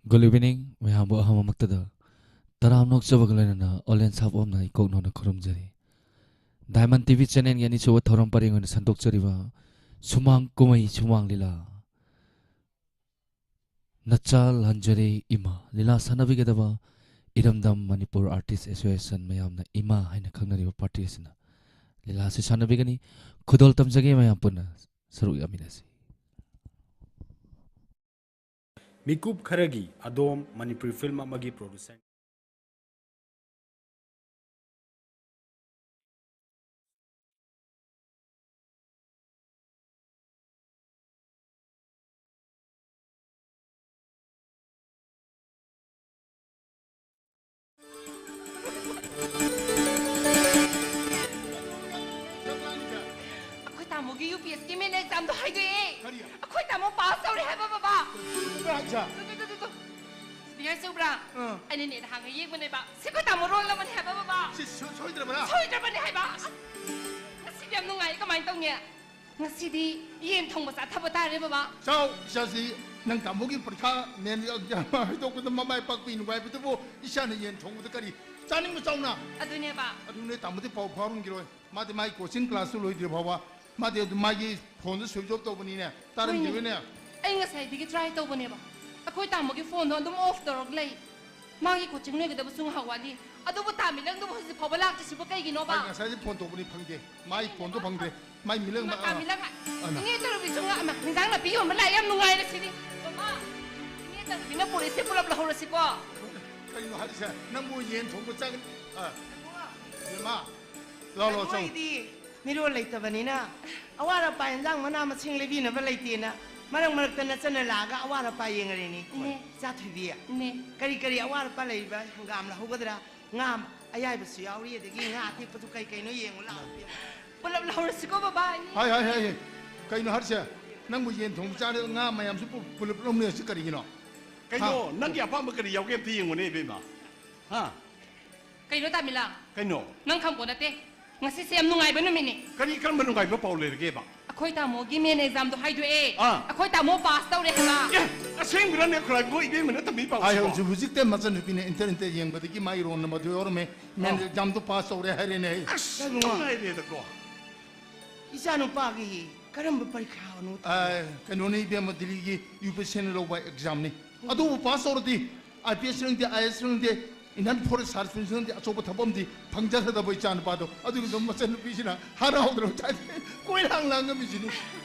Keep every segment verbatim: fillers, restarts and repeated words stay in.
Good evening, ꯃꯌꯥꯝꯕꯨ ꯑꯍꯥꯟꯕꯃꯛꯇꯗ ꯇꯔꯥꯝꯅ ꯑꯣꯛꯆꯕꯒ ꯂꯣꯏꯅꯅ ꯑꯣꯂꯦꯟ ꯁꯥꯞ ꯑꯣꯝꯅ ꯏꯀꯣꯛ ꯅꯧꯅ ꯈꯨꯔꯨꯝꯖꯔꯤ꯫ Diamond T V channelꯒꯤ ꯑꯅꯤꯁꯨꯕ ꯊꯧꯔꯝ ꯄꯔꯦꯡ ꯑꯣꯏꯅ ꯁꯟꯗꯣꯛꯆꯔꯤꯕ ꯁꯨꯃꯥꯡ ꯀꯨꯝꯍꯩ ꯁꯨꯃꯥꯡ ꯂꯤꯂꯥ ꯅꯆꯥ ꯂꯥꯟꯖꯔꯦ ꯏꯃꯥ ꯂꯤꯂꯥ ꯁꯥꯟꯅꯕꯤꯒꯗꯕ ꯏꯔꯝꯗꯝ ꯃꯅꯤꯄꯨꯔ Artist Association ꯃꯌꯥꯝꯅ ꯏꯃꯥ ꯍꯥꯏꯅ ꯈꯪꯅꯔꯤꯕ party ꯑꯁꯤꯅ ꯂꯤꯂꯥ ꯑꯁꯤ ꯁꯥꯟꯅꯕꯤꯒꯅꯤ꯫ ꯈꯨꯗꯣꯜ ꯇꯝꯖꯒꯦ, ꯃꯌꯥꯝ ꯄꯨꯟꯅ ꯁꯔꯨꯛ ꯌꯥꯃꯤꯟꯅꯁꯤ꯫ ꯃꯤꯀꯨꯞ ꯈꯔꯒꯤ ꯑꯗꯣꯝ ꯃꯅꯤꯄꯨꯔꯤ film ꯑꯃꯒꯤ producer꯫ ꯑꯩꯈꯣꯏ ꯇꯥꯃꯣꯒꯤ U P S C main examꯗꯣ ꯍꯥꯏꯗꯣꯛꯑꯦ꯫ ꯀꯔꯤ? ꯑꯩꯈꯣꯏ ꯇꯥꯃꯣ pass ꯇꯧꯔꯦ ꯍꯥꯏꯕ, ꯕꯕꯥ꯫ ꯀꯩꯅꯣ ꯍꯥꯏꯁꯦ? ꯇꯨ, ꯇꯨ, ꯇꯨ, ꯇꯨ, ꯇꯨ꯫ ꯕꯤꯌꯔ ꯆꯧꯕ꯭ꯔꯥ? ꯑꯥ꯫ ꯑꯩꯅ ꯅꯦꯠ ꯍꯥꯡꯉ ꯌꯦꯡꯕꯅꯦꯕ꯫ ꯁꯤ ꯑꯩꯈꯣꯏ ꯇꯥꯃꯣ roll numberꯅꯦ ꯍꯥꯏꯕ, ꯕꯕꯥ꯫ ꯁꯤ ꯁꯣ-, ꯁꯣꯏꯗ꯭ꯔꯕ꯭ꯔꯥ? ꯁꯣꯏꯗ꯭ꯔꯕꯅꯦ ꯍꯥꯏꯕ꯫ ꯑꯁ, ꯉꯁꯤꯗꯤ ꯌꯥꯝ ꯅꯨꯡꯉꯥꯏ꯫ ꯀꯃꯥꯏꯅ ꯇꯧꯅꯤ? ꯉꯁꯤꯗꯤ ꯌꯦꯟ ꯊꯣꯡꯕ ꯆꯥꯊꯕ ꯇꯥꯔꯦ, ꯕꯕꯥ꯫ ꯆꯥꯎ, ꯏꯆꯥꯁꯤ ꯅꯪ ꯇꯥꯃꯣꯒꯤ ꯄꯔꯤꯈꯥ main exam ꯍꯥꯏꯗꯣꯛꯄꯗ ꯃꯃꯥꯏ ꯄꯥꯛꯄꯤ ꯅꯨꯡꯉꯥꯏꯕꯗꯨꯕꯨ ꯏꯆꯥꯅ ꯌꯦꯟ ꯊꯣꯡꯕꯗ ꯀꯔꯤ ꯆꯥꯅꯤꯡꯕ ꯆꯥꯎꯅ? ꯑꯗꯨꯅꯦꯕ꯫ ꯑꯗꯨꯅꯦ ꯇꯥꯃꯣꯗꯤ ꯄꯥꯎ ꯐꯥꯎꯔꯝꯈꯤꯔꯣꯏ꯫ ꯃꯥꯗꯤ ꯃꯥꯒꯤ coaching class ꯇꯨ ꯂꯣꯏꯗ꯭ꯔꯤ ꯐꯥꯎꯕ꯫ ꯃꯥꯗꯤ ꯑꯗꯨꯝ ꯃꯥꯒꯤ phone ꯗꯨ switch off ꯇꯧꯕꯅꯤꯅꯦ꯫ ꯇꯥꯔꯝꯈꯤꯔꯣꯏꯅꯦ꯫ ꯍꯣꯏꯅꯦ꯫ ꯑꯩ ꯉꯁꯥꯏꯗꯒꯤ try ꯇꯧꯕꯅꯦꯕ꯫ ꯑꯩꯈꯣꯏ ꯇꯥꯃꯣꯒꯤ phone ꯗꯣ ꯑꯗꯨꯝ off ꯇꯧꯔꯒ ꯂꯩ꯫ ꯃꯥꯒꯤ coaching ꯂꯣꯏꯒꯗꯕꯁꯨ ꯉꯥꯏꯍꯥꯛ ꯋꯥꯠꯂꯤ꯫ ꯑꯗꯨꯕꯨ ꯇꯥꯃꯤꯂꯪꯗꯨꯕꯨ ꯍꯧꯖꯤꯛ ꯐꯥꯎꯕ ꯂꯥꯛꯇ꯭ꯔꯤꯁꯤꯕꯨ ꯀꯩꯒꯤꯅꯣꯕ? ꯑꯩ ꯉꯁꯥꯏꯗꯤ phone ꯇꯧꯕꯅꯤ ꯐꯪꯗꯦ꯫ ꯃꯥꯒꯤ phone ꯗꯣ ꯐꯪꯗ꯭ꯔꯦ꯫ ꯃꯥꯏ ꯃꯤꯂꯪ ꯏꯃꯥ, ꯃꯥ-, ꯑ, ꯇꯥꯃꯤꯂꯪ ꯍꯥꯏ-, ꯑꯅ꯫ ꯏꯅꯦ ꯇꯔꯨꯕꯤꯁꯨ ꯉꯥ-, ꯑꯃ, ꯍꯤꯟꯖꯥꯡ ꯅꯥꯄꯤ ꯌꯣꯟꯕ ꯂꯥꯛꯑꯦ, ꯌꯥꯝ ꯅꯨꯡꯉꯥꯏꯔꯦ ꯁꯤꯗꯤ꯫ ꯃꯃꯥ, ꯏꯅꯦ ꯇꯔꯨꯕꯤꯅ ꯄꯨꯔꯛꯏꯁꯦ ꯄꯨꯂꯞ ꯂꯧꯍꯧꯔꯁꯤꯀꯣ꯫ ꯀꯩꯅꯣ ꯍꯥꯏꯔꯤꯁꯦ? ꯅꯪꯕꯨ ꯌꯦꯟ ꯊꯣꯡꯕ ꯆꯥꯒꯅꯤ? ꯑ꯫ ꯏꯃꯥ, ꯂꯥꯎ, ꯂꯥꯎ, ꯆꯪꯉꯨ꯫ ꯑꯩꯈꯣꯏꯗꯤ ꯃꯤꯔꯣꯜ ꯂꯩꯇꯕꯅꯤꯅ ꯑꯋꯥꯠ ꯑꯄꯥ ꯏꯟꯖꯥꯡ ꯃꯅꯥ ꯃꯁꯤꯡ ꯂꯩꯕꯤꯅꯕ ꯂꯩꯇꯦꯅ ꯃꯔꯛ ꯃꯔꯛꯇ ꯅꯆꯟꯅ ꯂꯥꯛꯑꯒ ꯑꯋꯥꯠ ꯑꯄꯥ ꯌꯦꯡꯉꯔꯦꯅꯦ꯫ ꯏꯅꯦ꯫ ꯏꯆꯥ ꯊꯣꯏꯕꯤ꯫ ꯏꯅꯦ꯫ ꯀꯔꯤ ꯀꯔꯤ ꯑꯋꯥꯠ ꯑꯄꯥ ꯂꯩꯔꯤꯕ? ꯍꯪꯒꯥꯝ ꯂꯧꯍꯧꯒꯗ꯭ꯔꯥ? ꯉꯥ ꯑꯌꯥꯏꯕꯁꯨ ꯌꯥꯎꯔꯤ, ꯑꯗꯒꯤ ꯉꯥ ꯑꯇꯦꯛꯄꯁꯨ ꯀꯩ ꯀꯩꯅꯣ ꯌꯦꯡꯉꯨ ꯂꯥꯛꯑꯣ, ꯏꯕꯦꯝꯃ꯫ ꯄꯨꯂꯞ ꯂꯧꯍꯧꯔꯁꯤꯀꯣ, ꯕꯕꯥ, ꯏꯅꯦ꯫ ꯍꯥꯏ, ꯍꯥꯏ, ꯍꯥꯏ, ꯍꯥꯏ꯫ ꯀꯩꯅꯣ ꯍꯥꯏꯔꯤꯁꯦ? ꯅꯪꯕꯨ ꯌꯦꯟ ꯊꯣꯡꯕ ꯆꯥꯔꯦ, ꯉꯥ ꯃꯌꯥꯝꯁꯨ ꯄꯨ-, ꯄꯨꯂꯞ ꯂꯧꯅꯔꯁꯤ ꯀꯔꯤꯒꯤꯅꯣ? ꯀꯩꯅꯣ, ꯍꯥ? ꯅꯪꯒꯤ ꯑꯄꯥꯝꯕ ꯀꯔꯤ ꯌꯥꯎꯒꯦ ꯑꯝꯇ ꯌꯦꯡꯉꯨꯅꯦ, ꯏꯕꯦꯝꯃ꯫ ꯍꯥ? ꯀꯩꯅꯣ, ꯇꯥꯃꯤꯂꯥ? ꯀꯩꯅꯣ? ꯅꯪ ꯈꯪꯄꯣ ꯅꯠꯇꯦ꯫ ꯉꯁꯤꯁꯦ ꯌꯥꯝ ꯅꯨꯡꯉꯥꯏꯕ ꯅꯨꯃꯤꯠꯅꯤ꯫ ꯀꯔꯤ, ꯀꯔꯝꯕ ꯅꯨꯡꯉꯥꯏꯕ ꯄꯥꯎ ꯂꯩꯔꯒꯦꯕ? ꯑꯩꯈꯣꯏ ꯇꯥꯃꯣꯒꯤ main exam ꯗꯣ ꯍꯥꯏꯗꯣꯛꯑꯦ꯫ ꯑꯥ꯫ ꯑꯩꯈꯣꯏ ꯇꯥꯃꯣ pass ꯇꯧꯔꯦ ꯍꯥꯏꯕ꯫ ꯑꯦ! ꯑꯁꯦꯡꯕ꯭ꯔꯅꯦ ꯈꯨꯔꯥꯏꯕꯨꯡꯉꯣ ꯏꯕꯦꯝꯃꯅ ꯇꯝꯕꯤ ꯄꯥꯎꯁꯤꯕꯣ? ꯍꯥꯏ, ꯍꯧꯖꯤꯛ, ꯍꯧꯖꯤꯛꯇ ꯃꯆꯟꯅꯨꯄꯤꯅ ꯏꯟꯇꯔꯅꯦꯠꯇ ꯌꯦꯡꯕꯗꯒꯤ ꯃꯥꯒꯤ ꯔꯣꯜ ꯅꯝꯕꯔꯗꯨ ꯌꯥꯎꯔꯝꯃꯦ꯫ ꯃꯦꯟ ꯑꯣ꯫ ꯑꯦꯛꯖꯥꯝꯗꯣ ꯄꯥꯁ ꯇꯧꯔꯦ ꯍꯥꯏꯔꯦꯅꯦ ꯑꯩ꯫ ꯑꯁ, ꯏꯕꯨꯡꯉꯣ꯫ ꯅꯨꯡꯉꯥꯏꯔꯦꯗꯀꯣ꯫ ꯏꯆꯥꯅꯨꯄꯥꯒꯤ ꯀꯔꯝꯕ ꯄꯔꯤꯈꯥꯅꯣ? ꯑꯥ, ꯀꯩꯅꯣꯅꯤ ꯏꯕꯦꯝꯃ, ꯗꯤꯜꯂꯤꯒꯤ ꯌꯨ ꯄꯤ ꯑꯦꯁ ꯁꯤꯅ ꯂꯧꯕ ꯑꯦꯛꯖꯥꯝꯅꯤ꯫ ꯑꯗꯨꯕꯨ ꯄꯥꯁ ꯇꯧꯔꯗꯤ ꯑꯥꯏ ꯄꯤ ꯑꯦꯁ ꯈꯪꯗꯦ, ꯑꯥꯏ ꯑꯦꯁ ꯈꯪꯗꯦ, ꯏꯟꯗꯤꯌꯟ ꯐꯣꯔꯦꯁ ꯁꯥꯔꯚꯤꯁ ꯈꯪꯗꯦ, ꯑꯆꯧꯕ ꯊꯕꯛ ꯑꯃꯗꯤ ꯐꯪꯖꯒꯗꯕ ꯏꯆꯥꯅꯨꯄꯥꯗꯣ꯫ ꯑꯗꯨꯒꯤꯗꯃꯛ ꯃꯆꯟꯅꯨꯄꯤꯁꯤꯅ ꯍꯔꯥꯎꯗꯅ ꯉꯁꯥꯏꯗꯤ ꯀꯣꯏꯂꯥꯡ ꯂꯥꯡꯉꯝꯃꯤꯁꯤꯅꯤ꯫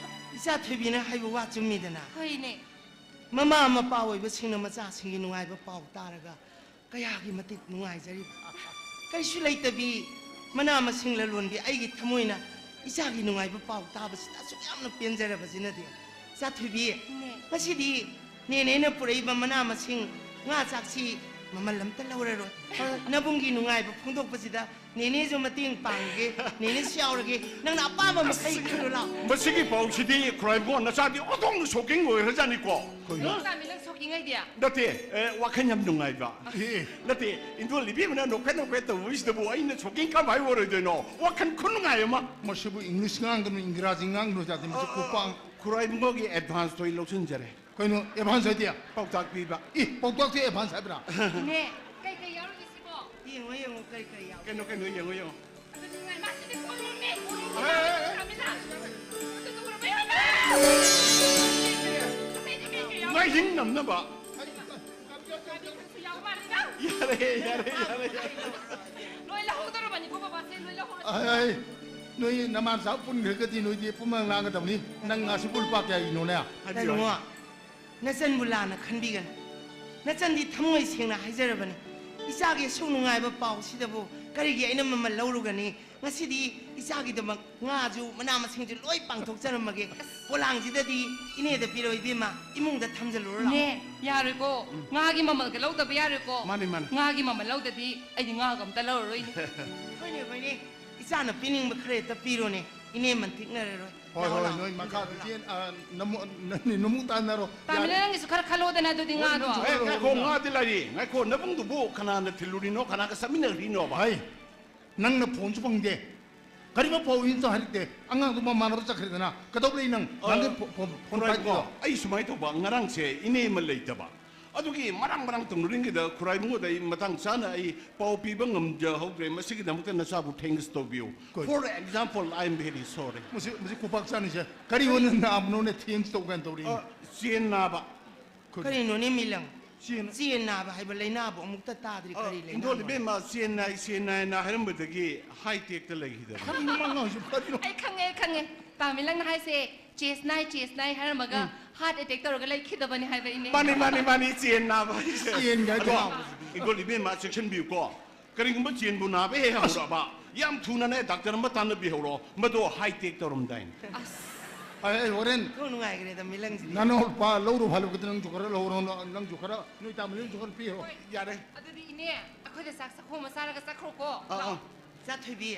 ꯏꯆꯥ ꯊꯣꯏꯕꯤꯅ ꯍꯥꯏꯕ ꯋꯥ ꯆꯨꯝꯃꯤꯗꯅ꯫ ꯍꯣꯏꯅꯦ꯫ ꯃꯃꯥ ꯃꯄꯥ ꯑꯣꯏꯕꯁꯤꯡꯅ ꯃꯆꯥꯁꯤꯡꯒꯤ ꯅꯨꯡꯉꯥꯏꯕ ꯄꯥꯎ ꯇꯥꯔꯒ ꯀꯌꯥꯒꯤ ꯃꯇꯤꯛ ꯅꯨꯡꯉꯥꯏꯖꯔꯤꯕ꯫ ꯀꯔꯤꯁꯨ ꯂꯩꯇꯕꯤ ꯃꯅꯥ ꯃꯁꯤꯡ ꯂꯂꯣꯟꯕꯤ ꯑꯩꯒꯤ ꯊꯃꯣꯏꯅ ꯏꯆꯥꯒꯤ ꯅꯨꯡꯉꯥꯏꯕ ꯄꯥꯎ ꯇꯥꯕꯁꯤꯗ ꯑꯁꯨꯛ ꯌꯥꯝꯅ ꯄꯦꯟꯖꯔꯕꯁꯤꯅꯗꯤ꯫ ꯏꯆꯥ ꯊꯣꯏꯕꯤ, ꯅꯦ꯫ ꯉꯁꯤꯗꯤ ꯅꯦꯅꯦꯅ ꯄꯨꯔꯛꯏꯕ ꯃꯅꯥ ꯃꯁꯤꯡ, ꯉꯥ ꯆꯥꯛꯁꯤ ꯃꯃꯜ ꯑꯝꯇ ꯂꯧꯔꯔꯣꯏ꯫ ꯅꯕꯨꯡꯒꯤ ꯅꯨꯡꯉꯥꯏꯕ ꯐꯣꯡꯗꯣꯛꯄꯁꯤꯗ ꯅꯦꯅꯦꯁꯨ ꯃꯇꯦꯡ ꯄꯥꯡꯒꯦ, ꯅꯦꯅꯦꯁꯨ ꯌꯥꯎꯔꯒꯦ, ꯅꯪꯅ ꯑꯄꯥꯝꯕ ꯃꯈꯩ ꯈꯜꯂꯨ ꯂꯥꯎ꯫ ꯃꯁꯤꯒꯤ ꯄꯥꯎꯁꯤꯗꯤ ꯈꯨꯔꯥꯏꯕꯨꯡꯉꯣ ꯅꯆꯥꯗꯤ ꯑꯣꯟꯊꯣꯛꯅ ꯁꯣꯛꯀꯤꯡ ꯑꯣꯏꯈ꯭ꯔꯖꯥꯠꯅꯤꯀꯣ꯫ ꯀꯩꯅꯣ? ꯀꯩ ꯇꯥꯃꯤ ꯅꯪ ꯁꯣꯛꯀꯤꯡ ꯍꯥꯏꯗꯤ? ꯅꯠꯇꯦ, ꯑꯦ, ꯋꯥꯈꯜ ꯌꯥꯝ ꯅꯨꯡꯉꯥꯏꯕ꯫ ꯑꯦ꯫ ꯅꯠꯇꯦ, ꯏꯟꯗꯣꯜ ꯏꯕꯦꯝꯃꯅ ꯅꯣꯛꯐꯦꯠ ꯅꯣꯛꯐꯦꯠ ꯇꯧꯕꯁꯤꯗꯕꯨ ꯑꯩꯅ ꯁꯣꯛꯀꯤꯡ ꯀꯃꯥꯏ ꯑꯣꯏꯔꯣꯏꯗꯣꯏꯅꯣ? ꯋꯥꯈꯜ ꯈꯨꯅꯨꯡꯉꯥꯏ ꯑꯃ꯫ ꯃꯁꯤꯕꯨ ꯏꯪꯂꯤꯁ ꯉꯥꯡꯒꯅꯨ, ꯏꯪꯒ꯭ꯔꯥꯖꯤ ꯉꯥꯡꯒꯅꯨ ꯌꯥꯗꯦ, ꯃꯁꯤ ꯑ, ꯑ, ꯀꯣꯄꯥꯡ꯫ ꯈꯨꯔꯥꯏꯕꯨꯡꯉꯣꯒꯤ ꯑꯦꯗꯚꯥꯟꯁꯇꯣ ꯑꯩ ꯂꯧꯁꯤꯟꯖꯔꯦ꯫ ꯀꯩꯅꯣ ꯑꯦꯗꯚꯥꯟꯁ ꯍꯥꯏꯗꯤ? ꯄꯥꯎꯇꯥꯛ ꯄꯤꯕ꯫ ꯏ, ꯄꯥꯎꯇꯥꯛꯇꯤ ꯑꯦꯗꯚꯥꯟꯁ ꯍꯥꯏꯕ꯭ꯔꯥ? ꯅꯦ, ꯀꯩ ꯀꯩ ꯌꯥꯎꯔꯤꯒꯦ ꯁꯤꯕꯣ? ꯌꯦꯡꯉꯣ, ꯌꯦꯡꯉꯣ, ꯀꯔꯤ ꯀꯔꯤ ꯌꯥꯎꯒꯦ? ꯀꯩꯅꯣ, ꯀꯩꯅꯣ, ꯌꯦꯡꯉꯣ, ꯌꯦꯡꯉꯣ꯫ ꯑꯗꯨꯗꯤ ꯅꯨꯡꯉꯥꯏ, ꯃꯥꯁꯤꯗꯤ ꯀꯣꯂꯣꯝꯅꯦ, ꯀꯣꯂꯣꯝ ꯑꯦ, ꯑꯦ, ꯑꯦ꯫ ꯀꯣꯂꯣꯝ ꯀꯣꯂꯣꯝ ꯀꯣꯂꯣꯝ꯫ ꯑꯇꯩꯗꯤ ꯀꯩ ꯀꯩ ꯌꯥꯎꯒꯦ? ꯃꯥꯏꯍꯤꯡ ꯅꯝꯅꯕ꯫ ꯌꯥꯎꯕ ꯃꯥꯜꯂꯤꯗ꯫ ꯌꯥꯔꯦ, ꯌꯥꯔꯦ, ꯌꯥꯔꯦ, ꯌꯥꯔꯦ꯫ ꯂꯣꯏ ꯂꯧꯍꯧꯗꯣꯔꯕꯅꯤꯀꯣ ꯕꯕꯥꯁꯦ, ꯂꯣꯏ ꯂꯧꯍꯧꯔꯁꯤ꯫ ꯑꯩ, ꯑꯩ, ꯅꯣꯏ ꯅꯃꯥ ꯅꯆꯥ ꯄꯨꯟꯈ꯭ꯔꯒꯗꯤ ꯅꯣꯏꯗꯤ ꯄꯨꯝꯅꯃꯛ ꯂꯥꯡꯒꯗꯕꯅꯤ꯫ ꯅꯪ ꯉꯥꯁꯤꯕꯨ ꯂꯨꯄꯥ ꯀꯌꯥꯒꯤꯅꯣꯅꯦ? ꯍꯥꯏꯕꯤꯌꯨ, ꯀꯩꯅꯣ? ꯍꯥꯏꯕꯤꯌꯨ꯫ ꯅꯆꯟꯕꯨ ꯂꯥꯟꯅ ꯈꯟꯕꯤꯒꯅꯨ꯫ ꯅꯆꯟꯗꯤ ꯊꯃꯣꯏ ꯁꯦꯡꯅ ꯍꯥꯏꯖꯔꯕꯅꯤ꯫ ꯏꯆꯥꯒꯤ ꯑꯁꯨꯛ ꯅꯨꯡꯉꯥꯏꯕ ꯄꯥꯎꯁꯤꯗꯕꯨ ꯀꯔꯤꯒꯤ ꯑꯩꯅ ꯃꯃꯜ ꯂꯧꯔꯨꯒꯅꯤ? ꯉꯁꯤꯗꯤ ꯏꯆꯥꯒꯤꯗꯃꯛ ꯉꯥꯁꯨ ꯃꯅꯥ ꯃꯁꯤꯡꯁꯨ ꯂꯣꯏ ꯄꯥꯡꯊꯣꯛꯆꯔꯝꯃꯒꯦ꯫ ꯄꯣꯂꯥꯡꯁꯤꯗꯗꯤ ꯏꯅꯦꯗ ꯄꯤꯔꯣ ꯏꯕꯦꯝꯃ, ꯏꯃꯨꯡꯗ ꯊꯝꯖꯜꯂꯨꯔꯣ ꯂꯥꯎ꯫ ꯅꯦ, ꯌꯥꯔꯣꯏꯀꯣ꯫ ꯎꯝ꯫ ꯉꯥꯒꯤ ꯃꯃꯜꯒ ꯂꯧꯗꯕ ꯌꯥꯔꯣꯏꯀꯣ꯫ ꯃꯥꯅꯤ, ꯃꯥꯅꯤ꯫ ꯉꯥꯒꯤ ꯃꯃꯜ ꯂꯧꯗꯗꯤ ꯑꯩꯗꯤ ꯉꯥꯒ ꯑꯝꯇ ꯂꯧꯔꯔꯣꯏꯅꯦ꯫ ꯍꯣꯏꯅꯦ, ꯍꯣꯏꯅꯦ꯫ ꯏꯆꯥꯅ ꯄꯤꯅꯤꯡꯕ ꯈꯔ ꯍꯦꯛꯇ ꯄꯤꯔꯣꯅꯦ꯫ ꯏꯅꯦ ꯃꯟꯊꯤꯛꯅꯔꯔꯣꯏ꯫ ꯍꯣꯏ, ꯂꯥꯛꯑꯣ, ꯍꯣꯏ, ꯂꯥꯛꯑꯣ, ꯅꯣꯏ ꯂꯥꯛꯑꯣ, ꯃꯈꯥꯗꯨꯗꯤ, ꯂꯥꯛꯑꯣ꯫ ꯑ, ꯅꯃꯨ-, ꯅ-, ꯅꯃꯨ ꯇꯥꯟꯅꯔꯣ꯫ ꯇꯥꯃꯤꯅ, ꯌꯥꯔꯦ꯫ ꯅꯪꯒꯤꯁꯨ ꯈꯔ ꯈꯜꯂꯣꯗꯅ ꯑꯗꯨꯗꯤ ꯍꯣꯏ, ꯉꯥꯗꯣ꯫ ꯅꯪꯁꯨ ꯑꯦ, ꯈꯜꯂꯣ, ꯉꯥꯏꯈꯣ, ꯅꯪ꯫ ꯉꯥꯗꯤ ꯂꯩꯔꯤ꯫ ꯉꯥꯏꯈꯣ, ꯅꯕꯨꯡꯗꯨꯕꯨ ꯀꯅꯥꯅ ꯊꯤꯜꯂꯨꯔꯤꯅꯣ, ꯀꯅꯥꯒ ꯆꯠꯃꯤꯟꯅꯈ꯭ꯔꯤꯅꯣꯕ? ꯍꯩ, ꯅꯪꯅ ꯐꯣꯟꯁꯨ ꯐꯪꯗꯦ, ꯀꯔꯤꯒꯨꯝꯕ ꯄꯥꯎ ꯏ ꯑꯝꯇ ꯍꯥꯏꯔꯛꯇꯦ꯫ ꯑꯉꯥꯡꯗꯨ ꯃꯃꯥꯟꯅꯕ ꯆꯠꯈ꯭ꯔꯦꯗꯅ꯫ ꯀꯩꯗꯧ ꯂꯩ ꯅꯪ? ꯑ, ꯅꯪꯒꯤ ꯐꯣ-, ꯐꯣꯟ, ꯐꯣꯟ ꯈꯨꯔꯥꯏꯕꯨꯡꯉꯣ, ꯄꯥꯏꯗ꯭ꯔꯤꯗꯣ? ꯑꯩ ꯁꯨꯃꯥꯏꯅ ꯇꯧꯕ, ꯉꯔꯥꯡꯁꯦ ꯏꯅꯦ ꯑꯃ ꯂꯩꯇꯕ꯫ ꯑꯗꯨꯒꯤ ꯃꯔꯥꯡ ꯃꯔꯥꯡ ꯇꯧꯅꯔꯤꯉꯩꯗ ꯈꯨꯔꯥꯏꯕꯨꯡꯉꯣꯗ ꯑꯩ ꯃꯇꯥꯡ ꯆꯥꯅ ꯑꯩ ꯄꯥꯎ ꯄꯤꯕ ꯉꯝꯖꯍꯧꯗ꯭ꯔꯦ꯫ ꯃꯁꯤꯒꯤꯗꯃꯛꯇ ꯅꯆꯥꯕꯨ thanks ꯇꯧꯕꯤꯌꯨ꯫ ꯀꯣꯏ꯫ For example, I am very sorry. ꯃꯁꯤ, ꯃꯁꯤ ꯈꯨꯄꯥꯛ ꯆꯥꯅꯤꯁꯦ꯫ ꯀꯔꯤ ꯑꯣꯏꯅ ꯅꯥꯕꯅꯣꯅꯦ thanks ꯇꯧ ꯀꯥꯏꯅ ꯇꯧꯔꯤꯅꯦ? ꯑ, ꯆꯦꯟ ꯅꯥꯕ꯫ ꯀꯔꯤ? ꯀꯔꯤꯅꯣꯅꯦ ꯃꯤꯂꯪ? ꯆꯦꯟ꯫ ꯆꯦꯟ ꯅꯥꯕ ꯍꯥꯏꯕ ꯂꯩꯅꯥꯕꯨ ꯑꯃꯨꯛꯇ ꯇꯥꯗ꯭ꯔꯤ꯫ ꯑ, ꯀꯔꯤ ꯂꯩꯅꯥꯅꯣ? ꯏꯟꯗꯣꯜ ꯏꯕꯦꯝꯃ, ꯆꯦꯟ ꯅꯥꯏ, ꯆꯦꯟ ꯅꯥꯏꯅ ꯍꯥꯏꯔꯝꯕꯗꯒꯤ ꯍꯥꯏ ꯇꯦꯛꯇ ꯂꯩꯈꯤꯗꯕ꯫ ꯀꯔꯤꯅꯣ ꯃꯥ ꯉꯥꯡꯉꯤꯁꯤꯕꯣ? ꯀꯔꯤꯅꯣ? ꯑꯩ ꯈꯪꯉꯦ, ꯑꯩ ꯈꯪꯉꯦ꯫ ꯄꯥ ꯃꯤꯂꯪꯅ ꯍꯥꯏꯁꯦ chest ꯅꯥꯏ, chest ꯅꯥꯏ ꯍꯥꯏꯔꯝꯃꯒ ꯎꯝ꯫ Heart attack ꯇꯧꯔꯒ ꯂꯩꯈꯤꯗꯕꯅꯤ ꯍꯥꯏꯕ ꯏꯅꯦ꯫ ꯃꯥꯅꯤ, ꯃꯥꯅꯤ, ꯃꯥꯅꯤ, ꯆꯦꯟ ꯅꯥꯕ ꯍꯥꯏꯁꯦ꯫ ꯆꯦꯟ ꯀꯥꯏꯗ ꯑꯗꯣ, ꯅꯥꯕꯁꯤꯗꯤ? ꯏꯟꯗꯣꯜ ꯏꯕꯦꯝꯃ, ꯆꯦꯛꯁꯤꯟꯕꯤꯌꯨꯀꯣ꯫ ꯀꯔꯤꯒꯨꯝꯕ ꯆꯦꯟꯕꯨ ꯅꯥꯕ ꯍꯦꯛ ꯍꯧꯔꯛꯑꯕ, ꯌꯥꯝ ꯊꯨꯅꯅꯦ ꯗꯥꯛꯇꯔ ꯑꯃ ꯇꯥꯟꯅꯕꯤꯍꯧꯔꯣ꯫ ꯃꯗꯣ ꯍꯥꯏ ꯇꯦꯛ ꯇꯧꯔꯝꯗꯥꯏꯅꯦ꯫ ꯑꯁ꯫ ꯑꯩ, ꯑꯩ ꯍꯣꯔꯦꯟ ꯑꯣꯟꯊꯣꯛ ꯅꯨꯡꯉꯥꯏꯈ꯭ꯔꯦꯗ ꯃꯤꯂꯪꯁꯤꯗꯤ꯫ ꯅꯅꯥꯎ ꯂꯨꯄꯥ ꯂꯧꯔꯨ ꯐꯥꯜꯂꯨ ꯈꯛꯇ ꯅꯪꯁꯨ ꯈꯔ ꯂꯧꯔꯣ, ꯅꯪꯁꯨ ꯈꯔ, ꯅꯣꯏ ꯇꯥꯃꯣ ꯅꯪꯁꯨ ꯈꯔ ꯄꯤꯔꯣ꯫ ꯍꯣꯏ, ꯌꯥꯔꯦ꯫ ꯑꯗꯨꯗꯤ ꯏꯅꯦ, ꯑꯩꯈꯣꯏꯗ ꯆꯥꯛ ꯆꯥꯛꯈꯣꯝ ꯑꯃ ꯆꯥꯔꯒ ꯆꯠꯈ꯭ꯔꯣꯀꯣ꯫ ꯑꯥ, ꯂꯥꯛꯑꯣ꯫ ꯑꯥ꯫ ꯆꯥꯊꯣꯏꯕꯤ,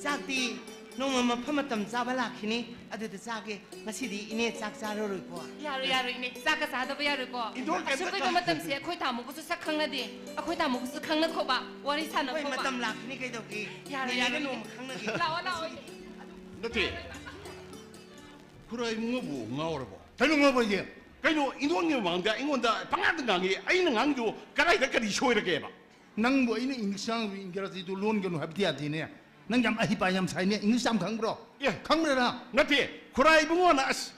ꯆꯥꯛꯇꯤ ꯅꯣꯡꯃ ꯃꯐꯝ ꯃꯇꯝ ꯆꯥꯕ ꯂꯥꯛꯈꯤꯅꯤ, ꯑꯗꯨꯗ ꯆꯥꯒꯦ꯫ ꯉꯁꯤꯗꯤ ꯏꯅꯦ ꯆꯥꯛ ꯆꯥꯔꯔꯣꯏꯀꯣ꯫ ꯌꯥꯔꯣꯏ, ꯌꯥꯔꯣꯏ, ꯏꯅꯦ꯫ ꯆꯥꯛꯀ ꯆꯥꯗꯕ ꯌꯥꯔꯣꯏꯀꯣ꯫ ꯏꯟꯗꯣꯔ ꯀꯩꯝꯇ ꯑꯁꯨꯛ ꯀꯨꯏꯕ ꯆꯥ- ꯃꯇꯝꯁꯦ ꯑꯩꯈꯣꯏ ꯇꯥꯃꯣꯒꯁꯨ ꯁꯛ ꯈꯪꯅꯗꯦ꯫ ꯑꯩꯈꯣꯏ ꯇꯥꯃꯣꯒꯁꯨ ꯈꯪꯅꯈꯣꯕ, ꯋꯥꯔꯤ ꯁꯥꯟꯅꯈꯣꯕ꯫ ꯑꯩꯈꯣꯏ ꯃꯇꯝ ꯂꯥꯛꯈꯤꯅꯤ ꯀꯩꯗꯧꯒꯦ? ꯌꯥꯔꯣꯏ, ꯅꯦꯅꯦꯒ ꯌꯥꯔꯣꯏ꯫ ꯅꯣꯡꯃ ꯈꯪꯅꯒꯦ꯫ ꯂꯥꯛꯑꯣ, ꯂꯥꯛꯑꯣ, ꯏꯅꯦ꯫ ꯅꯠꯇꯦ꯫ ꯈꯨꯔꯥꯏꯕꯨꯡꯉꯣꯕꯨ ꯉꯥꯎꯔꯕꯣ? ꯀꯩꯅꯣ ꯉꯥꯎꯕ ꯍꯥꯏꯗꯤ? ꯀꯩꯅꯣ, ꯏꯟꯗꯣꯟꯒꯤ ꯃꯃꯥꯡꯗ ꯑꯩꯉꯣꯟꯗ ꯄꯉꯥꯡꯗ ꯉꯥꯡꯉꯤ꯫ ꯑꯩꯅ ꯉꯥꯡꯉꯤꯗꯨ ꯀꯗꯥꯏꯗ ꯀꯔꯤ ꯁꯣꯏꯔꯒꯦꯕ? ꯅꯪꯕꯨ ꯑꯩꯅ English ꯉꯥꯡꯕ ꯏꯪꯒ꯭ꯔꯥꯖꯤꯗꯨ ꯂꯣꯟꯒꯅꯨ ꯍꯥꯏꯕꯗꯤ ꯌꯥꯗꯦꯅꯦ꯫ ꯅꯪ ꯌꯥꯝ ꯑꯍꯩꯄꯥ ꯌꯥꯝ ꯁꯥꯏꯅꯦ꯫ English ꯌꯥꯝ ꯈꯪꯕ꯭ꯔꯣ? ꯑꯦ꯫ ꯈꯪꯕ꯭ꯔꯥ? ꯅꯠꯇꯦ, ꯈꯨꯔꯥꯏꯕꯨꯡꯉꯣꯅ ꯑꯁ,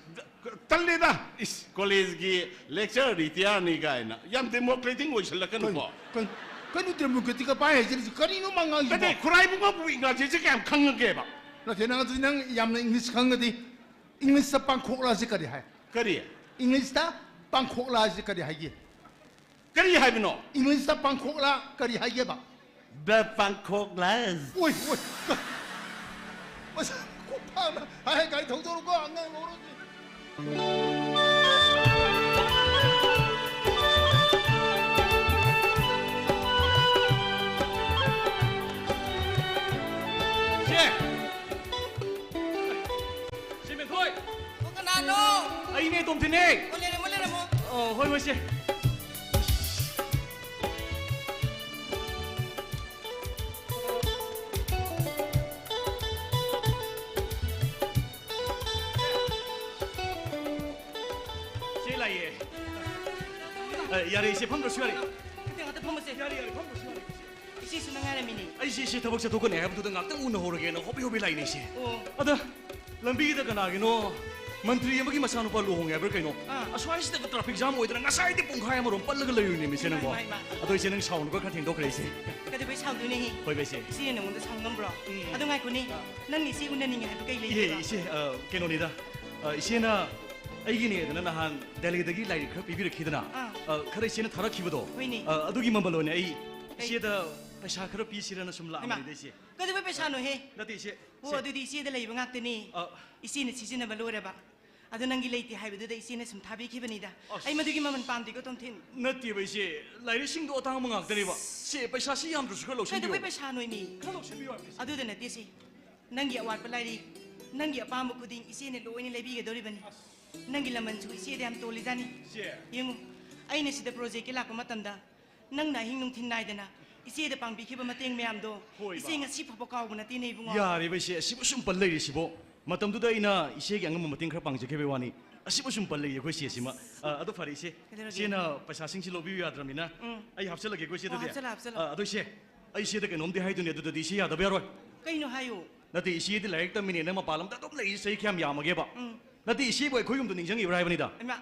ꯇꯜꯂꯦꯗ꯫ ꯏꯁ, college ꯀꯤ lecturer retireꯅꯤ ꯀꯥꯏꯅ꯫ ꯌꯥꯝ democratic ꯑꯣꯏꯁꯜꯂꯛꯀꯅꯨꯀꯣ꯫ ꯀꯩ-, ꯀꯩ-, ꯀꯩꯅꯣ democratic ꯄꯥꯏ ꯍꯥꯏꯁꯤꯅ ꯀꯔꯤꯅꯣ ꯃꯥ ꯉꯥꯡꯉꯤꯁꯤꯕꯣ? ꯅꯠꯇꯦ, ꯈꯨꯔꯥꯏꯕꯨꯡꯉꯣꯕꯨ ꯏꯪꯒ꯭ꯔꯥꯖꯤꯁꯦ ꯀꯌꯥꯝ ꯈꯪꯉꯒꯦꯕ? ꯅꯠꯇꯦ, ꯅꯪ ꯑꯗꯨꯗꯤ ꯅꯪ ꯌꯥꯝꯅ English ꯈꯪꯉꯗꯤ Englishꯇ ꯄꯥꯡꯈꯣꯛꯂꯥꯁꯦ ꯀꯔꯤ ꯍꯥꯏ? ꯀꯔꯤ? Englishꯇ ꯄꯥꯡꯈꯣꯛꯂꯥꯁꯦ ꯀꯔꯤ ꯍꯥꯏꯒꯦ? ꯀꯔꯤ ꯍꯥꯏꯕꯅꯣ? Englishꯇ ꯄꯥꯡꯈꯣꯛꯂꯥ ꯀꯔꯤ ꯍꯥꯏꯒꯦꯕ? The ꯄꯥꯡꯈꯣꯛꯂꯥ꯫ ꯑꯣꯏ, ꯑꯣꯏ, ꯀ-, ꯃꯁꯥ ꯀꯣꯛ ꯐꯥꯅ ꯍꯥꯏ, ꯒꯥꯔꯤ ꯊꯧꯗꯣꯔꯛꯎꯀꯣ, ꯑꯉꯥꯡ ꯂꯧꯔꯒꯦ꯫ ꯁꯦ! ꯁꯤ ꯃꯦꯟꯊꯣꯏ! ꯑꯣ, ꯀꯅꯥꯅꯣ? ꯑꯩꯅꯦ, ꯇꯣꯝꯊꯤꯟꯅꯦ꯫ ꯑꯣ, ꯂꯩꯔꯝꯃꯣ, ꯂꯩꯔꯝꯃꯣ꯫ ꯑꯣ, ꯍꯣꯏ, ꯍꯣꯏ, ꯁꯦ꯫ ꯑ, ꯌꯥꯔꯦ, ꯏꯆꯦ, ꯐꯝꯗ꯭ꯔꯁꯨ ꯌꯥꯔꯦ꯫ ꯈꯤꯇꯪ ꯉꯥꯛꯇ ꯐꯝꯃꯁꯦ꯫ ꯌꯥꯔꯦ, ꯌꯥꯔꯦ, ꯐꯝꯗ꯭ꯔꯁꯨ ꯌꯥꯔꯦ, ꯏꯆꯦ꯫ ꯏꯆꯦꯁꯨ ꯅꯪ ꯉꯥꯏꯔꯝꯃꯤꯅꯦ꯫ ꯑꯩꯁꯦ ꯏꯆꯦ ꯊꯕꯛ ꯆꯠꯊꯣꯛꯀꯅꯤ ꯍꯥꯏꯕꯗꯨꯗ ꯉꯥꯛꯇꯪ ꯎꯅꯍꯧꯔꯒꯦꯅ ꯍꯣꯕꯦ ꯍꯣꯕꯦ ꯂꯥꯛꯏꯅꯦ, ꯏꯆꯦ꯫ ꯑꯣ꯫ ꯑꯗ ꯂꯝꯕꯤꯗ ꯀꯅꯥꯒꯤꯅꯣ ꯃꯟꯇ꯭ꯔꯤ ꯑꯃꯒꯤ ꯃꯆꯥꯅꯨꯄꯥ ꯂꯨꯍꯣꯡꯉꯦ ꯍꯥꯏꯕ꯭ꯔꯥ ꯀꯩꯅꯣ? ꯑꯥ꯫ ꯑꯁ꯭ꯋꯥꯏꯁꯤꯗ ꯇ꯭ꯔꯥꯐꯤꯛ ꯖꯥꯝ ꯑꯣꯏꯗꯅ ꯉꯁꯥꯏꯗꯤ ꯄꯨꯡꯈꯥꯏ ꯑꯃꯔꯣꯝ ꯄꯜꯂꯒ ꯂꯩꯔꯨꯏꯅꯦ, ꯏꯆꯦ, ꯅꯪꯕꯣ꯫ ꯏꯃꯥ, ꯏꯃꯥ, ꯏꯃꯥ꯫ ꯑꯗꯣ ꯏꯆꯦ, ꯅꯪ ꯁꯥꯎꯅꯨꯀꯣ, ꯈꯔ ꯊꯦꯡꯗꯣꯛꯈ꯭ꯔꯦ, ꯏꯆꯦ꯫ ꯀꯩꯗꯧꯕꯩ ꯁꯥꯎꯗꯣꯏꯅꯦꯍꯦ? ꯍꯣꯏꯕ, ꯏꯆꯦ꯫ ꯏꯆꯦꯅ ꯅꯉꯣꯟꯗ ꯁꯥꯎ ꯉꯝꯕ꯭ꯔꯣ? ꯎꯝ꯫ ꯑꯗꯨ ꯉꯥꯏꯈꯣꯅꯦ, ꯅꯪ ꯏꯆꯦ ꯎꯅꯅꯤꯡꯉꯦ ꯍꯥꯏꯕ ꯀꯩ ꯏꯍꯦ, ꯂꯩꯒꯦꯕ? ꯏꯆꯦ, ꯑ, ꯀꯩꯅꯣꯅꯤꯗ, ꯑ, ꯏꯆꯦꯅ ꯑꯩꯒꯤꯅꯦꯗꯅ ꯅꯍꯥꯟ ꯗꯦꯜꯂꯤꯗꯒꯤ ꯂꯥꯏꯔꯤꯛ ꯈꯔ ꯄꯤꯕꯤꯔꯛꯈꯤꯗꯅ, ꯑꯥ꯫ ꯑ, ꯈꯔ ꯏꯆꯦꯅ ꯊꯥꯔꯛꯈꯤꯕꯗꯣ, ꯍꯣꯏꯅꯦ꯫ ꯑ, ꯑꯗꯨꯒꯤ ꯃꯃꯜ ꯑꯣꯏꯅ ꯑꯩ ꯀꯩ? ꯏꯆꯦꯗ ꯄꯩꯁꯥ ꯈꯔ ꯄꯤꯁꯤꯔꯅ ꯁꯨꯝ ꯍꯩꯃꯥ, ꯂꯥꯛꯑꯝꯕꯅꯤꯗ, ꯏꯆꯦ꯫ ꯀꯩꯗꯧꯕꯩ ꯄꯩꯁꯥꯅꯣꯍꯦ? ꯅꯠꯇꯦ, ꯏꯆꯦ, ꯑꯣ, ꯏꯆꯦ꯫ ꯑꯗꯨꯗꯤ ꯏꯆꯦꯗ ꯂꯩꯕ ꯉꯥꯛꯇꯅꯤ꯫ ꯑ꯫ ꯏꯆꯦꯅ ꯁꯤꯖꯤꯟꯅꯕ ꯂꯣꯏꯔꯕ꯫ ꯑꯗꯣ ꯅꯪꯒꯤ ꯂꯩꯇꯦ ꯍꯥꯏꯕꯗꯨꯗ ꯏꯆꯦꯅ ꯁꯨꯝ ꯊꯥꯕꯤꯈꯤꯕꯅꯤꯗ꯫ ꯑꯁ꯫ ꯑꯩ ꯃꯗꯨꯒꯤ ꯃꯃꯜ ꯄꯥꯝꯗꯦꯀꯣ, ꯇꯣꯝꯊꯤꯟ꯫ ꯅꯠꯇꯦꯕ, ꯏꯆꯦ, ꯂꯥꯏꯔꯤꯛꯁꯤꯡꯗꯣ ꯑꯇꯥꯡꯕ ꯉꯥꯛꯇꯅꯦꯕ꯫ ꯁꯦ, ꯄꯩꯁꯥꯁꯤ ꯌꯥꯝꯗ꯭ꯔꯁꯨ ꯈꯔ ꯂꯧꯁꯤꯟꯕꯤꯌꯣ꯫ ꯀꯩꯗꯧꯕꯩ ꯄꯩꯁꯥꯅꯣꯏꯃꯤ? ꯈꯔ ꯂꯧꯁꯤꯟꯕꯤꯌꯣ ꯍꯥꯏꯕꯅꯤ, ꯏꯆꯦ꯫ ꯑꯗꯨꯗ ꯅꯠꯇꯦꯁꯦ, ꯅꯪꯒꯤ ꯑꯋꯥꯠꯄ ꯂꯥꯏꯔꯤ, ꯅꯪꯒꯤ ꯑꯄꯥꯝꯕ ꯈꯨꯗꯤꯡ ꯏꯆꯦꯅ ꯂꯣꯏꯅ ꯂꯩꯕꯤꯒꯗꯧꯔꯤꯕꯅꯤ꯫ ꯅꯪꯒꯤ ꯂꯃꯟꯁꯨ ꯏꯆꯦꯗ ꯌꯥꯝ ꯇꯣꯜꯂꯤꯖꯥꯠꯅꯤ꯫ ꯏꯆꯦ꯫ ꯌꯦꯡꯉꯨ, ꯑꯩꯅ ꯁꯤꯗ ꯄ꯭ꯔꯣꯖꯦꯛꯀꯤ ꯂꯥꯛꯄ ꯃꯇꯝꯗ ꯅꯪꯅ ꯑꯍꯤꯡ ꯅꯨꯡꯊꯤꯜ ꯅꯥꯏꯗꯅ ꯏꯆꯦꯗ ꯄꯥꯡꯕꯤꯈꯤꯕ ꯃꯇꯦꯡ ꯃꯌꯥꯝꯗꯣ ꯍꯣꯏꯕ꯫ ꯏꯆꯦ ꯉꯁꯤ ꯐꯥꯎꯕ ꯀꯥꯎꯕ ꯅꯠꯇꯦꯅꯦ, ꯏꯕꯨꯡꯉꯣ꯫ ꯌꯥꯔꯦꯕ, ꯏꯆꯦ, ꯑꯁꯤꯕꯨ ꯁꯨꯝ ꯄꯜ ꯂꯩꯔꯤꯁꯤꯕꯣ? ꯃꯇꯝꯗꯨꯗ ꯑꯩꯅ ꯏꯆꯦꯒꯤ ꯑꯉꯝꯕ ꯃꯇꯦꯡ ꯈꯔ ꯄꯥꯡꯖꯈꯤꯕꯩ ꯋꯥꯅꯤ꯫ ꯑꯁꯤꯕꯨ ꯁꯨꯝ ꯄꯜ ꯂꯩꯔꯤ ꯑꯩꯈꯣꯏ ꯆꯦꯁꯤꯃ꯫ ꯑ, ꯑꯗꯨ ꯐꯔꯦ, ꯏꯆꯦ꯫ ꯀꯩꯗꯧꯔꯒꯦ? ꯏꯆꯦꯅ ꯄꯩꯁꯥꯁꯤꯡꯁꯤ ꯂꯧꯕꯤꯌꯨ ꯌꯥꯗ꯭ꯔꯕꯅꯤꯅ, ꯎꯝ꯫ ꯑꯩ ꯍꯥꯞꯆꯜꯂꯒꯦꯀꯣ, ꯏꯆꯦ, ꯑꯣ, ꯑꯗꯨꯗꯤ꯫ ꯍꯥꯞꯆꯜꯂꯣ, ꯍꯥꯞꯆꯜꯂꯣ꯫ ꯑ, ꯑꯗꯣ, ꯏꯆꯦ, ꯑꯩ ꯏꯆꯦꯗ ꯀꯩꯅꯣꯝꯗꯤ ꯍꯥꯏꯗꯨꯅꯦ, ꯑꯗꯨꯗꯗꯤ ꯏꯆꯦ ꯌꯥꯗꯕ ꯌꯥꯔꯣꯏ꯫ ꯀꯩꯅꯣ ꯍꯥꯏꯌꯨ? ꯅꯠꯇꯦ, ꯏꯆꯦꯗꯤ ꯂꯥꯏꯔꯤꯛ ꯇꯝꯃꯤꯅꯦꯅ ꯃꯄꯥꯟ ꯂꯝꯗ ꯑꯗꯨꯝ ꯂꯩꯔꯤ, ꯆꯍꯤ ꯀꯌꯥꯝ ꯌꯥꯝꯃꯒꯦꯕ? ꯎꯝ꯫ ꯅꯠꯇꯦ, ꯏꯆꯦꯕꯨ ꯑꯩꯈꯣꯏ ꯌꯨꯝꯗ ꯅꯤꯡꯁꯤꯡꯉꯤꯕ꯭ꯔꯥ ꯍꯥꯏꯕꯅꯤꯗ꯫ ꯏꯃꯥ,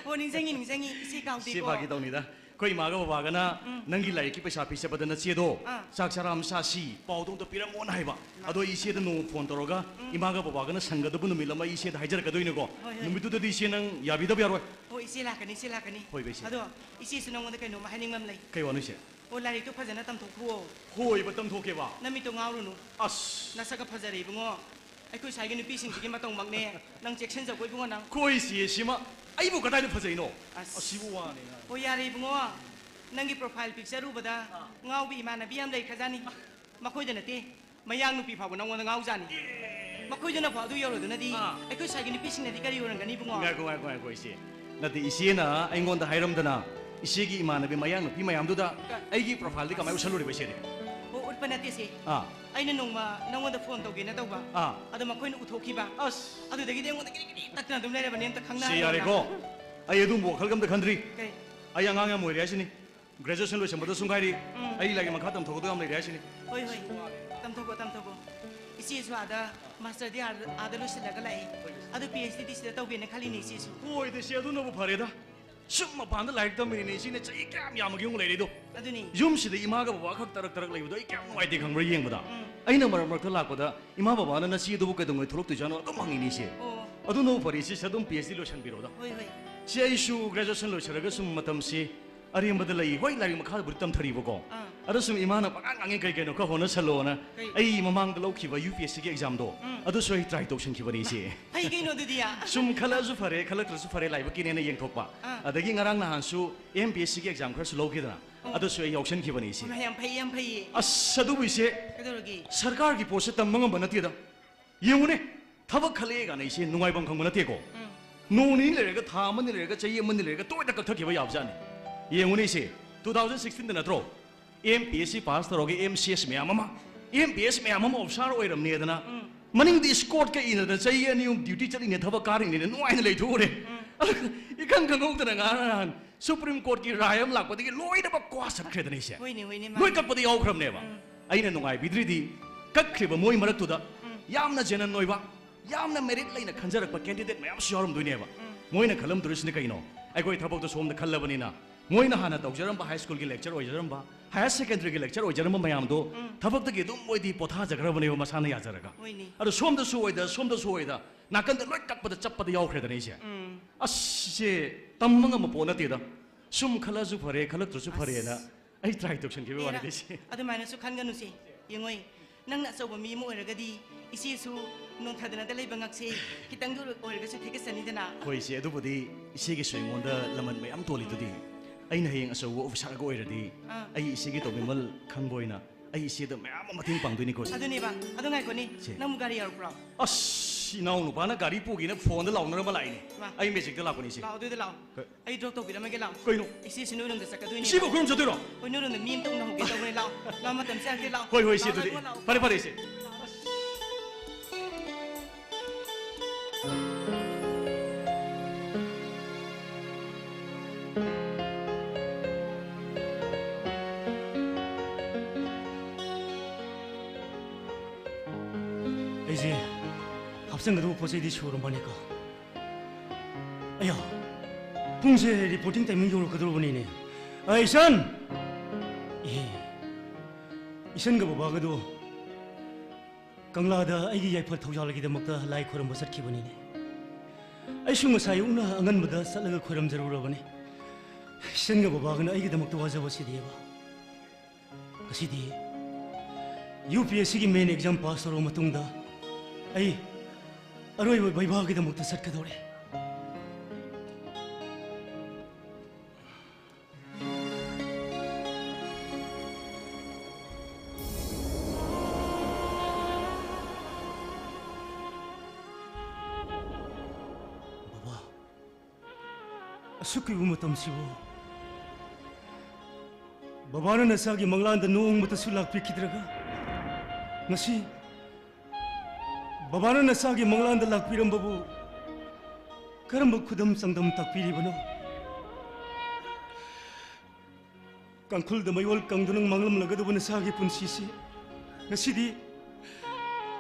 ꯑꯣ, ꯅꯤꯡꯁꯤꯡꯉꯤ, ꯅꯤꯡꯁꯤꯡꯉꯤ, ꯏꯆꯦ ꯀꯥꯎꯗꯦꯀꯣ꯫ ꯏꯆꯦ, ꯐꯥꯒꯤ ꯇꯧꯅꯤꯗ꯫ ꯑꯩꯈꯣꯏ ꯏꯃꯥꯒ ꯕꯕꯥꯒꯅ ꯅꯪꯒꯤ ꯂꯥꯏꯔꯤꯛꯀꯤ ꯄꯩꯁꯥ ꯄꯤ ꯆꯠꯄꯗ ꯅꯆꯦꯗꯣ ꯑꯥ꯫ ꯆꯥꯛ ꯆꯔꯥ ꯑꯃ ꯆꯥꯁꯤ, ꯄꯥꯎꯗꯣ ꯑꯝꯇ ꯄꯤꯔꯝꯃꯣꯅ ꯍꯥꯏꯕ꯫ ꯑꯗꯣ ꯑꯩ ꯏꯆꯦꯗ ꯅꯣꯡꯃ ꯐꯣꯟ ꯇꯧꯔꯒ ꯏꯃꯥꯒ ꯕꯕꯥꯒꯅ ꯁꯪꯒꯗꯕ ꯅꯨꯃꯤꯠ ꯑꯃ ꯑꯩ ꯏꯆꯦꯗ ꯍꯥꯏꯖꯔꯛꯀꯗꯣꯏꯅꯦꯀꯣ꯫ ꯍꯣꯏ, ꯍꯣꯏ꯫ ꯅꯨꯃꯤꯠꯇꯨꯗꯗꯤ ꯏꯆꯦ ꯅꯪ ꯌꯥꯕꯤꯗꯕ ꯌꯥꯔꯣꯏ꯫ ꯍꯣꯏ, ꯏꯆꯦ ꯂꯥꯛꯀꯅꯤ, ꯏꯆꯦ ꯂꯥꯛꯀꯅꯤ꯫ ꯍꯣꯏ, ꯏꯆꯦ꯫ ꯑꯗꯣ ꯏꯆꯦꯁꯨ ꯅꯉꯣꯟꯗ ꯀꯩꯅꯣꯝꯃ ꯍꯥꯏꯅꯤꯡꯕ ꯑꯃ ꯂꯩ꯫ ꯀꯩ ꯋꯥꯅꯣ, ꯏꯆꯦ? ꯑꯣ, ꯂꯥꯏꯔꯤꯛꯇꯣ ꯐꯖꯅ ꯇꯝꯊꯣꯛꯈꯨꯋꯣ꯫ ꯍꯣꯏꯕ, ꯇꯝꯊꯣꯛꯀꯦꯕ꯫ ꯅꯃꯤꯠꯇꯣ ꯉꯥꯎꯔꯨꯅꯨ꯫ ꯑꯁ꯫ ꯅꯁꯛꯀ ꯐꯖꯔꯦ, ꯏꯕꯨꯡꯉꯣ꯫ ꯑꯩꯈꯣꯏ ꯁ꯭ꯋꯥꯏꯒꯤ ꯅꯨꯄꯤꯁꯤꯡꯁꯤꯒꯤ ꯃꯇꯧꯃꯛꯅꯦ ꯅꯪ ꯆꯦꯛꯁꯤꯟꯖꯧꯀꯣ, ꯏꯕꯨꯡꯉꯣ, ꯅꯪ꯫ ꯈꯣꯏ ꯆꯦꯁꯤꯃ ꯑꯩꯕꯨ ꯀꯗꯥꯏꯗ ꯐꯖꯩꯅꯣ? ꯑꯁ꯫ ꯑꯁꯤꯕꯨ ꯋꯥꯅꯦꯅ꯫ ꯑꯣ, ꯌꯥꯔꯦ, ꯏꯕꯨꯡꯉꯣ꯫ ꯅꯪꯒꯤ profile picture ꯎꯕꯗ ꯉꯥꯎꯕꯤ ꯏꯃꯥꯟꯅꯕꯤ ꯌꯥꯝ ꯂꯩꯈ꯭ꯔꯖꯥꯠꯅꯤ꯫ ꯃꯈꯣꯏꯗ ꯅꯠꯇꯦ, ꯃꯌꯥꯡ ꯅꯨꯄꯤ ꯐꯥꯎꯕ ꯅꯪꯉꯣꯟꯗ ꯉꯥꯎꯖꯥꯠꯅꯤ꯫ ꯃꯈꯣꯏꯗꯨꯅ ꯐꯥꯎ ꯑꯗꯨ ꯌꯧꯔꯗꯨꯅꯗꯤ ꯑꯥ꯫ ꯑꯩꯈꯣꯏ ꯁ꯭ꯋꯥꯏꯒꯤ ꯅꯨꯄꯤꯁꯤꯡꯅꯗꯤ ꯀꯔꯤ ꯑꯣꯏꯔꯝꯒꯅꯤ, ꯏꯕꯨꯡꯉꯣ? ꯉꯥꯏꯈꯣ, ꯉꯥꯏꯈꯣ, ꯉꯥꯏꯈꯣ, ꯏꯆꯦ꯫ ꯅꯠꯇꯦ, ꯏꯆꯦꯅ ꯑꯩꯉꯣꯟꯗ ꯍꯥꯏꯔꯝꯗꯅ ꯏꯆꯦꯒꯤ ꯏꯃꯥꯟꯅꯕꯤ ꯃꯌꯥꯡ ꯅꯨꯄꯤ ꯃꯌꯥꯝꯗꯨꯗ ꯑꯩꯒꯤ profileꯗꯤ ꯀꯃꯥꯏꯅ ꯎꯠꯁꯜꯂꯨꯔꯤꯕ, ꯏꯆꯦꯗꯤ? ꯑꯣ, ꯎꯠꯄ ꯅꯠꯇꯦꯁꯦ꯫ ꯑꯥ꯫ ꯑꯩꯅ ꯅꯣꯡꯃ ꯅꯉꯣꯟꯗ phone ꯇꯧꯒꯦꯅ ꯇꯧꯕ꯫ ꯑꯥ꯫ ꯑꯗꯣ ꯃꯈꯣꯏꯅ ꯎꯊꯣꯛꯈꯤꯕ꯫ ꯑꯁ꯫ ꯑꯗꯨꯗꯒꯤꯗꯤ ꯑꯩꯉꯣꯟꯗ ꯀꯤꯔꯤ ꯀꯤꯔꯤ ꯇꯛꯇꯅ ꯑꯗꯨꯝ ꯂꯩꯔꯕꯅꯦ, ꯑꯝꯇ ꯈꯪꯅ ꯏꯆꯦ, ꯍꯥꯏꯔꯣ ꯌꯥꯔꯦꯀꯣ꯫ ꯅꯪ꯫ ꯑꯩ ꯑꯗꯨꯝꯕ ꯋꯥꯈꯜꯒ ꯑꯝꯇ ꯈꯟꯗ꯭ꯔꯤ꯫ ꯀꯩ? ꯑꯩ ꯑꯉꯥꯡ ꯌꯥꯝ ꯑꯣꯏꯔꯤ ꯍꯥꯏꯁꯤꯅꯤ꯫ ꯒ꯭ꯔꯦꯖꯨꯑꯦꯁꯟ ꯂꯣꯏꯁꯟꯕꯗꯁꯨ ꯉꯥꯏꯔꯤ꯫ ꯎꯝ꯫ ꯑꯩ ꯂꯥꯏꯔꯤꯛ ꯃꯈꯥ ꯇꯝꯊꯣꯛꯀꯗꯕ ꯌꯥꯝ ꯂꯩꯔꯤ ꯍꯥꯏꯁꯤꯅꯤ꯫ ꯍꯣꯏ, ꯍꯣꯏ꯫ ꯇꯝꯊꯣꯛꯀꯣ, ꯇꯝꯊꯣꯛꯀꯣ꯫ ꯏꯆꯦꯁꯨ ꯑꯥꯗ ꯃꯥꯁꯇꯔꯗꯤ ꯑꯥꯗ, ꯑꯥꯗ ꯂꯣꯏꯁꯤꯜꯂꯒ ꯂꯥꯛꯑꯦ꯫ ꯑꯗꯨ ꯄꯤ ꯑꯩꯆ ꯗꯤꯗꯤ ꯁꯤꯗ ꯇꯧꯒꯦꯅ ꯈꯜꯂꯤꯅꯦ ꯏꯆꯦꯁꯨ꯫ ꯍꯣꯏꯗ ꯏꯆꯦ, ꯑꯗꯨꯅꯕꯨ ꯐꯔꯦꯗ꯫ ꯁꯨꯝ ꯃꯄꯥꯟꯗ ꯂꯥꯏꯔꯤꯛ ꯇꯝꯃꯤꯅꯤꯅꯦ ꯏꯆꯦꯅ ꯆꯍꯤ ꯀꯌꯥꯝ ꯌꯥꯝꯃꯒꯦ ꯑꯃꯨꯛ ꯂꯩꯔꯤꯗꯣ꯫ ꯑꯗꯨꯅꯤ꯫ ꯌꯨꯝꯁꯤꯗ ꯏꯃꯥꯒ ꯕꯕꯥ ꯈꯛ ꯇꯔꯛ ꯇꯔꯛ ꯂꯩꯕꯗꯣ ꯑꯩ ꯀꯌꯥꯝ ꯅꯨꯡꯉꯥꯏꯇꯦ ꯈꯪꯕ꯭ꯔꯥ ꯌꯦꯡꯕꯗ? ꯎꯝ꯫ ꯑꯩꯅ ꯃꯔꯛ ꯃꯔꯛꯇ ꯂꯥꯛꯄꯗ ꯏꯃꯥ ꯕꯕꯥꯅ ꯅꯆꯦ ꯑꯗꯨꯕꯨ ꯀꯩꯗꯧꯉꯩ ꯊꯣꯛꯂꯛꯇꯣꯏꯖꯥꯠꯅꯣ ꯑꯗꯨꯝ ꯍꯪꯉꯤꯅꯦ ꯏꯆꯦ꯫ ꯑꯣ꯫ ꯑꯗꯨꯅꯕꯨ ꯐꯔꯦ ꯏꯆꯦ, ꯑꯗꯨꯝ ꯄꯤ ꯑꯩꯆ ꯗꯤ ꯂꯣꯏꯁꯟꯕꯤꯔꯣꯗ꯫ ꯍꯣꯏ, ꯍꯣꯏ꯫ ꯏꯆꯦ, ꯑꯩꯁꯨ ꯒ꯭ꯔꯦꯖꯨꯑꯦꯁꯟ ꯂꯣꯏꯁꯜꯂꯒ ꯁꯨꯝ ꯃꯇꯝꯁꯤ ꯑꯔꯦꯝꯕꯗ ꯂꯩ꯫ ꯍꯣꯏ, ꯂꯥꯏꯔꯤꯛ ꯃꯈꯥꯕꯨꯗꯤ ꯇꯝꯊꯔꯤꯕꯀꯣ꯫ ꯑꯥ꯫ ꯑꯗꯣ ꯁꯨꯝ ꯏꯃꯥꯅ ꯄꯉꯥꯡ ꯉꯥꯡꯉꯤ, "ꯀꯩ ꯀꯩꯅꯣ ꯈꯔ ꯍꯣꯠꯅꯁꯜꯂꯣꯅ"꯫ ꯀꯩ? ꯑꯩ ꯃꯃꯥꯡꯗ ꯂꯧꯈꯤꯕ ꯌꯨ ꯄꯤ ꯑꯦꯁ ꯁꯤꯒꯤ ꯑꯦꯛꯖꯥꯝꯗꯣ, ꯎꯝ꯫ ꯑꯗꯨꯁꯨ ꯑꯩ ꯇ꯭ꯔꯥꯏ ꯇꯧꯁꯟꯈꯤꯕꯅꯤ ꯏꯆꯦ꯫ ꯐꯩ ꯀꯩꯅꯣ ꯑꯗꯨꯗꯤ꯫ ꯁꯨꯝ ꯈꯜꯂꯛꯑꯁꯨ ꯐꯔꯦ, ꯈꯜꯂꯛꯇ꯭ꯔꯁꯨ ꯐꯔꯦ, ꯂꯥꯏꯕꯛꯀꯤꯅꯦꯅ ꯌꯦꯡꯊꯣꯛꯄ꯫ ꯑꯥ꯫ ꯑꯗꯒꯤ ꯉꯔꯥꯡ ꯅꯍꯥꯟꯁꯨ ꯑꯦꯝ ꯄꯤ ꯑꯦꯁ ꯁꯤꯒꯤ ꯑꯦꯛꯖꯥꯝ ꯈꯔꯁꯨ ꯂꯧꯈꯤꯗꯅ, ꯑꯣ꯫ ꯑꯗꯨꯁꯨ ꯑꯩ ꯌꯥꯎꯁꯟꯈꯤꯕꯅꯤ ꯏꯆꯦ꯫ ꯏꯃꯥ, ꯌꯥꯝ ꯐꯩ, ꯌꯥꯝ ꯐꯩꯌꯦ꯫ ꯑꯁ, ꯑꯗꯨꯕꯨ ꯏꯆꯦ, ꯀꯩꯗꯧꯔꯒꯦ? ꯁꯔꯀꯥꯔꯒꯤ ꯄꯣꯠꯁꯦ ꯇꯝꯕ ꯉꯝꯕ ꯅꯠꯇꯦꯗ꯫ ꯌꯦꯡꯉꯨꯅꯦ, ꯊꯕꯛ ꯈꯜꯂꯛꯑꯦ ꯀꯥꯏꯅ ꯏꯆꯦ ꯅꯨꯡꯉꯥꯏꯐꯝ ꯈꯪꯕ ꯅꯠꯇꯦꯀꯣ꯫ ꯎꯝ꯫ ꯅꯣꯡ ꯅꯤꯅꯤ ꯂꯩꯔꯒ, ꯊꯥ ꯑꯃꯅꯤ ꯂꯩꯔꯒ, ꯆꯍꯤ ꯑꯃꯅꯤ ꯂꯩꯔꯒ ꯇꯣꯏꯅ ꯀꯛꯊꯠꯈꯤꯕ ꯌꯥꯕꯖꯥꯠꯅꯤ꯫ ꯌꯦꯡꯉꯨꯅꯦ ꯏꯆꯦ, ꯇꯨ ꯊꯥꯎꯖꯟ ꯁꯤꯛꯁꯇꯤꯟꯗ ꯅꯠꯇ꯭ꯔꯣ M P S C pass ꯇꯧꯔꯒ ꯑꯦꯝ ꯁꯤ ꯑꯦꯁ ꯃꯌꯥꯝ ꯑꯃ, ꯑꯦꯝ ꯄꯤ ꯑꯦꯁ ꯃꯌꯥꯝ ꯑꯃ ꯑꯣꯐꯤꯁꯥꯔ ꯑꯣꯏꯔꯝꯅꯦꯗꯅ, ꯎꯝ꯫ ꯃꯅꯤꯡꯗ ꯏꯁꯀꯣꯔꯠꯀ ꯏꯅꯗꯅ ꯆꯍꯤ ꯑꯅꯤ ꯑꯍꯨꯝ ꯗ꯭ꯌꯨꯇꯤ ꯆꯠꯂꯤꯅꯦ, ꯊꯕꯛ ꯀꯥꯔꯤꯅꯦꯅ ꯅꯨꯡꯉꯥꯏꯅ ꯂꯩꯊꯣꯛꯎꯔꯦ꯫ ꯎꯝ꯫ ꯑꯗꯨꯒ ꯏꯈꯪ ꯈꯪꯍꯧꯗꯅ ꯉꯔꯥꯡ ꯅꯍꯥꯟ ꯁꯨꯄ꯭ꯔꯤꯝ ꯀꯣꯔꯠꯀꯤ ꯔꯥꯏ ꯑꯃ ꯂꯥꯛꯄꯗꯒꯤ ꯂꯣꯏꯅꯃꯛ ꯀ꯭ꯋꯥ ꯆꯠꯈ꯭ꯔꯦꯗꯅ ꯏꯆꯦ꯫ ꯍꯣꯏꯅꯦ, ꯍꯣꯏꯅꯦ, ꯃꯥꯅꯦ꯫ ꯂꯣꯏ ꯀꯛꯄꯗ ꯌꯥꯎꯈ꯭ꯔꯕꯅꯦꯕ꯫ ꯎꯝ꯫ ꯑꯩꯅ ꯅꯨꯡꯉꯥꯏꯕꯤꯗ꯭ꯔꯤꯗꯤ ꯀꯛꯈ꯭ꯔꯤꯕ ꯃꯣꯏ ꯃꯔꯛꯇꯨꯗ ꯎꯝ꯫ ꯌꯥꯝꯅ ꯖꯦꯅꯟ ꯑꯣꯏꯕ, ꯌꯥꯝꯅ ꯃꯦꯔꯤꯠ ꯂꯩꯅ ꯈꯟꯖꯔꯛꯄ ꯀꯦꯟꯗꯤꯗꯦꯠ ꯃꯌꯥꯝꯁꯨ ꯌꯥꯎꯔꯝꯗꯣꯏꯅꯦꯕ꯫ ꯎꯝ꯫ ꯃꯣꯏꯅ ꯈꯜꯂꯝꯗꯣꯔꯤꯁꯤꯅ ꯀꯩꯅꯣ? ꯑꯩꯈꯣꯏ ꯊꯕꯛꯇꯣ ꯁꯣꯝꯗ ꯈꯜꯂꯕꯅꯤꯅ, ꯃꯣꯏꯅ ꯍꯥꯟꯅ ꯇꯧꯖꯔꯝꯕ ꯍꯥꯏ ꯁ꯭ꯀꯨꯜꯒꯤ ꯂꯦꯛꯆꯔ ꯑꯣꯏꯖꯔꯝꯕ, ꯍꯥꯌꯔ ꯁꯦꯀꯦꯟꯗꯔꯤꯒꯤ ꯂꯦꯛꯆꯔ ꯑꯣꯏꯖꯔꯝꯕ ꯃꯌꯥꯝꯗꯣ ꯎꯝ꯫ ꯊꯕꯛꯇꯒꯤ ꯑꯗꯨꯝ ꯃꯣꯏꯗꯤ ꯄꯣꯊꯥꯖꯈ꯭ꯔꯕꯅꯦꯕ ꯃꯁꯥꯅ ꯌꯥꯖꯔꯒ꯫ ꯍꯣꯏꯅꯦ꯫ ꯑꯗꯣ ꯁꯣꯝꯗꯁꯨ ꯑꯣꯏꯗ, ꯁꯣꯝꯗꯁꯨ ꯑꯣꯏꯗ, ꯅꯥꯀꯟꯗ ꯂꯣꯏ ꯀꯛꯄꯗ ꯆꯞꯄꯗ ꯌꯥꯎꯈ꯭ꯔꯦꯗꯅ ꯑꯩꯁꯦ꯫ ꯎꯝ꯫ ꯑꯁ, ꯏꯆꯦ, ꯇꯝꯕ ꯉꯝꯕ ꯄꯣꯠ ꯅꯠꯇꯦꯗ꯫ ꯁꯨꯝ ꯈꯜꯂꯁꯨ ꯐꯔꯦ, ꯈꯜꯂꯛꯇ꯭ꯔꯁꯨ ꯐꯔꯦꯅ ꯑꯁ꯫ ꯑꯩ ꯇ꯭ꯔꯥꯏ ꯇꯧꯁꯟꯈꯤꯕ ꯍꯦꯔꯥ, ꯋꯥꯅꯤꯗ ꯏꯆꯦ꯫ ꯑꯗꯨꯃꯥꯏꯅꯁꯨ ꯈꯟꯒꯅꯨꯁꯦ꯫ ꯌꯦꯡꯉꯣꯏ, ꯅꯪꯅ ꯑꯆꯧꯕ ꯃꯤ ꯑꯃ ꯑꯣꯏꯔꯒꯗꯤ ꯏꯆꯦꯁꯨ ꯅꯣꯟꯊꯗꯅꯗ ꯂꯩꯕ ꯉꯛꯁꯦ ꯈꯤꯇꯪꯗ ꯑꯣꯏꯔꯒꯁꯨ ꯊꯦꯛꯀꯠꯆꯅꯤꯗꯅ꯫ ꯍꯣꯏ ꯏꯆꯦ, ꯑꯗꯨꯕꯨꯗꯤ ꯏꯆꯦꯒꯤꯁꯨ ꯑꯩꯉꯣꯟꯗ ꯂꯃꯟ ꯃꯌꯥꯝ ꯇꯣꯜꯂꯤꯗꯨꯗꯤ꯫ ꯑꯩꯅ ꯍꯌꯦꯡ ꯑꯆꯧꯕ ꯑꯣꯐꯤꯁꯥꯔꯒ ꯑꯣꯏꯔꯗꯤ ꯑꯥ꯫ ꯑꯩ ꯏꯆꯦꯒꯤ ꯇꯧꯕꯤꯃꯜ ꯈꯪꯕ ꯑꯣꯏꯅ ꯑꯩ ꯏꯆꯦꯗ ꯃꯌꯥꯝ ꯑꯃ ꯃꯇꯦꯡ ꯄꯥꯡꯗꯣꯏꯅꯤꯀꯣ ꯏꯆꯦ꯫ ꯑꯗꯨꯅꯦꯕ꯫ ꯑꯗꯨ ꯉꯥꯏꯈꯣꯅꯦ, ꯏꯆꯦ꯫ ꯅꯪꯕꯨ ꯒꯥꯔꯤ ꯌꯥꯎꯔꯛꯄ꯭ꯔꯣ? ꯑꯁ, ꯏꯅꯥꯎ ꯅꯨꯄꯥꯅ ꯒꯥꯔꯤ ꯄꯨꯒꯦꯅ ꯐꯣꯟꯗ ꯂꯥꯎꯅꯔꯝꯕ ꯂꯥꯛꯏꯅꯦ꯫ ꯃꯥ꯫ ꯑꯩ ꯃꯦꯖꯤꯛꯇ ꯂꯥꯛꯄꯅꯤ ꯏꯆꯦ꯫ ꯂꯥꯛꯑꯣ, ꯑꯗꯨꯗ ꯂꯥꯛꯑꯣ꯫ ꯀ- ꯑꯩ ꯗ꯭ꯔꯣꯞ ꯇꯧꯕꯤꯔꯝꯃꯒꯦ, ꯂꯥꯛꯑꯣ꯫ ꯀꯩꯅꯣ? ꯏꯆꯦꯁꯤ ꯅꯣꯏꯔꯣꯝꯗ ꯆꯠꯀꯗꯣꯏꯅꯦ꯫ ꯏꯆꯦꯕꯨ ꯑꯩꯈꯣꯏꯔꯣꯝ ꯆꯠꯇꯣꯏꯔꯣ? ꯍꯣꯏ, ꯅꯣꯏꯔꯣꯝꯗ ꯃꯤ ꯑꯝꯇ ꯎꯅꯍꯧꯒꯦ ꯇꯧꯕꯅꯦ, ꯂꯥꯛꯑꯣ꯫ ꯂꯥꯛꯑꯣ, ꯃꯇꯝꯁꯦ ꯌꯥꯔꯗꯤ ꯂꯥꯛꯑꯣ꯫ ꯍꯣꯏ, ꯍꯣꯏ, ꯏꯆꯦ, ꯂꯥꯛꯑꯣ, ꯑꯗꯨꯗꯤ꯫ ꯂꯥꯛꯑꯣ, ꯂꯥꯛꯑꯣ꯫ ꯐꯔꯦ, ꯐꯔꯦ, ꯏꯆꯦ꯫ ꯑꯩꯁꯦ ꯍꯥꯞꯆꯤꯟꯒꯗꯧꯕ ꯄꯣꯠ ꯆꯩꯗꯤ ꯁꯨꯔꯝꯕꯅꯤꯀꯣ꯫ ꯑꯌꯥ, ꯄꯨꯡꯁꯦ reporting timing ꯌꯧꯔꯛꯀꯗꯧꯔꯕꯅꯤꯅꯦ꯫ ꯑꯩ ꯏꯆꯟ! ꯑꯦ, ꯏꯆꯟꯒ ꯕꯕꯥꯒꯗꯣ ꯀꯪꯂꯥꯗ ꯑꯩꯒꯤ ꯌꯥꯏꯐ ꯊꯧꯖꯥꯜꯒꯤꯗꯃꯛꯇ ꯂꯥꯏ ꯈꯣꯏꯔꯝꯕ ꯆꯠꯈꯤꯕꯅꯤꯅꯦ꯫ ꯑꯩꯁꯨ ꯉꯁꯥꯏ ꯑꯌꯨꯛꯅ ꯑꯉꯟꯕꯗ ꯆꯠꯂꯒ ꯈꯣꯏꯔꯝꯖꯔꯨꯔꯕꯅꯤ꯫ ꯏꯆꯟꯒ ꯕꯕꯥꯒꯅ ꯑꯩꯒꯤꯗꯃꯛꯇ ꯋꯥꯖꯕꯁꯤꯗꯤꯕ꯫ ꯉꯁꯤꯗꯤ ꯌꯨ ꯄꯤ ꯑꯦꯁ ꯁꯤꯒꯤ main exam pass ꯇꯧꯔꯕ ꯃꯇꯨꯡꯗ ꯑꯩ ꯑꯔꯣꯏꯕ ꯕꯩꯕꯥꯒꯤꯗꯃꯛꯇ ꯆꯠꯀꯗꯧꯔꯦ꯫ ꯕꯕꯥ, ꯑꯁꯨꯛ ꯀꯨꯏꯕ ꯃꯇꯝꯁꯤꯕꯨ ꯕꯕꯥꯅ ꯅꯆꯥꯒꯤ ꯃꯪꯂꯥꯟꯗ ꯅꯣꯡꯃꯇꯁꯨ ꯂꯥꯛꯄꯤꯈꯤꯗ꯭ꯔꯒ, ꯉꯁꯤ ꯕꯕꯥꯅ ꯅꯆꯥꯒꯤ ꯃꯪꯂꯥꯟꯗ ꯂꯥꯛꯄꯤꯔꯝꯕꯕꯨ ꯀꯔꯝꯕ ꯈꯨꯗꯝ ꯆꯥꯡꯗꯝ ꯇꯥꯛꯄꯤꯔꯤꯕꯅꯣ? ꯀꯥꯡꯈꯨꯜꯗ ꯃꯌꯣꯜ ꯀꯪꯗꯨꯅ ꯃꯥꯡꯂꯝꯂꯒꯗꯧꯕ ꯅꯆꯥꯒꯤ ꯄꯨꯟꯁꯤꯁꯤ ꯉꯁꯤꯗꯤ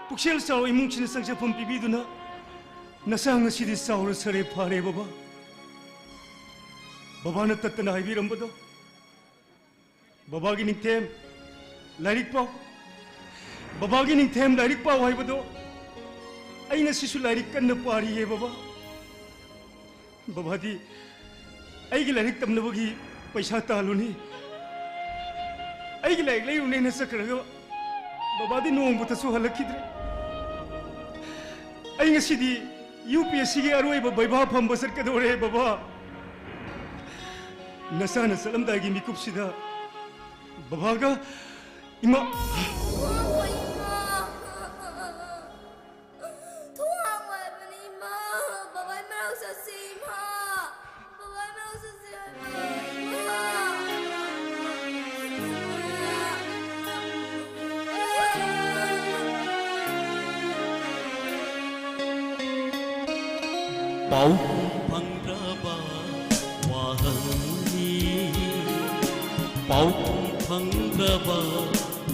ꯄꯨꯛꯆꯦꯜ ꯆꯥꯎꯕ ꯏꯃꯨꯡꯁꯤꯅ ꯆꯪꯖꯐꯝ ꯄꯤꯕꯤꯗꯨꯅ ꯅꯆꯥ ꯉꯁꯤꯗꯤ ꯆꯥꯎꯔ ꯁꯔꯦ ꯐꯥꯔꯦ ꯕꯕꯥ꯫ ꯕꯕꯥꯅ ꯇꯠꯇꯅ ꯍꯥꯏꯕꯤꯔꯝꯕꯗꯣ, ꯕꯕꯥꯒꯤ ꯅꯤꯡꯊꯦꯝ ꯂꯥꯏꯔꯤꯛ ꯄꯥꯎ, ꯕꯕꯥꯒꯤ ꯅꯤꯡꯊꯦꯝ ꯂꯥꯏꯔꯤꯛ ꯄꯥꯎ ꯍꯥꯏꯕꯗꯣ ꯑꯩ ꯉꯁꯤꯁꯨ ꯂꯥꯏꯔꯤꯛ ꯀꯟꯅ ꯄꯥꯔꯤꯌꯦ ꯕꯕꯥ꯫ ꯕꯕꯥꯗꯤ ꯑꯩꯒꯤ ꯂꯥꯏꯔꯤꯛ ꯇꯝꯅꯕꯒꯤ ꯄꯩꯁꯥ ꯇꯥꯜꯂꯨꯅꯤ, ꯑꯩꯒꯤ ꯂꯥꯏꯔꯤꯛ ꯂꯩꯔꯨꯅꯦꯅ ꯆꯠꯈ꯭ꯔꯒ ꯕꯕꯥꯗꯤ ꯅꯣꯡꯃꯇꯁꯨ ꯍꯜꯂꯛꯈꯤꯗ꯭ꯔꯦ꯫ ꯑꯩ ꯉꯁꯤꯗꯤ ꯌꯨ ꯄꯤ ꯑꯦꯁ ꯁꯤꯒꯤ ꯑꯔꯣꯏꯕ ꯕꯩꯕꯥ ꯐꯝꯕ ꯆꯠꯀꯗꯧꯔꯦ ꯕꯕꯥ꯫ ꯅꯆꯥꯅ ꯆꯠꯂꯝꯗꯥꯏꯒꯤ ꯃꯤꯀꯨꯞꯁꯤꯗ ꯕꯕꯥꯒ ꯏꯃꯥ꯫ ꯊꯣꯡ ꯍꯥꯡꯉꯣ ꯍꯥꯏꯕꯅꯤ, ꯏꯃꯥ꯫ ꯕꯕꯥꯏ ꯃꯅꯥꯛ ꯆꯠꯁꯤ, ꯏꯃꯥ꯫ ꯕꯕꯥꯏ ꯃꯅꯥꯛ ꯆꯠꯁꯤ ꯍꯥꯏꯕ, ꯏꯃꯥ꯫ ꯄꯥꯎ ꯐꯪꯗ꯭ꯔꯕ ꯋꯥꯍꯪ ꯄꯥꯎꯈꯨꯝ ꯐꯪꯗ꯭ꯔꯕ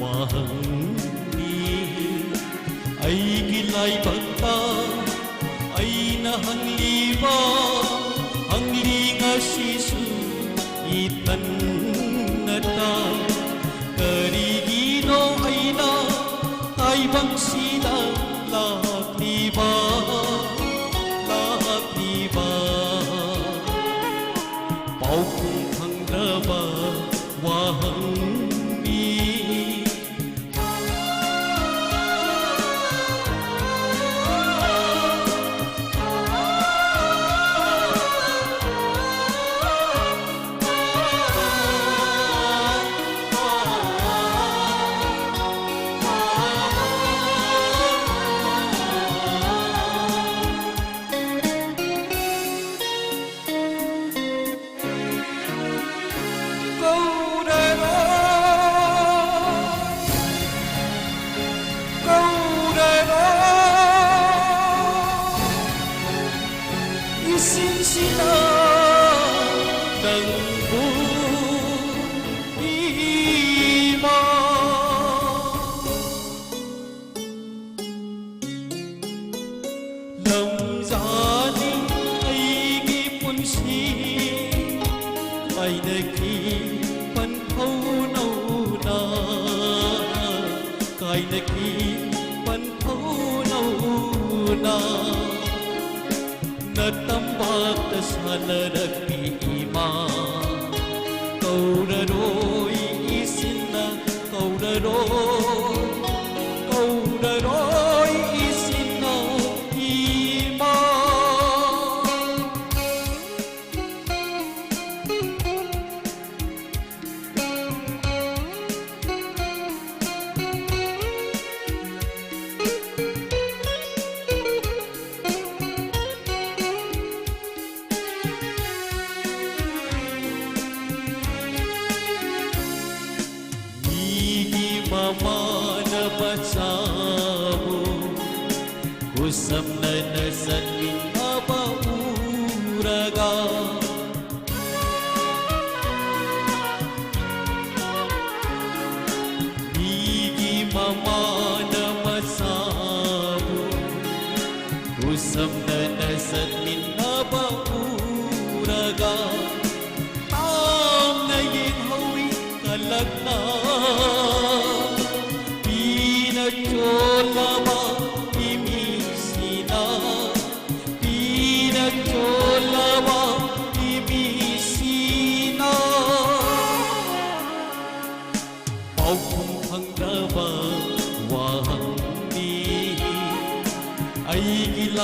ꯋꯥꯍꯪꯅꯤ꯫ ꯑꯩꯒꯤ ꯂꯥꯏꯕꯛꯇ ꯑꯩꯅ ꯍꯪꯂꯤꯕ ꯍꯪꯂꯤ ꯉꯁꯤꯁꯨ ꯏꯊꯟꯅꯇ꯫ ꯀꯔꯤꯒꯤꯅꯣ ꯑꯩꯅ ꯇꯥꯏꯕꯪꯁꯤꯗ ꯂꯥꯛꯂꯤꯕ, ꯂꯥꯛꯂꯤꯕ? ꯄꯥꯎꯈꯨꯝ ꯐꯪꯗ꯭ꯔꯕ ꯋꯥꯍꯪꯅꯤ꯫ ꯀꯧꯔꯔꯣꯏ, ꯀꯧꯔꯔꯣꯏ, ꯏꯁꯤꯡꯁꯤꯅ ꯅꯪꯕꯨ, ꯏꯃꯥ꯫ ꯂꯝꯖꯥꯅꯤ ꯑꯩꯒꯤ ꯄꯨꯟꯁꯤ, ꯀꯥꯏꯅꯈꯤ ꯄꯟꯊꯧ ꯅꯧꯅ, ꯀꯥꯏꯅꯈꯤ ꯄꯟꯊꯧ ꯅꯧꯅ꯫ ꯅꯇꯝꯄꯥꯛꯇ ꯁꯥꯟꯅꯔꯛꯄꯤ ꯏꯃꯥ, ꯀꯧꯔꯔꯣꯏ ꯏꯁꯤꯡꯅ, ꯀꯧꯔꯔꯣꯏ, ꯀꯧꯔꯔꯣꯏ ꯏꯁꯤꯡꯅ, ꯏꯃꯥ꯫ ꯃꯤꯒꯤ ꯃꯃꯥꯅ ꯃꯆꯥꯕꯨ ꯈꯨꯠꯁꯝꯅꯅ ꯆꯠꯃꯤꯟꯅꯕ ꯎꯔꯒ,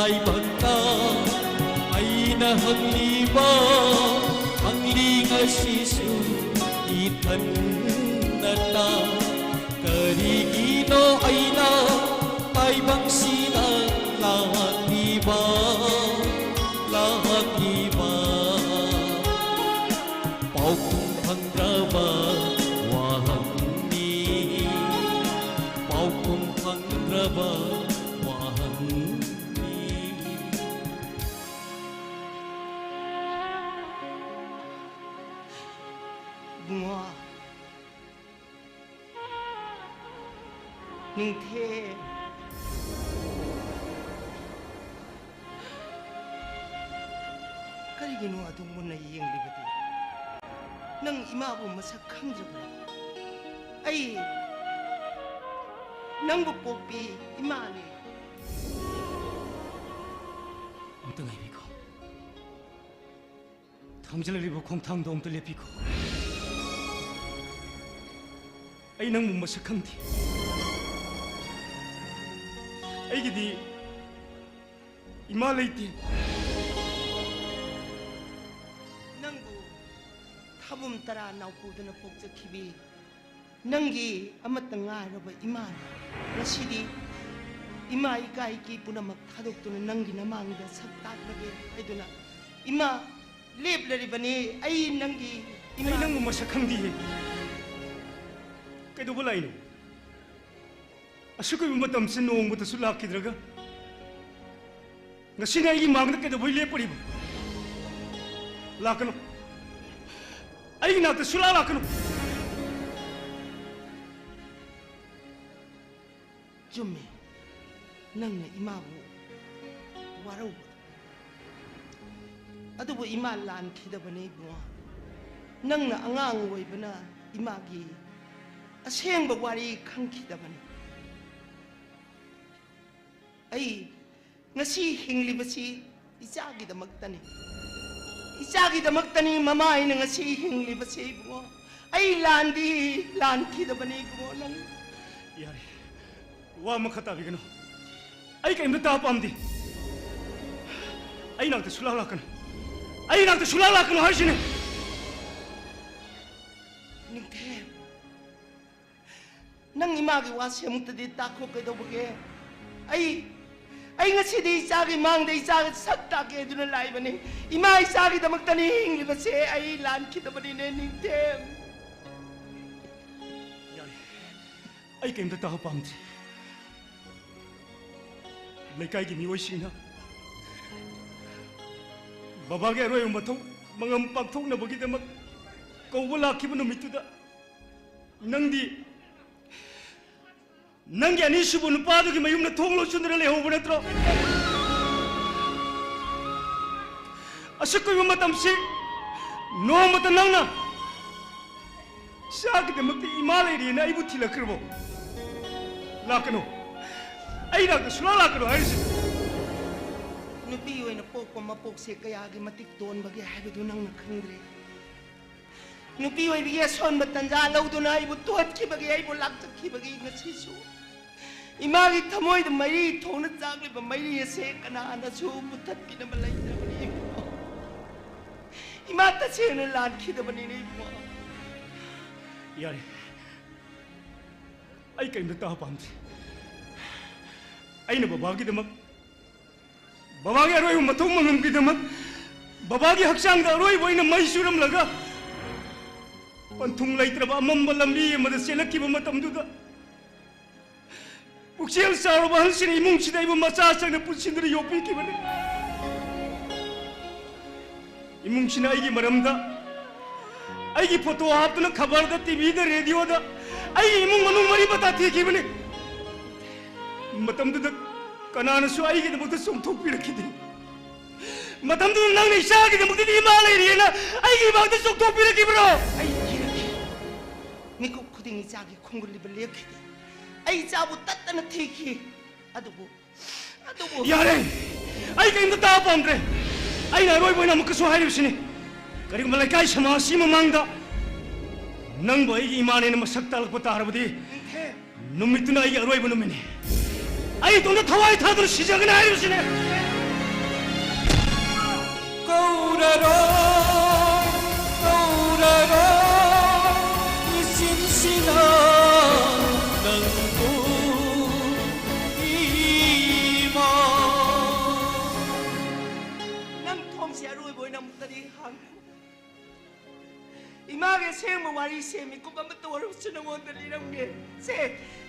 ꯇꯥꯏꯕꯪꯗ ꯑꯩꯅ ꯍꯪꯂꯤꯕ, ꯍꯪꯂꯤ ꯉꯁꯤꯁꯨ ꯏꯊꯟꯅꯇ꯫ ꯀꯔꯤꯒꯤꯅꯣ ꯑꯩꯅ ꯇꯥꯏꯕꯪꯁꯤꯗ ꯂꯥꯛꯂꯤꯕ, ꯂꯥꯛꯂꯤꯕ? ꯄꯥꯎꯈꯨꯝ ꯐꯪꯗ꯭ꯔꯕ ꯋꯥꯍꯪꯅꯤ, ꯄꯥꯎꯈꯨꯝ ꯐꯪꯗ꯭ꯔꯕ ꯋꯥꯍꯪꯅꯤ꯫ ꯏꯕꯨꯡꯉꯣ, ꯅꯤꯡꯊꯦꯝ, ꯀꯔꯤꯒꯤꯅꯣ ꯑꯗꯨꯝ ꯃꯨꯟꯅ ꯌꯦꯡꯂꯤꯕꯗꯤ? ꯅꯪ ꯏꯃꯥꯕꯨ ꯃꯁꯛ ꯈꯪꯗ꯭ꯔꯕ꯭ꯔꯥ? ꯑꯩ ꯅꯪꯕꯨ ꯄꯣꯛꯄꯤ ꯏꯃꯥꯅꯤ꯫ ꯑꯝꯇ ꯉꯥꯏꯕꯤꯈꯣ꯫ ꯊꯝꯖꯤꯜꯂꯤꯕ ꯈꯣꯡꯊꯥꯡꯗꯣ ꯑꯝꯇ ꯂꯦꯞꯄꯤꯈꯣ꯫ ꯑꯩ ꯅꯪꯕꯨ ꯃꯁꯛ ꯈꯪꯗꯦ꯫ ꯑꯩꯒꯤꯗꯤ ꯏꯃꯥ ꯂꯩꯇꯦ꯫ ꯅꯪꯕꯨ ꯊꯥꯕꯨꯝ ꯇꯔꯥ ꯅꯥꯎꯄꯨꯗꯅ ꯄꯣꯛꯆꯈꯤꯕꯤ ꯅꯪꯒꯤ ꯑꯃꯠꯇ ꯉꯥꯏꯔꯕ ꯏꯃꯥꯅ ꯉꯁꯤꯗꯤ ꯏꯃꯥ ꯏꯀꯥꯏꯒꯤ ꯄꯨꯝꯅꯃꯛ ꯊꯥꯗꯣꯛꯇꯨꯅ ꯅꯪꯒꯤ ꯅꯃꯥꯡꯗ ꯁꯛ ꯇꯥꯛꯂꯒꯦ ꯍꯥꯏꯗꯨꯅ ꯏꯃꯥ ꯂꯦꯞꯂꯔꯤꯕꯅꯤ꯫ ꯑꯩ ꯅꯪꯒꯤ ꯏꯃꯥ꯫ ꯑꯩ ꯅꯪꯕꯨ ꯃꯁꯛ ꯈꯪꯗꯤꯌꯦ꯫ ꯀꯩꯗꯧꯕ ꯂꯥꯛꯏꯅꯣ? ꯑꯁꯨꯛ ꯀꯨꯏꯕ ꯃꯇꯝꯁꯦ ꯅꯣꯡꯃꯇꯁꯨ ꯂꯥꯛꯈꯤꯗ꯭ꯔꯒ ꯉꯁꯤꯅ ꯑꯩꯒꯤ ꯃꯥꯡꯗ ꯀꯩꯗꯧꯕꯩ ꯂꯦꯞꯄꯔꯤꯕ? ꯂꯥꯛꯀꯅꯨ꯫ ꯑꯩꯒꯤ ꯅꯥꯛꯇ ꯁꯨꯂꯥꯛ ꯂꯥꯛꯀꯅꯨ꯫ ꯆꯨꯝꯃꯦ, ꯅꯪꯅ ꯏꯃꯥꯕꯨ ꯋꯥꯔꯧꯕꯗꯣ꯫ ꯑꯗꯨꯕꯨ ꯏꯃꯥ ꯂꯥꯟꯈꯤꯗꯕꯅꯦ ꯏꯕꯨꯡꯉꯣ꯫ ꯅꯪꯅ ꯑꯉꯥꯡ ꯑꯣꯏꯕꯅ ꯏꯃꯥꯒꯤ ꯑꯁꯦꯡꯕ ꯋꯥꯔꯤ ꯈꯪꯈꯤꯗꯕꯅꯤ꯫ ꯑꯩ ꯉꯁꯤ ꯍꯤꯡꯂꯤꯕꯁꯤ ꯏꯆꯥꯒꯤꯗꯃꯛꯇꯅꯤ꯫ ꯏꯆꯥꯒꯤꯗꯃꯛꯇꯅꯤ ꯃꯃꯥ ꯑꯩꯅ ꯉꯁꯤ ꯍꯤꯡꯂꯤꯕꯁꯤ ꯏꯕꯨꯡꯉꯣ꯫ ꯑꯩ ꯂꯥꯟꯗꯤ ꯂꯥꯟꯈꯤꯗꯕꯅꯤ ꯏꯕꯨꯡꯉꯣ ꯅꯪ꯫ ꯌꯥꯔꯦ, ꯋꯥ ꯃꯈꯥ ꯇꯥꯕꯤꯒꯅꯨ꯫ ꯑꯩ ꯀꯔꯤꯝꯇ ꯇꯥꯕ ꯄꯥꯝꯗꯦ꯫ ꯑꯩ ꯅꯥꯛꯇ ꯁꯨꯡꯂꯥꯛ ꯂꯥꯛꯀꯅꯨ꯫ ꯑꯩ ꯅꯥꯛꯇ ꯁꯨꯡꯂꯥꯛ ꯂꯥꯛꯀꯅꯨ ꯍꯥꯏꯔꯤꯁꯤꯅꯦ꯫ ꯅꯤꯡꯊꯦꯝ, ꯅꯪ ꯏꯃꯥꯒꯤ ꯋꯥꯁꯦ ꯑꯃꯨꯛꯇꯗꯤ ꯇꯥꯈꯣ꯫ ꯀꯩꯗꯧꯕꯒꯦ? ꯑꯩ, ꯑꯩ ꯉꯁꯤꯗꯤ ꯏꯆꯥꯒꯤ ꯃꯥꯡꯗ ꯏꯆꯥꯒ ꯁꯛ ꯇꯥꯛꯀꯦ ꯑꯗꯨꯅ ꯂꯥꯛꯏꯕꯅꯤ꯫ ꯏꯃꯥ ꯏꯆꯥꯒꯤꯗꯃꯛꯇꯅꯤ ꯍꯤꯡꯂꯤꯕꯁꯦ꯫ ꯑꯩ ꯂꯥꯟꯈꯤꯗꯕꯅꯤꯅꯦ, ꯅꯤꯡꯊꯦꯝ꯫ ꯌꯥꯔꯦ, ꯑꯩ ꯀꯩꯝꯇ ꯇꯥꯕ ꯄꯥꯝꯗꯦ꯫ ꯂꯩꯀꯥꯏꯒꯤ ꯃꯤꯑꯣꯏꯁꯤꯡꯅ ꯕꯕꯥꯒꯤ ꯑꯔꯣꯏꯕ ꯃꯊꯧ ꯃꯉꯝ ꯄꯥꯡꯊꯣꯛꯅꯕꯒꯤꯗꯃꯛ ꯀꯧꯕ ꯂꯥꯛꯈꯤꯕ ꯅꯨꯃꯤꯠꯇꯨꯗ, ꯅꯪꯗꯤ ꯅꯪꯒꯤ ꯑꯅꯤꯁꯨꯕ ꯅꯨꯄꯥꯗꯨꯒꯤ ꯃꯌꯨꯝꯗ ꯊꯣꯡ ꯂꯣꯟꯁꯤꯟꯗꯨꯅ ꯂꯩꯍꯧꯕ ꯅꯠꯇ꯭ꯔꯣ? ꯑꯁꯨꯛ ꯀꯨꯏꯕ ꯃꯇꯝꯁꯤ ꯅꯣꯡꯃꯇ ꯅꯪꯅ ꯏꯆꯥꯒꯤꯗꯃꯛꯇ ꯏꯃꯥ ꯂꯩꯔꯦꯅ ꯑꯩꯕꯨ ꯊꯤꯜꯂꯛꯈ꯭ꯔꯕꯣ? ꯂꯥꯛꯀꯅꯨ꯫ ꯑꯩ ꯅꯥꯛꯇ ꯁꯨꯡꯂꯥꯛ ꯂꯥꯛꯀꯅꯨ ꯍꯥꯏꯔꯤꯁꯤꯅꯤ꯫ ꯅꯨꯄꯤ ꯑꯣꯏꯅ ꯄꯣꯛꯄ ꯃꯄꯣꯛꯁꯦ ꯀꯌꯥꯒꯤ ꯃꯇꯤꯛ ꯇꯣꯟꯕꯒꯦ ꯍꯥꯏꯕꯗꯨ ꯅꯪꯅ ꯈꯪꯗ꯭ꯔꯦ꯫ ꯅꯨꯄꯤ ꯑꯣꯏꯕꯒꯤ ꯑꯁꯣꯟꯕ ꯇꯟꯖꯥ ꯂꯧꯗꯨꯅ ꯑꯩꯕꯨ ꯇꯣꯠꯈꯤꯕꯒꯤ, ꯑꯩꯕꯨ ꯂꯥꯛꯆꯈꯤꯕꯒꯤ ꯉꯁꯤꯁꯨ ꯏꯃꯥꯒꯤ ꯊꯃꯣꯏꯗ ꯃꯩꯔꯤ ꯊꯣꯡꯅ ꯆꯥꯛꯂꯤꯕ ꯃꯩꯔꯤ ꯑꯁꯦ ꯀꯅꯥꯅꯁꯨ ꯃꯨꯊꯠꯄꯤꯅꯕ ꯂꯩꯇ꯭ꯔꯕꯅꯤ ꯏꯕꯨꯡꯉꯣ꯫ ꯏꯃꯥ ꯇꯁꯦꯡꯅ ꯂꯥꯟꯈꯤꯗꯕꯅꯤꯅꯦ ꯏꯕꯨꯡꯉꯣ꯫ ꯌꯥꯔꯦ, ꯑꯩ ꯀꯔꯤꯝꯇ ꯇꯥꯕ ꯄꯥꯝꯗꯦ꯫ ꯑꯩꯅ ꯕꯕꯥꯒꯤꯗꯃꯛ, ꯕꯕꯥꯒꯤ ꯑꯔꯣꯏꯕ ꯃꯊꯧ ꯃꯉꯝꯒꯤꯗꯃꯛ, ꯕꯕꯥꯒꯤ ꯍꯛꯆꯥꯡꯗ ꯑꯔꯣꯏꯕ ꯑꯣꯏꯅ ꯃꯩ ꯆꯨꯔꯝꯂꯒ, ꯄꯟꯊꯨꯡ ꯂꯩꯇ꯭ꯔꯕ ꯑꯃꯝꯕ ꯂꯝꯕꯤ ꯑꯃꯗ ꯆꯦꯜꯂꯛꯈꯤꯕ ꯃꯇꯝꯗꯨꯗ, ꯄꯨꯛꯆꯦꯜ ꯆꯥꯎꯔꯕ ꯑꯍꯜꯁꯤꯅ ꯏꯃꯨꯡꯁꯤꯗ ꯑꯩꯕꯨ ꯃꯆꯥ ꯆꯪꯅ ꯄꯨꯟꯁꯤꯟꯗꯨꯅ ꯌꯣꯛꯄꯤꯈꯤꯕꯅꯤ꯫ ꯏꯃꯨꯡꯁꯤꯅ ꯑꯩꯒꯤ ꯃꯔꯝꯗ, ꯑꯩꯒꯤ ꯐꯣꯇꯣ ꯍꯥꯞꯇꯨꯅ ꯈꯕꯔꯗ, ꯇꯤꯚꯤꯗ, ꯔꯦꯗꯤꯑꯣꯗ ꯑꯩꯒꯤ ꯏꯃꯨꯡ ꯃꯅꯨꯡ ꯃꯔꯤ ꯃꯇꯥ ꯊꯤꯈꯤꯕꯅꯤ꯫ ꯃꯇꯝꯗꯨꯗ ꯀꯅꯥꯅꯁꯨ ꯑꯩꯒꯤꯗꯃꯛꯇ ꯆꯣꯡꯊꯣꯛꯄꯤꯔꯛꯈꯤꯗꯦ꯫ ꯃꯇꯝꯗꯨꯗ ꯅꯪꯅ ꯏꯆꯥꯒꯤꯗꯃꯛꯇꯗꯤ ꯏꯃꯥ ꯂꯩꯔꯤꯑꯅ ꯑꯩꯒꯤ ꯏꯃꯥꯡꯗ ꯆꯣꯡꯊꯣꯛꯄꯤꯔꯛꯈꯤꯕ꯭ꯔꯣ? ꯑꯩ ꯊꯤꯔꯛꯈꯤ꯫ ꯃꯤꯀꯨꯞ ꯈꯨꯗꯤꯡ ꯏꯆꯥꯒꯤ ꯈꯣꯡꯒꯨꯜ ꯂꯤꯕ ꯂꯦꯞꯈꯤꯗꯦ꯫ ꯑꯩ ꯏꯆꯥꯕꯨ ꯇꯠꯇꯅ ꯊꯤꯈꯤ꯫ ꯑꯗꯨꯕꯨ, ꯑꯗꯨꯕꯨ ꯌꯥꯔꯦ! ꯑꯩ ꯀꯔꯤꯝꯇ ꯇꯥꯕ ꯄꯥꯝꯗ꯭ꯔꯦ꯫ ꯑꯩꯅ ꯑꯔꯣꯏꯕ ꯑꯣꯏꯅ ꯑꯃꯨꯛꯀꯁꯨ ꯍꯥꯏꯔꯤꯕꯁꯤꯅꯤ, ꯀꯔꯤꯒꯨꯝꯕ ꯂꯩꯀꯥꯏ ꯁꯃꯥꯖꯁꯤ ꯃꯃꯥꯡꯗ ꯅꯪꯕꯨ ꯑꯩꯒꯤ ꯏꯃꯥꯅꯦꯅ ꯃꯁꯛ ꯇꯥꯛꯂꯛꯄ ꯇꯥꯔꯕꯗꯤ, ꯅꯤꯡꯊꯦꯝ꯫ ꯅꯨꯃꯤꯠꯇꯨꯅ ꯑꯩꯒꯤ ꯑꯔꯣꯏꯕ ꯅꯨꯃꯤꯠꯅꯤ꯫ ꯑꯩ ꯏꯇꯣꯝꯇ ꯊꯋꯥꯏ ꯊꯥꯗꯨꯅ ꯁꯤꯖꯒꯅꯤ ꯍꯥꯏꯔꯤꯕꯁꯤꯅꯦ꯫ ꯀꯧꯔꯔꯣꯏ, ꯀꯧꯔꯔꯣꯏ, ꯏꯆꯤꯟꯁꯤꯅ ꯅꯪꯕꯨ ꯏꯃꯥ꯫ ꯅꯪ ꯊꯣꯡꯁꯦ ꯑꯔꯣꯏꯕ ꯑꯣꯏꯅ ꯑꯃꯨꯛꯇꯗꯤ ꯍꯥꯡꯉꯨ꯫ ꯏꯃꯥꯒꯤ ꯑꯁꯦꯡꯕ ꯋꯥꯔꯤꯁꯦ ꯃꯤꯀꯨꯞ ꯑꯃꯠꯇ ꯑꯣꯏꯔꯕꯁꯨ ꯅꯉꯣꯟꯗ ꯂꯤꯔꯝꯒꯦ꯫ ꯁꯦ,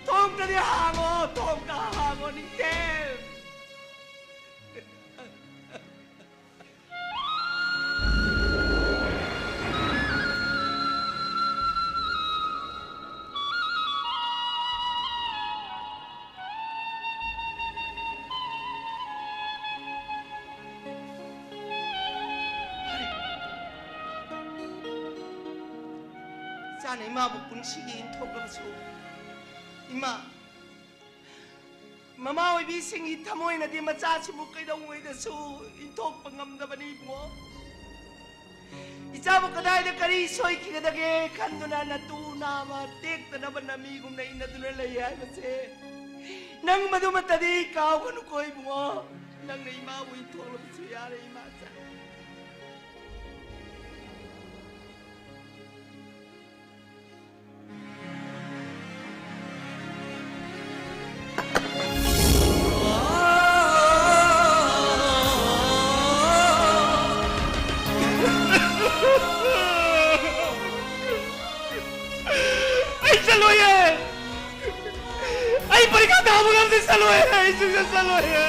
ꯊꯣꯡꯗꯗꯤ ꯍꯥꯡꯉꯣ, ꯊꯣꯡꯗ ꯍꯥꯡꯉꯣ, ꯅꯤꯡꯊꯦꯝ꯫ ꯏꯆꯥꯅ ꯏꯃꯥꯕꯨ ꯄꯨꯟꯁꯤꯒꯤ ꯏꯟꯊꯣꯛꯂꯕꯁꯨ, ꯏꯃꯥ, ꯃꯃꯥ ꯑꯣꯏꯕꯤꯁꯤꯡꯒꯤ ꯊꯃꯣꯏꯅꯗꯤ ꯃꯆꯥꯁꯤꯕꯨ ꯀꯩꯗꯧꯉꯩꯗꯁꯨ ꯏꯟꯊꯣꯛꯄ ꯉꯝꯗꯕꯅꯤ ꯏꯕꯨꯡꯉꯣ꯫ ꯏꯆꯥꯕꯨ ꯀꯗꯥꯏꯗ ꯀꯔꯤ ꯁꯣꯏꯈꯤꯒꯗꯒꯦ ꯈꯟꯗꯨꯅ ꯅꯇꯨ ꯅꯥꯃ ꯇꯦꯛꯇꯅꯕ ꯅꯃꯤꯒꯨꯝꯅ ꯏꯟꯅꯗꯨꯅ ꯂꯩ ꯍꯥꯏꯕꯁꯦ, ꯅꯪ ꯃꯗꯨꯃꯠꯇꯗꯤ ꯀꯥꯎꯒꯅꯨꯀꯣ ꯏꯕꯨꯡꯉꯣ꯫ ꯅꯪꯅ ꯏꯃꯥꯕꯨ ꯏꯟꯊꯣꯛꯂꯕꯁꯨ ꯌꯥꯔꯦ ꯏꯃꯥꯆꯥ꯫ ꯑꯩ ꯆꯠꯂꯣꯏꯌꯦ꯫ ꯑꯩ ꯄꯔꯤꯈꯥ ꯊꯥꯕ ꯉꯝꯗꯦ, ꯆꯠꯂꯣꯏꯌꯦ꯫ ꯑꯩ ꯁꯨꯡꯆꯠ ꯆꯠꯂꯣꯏꯌꯦ꯫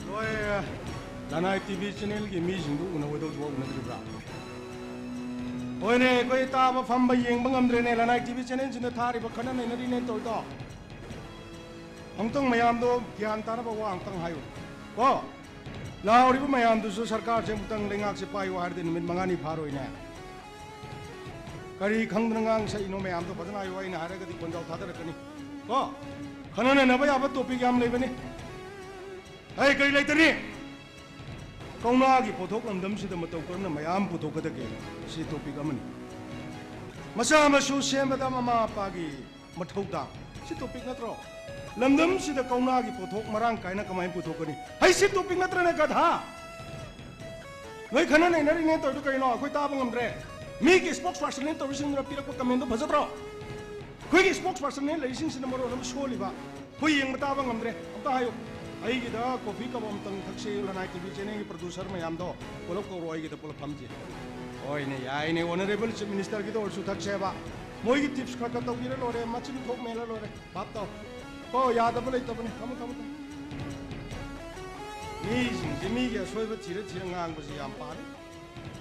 ꯅꯣꯏ ꯂꯅꯥꯏ ꯇꯤ ꯚꯤ ꯆꯦꯅꯦꯜꯒꯤ ꯃꯤꯁꯤꯡꯗꯨ ꯎꯅꯒꯗꯧꯁꯤꯕꯨ ꯎꯅꯗ꯭ꯔꯤꯕ꯭ꯔꯥ? ꯍꯣꯏꯅꯦ, ꯑꯩꯈꯣꯏ ꯇꯥꯕ ꯐꯝꯕ ꯌꯦꯡꯕ ꯉꯝꯗ꯭ꯔꯦꯅꯦ, ꯂꯅꯥꯏ ꯇꯤ ꯚꯤ ꯆꯦꯅꯦꯜꯁꯤꯡꯗ ꯊꯥꯔꯤꯕ ꯈꯠꯅ ꯅꯩꯅꯔꯤꯅꯦ ꯇꯧꯔꯤꯗꯣ꯫ ꯑꯃꯨꯛꯇꯪ ꯃꯌꯥꯝꯗꯣ ꯒ꯭ꯌꯥꯟ ꯇꯥꯅꯕ ꯋꯥ ꯑꯃꯨꯛꯇꯪ ꯍꯥꯏꯌꯨ ꯀꯣ꯫ ꯂꯥꯎꯔꯤꯕ ꯃꯌꯥꯝꯗꯨꯁꯨ ꯁꯔꯀꯥꯔꯁꯦ ꯑꯃꯨꯛꯇꯪ ꯂꯩꯉꯥꯛꯁꯦ ꯄꯥꯏꯌꯨ ꯍꯥꯏꯔꯗꯤ ꯅꯨꯃꯤꯠ ꯃꯉꯥꯅꯤ ꯐꯥꯔꯣꯏꯅꯦ꯫ ꯀꯔꯤ ꯈꯪꯗꯅ ꯉꯥꯡ ꯁꯛꯏꯅꯣ ꯃꯌꯥꯝꯗꯣ ꯐꯖꯅ ꯍꯥꯏꯌꯨ, ꯑꯩꯅ ꯍꯥꯏꯔꯒꯗꯤ ꯀꯣꯟꯖꯥꯎ ꯊꯥꯗꯔꯛꯀꯅꯤ ꯀꯣ꯫ ꯈꯟꯅ ꯅꯩꯅꯕ ꯌꯥꯕ ꯇꯣꯄꯤꯛ ꯌꯥꯝ ꯂꯩꯕꯅꯤ꯫ ꯑꯩ ꯀꯔꯤ ꯂꯩꯇꯅꯤ? ꯀꯧꯅꯥꯒꯤ ꯄꯣꯠꯊꯣꯛ ꯂꯝꯗꯝꯁꯤꯗ ꯃꯇꯧ ꯀꯔꯝꯅ ꯃꯌꯥꯝ ꯄꯨꯊꯣꯛꯀꯗꯒꯦ? ꯁꯤ topic ꯑꯃꯅꯤ꯫ ꯃꯆꯥ ꯃꯁꯨ ꯁꯦꯝꯕꯗ ꯃꯃꯥ ꯃꯄꯥꯒꯤ ꯃꯊꯧꯗꯥꯡ, ꯁꯤ topic ꯅꯠꯇ꯭ꯔꯣ? ꯂꯝꯗꯝꯁꯤꯗ ꯀꯧꯅꯥꯒꯤ ꯄꯣꯠꯊꯣꯛ ꯃꯔꯥꯡ ꯀꯥꯏꯅ ꯀꯃꯥꯏꯅ ꯄꯨꯊꯣꯛꯀꯅꯤ? ꯍꯩ, ꯁꯤ topic ꯅꯠꯇ꯭ꯔꯅꯦ, ꯒꯙꯥ? ꯅꯣꯏ ꯈꯟꯅ ꯅꯩꯅꯔꯤꯅꯦ ꯇꯧꯔꯤꯗꯣ ꯀꯩꯅꯣ? ꯑꯩꯈꯣꯏ ꯇꯥꯕ ꯉꯝꯗ꯭ꯔꯦ꯫ ꯃꯤꯒꯤ spokespersonꯅꯦ ꯇꯧꯔꯤꯁꯤꯡꯗꯨꯅ ꯄꯤꯔꯛꯄ commentꯗꯣ ꯐꯖꯗ꯭ꯔꯣ? ꯑꯩꯈꯣꯏꯒꯤ spokespersonꯅꯦ ꯂꯩꯔꯤꯁꯤꯡꯁꯤꯅ ꯃꯔꯣꯜ ꯑꯃ ꯁꯣꯜꯂꯤꯕ꯫ ꯑꯩꯈꯣꯏ ꯌꯦꯡꯕ ꯇꯥꯕ ꯉꯝꯗ꯭ꯔꯦ꯫ ꯑꯝꯇ ꯍꯥꯏꯌꯨ꯫ ꯑꯩꯒꯤꯗ coffee cup ꯑꯃꯇꯪ ꯊꯛꯁꯦ, ꯂꯅꯥꯏ ꯇꯤ ꯚꯤ channelꯒꯤ producer ꯃꯌꯥꯝꯗꯣ ꯄꯨꯂꯞ ꯀꯧꯔꯣ, ꯑꯩꯒꯤꯗ ꯄꯨꯂꯞ ꯐꯝꯁꯦ꯫ ꯍꯣꯏꯅꯦ, ꯌꯥꯏꯅꯦ, honourable chief ministerꯒꯤꯗ ꯑꯣꯏꯔꯁꯨ ꯊꯛꯁꯦ ꯍꯥꯏꯕ꯫ ꯃꯣꯏꯒꯤ tips ꯈꯔ ꯈꯔ ꯇꯧꯕꯤꯔ ꯂꯣꯏꯔꯦ, ꯃꯆꯤꯟ ꯈꯣꯛ ꯃꯦꯜꯂ ꯂꯣꯏꯔꯦ꯫ ꯚꯥꯞ ꯇꯥꯎ꯫ ꯀꯣ, ꯌꯥꯗꯕ ꯂꯩꯇꯕꯅꯤ꯫ ꯊꯝꯃꯣ, ꯊꯝꯃꯣ, ꯊꯝꯃꯣ꯫ ꯃꯤꯁꯤꯡꯁꯦ ꯃꯤꯒꯤ ꯑꯁꯣꯏꯕ ꯊꯤꯔ ꯊꯤꯔ ꯉꯥꯡꯕꯁꯦ ꯌꯥꯝ ꯄꯥꯝꯃꯤ꯫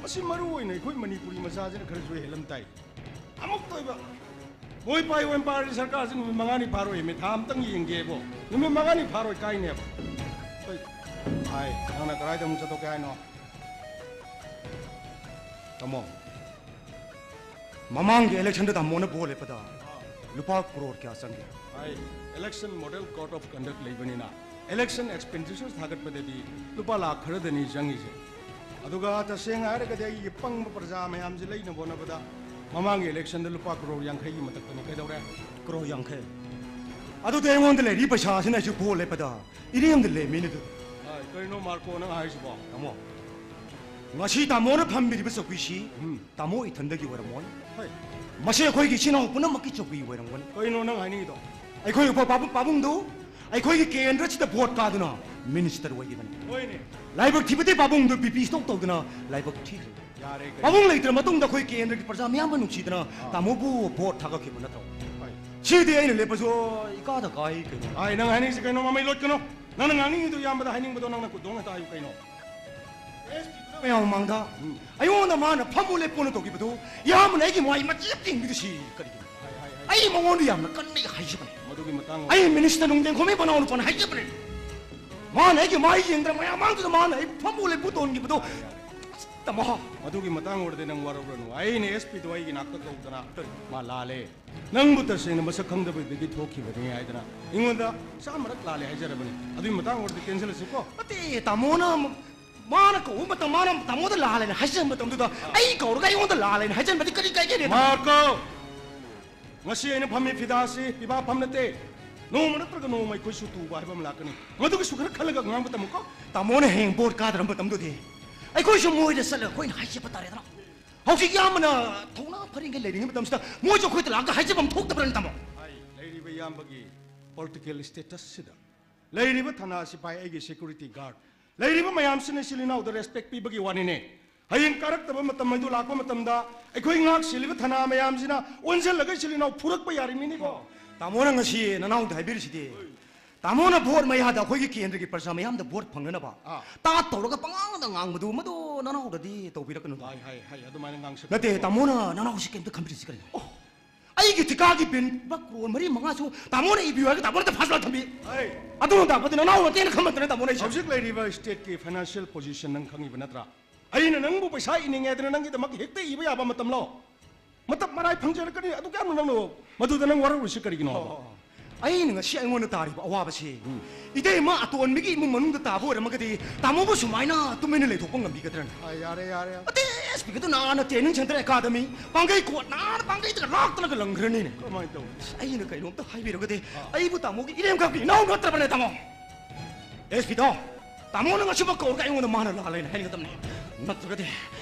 ꯃꯁꯤ ꯃꯔꯨ ꯑꯣꯏꯅ ꯑꯩꯈꯣꯏ ꯃꯅꯤꯄꯨꯔꯤ ꯃꯆꯥꯁꯤꯅ ꯈꯔꯁꯨ ꯍꯦꯜꯂꯝ ꯇꯥꯏ꯫ ꯑꯃꯨꯛꯇ ꯑꯣꯏꯕ ꯃꯣꯏ ꯄꯥꯏ ꯑꯣꯏꯅ ꯄꯥꯔꯗꯤ ꯁꯔꯀꯥꯔꯁꯤ ꯅꯨꯃꯤꯠ ꯃꯉꯥꯅꯤ ꯐꯥꯔꯣꯏꯃꯤ, ꯊꯥ ꯑꯃꯇꯪ ꯌꯦꯡꯒꯦꯕꯣ꯫ ꯅꯨꯃꯤꯠ ꯃꯉꯥꯅꯤ ꯐꯥꯔꯣꯏ ꯀꯥꯏꯅꯦꯕ꯫ ꯍꯣꯏ꯫ ꯍꯥꯏ, ꯅꯪꯅ ꯀꯗꯥꯏꯗ ꯑꯃꯨꯛ ꯆꯠꯊꯣꯛꯀꯦ ꯍꯥꯏꯅꯣ? ꯇꯥꯃꯣ, ꯃꯃꯥꯡꯒꯤ electionꯗ ꯇꯥꯃꯣꯅ vote ꯂꯦꯞꯄꯗ ꯂꯨꯄꯥ ꯀ꯭ꯔꯣꯔ ꯀꯌꯥ ꯆꯪꯒꯦ? ꯑꯩ election model code of conduct ꯂꯩꯕꯅꯤꯅ election expenditure ꯊꯥꯒꯠꯄꯗꯗꯤ ꯂꯨꯄꯥ ꯂꯥꯈ ꯈꯔꯗꯅꯤ ꯆꯪꯉꯤꯁꯦ꯫ ꯑꯗꯨꯒ ꯇꯁꯦꯡꯅ ꯍꯥꯏꯔꯒꯗꯤ ꯑꯩꯒꯤ ꯄꯪꯕ ꯄ꯭ꯔꯖꯥ ꯃꯌꯥꯝꯁꯦ ꯂꯩꯅꯕ ꯍꯣꯠꯅꯕꯗ ꯃꯃꯥꯡꯒꯤ electionꯗ ꯂꯨꯄꯥ ꯀ꯭ꯔꯣꯔ ꯌꯥꯡꯈꯩꯒꯤ ꯃꯊꯛꯇꯅꯤ꯫ ꯀꯩꯗꯧꯔꯦ? ꯀ꯭ꯔꯣꯔ ꯌꯥꯡꯈꯩ꯫ ꯑꯗꯨꯗꯤ ꯑꯩꯉꯣꯟꯗ ꯂꯩꯔꯤ ꯄꯩꯁꯥꯁꯤꯅ ꯑꯩꯁꯨ vote ꯂꯦꯞꯄꯗ ꯏꯔꯦꯝꯗ ꯂꯦꯝꯃꯤꯅꯦ ꯑꯗꯨꯗꯤ꯫ ꯑꯥꯏ, ꯀꯩꯅꯣ ꯃꯥꯔꯀꯣ ꯅꯪ ꯍꯥꯏꯁꯤꯕꯣ? ꯇꯥꯃꯣ, ꯉꯁꯤ ꯇꯥꯃꯣꯅ ꯐꯝꯕꯤꯔꯤꯕ ꯆꯧꯀꯤꯁꯤ ꯎꯝ꯫ ꯇꯥꯃꯣ ꯏꯊꯟꯗꯒꯤ ꯑꯣꯏꯔꯝꯃꯣꯏ꯫ ꯍꯣꯏ꯫ ꯃꯁꯤ ꯑꯩꯈꯣꯏꯒꯤ ꯏꯆꯤꯟ ꯏꯅꯥꯎ ꯄꯨꯝꯅꯃꯛꯀꯤ ꯆꯧꯀ꯭ꯔꯤ ꯑꯣꯏꯔꯝꯒꯅꯤ꯫ ꯀꯩꯅꯣ ꯅꯪ ꯍꯥꯏꯅꯤꯡꯉꯤꯗꯣ? ꯑꯩꯈꯣꯏ ꯎꯄ ꯄꯥꯕꯨꯡ, ꯄꯥꯕꯨꯡꯗꯨ ꯑꯩꯈꯣꯏꯒꯤ ꯀꯦꯟꯗ꯭ꯔꯁꯤꯗ vote ꯀꯥꯗꯨꯅ minister ꯑꯣꯏꯈꯤꯕꯅꯤ꯫ ꯍꯣꯏꯅꯦ꯫ ꯂꯥꯏꯕꯛ ꯊꯤꯕꯗꯤ ꯄꯥꯕꯨꯡꯗꯨ BP stroke ꯇꯧꯗꯨꯅ ꯂꯥꯏꯕꯛ ꯊꯤꯈ꯭ꯔꯦ꯫ ꯌꯥꯔꯦ, ꯀꯩꯅꯣ? ꯄꯥꯕꯨꯡ ꯂꯩꯇ꯭ꯔ ꯃꯇꯨꯡꯗ ꯑꯩꯈꯣꯏ ꯀꯦꯟꯗ꯭ꯔꯒꯤ ꯄ꯭ꯔꯖꯥ ꯃꯌꯥꯝꯅ ꯅꯨꯡꯁꯤꯗꯅ ꯑꯥ꯫ ꯇꯥꯃꯣꯕꯨ vote ꯊꯥꯒꯠꯈꯤꯕ ꯅꯠꯇ꯭ꯔꯣ? ꯍꯣꯏ꯫ ꯁꯤꯗꯤ ꯑꯩꯅ ꯂꯦꯞꯄꯁꯨ ꯏꯀꯥꯗ ꯀꯥꯏ ꯀꯩꯅꯣ꯫ ꯑꯥꯏ, ꯅꯪ ꯍꯥꯏꯅꯤꯡꯉꯤꯁꯤ ꯀꯩꯅꯣ? ꯃꯃꯩ ꯂꯣꯠꯀꯅꯣ꯫ ꯅꯪꯅ ꯉꯥꯡꯅꯤꯡꯉꯤꯗꯣ ꯏꯌꯥꯝꯕꯗ ꯍꯥꯏꯅꯤꯡꯕꯗꯣ ꯅꯪꯅ ꯈꯨꯗꯣꯡ ꯍꯦꯛꯇ ꯍꯥꯏꯌꯨ ꯀꯩꯅꯣ? ꯃꯌꯥꯝ ꯃꯃꯥꯡꯗ ꯎꯝ꯫ ꯑꯩꯉꯣꯟꯗ ꯃꯥꯅ ꯐꯝꯃꯨ ꯂꯦꯞꯄꯨꯅ ꯇꯧꯈꯤꯕꯗꯨ ꯏꯌꯥꯝꯕꯅ ꯑꯩꯒꯤ ꯃꯥꯏ ꯃꯆꯦꯠ ꯌꯦꯡꯕꯤꯗꯨ ꯁꯤ ꯀꯔꯤꯒꯤꯅꯣ? ꯍꯥꯏ, ꯍꯥꯏ, ꯍꯥꯏ꯫ ꯑꯩ ꯃꯉꯣꯟꯗ ꯌꯥꯝꯅ ꯀꯟꯅ ꯍꯥꯏꯖꯕꯅꯤ꯫ ꯃꯗꯨꯒꯤ ꯃꯇꯥꯡ ꯑꯩ minister ꯅꯨꯡꯗꯦꯟ ꯈꯣꯝꯃꯩ ꯃꯅꯥꯎ ꯅꯨꯄꯥꯅ ꯍꯥꯏꯖꯕꯅꯤ꯫ ꯃꯥꯅ ꯑꯩꯒꯤ ꯃꯥꯏ ꯌꯦꯡꯗꯅ ꯃꯌꯥꯝ ꯃꯥꯡꯗꯨꯗ ꯃꯥꯅ ꯑꯩ ꯐꯝꯃꯨ ꯂꯦꯞꯄꯨ ꯇꯧꯍꯟꯈꯤꯕꯗꯣ꯫ ꯑꯁ, ꯇꯥꯃꯣ꯫ ꯃꯗꯨꯒꯤ ꯃꯇꯥꯡ ꯑꯣꯏꯔꯗꯤ ꯅꯪ ꯋꯥꯔꯧꯔꯅꯨ꯫ ꯑꯩꯅ SP ꯗꯣ ꯑꯩꯒꯤ ꯅꯥꯛꯇ ꯀꯧꯗꯅ ꯃꯥ ꯂꯥꯜꯂꯦ꯫ ꯅꯪꯕꯨ ꯇꯁꯦꯡꯅ ꯃꯁꯛ ꯈꯪꯗꯕꯗꯒꯤ ꯊꯣꯛꯈꯤꯕꯅꯤ ꯍꯥꯏꯗꯅ ꯑꯩꯉꯣꯟꯗ ꯆꯥꯝꯃꯔꯛ ꯂꯥꯜꯂꯦ ꯍꯥꯏꯖꯔꯕꯅꯤ꯫ ꯑꯗꯨꯒꯤ ꯃꯇꯥꯡ ꯑꯣꯏꯔꯗꯤ cancel ꯁꯤꯀꯣ꯫ ꯅꯠꯇꯦ, ꯇꯥꯃꯣꯅ ꯑꯃꯨꯛ ꯃꯥꯅ ꯀꯧꯕ ꯃꯇꯝ, ꯃꯥꯅ ꯇꯥꯃꯣꯗ ꯂꯥꯜꯂꯦꯅ ꯍꯥꯏꯖꯟꯕ ꯃꯇꯝꯗꯨꯗ ꯑꯩ ꯀꯧꯔꯒ ꯑꯩꯉꯣꯟꯗ ꯂꯥꯜꯂꯦꯅ ꯍꯥꯏꯖꯟꯕꯗꯤ ꯀꯔꯤ ꯀꯥꯏꯒꯦꯅꯦ? ꯃꯥꯔꯀꯣ, ꯉꯁꯤ ꯑꯩꯅ ꯐꯝꯃꯤ ꯐꯤꯗꯥ ꯑꯁꯤ ꯄꯤꯕꯥ ꯐꯝ ꯅꯠꯇꯦ꯫ ꯅꯣꯡꯃ ꯅꯠꯇ꯭ꯔꯒ ꯅꯣꯡꯃ ꯑꯩꯈꯣꯏꯁꯨ ꯇꯨꯕ ꯍꯥꯏꯕ ꯑꯃ ꯂꯥꯛꯀꯅꯤ꯫ ꯃꯗꯨꯒꯤꯁꯨ ꯈꯔ ꯈꯜꯂꯒ ꯉꯥꯡꯕ ꯇꯝꯃꯨꯀꯣ꯫ ꯇꯥꯃꯣꯅ ꯍꯌꯦꯡ ꯚꯣꯠ ꯀꯥꯗ꯭ꯔꯕ ꯃꯇꯝꯗꯨꯗꯤ ꯑꯩꯈꯣꯏꯁꯨ ꯃꯣꯏꯗ ꯆꯠꯂꯒ ꯑꯩꯈꯣꯏꯅ ꯍꯥꯏꯖꯕ ꯇꯥꯔꯦꯗꯅ꯫ ꯍꯧꯖꯤꯛ ꯌꯥꯝꯕꯅ ꯊꯧꯅꯥ ꯐꯔꯤꯉꯩ ꯂꯩꯔꯤꯉꯩ ꯃꯇꯝꯁꯤꯗ ꯃꯣꯏꯁꯨ ꯑꯩꯈꯣꯏꯗ ꯂꯥꯛꯑꯒ ꯍꯥꯏꯖꯕ ꯑꯃ ꯊꯣꯛꯇꯕ꯭ꯔꯅꯦ, ꯇꯥꯃꯣ? ꯑꯩ ꯂꯩꯔꯤꯕ ꯏꯌꯥꯝꯕꯒꯤ political status ꯁꯤꯗ ꯂꯩꯔꯤꯕ ꯊꯅꯥ ꯁꯤꯐꯥꯏ, ꯑꯩꯒꯤ security guard, ꯂꯩꯔꯤꯕ ꯃꯌꯥꯝꯁꯤꯅ ꯏꯆꯤꯜ ꯏꯅꯥꯎꯗ respect ꯄꯤꯕꯒꯤ ꯋꯥꯅꯤꯅꯦ꯫ ꯍꯌꯦꯡ ꯀꯥꯔꯛꯇꯕ ꯃꯇꯝ ꯍꯥꯏꯗꯨ ꯂꯥꯛꯄ ꯃꯇꯝꯗ ꯑꯩꯈꯣꯏ ꯉꯥꯛ ꯁꯦꯜꯂꯤꯕ ꯊꯅꯥ ꯃꯌꯥꯝꯁꯤꯅ ꯑꯣꯟꯁꯤꯜꯂꯒ ꯏꯆꯤꯜ ꯏꯅꯥꯎ ꯐꯨꯔꯛꯄ ꯌꯥꯔꯤꯕꯅꯤꯅꯦꯀꯣ꯫ ꯇꯥꯃꯣꯅ ꯉꯁꯤ ꯅꯅꯥꯎꯗ ꯍꯥꯏꯕꯤꯔꯤꯁꯤꯗꯤ, ꯇꯥꯃꯣꯅ ꯚꯣꯠ ꯃꯌꯥꯗ ꯑꯩꯈꯣꯏꯒꯤ ꯀꯦꯟꯗ꯭ꯔꯒꯤ ꯄ꯭ꯔꯖꯥ ꯃꯌꯥꯝꯗ ꯚꯣꯠ ꯐꯪꯅꯅꯕ ꯑꯥ꯫ ꯇꯥ ꯇꯧꯔꯒ ꯄꯉꯥꯡꯗ ꯉꯥꯡꯕꯗꯨ, ꯃꯗꯨ ꯅꯅꯥꯎꯗꯗꯤ ꯇꯧꯕꯤꯔꯛꯀꯅꯨ꯫ ꯍꯥꯏ, ꯍꯥꯏ, ꯍꯥꯏ, ꯑꯗꯨꯃꯥꯏꯅ ꯉꯥꯡꯁꯛ- ꯅꯠꯇꯦ, ꯇꯥꯃꯣꯅ ꯅꯅꯥꯎꯁꯤ ꯀꯩꯝꯇ ꯈꯟꯕꯤꯔꯤꯁꯤ ꯀꯔꯤꯅꯣ? ꯑꯣ, ꯑꯩꯒꯤ ꯊꯤꯀꯥꯒꯤ ꯕꯤꯜ ꯂꯨꯄꯥ ꯀ꯭ꯔꯣꯔ ꯃꯔꯤ ꯃꯉꯥꯁꯨ ꯇꯥꯃꯣꯅ ꯏꯕꯤꯌꯨ ꯍꯥꯏꯔꯒ ꯇꯥꯃꯣꯅ ꯐꯥꯁꯂꯥ ꯊꯝꯕꯤ꯫ ꯑꯩ ꯑꯗꯨꯅ ꯇꯥꯛꯄꯗꯤ ꯅꯅꯥꯎ ꯅꯠꯇꯦꯅ ꯈꯟꯕ ꯅꯠꯇ꯭ꯔꯦ, ꯇꯥꯃꯣꯅ ꯑꯩꯁꯦ꯫ ꯍꯧꯖꯤꯛ ꯂꯩꯔꯤꯕ stateꯀꯤ financial position ꯅꯪ ꯈꯪꯉꯤꯕ ꯅꯠꯇ꯭ꯔꯥ? ꯑꯩꯅ ꯅꯪꯕꯨ ꯄꯩꯁꯥ ꯏꯅꯤꯡꯉꯦ ꯍꯥꯏꯗꯅ ꯅꯪꯒꯤꯗꯃꯛ ꯍꯦꯛꯇ ꯏꯕ ꯌꯥꯕ ꯃꯇꯝꯂꯣ? ꯃꯇꯝ ꯃꯔꯥꯏ ꯐꯪꯖꯔꯛꯀꯅꯤ꯫ ꯑꯗꯨ ꯀꯌꯥꯝ ꯅꯪꯅꯣ ꯃꯗꯨꯗ ꯅꯪ ꯋꯥꯔꯧꯔꯤꯁꯤ ꯀꯔꯤꯒꯤꯅꯣ ꯍꯥꯏꯕ? ꯑꯣ, ꯑꯩꯅ ꯉꯁꯤ ꯑꯩꯉꯣꯟꯗ ꯇꯥꯔꯤꯕ ꯑꯋꯥꯕꯁꯤ, ꯎꯝ꯫ ꯏꯇꯩꯃ ꯑꯇꯣꯟꯕꯤꯒꯤ ꯏꯃꯨꯡ ꯃꯅꯨꯡꯗ ꯇꯥꯕ ꯑꯣꯏꯔꯝꯃꯒꯗꯤ ꯇꯥꯃꯣꯕꯨ ꯁꯨꯃꯥꯏꯅ ꯇꯨꯃꯤꯟꯅ ꯂꯩꯊꯣꯛꯄ ꯉꯝꯕꯤꯒꯗ꯭ꯔꯅꯦ? ꯑꯥ, ꯌꯥꯔꯦ, ꯌꯥꯔꯦ, ꯌꯥꯔꯦ꯫ ꯑꯇꯩ ꯑꯦꯁ ꯄꯤꯒꯗꯨ ꯅꯥꯅ training center academy, ꯄꯥꯡꯒꯩ ꯀꯣꯠ ꯅꯥꯅ ꯄꯥꯡꯒꯩꯗꯒ ꯂꯥꯛꯇꯅꯒ ꯂꯪꯈ꯭ꯔꯅꯤꯅꯦ꯫ ꯀꯃꯥꯏꯅ ꯇꯧꯅꯤ? ꯑꯁ, ꯑꯩꯅ ꯀꯩꯅꯣꯝꯇ ꯍꯥꯏꯕꯤꯔꯒꯗꯤ, ꯑꯥ꯫ ꯑꯩꯕꯨ ꯇꯥꯃꯣꯒꯤ ꯏꯔꯦꯝꯈꯛꯀꯤ ꯏꯅꯥꯎ ꯅꯠꯇ꯭ꯔꯕꯅꯦ, ꯇꯥꯃꯣ? ꯑꯦꯁ ꯄꯤꯗꯣ, ꯇꯥꯃꯣꯅ ꯉꯁꯤꯃꯛ ꯀꯧꯔꯒ ꯑꯩꯉꯣꯟꯗ ꯃꯥꯅ ꯂꯥꯜꯂꯦꯅ ꯍꯥꯏꯒꯗꯕꯅꯦ꯫ ꯅꯠꯇ꯭ꯔꯒꯗꯤ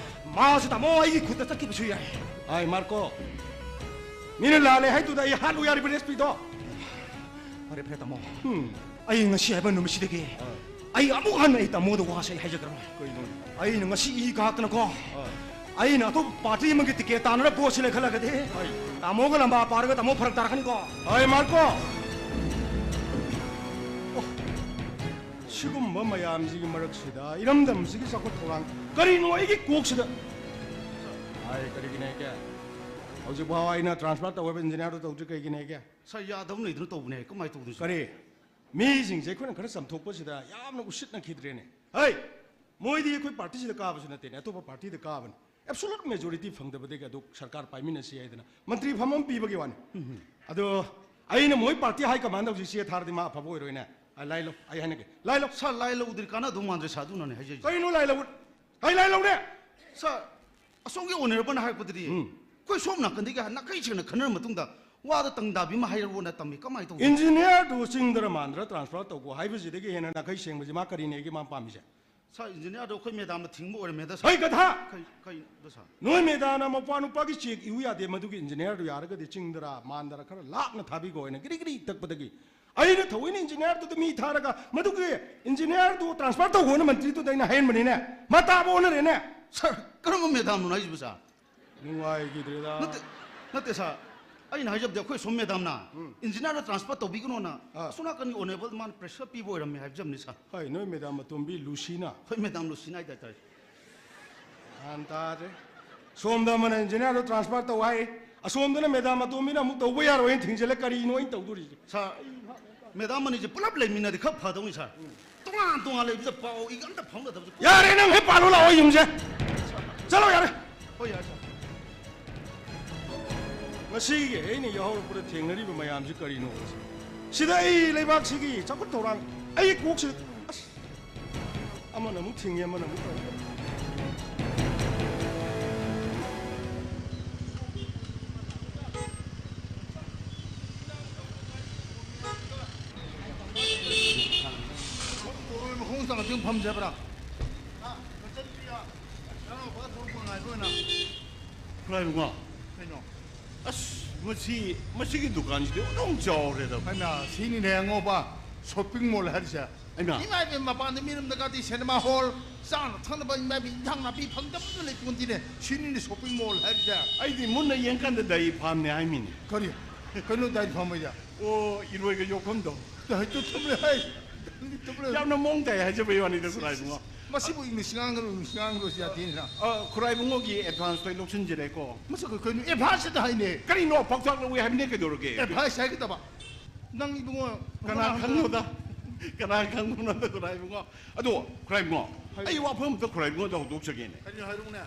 ꯃꯥꯁꯨ ꯇꯥꯃꯣ ꯑꯩꯒꯤ ꯈꯨꯠꯇ ꯆꯠꯈꯤꯕꯁꯨ ꯌꯥꯏ꯫ ꯑꯥꯏ, ꯃꯥꯔꯀꯣ, ꯃꯤꯅ ꯂꯥꯜꯂꯦ ꯍꯥꯏꯗꯨꯗ ꯑꯩ ꯍꯥꯠꯂꯨ ꯌꯥꯔꯤꯕꯅꯦ, ꯑꯦꯁ ꯄꯤꯗꯣ? ꯐꯔꯦ, ꯐꯔꯦ, ꯇꯥꯃꯣ꯫ ꯎꯝ꯫ ꯑꯩ ꯉꯁꯤ ꯍꯥꯏꯕ ꯅꯨꯃꯤꯠꯁꯤꯗꯒꯤ ꯑꯥ꯫ ꯑꯩ ꯑꯃꯨꯛ ꯍꯟꯅ ꯑꯩ ꯇꯥꯃꯣꯗ ꯋꯥꯁꯦ ꯑꯩ ꯍꯥꯏꯖꯒ꯭ꯔꯣꯏ꯫ ꯀꯩꯅꯣ? ꯑꯩꯅ ꯉꯁꯤ ꯏ ꯀꯥꯛꯇꯅꯀꯣ, ꯑꯥ꯫ ꯑꯩꯅ ꯑꯇꯣꯞꯄ ꯄꯥꯔꯇꯤ ꯑꯃꯒꯤ ꯇꯤꯀꯦꯠ ꯇꯥꯟꯅꯔ ꯚꯣꯠꯁꯤ ꯂꯩꯈꯠꯂꯒꯗꯤ, ꯍꯣꯏ꯫ ꯇꯥꯃꯣꯒ ꯂꯝꯕꯥ ꯄꯥꯔꯒ ꯇꯥꯃꯣ ꯐꯔꯛ ꯇꯥꯔꯛꯀꯅꯤꯀꯣ꯫ ꯍꯣꯏ, ꯃꯥꯔꯀꯣ꯫ ꯑꯣ, ꯁꯤꯒꯨꯝꯕ ꯃꯌꯥꯝꯁꯤꯒꯤ ꯃꯔꯛꯁꯤꯗ ꯏꯔꯝꯗꯝꯁꯤꯒꯤ ꯆꯥꯎꯈꯠ ꯊꯧꯔꯥꯡ ꯀꯔꯤꯅꯣ ꯑꯩꯒꯤ ꯀꯣꯛꯁꯤꯗ? ꯍꯥꯏ, ꯀꯔꯤꯒꯤꯅꯦ ꯍꯥꯏꯒꯦ? ꯍꯧꯖꯤꯛ ꯐꯥꯎ ꯑꯩꯅ transfer ꯇꯧꯕ engineerꯗꯣ ꯇꯧꯗ꯭ꯔꯤ ꯀꯩꯒꯤꯅꯦ ꯍꯥꯏꯒꯦ? ꯁꯥꯔ, ꯌꯥꯗꯕ ꯑꯃ ꯂꯩꯗꯅ ꯇꯧꯕꯅꯦ, ꯀꯃꯥꯏꯅ ꯇꯧꯗꯣꯏꯅꯣ? ꯀꯔꯤ? ꯃꯤꯁꯤꯡꯁꯦ ꯑꯩꯈꯣꯏꯅ ꯈꯔ ꯆꯥꯝꯊꯣꯛꯄꯁꯤꯗ ꯌꯥꯝꯅ ꯎꯁꯤꯠꯅꯈꯤꯗ꯭ꯔꯦꯅꯦ꯫ ꯍꯩ! ꯃꯣꯏꯗꯤ ꯑꯩꯈꯣꯏ ꯄꯥꯔꯇꯤꯁꯤꯗ ꯀꯥꯕꯁꯨ ꯅꯠꯇꯦꯅꯦ, ꯑꯇꯣꯞꯄ ꯄꯥꯔꯇꯤꯗ ꯀꯥꯕꯅꯤ꯫ Absolute majority ꯐꯪꯗꯕꯗꯒꯤ ꯑꯗꯨ ꯁꯔꯀꯥꯔ ꯄꯥꯏꯃꯤꯟꯅꯁꯤ ꯍꯥꯏꯗꯅ ꯃꯟꯇ꯭ꯔꯤ ꯐꯝ ꯑꯃ ꯄꯤꯕꯒꯤ ꯋꯥꯅꯤ꯫ ꯎꯝ꯫ ꯑꯗꯣ ꯑꯩꯅ ꯃꯣꯏ ꯄꯥꯔꯇꯤ high command ꯍꯧꯖꯤꯛ ꯆꯦ ꯊꯥꯔꯗꯤ ꯃꯥ ꯑꯐꯕ ꯑꯣꯏꯔꯣꯏꯅꯦ꯫ ꯑ, ꯂꯥꯏ ꯂꯧ, ꯑꯩ ꯍꯥꯏꯅꯒꯦ꯫ ꯂꯥꯏ ꯂꯧ꯫ ꯁꯥꯔ, ꯂꯥꯏ ꯂꯧꯗ꯭ꯔꯤ ꯀꯥꯟꯅꯗꯧ ꯃꯥꯟꯗ꯭ꯔꯦ ꯁꯥꯔ, ꯑꯗꯨꯅꯅꯦ ꯍꯥꯏꯖꯔꯤꯁꯦ꯫ ꯀꯩꯅꯣ ꯂꯥꯏ ꯂꯧ-, ꯀꯩ ꯂꯥꯏ ꯂꯧꯔꯦ? ꯁꯥꯔ, ꯑꯁꯣꯝꯒꯤ ꯑꯣꯅꯔꯦꯕꯜꯅ ꯍꯥꯏꯔꯛꯄꯗꯗꯤ, ꯎꯝ꯫ ꯑꯩꯈꯣꯏ ꯁꯣꯝ ꯅꯥꯀꯟꯗꯒꯤ ꯅꯥꯈꯩ ꯁꯦꯡꯅ ꯈꯟꯅꯔ ꯃꯇꯨꯡꯗ ꯋꯥꯗꯣ ꯇꯪꯗꯥꯕꯤ ꯑꯃ ꯍꯥꯏꯔꯛꯑꯣꯅ ꯇꯝꯃꯤ꯫ ꯀꯃꯥꯏꯅ ꯇꯧꯕꯅꯣ? ꯏꯟꯖꯤꯅꯤꯌꯥꯔꯗꯨ ꯆꯤꯡꯗꯔ ꯃꯥꯟꯗꯔ ꯇ꯭ꯔꯥꯟꯁꯐꯔ ꯇꯧꯒꯣ ꯍꯥꯏꯕꯁꯤꯗꯒꯤ ꯍꯦꯟꯅ ꯅꯥꯈꯩ ꯁꯦꯡꯕꯁꯤ ꯃꯥ ꯀꯔꯤꯅꯦꯒꯦ ꯃꯥ ꯄꯥꯝꯃꯤꯁꯦ? ꯁꯥꯔ, ꯏꯟꯖꯤꯅꯤꯌꯥꯔꯗꯣ ꯑꯩꯈꯣꯏ ꯃꯦꯗꯥꯝꯅ ꯊꯤꯡꯕ ꯑꯣꯏꯔꯝꯃꯦꯗ, ꯁꯥꯔ꯫ ꯍꯩ, ꯒꯙꯥ! ꯀꯩ, ꯀꯩꯗ, ꯁꯥꯔ? ꯅꯣꯏ ꯃꯦꯗꯥꯝꯅ ꯃꯄꯥ ꯅꯨꯄꯥꯒꯤ ꯆꯦꯛ ꯏꯌꯨ ꯌꯥꯗꯦ, ꯃꯗꯨꯒꯤ ꯏꯟꯖꯤꯅꯤꯌꯥꯔꯗꯨ ꯌꯥꯔꯒꯗꯤ ꯆꯤꯡꯗꯔ ꯃꯥꯟꯗꯔ ꯈꯔ ꯂꯥꯞꯅ ꯊꯥꯕꯤꯈꯣ ꯍꯥꯏꯅ ꯒꯤꯔꯤ ꯒꯤꯔꯤ ꯇꯛꯄꯗꯒꯤ ꯑꯩꯅ ꯊꯑꯣꯏꯅ ꯏꯟꯖꯤꯅꯤꯌꯥꯔꯗꯨꯗ ꯃꯤ ꯊꯥꯔꯒ ꯃꯗꯨꯒꯤ ꯏꯟꯖꯤꯅꯤꯌꯥꯔꯗꯨ ꯇ꯭ꯔꯥꯟꯁꯐꯔ ꯇꯧꯈꯣꯅ ꯃꯟꯇ꯭ꯔꯤꯗꯨꯗ ꯑꯩꯅ ꯍꯥꯏꯍꯟꯕꯅꯤꯅꯦ꯫ ꯃꯥ ꯇꯥꯕ ꯑꯣꯟꯅꯔꯦꯅꯦ꯫ ꯁꯥꯔ, ꯀꯔꯝꯕ ꯃꯦꯗꯥꯝꯅꯣ ꯍꯥꯏꯁꯤꯕꯣ, ꯁꯥꯔ? ꯅꯨꯡꯉꯥꯏꯈꯤꯗ꯭ꯔꯦꯗ꯫ ꯅꯠꯇꯦ, ꯅꯠꯇꯦ, ꯁꯥꯔ꯫ ꯑꯩꯅ ꯍꯥꯏꯖꯕꯗꯤ ꯑꯩꯈꯣꯏ ꯁꯣꯝ ꯃꯦꯗꯥꯝꯅ ꯎꯝ꯫ ꯏꯟꯖꯤꯅꯤꯌꯥꯔꯗ ꯇ꯭ꯔꯥꯟꯁꯐꯔ ꯇꯧꯕꯤꯒꯅꯣꯅ ꯑꯥ꯫ ꯑꯁꯣꯝ ꯅꯥꯀꯟꯒꯤ ꯑꯣꯅꯔꯦꯕꯜ ꯃꯥꯅ ꯄ꯭ꯔꯦꯁꯔ ꯄꯤꯕ ꯑꯣꯏꯔꯝꯃꯦ ꯍꯥꯏꯕꯤꯖꯕꯅꯤ, ꯁꯥꯔ꯫ ꯍꯣꯏ, ꯅꯣꯏ ꯃꯦꯗꯥꯝ ꯑꯇꯣꯝꯕꯤ ꯂꯨꯁꯤꯅ꯫ ꯍꯣꯏ, ꯃꯦꯗꯥꯝ ꯂꯨꯁꯤꯅ ꯍꯥꯏꯇꯥꯔꯦ꯫ ꯒ꯭ꯌꯥꯟ ꯇꯥꯗ꯭ꯔꯦ꯫ ꯁꯣꯝꯗ ꯑꯃꯅ ꯏꯟꯖꯤꯅꯤꯌꯥꯔꯗꯣ ꯇ꯭ꯔꯥꯟꯁꯐꯔ ꯇꯧ ꯍꯥꯏ, ꯑꯁꯣꯝꯗꯅ ꯃꯦꯗꯥꯝ ꯑꯇꯣꯝꯕꯤꯅ ꯑꯃꯨꯛ ꯇꯧꯕ ꯌꯥꯔꯣꯏꯅ ꯊꯤꯡꯖꯤꯜꯂꯦ꯫ ꯀꯔꯤꯅꯣ ꯑꯩꯅ ꯇꯧꯗꯣꯔꯤꯁꯦ? ꯁꯥꯔ, ꯃꯦꯗꯥꯝ ꯑꯅꯤꯁꯦ ꯄꯨꯂꯞ ꯂꯩꯃꯤꯟꯅꯗꯤ ꯈꯔ ꯐꯗꯧꯅꯤ, ꯁꯥꯔ꯫ ꯇꯣꯉꯥꯟ ꯇꯣꯉꯥꯟ ꯂꯩꯕꯁꯦ ꯄꯥꯎ ꯏ ꯑꯝꯇ ꯐꯥꯎꯅꯗꯕꯁꯦ꯫ ꯌꯥꯔꯦ, ꯅꯪ ꯍꯦꯛ ꯄꯥꯜꯂꯣ ꯂꯥꯛꯑꯣ ꯌꯨꯝꯁꯦ꯫ ꯆꯠꯂꯣ, ꯌꯥꯔꯦ꯫ ꯍꯣꯏ, ꯌꯥꯔꯦ, ꯁꯥꯔ꯫ ꯉꯁꯤꯒꯤ ꯑꯩꯅ ꯌꯥꯍꯧꯔꯛꯄꯗ ꯊꯦꯡꯅꯔꯤꯕ ꯃꯌꯥꯝꯁꯤ ꯀꯔꯤꯅꯣ? ꯁꯤꯗ ꯑꯩ ꯂꯩꯕꯥꯛꯁꯤꯒꯤ ꯆꯥꯎꯈꯠ ꯊꯧꯔꯥꯡ, ꯑꯩ ꯀꯣꯛꯁꯤ ꯑꯁ! ꯑꯃꯅ ꯑꯃꯨꯛ ꯊꯤꯡꯉꯤ, ꯑꯃꯅ ꯑꯃꯨꯛ ꯇꯧꯏ꯫ ꯕꯣꯔꯣꯏ ꯃꯈꯣꯡ ꯆꯪꯉꯛꯇꯤ ꯐꯝꯁꯦ ꯍꯥꯏꯕ꯭ꯔꯥ? ꯍꯥ? ꯃꯆꯟꯅꯨꯄꯤ, ꯅꯅꯥꯎꯄꯥ ꯊꯣꯛꯂꯛꯄ ꯉꯥꯏꯕ ꯑꯣꯏꯅ꯫ ꯈꯨꯔꯥꯏ ꯏꯕꯨꯡꯉꯣ꯫ ꯀꯩꯅꯣ? ꯑꯁ, ꯃꯁꯤ, ꯃꯁꯤꯒꯤ ꯗꯨꯀꯥꯟꯁꯤꯗꯤ ꯑꯣꯟꯊꯣꯛ ꯆꯥꯎꯔꯦꯗ꯫ ꯍꯩꯃꯥ, ꯁꯤꯅꯤꯅꯦ ꯑꯉꯧꯕ shopping mall ꯍꯥꯏꯔꯤꯁꯦ꯫ ꯍꯩꯃꯥ꯫ ꯏꯃꯥ ꯏꯕꯦꯝ, ꯃꯄꯥꯟꯗ ꯃꯤꯔꯝꯗꯒꯗꯤ cinema hall, ꯆꯥꯅ ꯊꯛꯅꯕ, ꯏꯃꯥ ꯏꯕꯦꯝ, ꯏꯟꯖꯥꯡ ꯅꯥꯄꯤ ꯐꯪꯗꯕꯁꯨ ꯂꯩꯄꯣꯟꯇꯦꯅꯦ꯫ ꯁꯤꯅꯤꯅꯦ shopping mall ꯍꯥꯏꯔꯤꯁꯦ꯫ ꯑꯩꯗꯤ ꯃꯨꯟꯅ ꯌꯦꯡꯀꯥꯟꯗ dairy farmꯅꯦ ꯍꯥꯏꯃꯤꯅꯦ꯫ ꯀꯔꯤ? ꯀꯩꯅꯣ dairy farm ꯍꯥꯏꯁꯦ? ꯑꯣ, ꯏꯔꯣꯏꯒ ꯌꯣꯛꯐꯝꯗꯣ꯫ ꯍꯩ, ꯇꯨ ꯊꯨꯝꯂꯦ, ꯍꯩ꯫ ꯇꯨꯝꯂꯦ꯫ ꯌꯥꯝꯅ ꯃꯑꯣꯡ ꯇꯥꯏ ꯍꯥꯏꯖꯕꯩ ꯋꯥꯅꯤꯗ, ꯁꯤ, ꯈꯨꯔꯥꯏ ꯁꯤ, ꯏꯕꯨꯡꯉꯣ꯫ ꯃꯁꯤꯕꯨ English ꯉꯥꯡꯒꯅꯨ, English ꯉꯥꯡꯒꯅꯨ ꯁꯤ ꯌꯥꯗꯦꯅꯦ꯫ ꯑ, ꯈꯨꯔꯥꯏ ꯏꯕꯨꯡꯉꯣꯒꯤ advance ꯂꯣꯏ ꯂꯧꯁꯤꯟꯖꯔꯦꯀꯣ꯫ ꯃꯁꯤ ꯀꯩ-, ꯀꯩꯅꯣ advance ꯍꯦꯛꯇ ꯍꯥꯏꯅꯦ? ꯀꯔꯤꯅꯣ? ꯄꯥꯎꯇꯥꯛ ꯂꯧꯋꯦ ꯍꯥꯏꯕꯅꯦ, ꯀꯩꯗꯧꯔꯒꯦ? Advance ꯍꯥꯏꯒꯗꯕ꯫ ꯅꯪ ꯏꯕꯨꯡꯉꯣ, ꯀꯅꯥ ꯈꯪꯅꯣꯗ? ꯀꯅꯥ ꯈꯪꯕꯅꯣꯗ, ꯈꯨꯔꯥꯏ ꯏꯕꯨꯡꯉꯣ? ꯑꯗꯣ, ꯈꯨꯔꯥꯏ ꯏꯕꯨꯡꯉꯣ, ꯍꯥꯏꯌꯨ꯫ ꯑꯩ ꯋꯥꯐꯝ ꯑꯝꯇ ꯈꯨꯔꯥꯏ ꯏꯕꯨꯡꯉꯣꯗ ꯍꯧꯗꯣꯛꯆꯒꯦꯅꯦ꯫ ꯀꯔꯤꯅꯣ ꯍꯥꯏꯔꯛꯎꯅꯦ?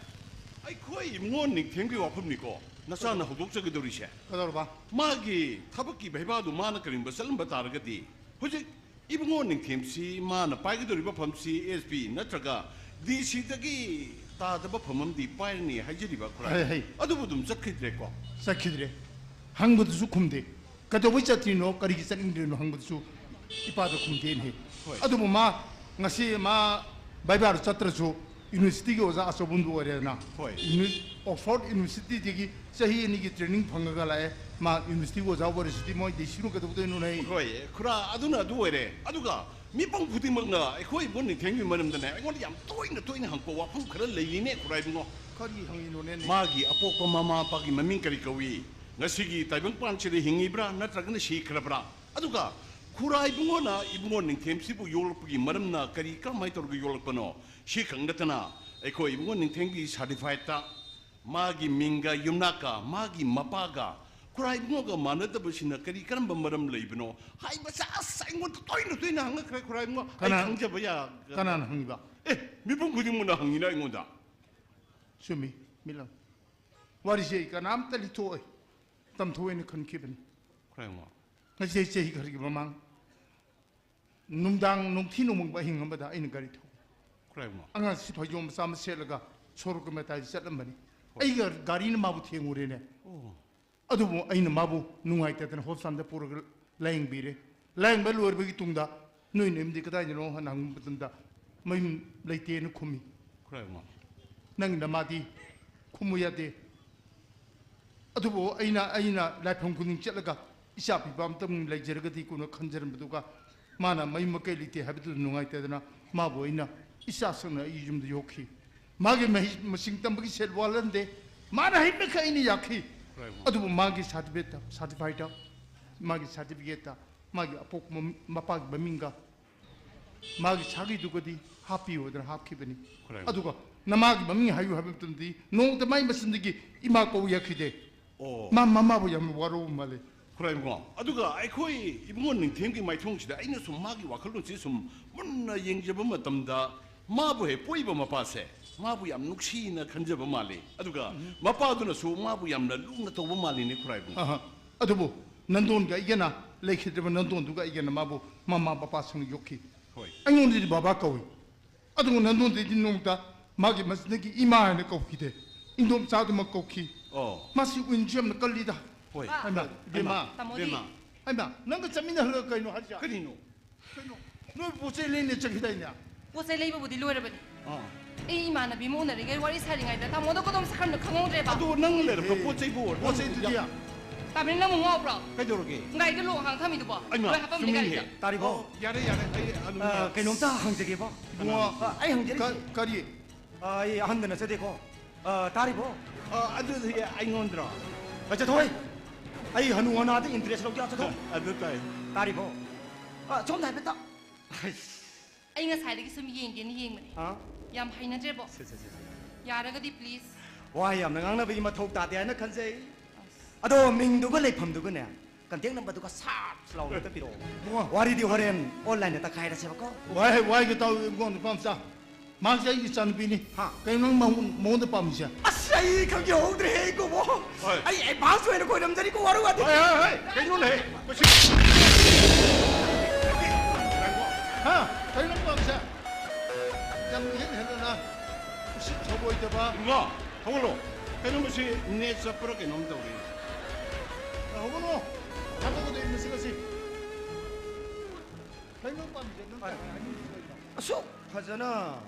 ꯑꯩꯈꯣꯏ ꯏꯕꯨꯡꯉꯣ ꯅꯤꯡꯊꯦꯝꯒꯤ ꯋꯥꯐꯝꯅꯤꯀꯣ, ꯅꯆꯥꯅ ꯍꯧꯗꯣꯛꯆꯒꯗꯧꯔꯤꯁꯦ꯫ ꯀꯩꯗꯧꯔꯕ? ꯃꯥꯒꯤ ꯊꯕꯛꯀꯤ ꯚꯩꯕꯥꯗꯨ ꯃꯥꯅ ꯀꯔꯤꯒꯨꯝꯕ ꯆꯠꯂꯝꯕ ꯇꯥꯔꯒꯗꯤ, ꯍꯧꯖꯤꯛ ꯏꯕꯨꯡꯉꯣ ꯅꯤꯡꯊꯦꯝꯁꯤ ꯃꯥꯅ ꯄꯥꯏꯒꯗꯧꯔꯤꯕ ꯐꯝꯁꯤ ꯑꯦꯁ ꯄꯤ ꯅꯠꯇ꯭ꯔꯒ ꯗꯤ ꯁꯤꯗꯒꯤ ꯇꯥꯗꯕ ꯐꯝ ꯑꯃꯗꯤ ꯄꯥꯏꯔꯅꯤ ꯍꯥꯏꯖꯔꯤꯕ ꯈꯨꯔꯥꯏ꯫ ꯍꯩ, ꯍꯩ꯫ ꯑꯗꯨꯕꯨ ꯑꯗꯨꯝ ꯆꯠꯈꯤꯗ꯭ꯔꯦꯀꯣ? ꯆꯠꯈꯤꯗ꯭ꯔꯦ꯫ ꯍꯪꯕꯗꯨꯁꯨ ꯈꯨꯝꯗꯦ꯫ ꯀꯩꯗꯧꯕꯩ ꯆꯠꯇ꯭ꯔꯤꯅꯣ, ꯀꯔꯤꯒꯤ ꯆꯠꯅꯤꯡꯗ꯭ꯔꯤꯅꯣ ꯍꯪꯕꯗꯨꯁꯨ ꯏꯄꯥꯗ ꯈꯨꯝꯗꯦꯅꯦ꯫ ꯍꯣꯏ꯫ ꯑꯗꯨꯕꯨ ꯃꯥ ꯉꯁꯤ ꯃꯥ ꯕꯥꯏꯕꯥꯗ ꯆꯠꯇ꯭ꯔꯁꯨ ꯌꯨꯅꯤꯚꯔꯁꯤꯇꯤꯒꯤ ꯑꯣꯖꯥ ꯑꯆꯧꯕ ꯑꯃꯗꯨ ꯑꯣꯏꯔꯦꯗꯅ꯫ ꯍꯣꯏ꯫ ꯌꯨꯅꯤ-, ꯑꯣꯛꯁꯐꯣꯔꯗ ꯌꯨꯅꯤꯚꯔꯁꯤꯇꯤꯗꯒꯤ ꯆꯍꯤ ꯑꯅꯤꯒꯤ ꯇ꯭ꯔꯦꯅꯤꯡ ꯐꯪꯉꯒ ꯂꯥꯛꯑꯦ꯫ ꯃꯥ ꯌꯨꯅꯤꯚꯔꯁꯤꯇꯤꯒꯤ ꯑꯣꯖꯥ ꯑꯣꯏꯔꯁꯤꯗꯤ ꯃꯣꯏ ꯗꯤ ꯁꯤꯅ ꯀꯩꯗꯧꯗꯣꯏꯅꯣꯅꯦ? ꯍꯣꯏ, ꯈꯨꯔꯥ, ꯑꯗꯨꯅ ꯑꯗꯨ ꯑꯣꯏꯔꯦ꯫ ꯑꯗꯨꯒ ꯃꯤꯄꯨꯝ ꯈꯨꯗꯤꯡꯃꯛꯅ ꯑꯩꯈꯣꯏ ꯏꯕꯨꯡ ꯅꯤꯡꯊꯦꯝꯒꯤ ꯃꯔꯝꯗꯅꯦ ꯑꯩꯉꯣꯟꯗ ꯌꯥꯝ ꯇꯣꯏꯅ ꯇꯣꯏꯅ ꯍꯪꯕ ꯋꯥꯐꯝ ꯈꯔ ꯂꯩꯔꯤꯅꯦ, ꯈꯨꯔꯥꯏ ꯏꯕꯨꯡꯉꯣ꯫ ꯀꯔꯤ ꯍꯪꯉꯤꯅꯣꯅꯦ? ꯃꯥꯒꯤ ꯑꯄꯣꯛꯄ ꯃꯃꯥ ꯃꯄꯥꯒꯤ ꯃꯃꯤꯡ ꯀꯔꯤ ꯀꯧꯏ? ꯉꯁꯤꯒꯤ ꯇꯥꯏꯕꯪꯄꯥꯟꯁꯤꯗ ꯍꯤꯡꯉꯤꯕ꯭ꯔꯥ ꯅꯠꯇ꯭ꯔꯒꯅ ꯁꯤꯈ꯭ꯔꯕ꯭ꯔꯥ? ꯑꯗꯨꯒ ꯈꯨꯔꯥꯏ ꯏꯕꯨꯡꯉꯣꯅ ꯏꯕꯨꯡꯉꯣ ꯅꯤꯡꯊꯦꯝꯁꯤꯕꯨ ꯌꯣꯛꯂꯛꯄꯒꯤ ꯃꯔꯝꯅ ꯀꯔꯤ, ꯀꯔꯝꯍꯥꯏꯅ ꯇꯧꯔꯒ ꯌꯣꯛꯂꯛꯄꯅꯣ? ꯁꯤ ꯈꯛ ꯅꯠꯇꯅ ꯑꯩꯈꯣꯏ ꯏꯕꯨꯡꯉꯣ ꯅꯤꯡꯊꯦꯝꯒꯤ ꯁꯥꯔꯇꯤꯐꯥꯏꯠꯇ ꯃꯥꯒꯤ ꯃꯤꯡꯒ ꯌꯨꯝꯅꯥꯛꯀ ꯃꯥꯒꯤ ꯃꯄꯥꯒ ꯈꯨꯔꯥꯏ ꯏꯕꯨꯡꯉꯣꯒ ꯃꯥꯟꯅꯗꯕꯁꯤꯅ ꯀꯔꯤ ꯀꯔꯝꯕ ꯃꯔꯝ ꯂꯩꯕꯅꯣ ꯍꯥꯏꯕꯁꯦ ꯑꯁ ꯑꯩꯉꯣꯟꯗ ꯇꯣꯏꯅ ꯇꯣꯏꯅ ꯍꯪꯉꯛꯈ꯭ꯔꯦ, ꯈꯨꯔꯥꯏ ꯏꯕꯨꯡꯉꯣ꯫ ꯑꯩ ꯀꯅꯥ-, ꯈꯪꯖꯕ ꯌꯥ-, ꯀꯅꯥꯅ ꯍꯪꯉꯤꯕ? ꯑꯦ, ꯃꯤꯄꯨꯝ ꯈꯨꯗꯤꯡꯃꯛꯅ ꯍꯪꯉꯤꯅ ꯑꯩꯉꯣꯟꯗ꯫ ꯆꯨꯝꯃꯤ, ꯃꯤꯂꯝ꯫ ꯋꯥꯔꯤꯁꯦ ꯑꯩ ꯀꯅꯥꯝꯇ ꯂꯤꯊꯣꯛꯑꯣꯏ꯫ ꯇꯝꯊꯣꯛꯑꯣꯏꯅ ꯈꯟꯈꯤꯕꯅꯤ꯫ ꯈꯨꯔꯥꯏ ꯏꯕꯨꯡꯉꯣ꯫ ꯉꯁꯤ ꯆꯍꯤ ꯈꯔꯒꯤ ꯃꯃꯥꯡ ꯅꯨꯡꯗꯥꯡ ꯅꯨꯡꯊꯤ ꯅꯣꯡꯃꯪꯕ ꯑꯍꯤꯡ ꯑꯃꯗ ꯑꯩꯅ ꯒꯥꯔꯤ ꯊꯧ-, ꯈꯨꯔꯥꯏ ꯏꯕꯨꯡꯉꯣ꯫ ꯑꯉꯥꯡꯁꯤ ꯐꯩꯖꯣꯝ ꯃꯆꯥ ꯑꯃ ꯁꯦꯠꯂꯒ ꯁꯣꯔꯣꯛꯀꯤ ꯃꯇꯥꯏꯗ ꯆꯠꯂꯝꯕꯅꯤ꯫ ꯍꯣꯏ꯫ ꯑꯩꯒ ꯒꯥꯔꯤꯅ ꯃꯥꯕꯨ ꯊꯦꯡꯉꯨꯔꯦꯅꯦ꯫ ꯑꯣ꯫ ꯑꯗꯨꯕꯨ ꯑꯩꯅ ꯃꯥꯕꯨ ꯅꯨꯡꯉꯥꯏꯇꯗꯅ ꯍꯣꯁꯄꯤꯇꯥꯜꯗ ꯄꯨꯔꯒ ꯂꯥꯌꯦꯡꯕꯤꯔꯦ꯫ ꯂꯥꯌꯦꯡꯕ ꯂꯣꯏꯔꯕꯒꯤ ꯇꯨꯡꯗ "ꯅꯣꯏ ꯅꯌꯨꯝꯗꯤ ꯀꯗꯥꯏꯗꯅꯣ?" ꯍꯥꯏꯅ ꯍꯪꯕ ꯃꯇꯝꯗ "ꯃꯌꯨꯝ ꯂꯩꯇꯦꯅ" ꯈꯨꯝꯃꯤ꯫ ꯈꯨꯔꯥꯏ ꯏꯕꯨꯡꯉꯣ꯫ ꯅꯪꯒꯤ ꯅꯃꯥꯗꯤ ꯈꯨꯝꯃꯨ ꯌꯥꯗꯦ꯫ ꯑꯗꯨꯕꯨ ꯑꯩꯅ, ꯑꯩꯅ ꯂꯥꯏꯐꯝ ꯈꯨꯗꯤꯡ ꯆꯠꯂꯒ ꯏꯆꯥ ꯄꯤꯕ ꯑꯝꯇꯪ ꯂꯩꯖꯔꯒꯗꯤ ꯀꯣꯟꯅ ꯈꯟꯖꯔꯝꯕꯗꯨꯒ ꯃꯥꯅ ꯃꯌꯨꯝ ꯃꯀꯩ ꯂꯩꯇꯦ ꯍꯥꯏꯕꯗꯨꯗ ꯅꯨꯡꯉꯥꯏꯇꯗꯅ ꯃꯥꯕꯨ ꯑꯩꯅ ꯏꯆꯥ ꯁꯛꯅ ꯑꯩ ꯌꯨꯝꯗ ꯌꯣꯛꯈꯤ꯫ ꯃꯥꯒꯤ ꯃꯍꯩ ꯃꯁꯤꯡ ꯇꯝꯕꯒꯤ ꯁꯦꯜ ꯋꯥꯠꯍꯟꯗꯦ꯫ ꯃꯥꯅ ꯍꯩꯕ ꯃꯈꯩ ꯑꯩꯅ ꯌꯥꯈꯤ꯫ ꯍꯣꯏ, ꯍꯣꯏ꯫ ꯑꯗꯨꯕꯨ ꯃꯥꯒꯤ ꯁꯥꯔꯇꯤꯐꯤꯀꯦꯠꯇ, ꯁꯥꯔꯇꯤꯐꯥꯏꯗ, ꯃꯥꯒꯤ ꯁꯥꯔꯇꯤꯐꯤꯀꯦꯠꯇ ꯃꯥꯒꯤ ꯑꯄꯣꯛꯄ ꯃꯝ-, ꯃꯄꯥꯒꯤ ꯃꯃꯤꯡꯒ ꯃꯥꯒꯤ ꯁꯥꯒꯩꯗꯨꯒꯗꯤ ꯍꯥꯞꯄꯤꯌꯨ ꯍꯥꯏꯗꯅ ꯍꯥꯞꯈꯤꯕꯅꯤ꯫ ꯈꯨꯔꯥꯏ ꯏꯕꯨꯡꯉꯣ꯫ ꯑꯗꯨꯒ ꯅꯃꯥꯒꯤ ꯃꯃꯤꯡ ꯍꯥꯏꯌꯨ ꯍꯥꯏꯕ ꯃꯇꯝꯗꯗꯤ ꯅꯣꯡꯃꯇ ꯃꯥꯒꯤ ꯃꯆꯤꯟꯗꯒꯤ ꯏꯃꯥ ꯀꯧ ꯌꯥꯈꯤꯗꯦ꯫ ꯑꯣ꯫ ꯃꯥ ꯃꯃꯥꯕꯨ ꯌꯥꯝꯅ ꯋꯥꯔꯧꯕ ꯃꯥꯜꯂꯦ꯫ ꯈꯨꯔꯥꯏ ꯏꯕꯨꯡꯉꯣ, ꯑꯗꯨꯒ ꯑꯩꯈꯣꯏ ꯏꯕꯨꯡꯉꯣ ꯅꯤꯡꯊꯦꯝꯒꯤ ꯃꯥꯏꯊꯣꯡꯁꯤꯗ ꯑꯩꯅ ꯁꯨꯝ ꯃꯥꯒꯤ ꯋꯥꯈꯜꯂꯣꯟꯁꯤ ꯁꯨꯝ ꯃꯨꯟꯅ ꯌꯦꯡꯖꯕ ꯃꯇꯝꯗ ꯃꯥꯕꯨ ꯍꯦꯛ ꯄꯣꯛꯏꯕ ꯃꯄꯥꯁꯦ ꯃꯥꯕꯨ ꯌꯥꯝ ꯅꯨꯡꯁꯤꯅ ꯈꯟꯖꯕ ꯃꯥꯜꯂꯤ꯫ ꯑꯗꯨꯒ ꯎꯝ꯫ ꯃꯄꯥꯗꯨꯅꯁꯨ ꯃꯥꯕꯨ ꯌꯥꯝꯅ ꯂꯨꯅ ꯇꯧꯕ ꯃꯥꯜꯂꯤꯅꯦ, ꯈꯨꯔꯥꯏ ꯏꯕꯨꯡꯉꯣ꯫ ꯑꯍ꯫ ꯑꯗꯨꯕꯨ ꯅꯟꯗꯣꯟꯒ ꯑꯩꯒꯅ ꯂꯩꯈꯤꯗ꯭ꯔꯕ ꯅꯟꯗꯣꯟꯗꯨꯒ ꯑꯩꯒꯅ ꯃꯥꯕꯨ ꯃꯃꯥ ꯃꯄꯥꯁꯤꯡꯅ ꯌꯣꯛꯈꯤ꯫ ꯍꯣꯏ꯫ ꯑꯩꯉꯣꯟꯗꯗꯤ ꯕꯕꯥ ꯀꯧꯏ꯫ ꯑꯗꯨꯒ ꯅꯟꯗꯣꯟꯗꯗꯤ ꯅꯣꯡꯃꯇ ꯃꯥꯒꯤ ꯃꯆꯤꯟꯗꯒꯤ ꯏꯃꯥ ꯍꯥꯏꯅ ꯀꯧꯈꯤꯗꯦ꯫ ꯏꯟꯗꯣꯝꯆꯥ ꯑꯗꯨꯃꯛ ꯀꯧꯈꯤ꯫ ꯑꯣ꯫ ꯃꯥꯁꯤ ꯋꯤꯟꯁꯨ ꯌꯥꯝꯅ ꯀꯜꯂꯤꯗ꯫ ꯍꯣꯏ꯫ ꯍꯩꯃꯥ, ꯏꯕꯦꯝꯃ꯫ ꯇꯥꯃꯣꯗꯤ? ꯍꯩꯃꯥ, ꯅꯪꯒ ꯆꯠꯃꯤꯟꯅꯍꯜꯂꯒ ꯀꯩꯅꯣ ꯍꯥꯏꯁꯦ? ꯀꯔꯤꯅꯣ? ꯀꯩꯅꯣ? ꯅꯣꯏ ꯄꯣꯠ ꯆꯩ ꯂꯩꯅ ꯆꯠꯈꯤꯗꯥꯏꯅꯦ? ꯄꯣꯠ ꯆꯩ ꯂꯩꯕꯕꯨꯗꯤ ꯂꯣꯏꯔꯕꯅꯤ꯫ ꯑꯥ꯫ ꯑꯩ ꯏꯃꯥꯟꯅꯕꯤ ꯑꯃ ꯎꯅꯔꯤꯉꯩ ꯋꯥꯔꯤ ꯁꯥꯔꯤꯉꯩꯗ ꯇꯥꯃꯣꯗ ꯀꯗꯣꯝ ꯁꯥꯈꯟꯗꯣ ꯈꯪꯍꯧꯗ꯭ꯔꯦꯕ꯫ ꯑꯗꯣ ꯅꯪ ꯂꯩꯔꯛꯄ ꯄꯣꯠ ꯆꯩꯕꯨ ꯄꯣꯠ ꯆꯩꯗꯨꯗꯤ? ꯇꯥꯃꯤꯜ ꯅꯪꯕꯨ ꯉꯥꯎꯕ꯭ꯔꯣ? ꯀꯩꯗꯧꯔꯒꯦ? ꯒꯥꯔꯤꯗ ꯂꯣꯛ ꯉꯥꯡ ꯊꯝꯃꯤꯗꯨꯕꯣ? ꯑꯩꯃ, ꯂꯣꯏ ꯍꯥꯄꯝꯅꯤ ꯆꯨꯝꯃꯤꯅꯦꯍꯦ꯫ ꯒꯥꯔꯤꯗ꯫ ꯇꯥꯔꯤꯕꯣ? ꯑꯣ, ꯌꯥꯔꯦ, ꯌꯥꯔꯦ, ꯑꯩ ꯑꯗꯨꯝ ꯑ, ꯀꯩꯅꯣꯝꯇ ꯍꯪꯖꯒꯦꯕꯣ? ꯏꯕꯨꯡꯉꯣ, ꯑ, ꯑꯩ ꯍꯪꯖꯔꯤꯁꯦ꯫ ꯀ-, ꯀꯔꯤ? ꯑ, ꯑꯩ ꯑꯍꯟꯗ ꯅꯠꯆꯗꯦꯀꯣ꯫ ꯑ, ꯇꯥꯔꯤꯕꯣ? ꯑ, ꯑꯗꯨꯗꯤ ꯑꯩꯉꯣꯟꯗ꯭ꯔꯣ? ꯑ, ꯆꯠꯊꯣꯛ, ꯍꯩ꯫ ꯑꯩ ꯍꯅꯨ ꯍꯅꯥꯗ interest ꯂꯧꯗꯦ, ꯆꯠꯊꯣꯛ꯫ ꯑꯗꯨ ꯇꯥꯏ꯫ ꯇꯥꯔꯤꯕꯣ? ꯑ, ꯁꯣꯝꯗ ꯍꯥꯏꯐꯦꯠꯇ꯫ ꯑꯩ ꯉꯁꯥꯏꯗꯒꯤ ꯁꯨꯝ ꯌꯦꯡꯒꯦꯅ ꯌꯦꯡꯕꯅꯦ꯫ ꯑ? ꯌꯥꯝ ꯍꯩꯅꯗ꯭ꯔꯦꯕꯣ꯫ ꯁꯦ, ꯁꯦ, ꯁꯦ, ꯁꯦ꯫ ꯌꯥꯔꯒꯗꯤ please꯫ ꯋꯥ ꯌꯥꯝꯅ ꯉꯥꯡꯅꯕꯒꯤ ꯃꯊꯧ ꯇꯥꯗꯦ ꯍꯥꯏꯅ ꯈꯟꯖꯩ꯫ ꯑꯁ꯫ ꯑꯗꯣ ꯃꯤꯡꯗꯨꯒ ꯂꯩꯐꯝꯗꯨꯒꯅꯦ, contact number ꯗꯨꯒ ꯁꯠ ꯂꯥꯎꯅ ꯑꯝꯇ ꯄꯤꯔꯛꯑꯣ꯫ ꯏꯕꯨꯡꯉꯣ꯫ ꯋꯥꯔꯤꯗꯤ ꯍꯣꯔꯦꯟ online ꯗ ꯇꯛꯈꯥꯏꯔꯁꯦꯕꯀꯣ꯫ ꯋꯥꯍꯦ, ꯋꯥꯍꯦ, ꯇꯥꯎ, ꯏꯕꯨꯡꯉꯣ, ꯅꯨꯄꯥ ꯃꯆꯥ꯫ ꯃꯥꯁꯦ ꯑꯩꯒꯤ ꯏꯆꯥꯅꯨꯄꯤꯅꯤ꯫ ꯍꯥ꯫ ꯀꯩꯅꯣ ꯅꯪ ꯃꯉꯣꯟ-, ꯃꯉꯣꯟꯗ ꯄꯥꯝꯃꯤꯁꯦ? ꯑꯁ, ꯑꯩ ꯈꯪꯖꯍꯧꯗ꯭ꯔꯦꯍꯦ, ꯏꯀꯨꯕꯣ꯫ ꯍꯣꯏ꯫ ꯑꯩ advance ꯑꯣꯏꯅ ꯈꯣꯏꯔꯝꯖꯔꯤꯀꯣ, ꯋꯥꯔꯧ ꯋꯥꯗꯦ꯫ ꯍꯣꯏ, ꯍꯣꯏ, ꯍꯣꯏ꯫ ꯀꯩꯅꯣꯅꯦꯍꯦ? ꯃꯁꯤ ꯍꯥ? ꯀꯩꯅꯣ ꯅꯪ ꯄꯥꯝꯃꯤꯁꯦ? ꯌꯥꯝ ꯏꯍꯦꯟ ꯍꯦꯟꯗꯅ ꯎꯁꯤꯠ ꯊꯧꯑꯣꯏꯗꯕ꯫ ꯏꯕꯨꯡꯉꯣ, ꯍꯧꯒꯠꯂꯣ꯫ ꯀꯩꯅꯣ ꯃꯁꯤ net ꯆꯞꯄ꯭ꯔꯥ ꯀꯩꯅꯣꯝ ꯇꯧꯔꯦ꯫ ꯍꯧꯒꯠꯂꯣ꯫ ꯍꯥꯠꯇꯣꯛꯀꯗꯣꯏ ꯃꯁꯤ ꯉꯁꯤ꯫ ꯀꯩꯅꯣ ꯄꯥꯝꯃꯤꯁꯦ? ꯅꯪ ꯀꯩ ꯍꯥꯏꯅꯤꯡꯉꯤꯁꯦ ꯀꯩꯅꯣ? ꯑꯁꯨꯛ ꯐꯖꯅ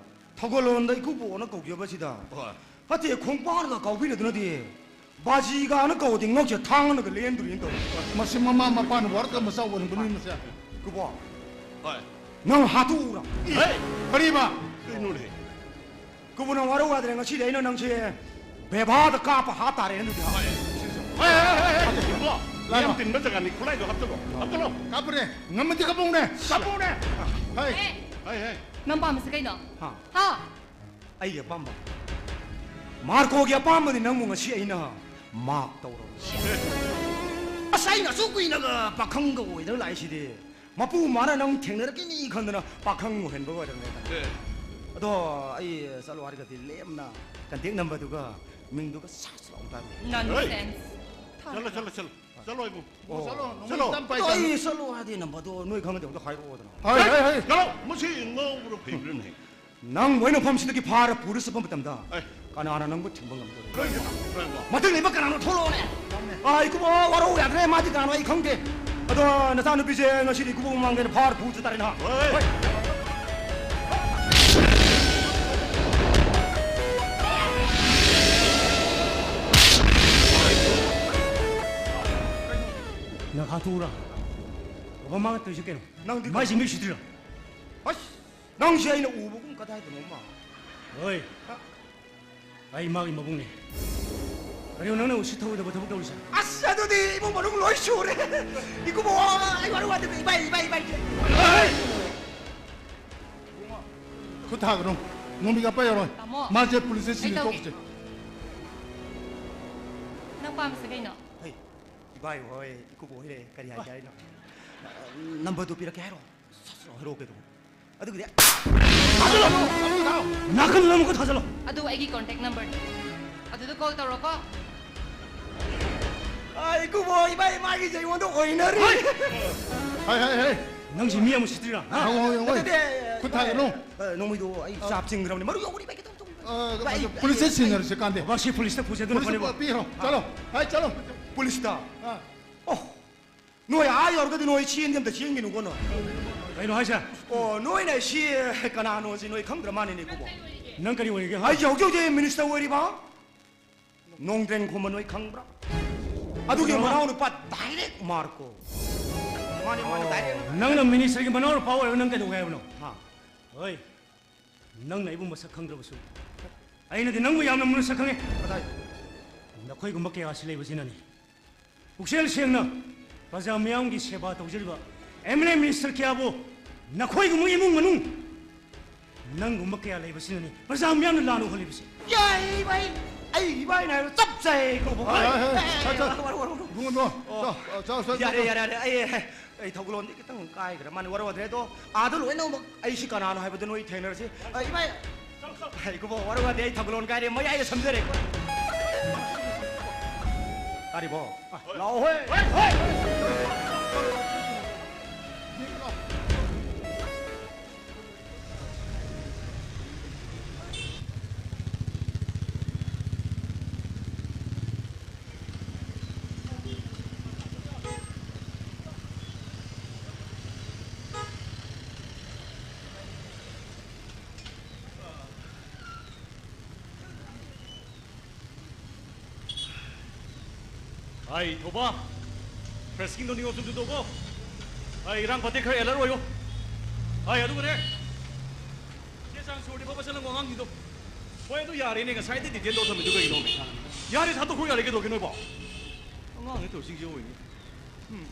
ꯊꯧꯒꯜꯂꯣꯟꯗ ꯏꯀꯨꯕꯣꯛꯅ ꯀꯧꯖꯕꯁꯤꯗ꯫ ꯍꯣꯏ꯫ ꯐꯠꯇꯦ, ꯈꯣꯡꯄꯥꯛꯅꯒ ꯀꯥꯎꯕꯤꯔꯗꯨꯅꯗꯤ ꯕꯥꯖꯤꯒꯥꯅ ꯀꯧꯔꯗꯤ ꯉꯛꯁꯦ ꯊꯥꯡꯅꯒ ꯂꯦꯟꯗꯣꯔꯤꯅ ꯇꯧꯔꯤ꯫ ꯃꯁꯤ ꯃꯃꯥ ꯃꯄꯥꯅ ꯋꯥꯔꯛꯇ ꯃꯆꯥ ꯑꯣꯏꯔꯝꯒꯅꯤ ꯃꯁꯦ꯫ ꯏꯀꯨꯕꯣꯛ꯫ ꯍꯣꯏ꯫ ꯅꯪ ꯍꯥꯠꯇꯣꯛꯎꯔꯥ? ꯍꯦ! ꯀꯔꯤꯕ? ꯀꯩꯅꯣꯅꯦ? ꯏꯀꯨꯕꯣꯛ, ꯅꯪ ꯋꯥꯔꯧ ꯌꯥꯗ꯭ꯔꯦ, ꯉꯁꯤꯗꯤ ꯑꯩꯅ ꯅꯪꯁꯦ ꯕꯦꯕꯥꯗ ꯀꯥꯞꯄ ꯍꯥꯠ ꯇꯥꯔꯦ ꯑꯗꯨꯗꯤ꯫ ꯍꯣꯏ꯫ ꯍꯣꯏ, ꯍꯣꯏ, ꯍꯣꯏ, ꯍꯣꯏ, ꯏꯕꯨꯡꯉꯣ, ꯂꯥꯛꯑꯣ꯫ ꯌꯥꯝ ꯇꯤꯟꯕ ꯖꯒꯥꯅꯤ, ꯈꯨꯠꯂꯥꯏꯗꯣ ꯍꯥꯞꯆꯜꯂꯣ, ꯍꯥꯞꯆꯜꯂꯣ꯫ ꯀꯥꯞꯄꯨꯅꯦ, ꯉꯝꯃꯗꯤ ꯀꯥꯞꯄꯧꯅꯦ, ꯀꯥꯞꯄꯧꯅꯦ꯫ ꯍꯩ, ꯑꯦ! ꯍꯩ, ꯍꯩ꯫ ꯅꯪ ꯄꯥꯝꯃꯤꯁꯦ ꯀꯩꯅꯣ? ꯍꯥ? ꯍꯥ? ꯑꯩꯒꯤ ꯑꯄꯥꯝꯕ꯫ ꯃꯥꯔꯀꯣꯒꯤ ꯑꯄꯥꯝꯕꯗꯤ ꯅꯪꯕꯨ ꯉꯁꯤ ꯑꯩꯅ ꯃꯥꯞ ꯇꯧꯔꯕꯅꯤ꯫ ꯑꯁ, ꯑꯩꯅ ꯑꯁꯨꯛ ꯀꯨꯏꯅꯒ ꯄꯥꯈꯪꯒ ꯑꯣꯏꯗꯅ ꯂꯥꯛꯏꯁꯤꯗꯤ꯫ ꯃꯄꯨ ꯃꯥꯅ ꯅꯪ ꯊꯦꯡꯅꯔꯛꯈꯤꯅꯤ ꯈꯟꯗꯅ ꯄꯥꯈꯪ ꯑꯣꯏꯍꯟꯕ ꯑꯣꯏꯔꯝꯃꯦ꯫ ꯑꯦ꯫ ꯑꯗꯣ ꯑꯩ ꯆꯠꯂꯣ ꯍꯥꯏꯔꯒꯗꯤ ꯂꯦꯝꯅ contact number ꯗꯨꯒ ꯃꯤꯡꯗꯨꯒ ꯁꯠ ꯂꯥꯎꯅ ꯄꯥꯏꯔꯣ꯫ Nonsense꯫ ꯆꯠꯂꯣ, ꯆꯠꯂꯣ, ꯆꯠꯂꯣ꯫ ꯆꯠꯂꯣ ꯏꯕꯨꯡ꯫ ꯏꯕꯨꯡ, ꯑꯣ, ꯆꯠꯂꯣ꯫ ꯆꯠꯂꯣ꯫ ꯅꯣꯡꯃꯩ ꯇꯞ ꯄꯥꯏ ꯑꯗꯣ ꯆꯠꯂꯣ꯫ ꯑꯩ ꯆꯠꯂꯣ ꯍꯥꯏꯗꯤ ꯅꯝꯕꯔꯗꯣ ꯅꯣꯏ ꯈꯪꯉꯗꯤ ꯑꯝꯇ ꯍꯥꯏꯔꯛꯑꯣꯗꯅ꯫ ꯍꯥꯏ, ꯍꯥꯏ, ꯍꯥꯏ꯫ ꯆꯠꯂꯣ꯫ ꯃꯁꯤ ꯉꯥꯎꯕ꯭ꯔꯥ ꯐꯩꯕ꯭ꯔꯥꯅꯦ? ꯅꯪꯕꯨ ꯑꯩꯅ ꯃꯐꯝꯁꯤꯗꯒꯤ ꯐꯥꯔ ꯄꯨꯔ ꯆꯠꯄ ꯃꯇꯝꯗ ꯑꯦ꯫ ꯀꯅꯥꯅ ꯅꯪꯕꯨ ꯊꯤꯡꯕ ꯉꯝꯗꯣꯔꯤꯕ? ꯀꯔꯤꯅꯣ? ꯀꯔꯤꯅꯣ? ꯃꯊꯪ ꯂꯩꯕ ꯀꯅꯥꯅꯣ? ꯊꯣꯛꯂꯛꯑꯣꯅꯦ꯫ ꯑꯥ, ꯏꯀꯨꯕꯣꯛ, ꯋꯥꯔꯧ ꯌꯥꯗ꯭ꯔꯦ꯫ ꯃꯥꯗꯤ ꯀꯅꯥꯅꯣ ꯑꯩ ꯈꯪꯗꯦ꯫ ꯑꯗꯣ ꯅꯆꯥꯅꯨꯄꯤꯁꯦ ꯉꯁꯤꯗꯤ ꯏꯀꯨꯕꯣꯛ ꯃꯃꯥꯡꯗ ꯑꯩꯅ ꯐꯥꯔ ꯄꯨ ꯆꯠ ꯇꯥꯔꯦ ꯅ꯫ ꯍꯣꯏ꯫ ꯍꯣꯏ꯫ ꯅꯪ ꯍꯥꯠꯇꯣꯛꯎꯔꯥ? ꯕꯕꯥ ꯃꯥꯡ ꯇꯧꯔꯤꯁꯦ ꯀꯩꯅꯣ? ꯅꯪꯗꯤ ꯃꯥꯏꯁꯦ ꯀꯅꯥ? ꯃꯤ ꯁꯤꯗ꯭ꯔꯤꯔꯣ? ꯑꯁ! ꯅꯪꯁꯦ ꯑꯩꯅ ꯎꯕꯒꯨꯝ ꯀꯗꯥꯏꯗꯅꯣꯃ꯫ ꯍꯣꯏ꯫ ꯑꯩ ꯃꯥꯒꯤ ꯃꯕꯨꯡꯅꯦ꯫ ꯀꯔꯤꯅꯣ ꯅꯪꯅ ꯎꯁꯤꯠ ꯊꯧꯑꯣꯏꯗꯕ ꯊꯕꯛ ꯇꯧꯔꯤꯁꯦ? ꯑꯁ, ꯑꯗꯨꯗꯤ ꯏꯃꯨꯡ ꯃꯅꯨꯡ ꯂꯣꯏ ꯁꯨꯔꯦ꯫ ꯏꯀꯨꯕꯣꯛ, ꯑꯩ ꯋꯥꯔꯧ ꯋꯥꯗꯦ꯫ ꯏꯕꯥꯏ, ꯏꯕꯥꯏ, ꯏꯕꯥꯏ꯫ ꯍꯣꯏ꯫ ꯈꯨꯠ ꯊꯥꯒꯅꯨ꯫ ꯅꯣꯡꯃꯩ ꯀꯥꯞꯄ ꯌꯥꯔꯣꯏ꯫ ꯇꯥꯃꯣ, ꯃꯥꯁꯦ ꯄꯨꯂꯤꯁꯇ ꯑꯩ ꯁꯤꯟꯅ ꯇꯧꯒꯦ꯫ ꯊꯣꯛꯁꯦ꯫ ꯅꯪ ꯄꯥꯝꯃꯤꯁꯦ ꯀꯩꯅꯣ? ꯍꯩ, ꯏꯕꯥꯏ ꯍꯣꯏ, ꯏꯀꯨꯕꯣꯛ ꯍꯣꯏ ꯂꯩ꯫ ꯀꯔꯤ ꯍꯥꯏꯒꯦ ꯍꯥꯏꯅꯣ? ꯅꯝꯕꯔꯗꯨ ꯄꯤꯔꯛꯀꯦ ꯍꯥꯏꯔꯣ? ꯁꯠ ꯁꯠ ꯍꯥꯏꯔꯛꯑꯣ ꯀꯩꯗꯧꯕ? ꯑꯗꯨꯒꯤꯗꯤ ꯊꯥꯖꯜꯂꯣ! ꯅꯥꯀꯟ ꯑꯃꯨꯛꯀ ꯊꯥꯖꯜꯂꯣ! ꯑꯗꯨ ꯑꯩꯒꯤ ꯀꯣꯟꯇꯦꯛ ꯅꯝꯕꯔꯅꯤ꯫ ꯑꯗꯨꯗ ꯀꯣꯜ ꯇꯧꯔꯣꯀꯣ꯫ ꯑꯥ, ꯏꯀꯨꯕꯣꯛ, ꯏꯕꯥꯏ, ꯃꯥꯒꯤꯁꯦ ꯑꯩꯉꯣꯟꯗ ꯑꯣꯏꯅꯔꯤ꯫ ꯍꯣꯏ! ꯍꯥꯏ, ꯍꯥꯏ, ꯍꯥꯏ꯫ ꯅꯪꯁꯦ ꯃꯤ ꯑꯃꯨꯛ ꯁꯤꯠꯇ꯭ꯔꯤꯔꯥ? ꯍꯥ? ꯍꯪꯉꯣ, ꯍꯪꯉꯣ, ꯍꯪꯉꯣ꯫ ꯅꯠꯇꯦ, ꯅꯠꯇꯦ, ꯈꯨꯠ ꯊꯥꯒꯅꯨ꯫ ꯑ, ꯅꯣꯡꯃꯩꯗꯣ ꯑꯩ ꯆꯥꯞ ꯆꯤꯡꯈ꯭ꯔꯕꯅꯤ꯫ ꯃꯔꯨ ꯌꯧꯕꯅꯤ, ꯏꯕꯥꯏ, ꯈꯤꯇꯪ, ꯈꯤꯇꯪ꯫ ꯑ, ꯏꯕꯥꯏ, ꯑꯩ, ꯄꯨꯂꯤꯁꯇ ꯑꯩ, ꯁꯤꯟꯅꯔꯁꯤ ꯀꯥꯟꯗꯦ꯫ ꯕꯕꯥ, ꯁꯤ ꯄꯨꯂꯤꯁꯇ ꯄꯨꯁꯦ, ꯑꯗꯨꯅ ꯄꯨꯂꯤꯁꯇ ꯐꯅꯦꯕ꯫ ꯄꯤꯈ꯭ꯔꯣ꯫ ꯆꯠꯂꯣ꯫ ꯍꯥꯏ, ꯆꯠꯂꯣ꯫ ꯄꯨꯂꯤꯁꯇ꯫ ꯑ꯫ ꯑꯣ, ꯅꯣꯏ ꯑꯥ ꯌꯧꯔꯒꯗꯤ ꯅꯣꯏ ꯆꯦꯟꯗꯤ ꯑꯝꯇ ꯆꯦꯟꯈꯤꯅꯨꯀꯣ ꯅꯣꯏ꯫ ꯀꯩꯅꯣ ꯍꯥꯏꯁꯦ? ꯑꯣ, ꯅꯣꯏꯅ ꯁꯤ ꯀꯅꯥꯅꯣꯁꯤ ꯅꯣꯏ ꯈꯪꯗ꯭ꯔ ꯃꯥꯜꯂꯦꯅꯦ, ꯏꯀꯨꯕꯣꯛ꯫ ꯅꯪ ꯀꯔꯤ ꯑꯣꯏꯔꯤꯒꯦ, ꯍꯥ? ꯑꯩꯁꯦ ꯍꯧꯖꯤꯛ ꯍꯧꯖꯤꯛ ꯃꯤꯅꯤꯁꯇꯔ ꯑꯣꯏꯔꯤꯕ ꯅꯣꯡꯗ꯭ꯔꯦꯟ ꯈꯣꯝꯕ ꯅꯣꯏ ꯈꯪꯕ꯭ꯔꯥ? ꯑꯗꯨꯒꯤ ꯀꯅꯥ? ꯃꯅꯥꯎ ꯅꯨꯄꯥ ꯗꯥꯏꯔꯦꯛ ꯃꯥꯔꯀꯣ꯫ ꯃꯥꯅꯦ, ꯃꯥꯅꯦ, ꯗꯥꯏꯔꯦꯛ꯫ ꯅꯪꯅ ꯃꯤꯅꯤꯁꯇꯔꯒꯤ ꯃꯅꯥꯎ ꯅꯨꯄꯥ ꯑꯣꯏꯔꯒ ꯅꯪ ꯀꯩꯗꯧꯒꯦ ꯍꯥꯏꯕꯅꯣ? ꯍꯥ? ꯍꯣꯏ, ꯅꯪꯅ ꯑꯩꯕꯨ ꯃꯁꯛ ꯈꯪꯗ꯭ꯔꯕꯁꯨ, ꯑꯩꯅꯗꯤ ꯅꯪꯕꯨ ꯌꯥꯝꯅ ꯃꯨꯟꯅ ꯁꯛ ꯈꯪꯉꯤ꯫ ꯀꯗꯥꯏ? ꯅꯈꯣꯏꯒꯨꯝꯕ ꯀꯌꯥ ꯑꯁꯤ ꯂꯩꯕꯁꯤꯅꯅꯤ ꯄꯨꯛꯆꯦꯜ ꯁꯦꯡꯅ ꯄ꯭ꯔꯖꯥ ꯃꯤꯌꯥꯝꯒꯤ ꯁꯦꯕꯥ ꯇꯧꯖꯔꯤꯕ ꯑꯦꯝ ꯑꯦꯜ ꯑꯦ ꯃꯤꯅꯤꯁꯇꯔ ꯀꯌꯥꯕꯨ ꯅꯈꯣꯏꯒꯨꯝꯕ ꯏꯃꯨꯡ ꯃꯅꯨꯡ ꯅꯪꯒꯨꯝꯕ ꯀꯌꯥ ꯂꯩꯕꯁꯤꯅꯅꯤ ꯄ꯭ꯔꯖꯥ ꯃꯤꯌꯥꯝꯅ ꯂꯥꯟꯅ ꯎꯍꯜꯂꯤꯕꯁꯤ꯫ ꯌꯥꯏ, ꯏꯕꯥꯏ꯫ ꯑꯩ ꯏꯕꯥꯏꯅ ꯍꯥꯏꯕ ꯆꯞ ꯆꯥꯏ, ꯏꯀꯨꯕꯣꯛ꯫ ꯍꯣꯏ, ꯍꯣꯏ, ꯍꯣꯏ꯫ ꯑꯦ, ꯆꯥ, ꯆꯥ꯫ ꯋꯥꯔꯧ, ꯋꯥꯔꯧ, ꯋꯥꯔꯧ꯫ ꯏꯕꯨꯡꯉꯣ, ꯏꯕꯨꯡꯉꯣ꯫ ꯑꯣ꯫ ꯆꯥ, ꯆꯥ, ꯆꯥ, ꯌꯥꯔꯦ, ꯆꯥ꯫ ꯌꯥꯔꯦ, ꯌꯥꯔꯦ꯫ ꯑꯩ, ꯑꯩ ꯊꯧꯒꯜꯂꯣꯟꯗꯤ ꯈꯤꯇꯪ ꯀꯥꯏꯈ꯭ꯔ ꯃꯥꯅꯤ, ꯋꯥꯔꯧꯗ꯭ꯔꯦ꯫ ꯑꯗꯣ ꯑꯥꯗ ꯂꯣꯏꯅꯃꯛ ꯑꯩꯁꯤ ꯀꯅꯥꯅꯣ ꯍꯥꯏꯕꯗꯨ ꯅꯣꯏ ꯊꯦꯡꯅꯔꯁꯤ꯫ ꯑ, ꯏꯕꯥꯏ꯫ ꯏꯀꯨꯕꯣꯛ, ꯋꯥꯔꯧ ꯋꯥꯗꯦ, ꯑꯩ ꯊꯧꯒꯜꯂꯣꯟ ꯀꯥꯏꯔꯦ, ꯃꯌꯥꯏꯗ ꯁꯝꯖꯔꯦ꯫ ꯇꯥꯔꯤꯕꯣ? ꯂꯥꯛꯑꯣ ꯍꯣꯏ꯫ ꯑꯩ ꯊꯧꯕ, ꯐ꯭ꯔꯦꯁꯀꯤꯡꯗꯣ ꯅꯤꯌꯣꯝ ꯆꯨꯝ ꯆꯨꯝ ꯇꯧꯀꯣ꯫ ꯑꯩ ꯏꯔꯥꯡ ꯐꯠꯇꯦ, ꯈꯔ ꯑꯦꯂꯔꯠ ꯑꯣꯏꯌꯣ꯫ ꯑꯩ ꯑꯗꯨꯒꯅꯦ, ꯆꯦ ꯆꯥꯡ ꯁꯨꯔꯗꯤ ꯐꯕ ꯆꯠꯂꯝꯀꯣ ꯑꯉꯥꯡꯁꯤꯡꯗꯣ꯫ ꯍꯣꯏ, ꯑꯗꯨ ꯌꯥꯔꯦꯅꯦ, ꯉꯁꯥꯏꯗꯤ ꯗꯤꯇꯦꯟ ꯇꯧꯔ ꯊꯝꯃꯤꯗꯨ ꯀꯩꯒꯤꯅꯣꯃꯦ? ꯌꯥꯔꯦ, ꯊꯥꯗꯣꯛꯈ꯭ꯔꯣ, ꯌꯥꯔꯦ, ꯀꯩꯗꯧꯒꯦ ꯅꯣꯏꯕꯣ? ꯑꯉꯥꯡꯅꯦ ꯇꯧꯔꯤꯁꯤꯡꯁꯦ ꯑꯣꯏꯅꯤ꯫ ꯎꯝ꯫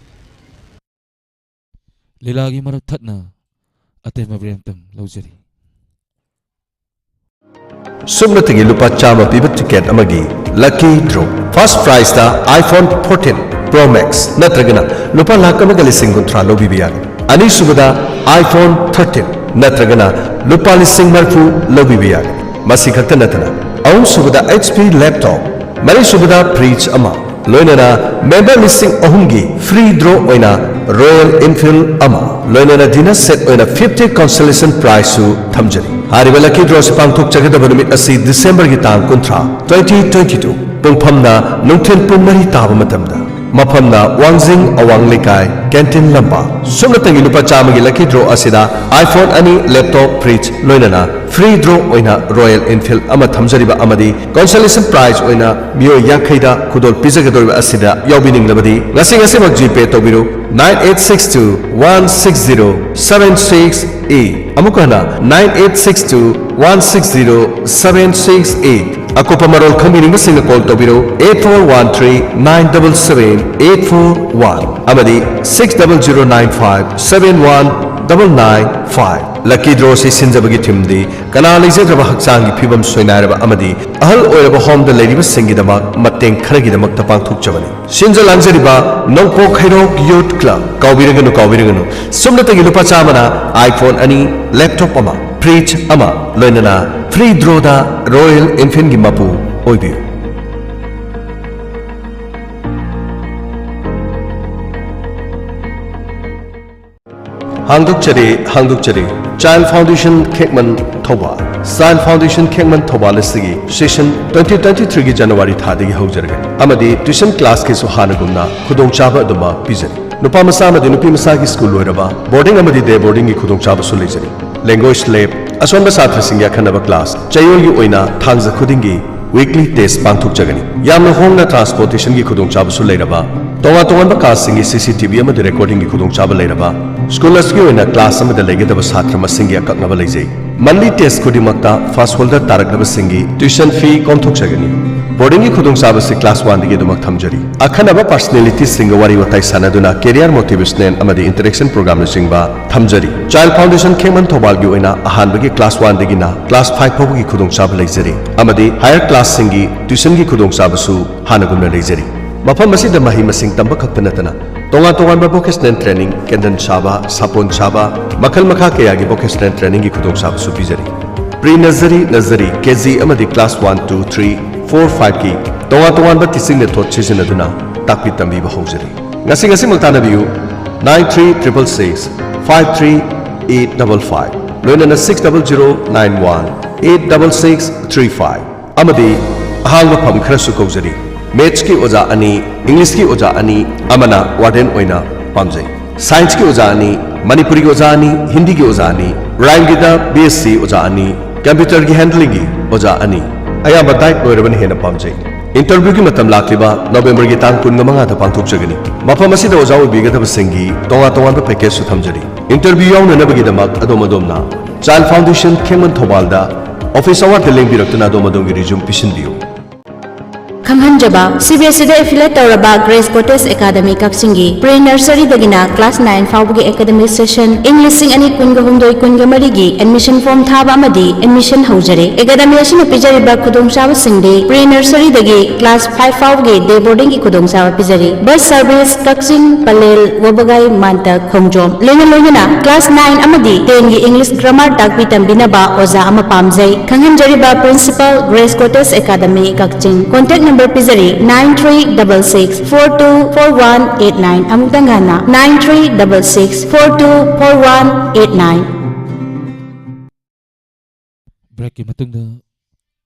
ꯂꯤꯂꯥꯒꯤ ꯃꯔꯛ ꯊꯠꯅ ꯑꯇꯦꯟꯕ ꯕ꯭ꯔꯦꯛ ꯑꯃꯇꯪ ꯂꯧꯖꯔꯤ꯫ ꯁꯨꯞꯅꯇꯒꯤ ꯂꯨꯄꯥ ꯆꯥꯝꯃ ꯄꯤꯕ ꯇꯤꯀꯦꯠ ꯑꯃꯒꯤ ꯂꯛꯀꯤ ꯗ꯭ꯔꯣ꯫ First ꯄ꯭ꯔꯥꯏꯖꯇ iPhone fourteen Pro Max ꯅꯠꯇ꯭ꯔꯒꯅ ꯂꯨꯄꯥ ꯂꯥꯈ ꯑꯃꯒ ꯂꯤꯁꯤꯡ ꯀꯨꯟꯊ꯭ꯔꯥ ꯂꯧꯕꯤꯕ ꯌꯥꯒꯅꯤ꯫ ꯑꯅꯤꯁꯨꯕꯗ iPhone thirteen ꯅꯠꯇ꯭ꯔꯒꯅ ꯂꯨꯄꯥ ꯂꯤꯁꯤꯡ ꯃꯔꯤꯐꯨ ꯂꯧꯕꯤꯕ ꯌꯥꯒꯅꯤ꯫ ꯃꯁꯤ ꯈꯛꯇ ꯅꯠꯇꯅ ꯑꯍꯨꯝꯁꯨꯕꯗ H P laptop, ꯃꯔꯤꯁꯨꯕꯗ fridge ꯑꯃ, ꯂꯣꯏꯅꯅ ꯃꯦꯝꯕꯔ ꯂꯤꯁꯤꯡ ꯑꯍꯨꯝꯒꯤ ꯐ꯭ꯔꯤ ꯗ꯭ꯔꯣ ꯑꯣꯏꯅ Royal Enfield ꯑꯃ, ꯂꯣꯏꯅꯅ ꯗꯤꯅꯔ ꯁꯦꯠ ꯑꯣꯏꯅ fifty consolation prizeꯁꯨ ꯊꯝꯖꯔꯤ꯫ ꯍꯥꯏꯔꯤꯕ ꯂꯛꯀꯤ ꯗ꯭ꯔꯣꯁꯤ ꯄꯥꯡꯊꯣꯛꯆꯒꯗꯕ ꯅꯨꯃꯤꯠ ꯑꯁꯤ ꯗꯤꯁꯦꯝꯕꯔꯒꯤ ꯇꯥꯡ ꯀꯨꯟꯊ꯭ꯔꯥ, twenty twenty-two, ꯄꯨꯡꯐꯝꯅ ꯅꯨꯡꯊꯤꯜ ꯄꯨꯡ ꯃꯔꯤ ꯇꯥꯕ ꯃꯇꯝꯗ꯫ ꯃꯐꯝꯅ ꯋꯥꯡꯖꯤꯡ ꯑꯋꯥꯡ ꯂꯩꯀꯥꯏ, ꯀꯦꯟꯇꯤꯟ ꯂꯝꯄꯥꯛ꯫ ꯁꯨꯞꯅꯇꯒꯤ ꯂꯨꯄꯥ ꯆꯥꯝꯃꯒꯤ ꯂꯛꯀꯤ ꯗ꯭ꯔꯣ ꯑꯁꯤꯗ iPhone ꯑꯅꯤ, laptop, fridge, ꯂꯣꯏꯅꯅ ꯐ꯭ꯔꯤ ꯗ꯭ꯔꯣ ꯑꯣꯏꯅ Royal Enfield ꯑꯃ ꯊꯝꯖꯔꯤꯕ ꯑꯃꯗꯤ consolation prize ꯑꯣꯏꯅ ꯃꯤꯑꯣꯏ ꯌꯥꯡꯈꯩꯗ ꯈꯨꯗꯣꯜ ꯄꯤꯖꯒꯗꯧꯔꯤꯕ ꯑꯁꯤꯗ ꯌꯥꯎꯕꯤꯅꯤꯡꯂꯕꯗꯤ ꯉꯁꯤ ꯉꯁꯤꯃꯛ GPay ꯇꯧꯕꯤꯔꯨ, nine eight six two one six zero seven six eight꯫ ꯑꯃꯨꯛ ꯍꯟꯅ, nine eight six two one six zero seven six eight꯫ ꯑꯀꯨꯞꯄ ꯃꯔꯣꯜ ꯈꯪꯕꯤꯅꯤꯡꯕꯁꯤꯡꯅ call ꯇꯧꯕꯤꯔꯨ, eight four one three nine double seven eight four one ꯑꯃꯗꯤ six double zero nine five seven one double nine five꯫ ꯂꯛꯀꯤ ꯗ꯭ꯔꯣꯁꯤ ꯁꯤꯟꯖꯕꯒꯤ ꯊꯤꯝꯗꯤ ꯀꯅꯥ ꯂꯩꯖꯗ꯭ꯔꯕ ꯍꯛꯆꯥꯡꯒꯤ ꯐꯤꯕꯝ ꯁꯣꯏꯅꯥꯏꯔꯕ ꯑꯃꯗꯤ ꯑꯍꯜ ꯑꯣꯏꯔꯕ ꯍꯣꯝꯗ ꯂꯩꯔꯤꯕꯁꯤꯡꯒꯤꯗꯃꯛ ꯃꯇꯦꯡ ꯈꯔꯒꯤꯗꯃꯛꯇ ꯄꯥꯡꯊꯣꯛꯆꯕꯅꯤ꯫ ꯁꯤꯟꯖ ꯂꯥꯡꯖꯔꯤꯕ ꯅꯣꯡꯄꯣꯛ ꯈꯩꯔꯣꯛ ꯌꯨꯠ ꯀ꯭ꯂꯕ꯫ ꯀꯥꯎꯕꯤꯔꯒꯅꯨ, ꯀꯥꯎꯕꯤꯔꯒꯅꯨ, ꯁꯨꯞꯅꯇꯒꯤ ꯂꯨꯄꯥ ꯆꯥꯝꯃꯅ iPhone ꯑꯅꯤ, laptop ꯑꯃ, fridge ꯑꯃ, ꯂꯣꯏꯅꯅ ꯐ꯭ꯔꯤ ꯗ꯭ꯔꯣꯗ Royal Enfieldꯒꯤ ꯃꯄꯨ ꯑꯣꯏꯕꯤꯌꯨ꯫ ꯍꯥꯡꯗꯣꯛꯆꯔꯤ, ꯍꯥꯡꯗꯣꯛꯆꯔꯤ꯫ Child Foundation ꯈꯦꯛꯃꯟ Thoubal. Child Foundation ꯈꯦꯛꯃꯟ Thoubal ꯑꯁꯤꯒꯤ session twenty twenty-three ꯒꯤ January ꯊꯥꯗꯒꯤ ꯍꯧꯖꯔꯒꯅꯤ ꯑꯃꯗꯤ tuition class ꯀꯤꯁꯨ ꯍꯥꯟꯅꯒꯨꯝꯅ ꯈꯨꯗꯣꯡꯆꯥꯕ ꯑꯗꯨꯃꯛ ꯄꯤꯖꯔꯤ꯫ ꯅꯨꯄꯥ ꯃꯆꯥ ꯑꯃꯗꯤ ꯅꯨꯄꯤ ꯃꯆꯥꯒꯤ school ꯂꯣꯏꯔꯕ boarding ꯑꯃꯗꯤ day boarding ꯒꯤ ꯈꯨꯗꯣꯡꯆꯥꯕꯁꯨ ꯂꯩꯖꯔꯤ꯫ Language lab, ꯑꯁꯣꯟꯕ ꯁꯥꯇ꯭ꯔꯁꯤꯡꯒꯤ ꯑꯈꯟꯅꯕ class, ꯆꯌꯣꯜꯒꯤ ꯑꯣꯏꯅ ꯊꯥꯡꯖ ꯈꯨꯗꯤꯡꯒꯤ weekly test ꯄꯥꯡꯊꯣꯛꯆꯒꯅꯤ꯫ ꯌꯥꯝꯅ ꯍꯣꯡꯅ transportation ꯒꯤ ꯈꯨꯗꯣꯡꯆꯥꯕꯁꯨ ꯂꯩꯔꯕ, ꯇꯣꯉꯥꯟ ꯇꯣꯉꯥꯟꯕ class ꯁꯤꯡꯒꯤ C C T V ꯑꯃꯗꯤ recording ꯒꯤ ꯈꯨꯗꯣꯡꯆꯥꯕ ꯂꯩꯔꯕ, school ꯑꯁꯤꯒꯤ ꯑꯣꯏꯅ class ꯑꯃꯗ ꯂꯩꯒꯗꯕ ꯁꯥꯇ꯭ꯔ ꯃꯁꯤꯡꯒꯤ ꯑꯀꯛꯅꯕ ꯂꯩꯖꯩ꯫ Monthly test ꯈꯨꯗꯤꯡꯃꯛꯇ first holder ꯇꯥꯔꯛꯂꯕꯁꯤꯡꯒꯤ tuition fee ꯀꯣꯝꯊꯣꯛꯆꯒꯅꯤ꯫ Boarding ꯒꯤ ꯈꯨꯗꯣꯡꯆꯥꯕꯁꯤ class one ꯗꯒꯤ ꯑꯗꯨꯃꯛ ꯊꯝꯖꯔꯤ꯫ ꯑꯈꯟꯅꯕ personality ꯁꯤꯡꯒ ꯋꯥꯔꯤ ꯋꯥꯇꯥꯏ ꯁꯥꯟꯅꯗꯨꯅ career motivational ꯑꯃꯗꯤ interaction program ꯅꯆꯤꯡꯕ ꯊꯝꯖꯔꯤ꯫ Child Foundation ꯈꯦꯡꯃꯟ ꯊꯧꯕꯥꯜꯒꯤ ꯑꯣꯏꯅ ꯑꯍꯥꯟꯕꯒꯤ class one ꯗꯒꯤꯅ class five ꯐꯥꯎꯕꯒꯤ ꯈꯨꯗꯣꯡꯆꯥꯕ ꯂꯩꯖꯔꯤ ꯑꯃꯗꯤ higher class ꯁꯤꯡꯒꯤ tuition ꯒꯤ ꯈꯨꯗꯣꯡꯆꯥꯕꯁꯨ ꯍꯥꯟꯅꯒꯨꯝꯅ ꯂꯩꯖꯔꯤ꯫ ꯃꯐꯝ ꯑꯁꯤꯗ ꯃꯍꯩ ꯃꯁꯤꯡ ꯇꯝꯕ ꯈꯛꯇ ꯅꯠꯇꯅ ꯇꯣꯉꯥꯟ ꯇꯣꯉꯥꯟꯕ vocational training, ꯀꯦꯟꯗꯜ ꯁꯥꯕ, ꯁꯥꯄꯣꯟ ꯁꯥꯕ, ꯃꯈꯜ ꯃꯈꯥ ꯀꯌꯥꯒꯤ vocational training ꯒꯤ ꯈꯨꯗꯣꯡꯆꯥꯕꯁꯨ ꯄꯤꯖꯔꯤ꯫ Pre nursery, nursery, K G ꯑꯃꯗꯤ class one, two, three, four, five ꯀꯤ ꯇꯣꯉꯥꯟ ꯇꯣꯉꯥꯟꯕ teaching method ꯁꯤꯖꯤꯟꯅꯗꯨꯅ ꯇꯥꯛꯄꯤ ꯇꯝꯕꯤꯕ ꯍꯧꯖꯔꯤ꯫ ꯉꯁꯤ ꯉꯁꯤꯃꯛ ꯇꯥꯟꯅꯕꯤꯌꯨ, nine three triple six five three eight double five, ꯂꯣꯏꯅꯅ six double zero nine one eight double six three five꯫ ꯑꯃꯗꯤ ꯑꯍꯥꯡꯕ ꯐꯝ ꯈꯔꯁꯨ ꯀꯧꯖꯔꯤ꯫ Maths ꯀꯤ ꯑꯣꯖꯥ ꯑꯅꯤ, English ꯀꯤ ꯑꯣꯖꯥ ꯑꯅꯤ, ꯑꯃꯅ warden ꯑꯣꯏꯅ ꯄꯥꯝꯖꯩ꯫ Science ꯀꯤ ꯑꯣꯖꯥ ꯑꯅꯤ, ꯃꯅꯤꯄꯨꯔꯤꯒꯤ ꯑꯣꯖꯥ ꯑꯅꯤ, ꯍꯤꯟꯗꯤꯒꯤ ꯑꯣꯖꯥ ꯑꯅꯤ, rhyme ꯒꯤꯗ B S C ꯑꯣꯖꯥ ꯑꯅꯤ, computer ꯒꯤ handling ꯒꯤ ꯑꯣꯖꯥ ꯑꯅꯤ꯫ ꯑꯌꯥꯝꯕ diet ꯂꯣꯏꯔꯕꯅ ꯍꯦꯟꯅ ꯄꯥꯝꯖꯩ꯫ Interview ꯒꯤ ꯃꯇꯝ ꯂꯥꯛꯂꯤꯕ November ꯒꯤ ꯇꯥꯡ ꯀꯨꯟꯃꯉꯥꯗ ꯄꯥꯡꯊꯣꯛꯆꯒꯅꯤ꯫ ꯃꯐꯝ ꯑꯁꯤꯗ ꯑꯣꯖꯥ ꯑꯣꯏꯕꯤꯒꯗꯕꯁꯤꯡꯒꯤ ꯇꯣꯉꯥꯟ ꯇꯣꯉꯥꯟꯕ package ꯁꯨ ꯊꯝꯖꯔꯤ꯫ Interview ꯌꯥꯎꯅꯅꯕꯒꯤꯗꯃꯛ ꯑꯗꯣꯝ ꯑꯗꯣꯝꯅ Child Foundation ꯈꯦꯡꯃꯟ ꯊꯧꯕꯥꯜꯗ office hour ꯗ ꯂꯦꯡꯕꯤꯔꯛꯇꯨꯅ ꯑꯗꯣꯝ ꯑꯗꯣꯝꯒꯤ resume ꯄꯤꯁꯤꯟꯕꯤꯌꯨ꯫ ꯈꯪꯍꯟꯖꯕ, C B S E ꯗ affiliate ꯇꯧꯔꯕ Grace Cottage Academy ꯀꯛꯆꯤꯡꯒꯤ pre nursery ꯗꯒꯤꯅ class nine ꯐꯥꯎꯕꯒꯤ academic session ꯏꯪ ꯂꯤꯁꯤꯡ ꯑꯅꯤ ꯀꯨꯟꯒ ꯍꯨꯝꯗꯣꯏ ꯀꯨꯟꯒ ꯃꯔꯤꯒꯤ admission form ꯊꯥꯕ ꯑꯃꯗꯤ admission ꯍꯧꯖꯔꯦ꯫ Academy ꯑꯁꯤꯅ ꯄꯤꯖꯔꯤꯕ ꯈꯨꯗꯣꯡꯆꯥꯕꯁꯤꯡꯗꯤ pre nursery ꯗꯒꯤ class five ꯐꯥꯎꯕꯒꯤ day boarding ꯒꯤ ꯈꯨꯗꯣꯡꯆꯥꯕ ꯄꯤꯖꯔꯤ꯫ Bus service ꯀꯛꯆꯤꯡ, ꯄꯂꯦꯜ, ꯋꯥꯕꯒꯥꯏ, ꯃꯥꯟꯇ, ꯈꯣꯡꯖꯣꯝ꯫ ꯂꯣꯏꯅ ꯂꯣꯏꯅꯅ class nine ꯑꯃꯗꯤ ten ꯒꯤ English grammar ꯇꯥꯛꯄꯤ ꯇꯝꯕꯤꯅꯕ ꯑꯣꯖꯥ ꯑꯃ ꯄꯥꯝꯖꯩ꯫ ꯈꯪꯍꯟꯖꯔꯤꯕ Principal, Grace Cottage Academy, Kakching. Contact number number ꯄꯤꯖꯔꯤ, nine three double six four two four one eight nine꯫ ꯑꯃꯨꯛꯇꯪ ꯍꯟꯅ, nine three double six four two four one eight nine꯫ ꯕ꯭ꯔꯦꯛꯀꯤ ꯃꯇꯨꯡꯗ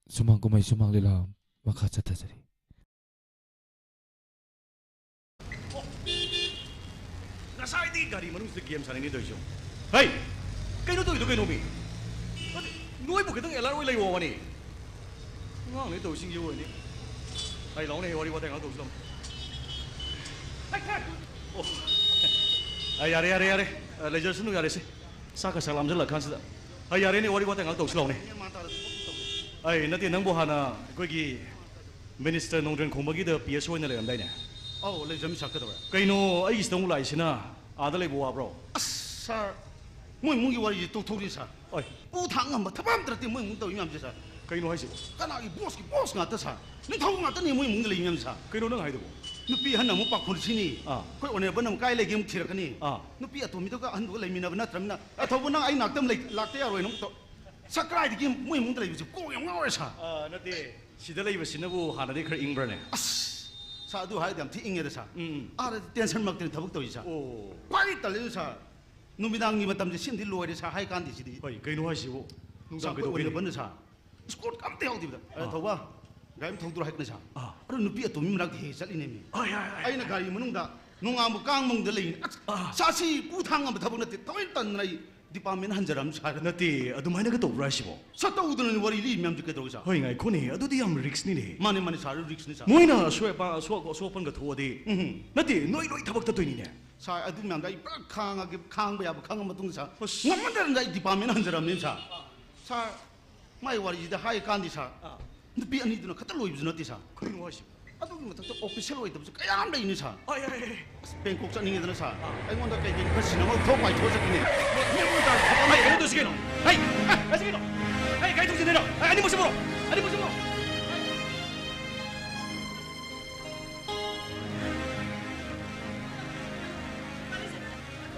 ꯁꯨꯃꯥꯡ ꯀꯨꯝꯍꯩ ꯁꯨꯃꯥꯡ ꯂꯤꯂꯥ ꯃꯈꯥ ꯆꯠꯊꯖꯔꯤ꯫ ꯉꯁꯥꯏꯗꯤ ꯒꯥꯔꯤ ꯃꯅꯨꯡꯁꯤꯗ ꯒꯦꯝ ꯁꯥꯟꯅꯩꯅꯦ ꯇꯧꯔꯤꯁꯦ꯫ ꯍꯩ! ꯀꯩꯅꯣ ꯇꯧꯔꯤꯗꯣ ꯀꯩꯅꯣꯃꯤ? ꯅꯠꯇꯦ, ꯅꯣꯏꯕꯨ ꯈꯤꯇꯪ ꯑꯦꯂꯔꯠ ꯑꯣꯏ ꯂꯩꯌꯣ ꯍꯥꯏꯕꯅꯤ꯫ ꯑꯉꯥꯡꯅꯦ ꯇꯧꯔꯤꯁꯤꯡꯁꯤ ꯑꯣꯏꯅꯤ꯫ ꯑꯩ ꯂꯥꯎꯅꯦ, ꯋꯥꯔꯤ ꯋꯥꯇꯥꯏ ꯉꯥꯏꯍꯥꯛ ꯇꯧꯁꯤ ꯂꯥꯎ꯫ ꯑꯣ꯫ ꯑ, ꯌꯥꯔꯦ, ꯌꯥꯔꯦ, ꯌꯥꯔꯦ꯫ ꯑ, ꯂꯩꯖꯔꯁꯅꯨ, ꯌꯥꯔꯦꯁꯦ꯫ ꯆꯥꯛꯀ ꯆꯥꯛ ꯂꯥꯝꯖꯜꯂꯛ ꯀꯥꯟꯁꯤꯗ꯫ ꯑ, ꯌꯥꯔꯦꯅꯦ, ꯋꯥꯔꯤ ꯋꯥꯇꯥꯏ ꯉꯥꯏꯍꯥꯛ ꯇꯧꯁꯤ ꯂꯥꯎꯅꯦ꯫ ꯑꯩ ꯅꯠꯇꯦ, ꯅꯪꯕꯨ ꯍꯥꯟꯅ ꯑꯩꯈꯣꯏꯒꯤ ꯃꯤꯅꯤꯁꯇꯔ ꯅꯣꯡꯗ꯭ꯔꯦꯟ ꯈꯣꯡꯕꯒꯤꯗ ꯄꯤ ꯑꯦꯁ ꯑꯣꯏꯅ ꯂꯩꯔꯝꯗꯥꯏꯅꯦ? ꯑꯧ, ꯂꯩꯖꯔꯝꯃꯤ ꯁꯥꯔ, ꯀꯩꯗꯧꯔꯦ? ꯀꯩꯅꯣ ꯑꯩꯒꯤꯁꯤꯗ ꯑꯃꯨꯛ ꯂꯥꯛꯏꯁꯤꯅ? ꯑꯥꯗ ꯂꯩꯕ ꯋꯥꯕ꯭ꯔꯣ? ꯑꯁ, ꯁꯥꯔ, ꯃꯣꯏ ꯏꯃꯨꯡꯒꯤ ꯋꯥꯔꯤꯁꯦ ꯇꯣꯛꯊꯣꯛꯁꯤ, ꯁꯥꯔ꯫ ꯑꯣꯏ꯫ ꯄꯨ ꯊꯥꯡ ꯉꯝꯕ ꯊꯕꯛ ꯑꯝꯇ ꯅꯠꯇꯦ ꯃꯣꯏ ꯏꯃꯨꯡ ꯇꯧꯔꯤ ꯃꯌꯥꯝꯁꯦ, ꯁꯥꯔ꯫ ꯀꯩꯅꯣ ꯍꯥꯏꯁꯤꯕꯣ? ꯀꯅꯥꯒꯤ ꯕꯣꯁꯀꯤ ꯕꯣꯁ ꯉꯥꯛꯇ, ꯁꯥꯔ? ꯅꯤꯡꯊꯧ ꯉꯥꯛꯇꯅꯦ ꯃꯣꯏ ꯏꯃꯨꯡꯗ ꯂꯩ ꯃꯌꯥꯝꯁꯦ, ꯁꯥꯔ꯫ ꯀꯩꯅꯣ ꯅꯪ ꯍꯥꯏꯗꯨꯕꯣ? ꯅꯨꯄꯤ ꯑꯍꯟ ꯑꯃꯨꯛ ꯄꯥꯈꯣꯟ ꯁꯤꯅꯤ꯫ ꯑꯥ꯫ ꯑꯩꯈꯣꯏ ꯑꯣꯅꯔꯦꯕꯜ ꯑꯃꯨꯛ ꯀꯥꯏ ꯂꯩꯒꯦ ꯑꯃꯨꯛ ꯊꯤꯔꯛꯀꯅꯤ꯫ ꯑꯥ꯫ ꯅꯨꯄꯤ ꯑꯇꯣꯝꯕꯤꯗꯨꯒ ꯑꯍꯟꯗꯨꯒ ꯂꯩꯃꯤꯟꯅꯕ ꯅꯠꯇ꯭ꯔꯕꯅꯤꯅ, ꯑ, ꯊꯧꯕ, ꯅꯪ ꯑꯩ ꯉꯥꯛꯇ ꯑꯃ ꯂꯩ-, ꯂꯥꯛꯇ ꯌꯥꯔꯣꯏꯅ ꯑꯃꯨꯛ ꯇꯧ-, ꯁꯥꯔ, ꯀꯗꯥꯏꯗꯒꯤ ꯃꯣꯏ ꯏꯃꯨꯡꯗ ꯂꯩꯕꯁꯦ ꯀꯣꯛ ꯌꯥꯝ ꯉꯥꯎꯔꯦ, ꯁꯥꯔ꯫ ꯑ, ꯅꯠꯇꯦ, ꯁꯤꯗ ꯂꯩꯕꯁꯤꯅꯕꯨ ꯍꯥꯟꯅꯗꯤ ꯈꯔ ꯏꯪꯕ꯭ꯔꯅꯦ? ꯑꯁ, ꯁꯥꯔ, ꯑꯗꯨ ꯍꯥꯏꯔꯗꯤ ꯌꯥꯝ ꯊꯤ ꯏꯪꯉꯦꯗ, ꯁꯥꯔ꯫ ꯎꯝ, ꯎꯝ꯫ ꯑꯥꯗꯗꯤ ꯇꯦꯟꯁꯟ ꯃꯔꯛꯇꯅꯤ ꯊꯕꯛ ꯇꯧꯔꯤꯁꯦ, ꯁꯥꯔ꯫ ꯑꯣ꯫ ꯈ꯭ꯋꯥꯏꯗꯒꯤ ꯇꯜꯂꯤꯁꯦ, ꯁꯥꯔ, ꯅꯨꯃꯤꯗꯥꯡꯒꯤ ꯃꯇꯝꯁꯦ ꯁꯤꯃꯗꯤ ꯂꯣꯏꯔꯦ, ꯁꯥꯔ, ꯍꯥꯏ ꯀꯥꯟꯗꯦ ꯁꯤꯗꯤ꯫ ꯍꯣꯏ, ꯀꯩꯅꯣ ꯍꯥꯏꯁꯤꯕꯣ? ꯁꯥꯔ, ꯅꯨꯡꯗꯥꯡ ꯑꯩꯈꯣꯏ ꯀꯩꯗꯧꯕꯩꯅꯣ? ꯑꯣꯏꯅꯕꯅ, ꯁꯥꯔ, ꯏꯁꯀꯣꯔꯠ ꯑꯝꯇ ꯌꯥꯎꯗꯕꯤꯗ꯫ ꯑ, ꯑꯥ꯫ ꯊꯧꯕ, ꯒꯥꯔꯤ ꯑꯃ ꯊꯧꯗꯣꯔꯣ ꯍꯥꯏꯔꯛꯀꯅꯤ, ꯁꯥꯔ꯫ ꯑꯥ꯫ ꯑꯗꯨ ꯅꯨꯄꯤ ꯑꯇꯣꯝꯕꯤ ꯃꯅꯥꯛꯇ ꯍꯦꯛ ꯍꯦꯛ ꯆꯠꯂꯤꯅꯦꯃꯤ꯫ ꯍꯣꯏ, ꯍꯣꯏ, ꯍꯣꯏ꯫ ꯑꯩꯅ ꯒꯥꯔꯤ ꯃꯅꯨꯡꯗ ꯅꯣꯡꯉꯥꯟꯕ ꯀꯥꯡ ꯃꯪꯗ ꯂꯩꯅꯤ꯫ ꯑꯁ, ꯑꯥ꯫ ꯁꯥꯔ, ꯁꯤ ꯄꯨ ꯊꯥꯡ ꯉꯝꯕ ꯊꯕꯛ ꯅꯠꯇꯦ꯫ ꯊꯑꯣꯏꯅ ꯇꯟꯗꯅ ꯑꯩ ꯗꯤꯄꯥꯔꯠꯃꯦꯟ ꯍꯟꯖꯔꯝ, ꯁꯥꯔ꯫ ꯅꯠꯇꯦ, ꯑꯗꯨꯃꯥꯏꯅꯒ ꯇꯧꯕ꯭ꯔꯥ ꯍꯥꯏꯁꯤꯕꯣ? ꯁꯥꯔ, ꯇꯧꯗꯅꯅꯦ ꯋꯥꯔꯤ ꯂꯤ ꯃꯌꯥꯝꯁꯦ ꯀꯩꯗꯧꯔꯒꯦ, ꯁꯥꯔ? ꯍꯣꯏ, ꯉꯥꯏꯈꯣꯅꯦ, ꯑꯗꯨꯗꯤ ꯌꯥꯝ ꯔꯤꯛꯁꯅꯤꯅꯦ꯫ ꯃꯥꯅꯦ, ꯃꯥꯅꯦ, ꯁꯥꯔ, ꯔꯤꯛꯁꯅꯤ, ꯁꯥꯔ꯫ ꯃꯣꯏꯅ ꯑꯁꯣꯏ ꯑꯄꯥ-, ꯑꯁꯣꯛ-, ꯑꯁꯣꯛ ꯑꯄꯟꯒ ꯊꯣꯛꯑꯗꯤ? ꯎꯝ꯫ ꯅꯠꯇꯦ, ꯅꯣꯏ ꯂꯣꯏ ꯊꯕꯛ ꯇꯠꯇꯣꯏꯅꯤꯅꯦ꯫ ꯁꯥꯔ, ꯑꯗꯨ ꯃꯌꯥꯝꯗꯣ ꯑꯩ ꯄꯨꯔꯥ ꯈꯥꯡꯉꯒꯦ, ꯈꯥꯡꯕ ꯌꯥꯕ ꯈꯥꯡꯉ ꯃꯇꯨꯡꯗ, ꯁꯥꯔ, ꯑꯁ꯫ ꯉꯝꯃꯟꯗꯗꯅ ꯑꯩ ꯗꯤꯄꯥꯔꯠꯃꯦꯟ ꯍꯟꯖꯔꯝꯅꯦ, ꯁꯥꯔ꯫ ꯁꯥꯔ, ꯃꯥꯏ ꯋꯥꯔꯤꯁꯤꯗ ꯍꯥꯏ ꯀꯥꯟꯗꯦ, ꯁꯥꯔ꯫ ꯑꯥ꯫ ꯅꯨꯄꯤ ꯑꯅꯤꯗꯨꯅ ꯈꯛꯇ ꯂꯣꯏꯕꯁꯨ ꯅꯠꯇꯦ, ꯁꯥꯔ꯫ ꯀꯩꯅꯣ ꯍꯥꯏꯁꯤꯕꯣ? ꯑꯗꯨꯒꯤ ꯃꯊꯛꯇ ꯑꯣꯐꯤꯁꯤꯌꯦꯜ ꯑꯣꯏꯗꯕꯁꯨ ꯀꯌꯥꯝ ꯂꯩꯅꯤ, ꯁꯥꯔ꯫ ꯑꯥ, ꯌꯥꯔꯦ, ꯌꯥꯔꯦ꯫ ꯑꯁ, ꯕꯦꯡꯀꯣꯛ ꯆꯠꯅꯤꯡꯉꯦꯗꯅ, ꯁꯥꯔ꯫ ꯑꯥ꯫ ꯑꯩꯉꯣꯟꯗ ꯀꯩ ꯀꯩꯅꯣ ꯈꯔ ꯁꯤꯟꯅꯕ ꯊꯣꯛ ꯄꯥꯏꯊꯣꯛꯑ ꯆꯠꯈꯤꯅꯦ꯫ ꯃꯤ ꯑꯃ ꯇꯥꯔ ꯐꯣꯇꯣ ꯑꯃ ꯍꯩ, ꯀꯩꯅꯣ ꯇꯧꯁꯤ ꯀꯩꯅꯣ? ꯍꯩ! ꯑꯦ, ꯇꯧꯁꯤ ꯀꯩꯅꯣ? ꯍꯩ, ꯀꯥꯏ ꯇꯧꯁꯤꯟꯗꯣꯏꯅꯣ? ꯑꯦ, ꯑꯅꯤꯃꯛ ꯆꯠꯄ꯭ꯔꯣ? ꯑꯅꯤꯃꯛ ꯆꯠꯄ꯭ꯔꯣ?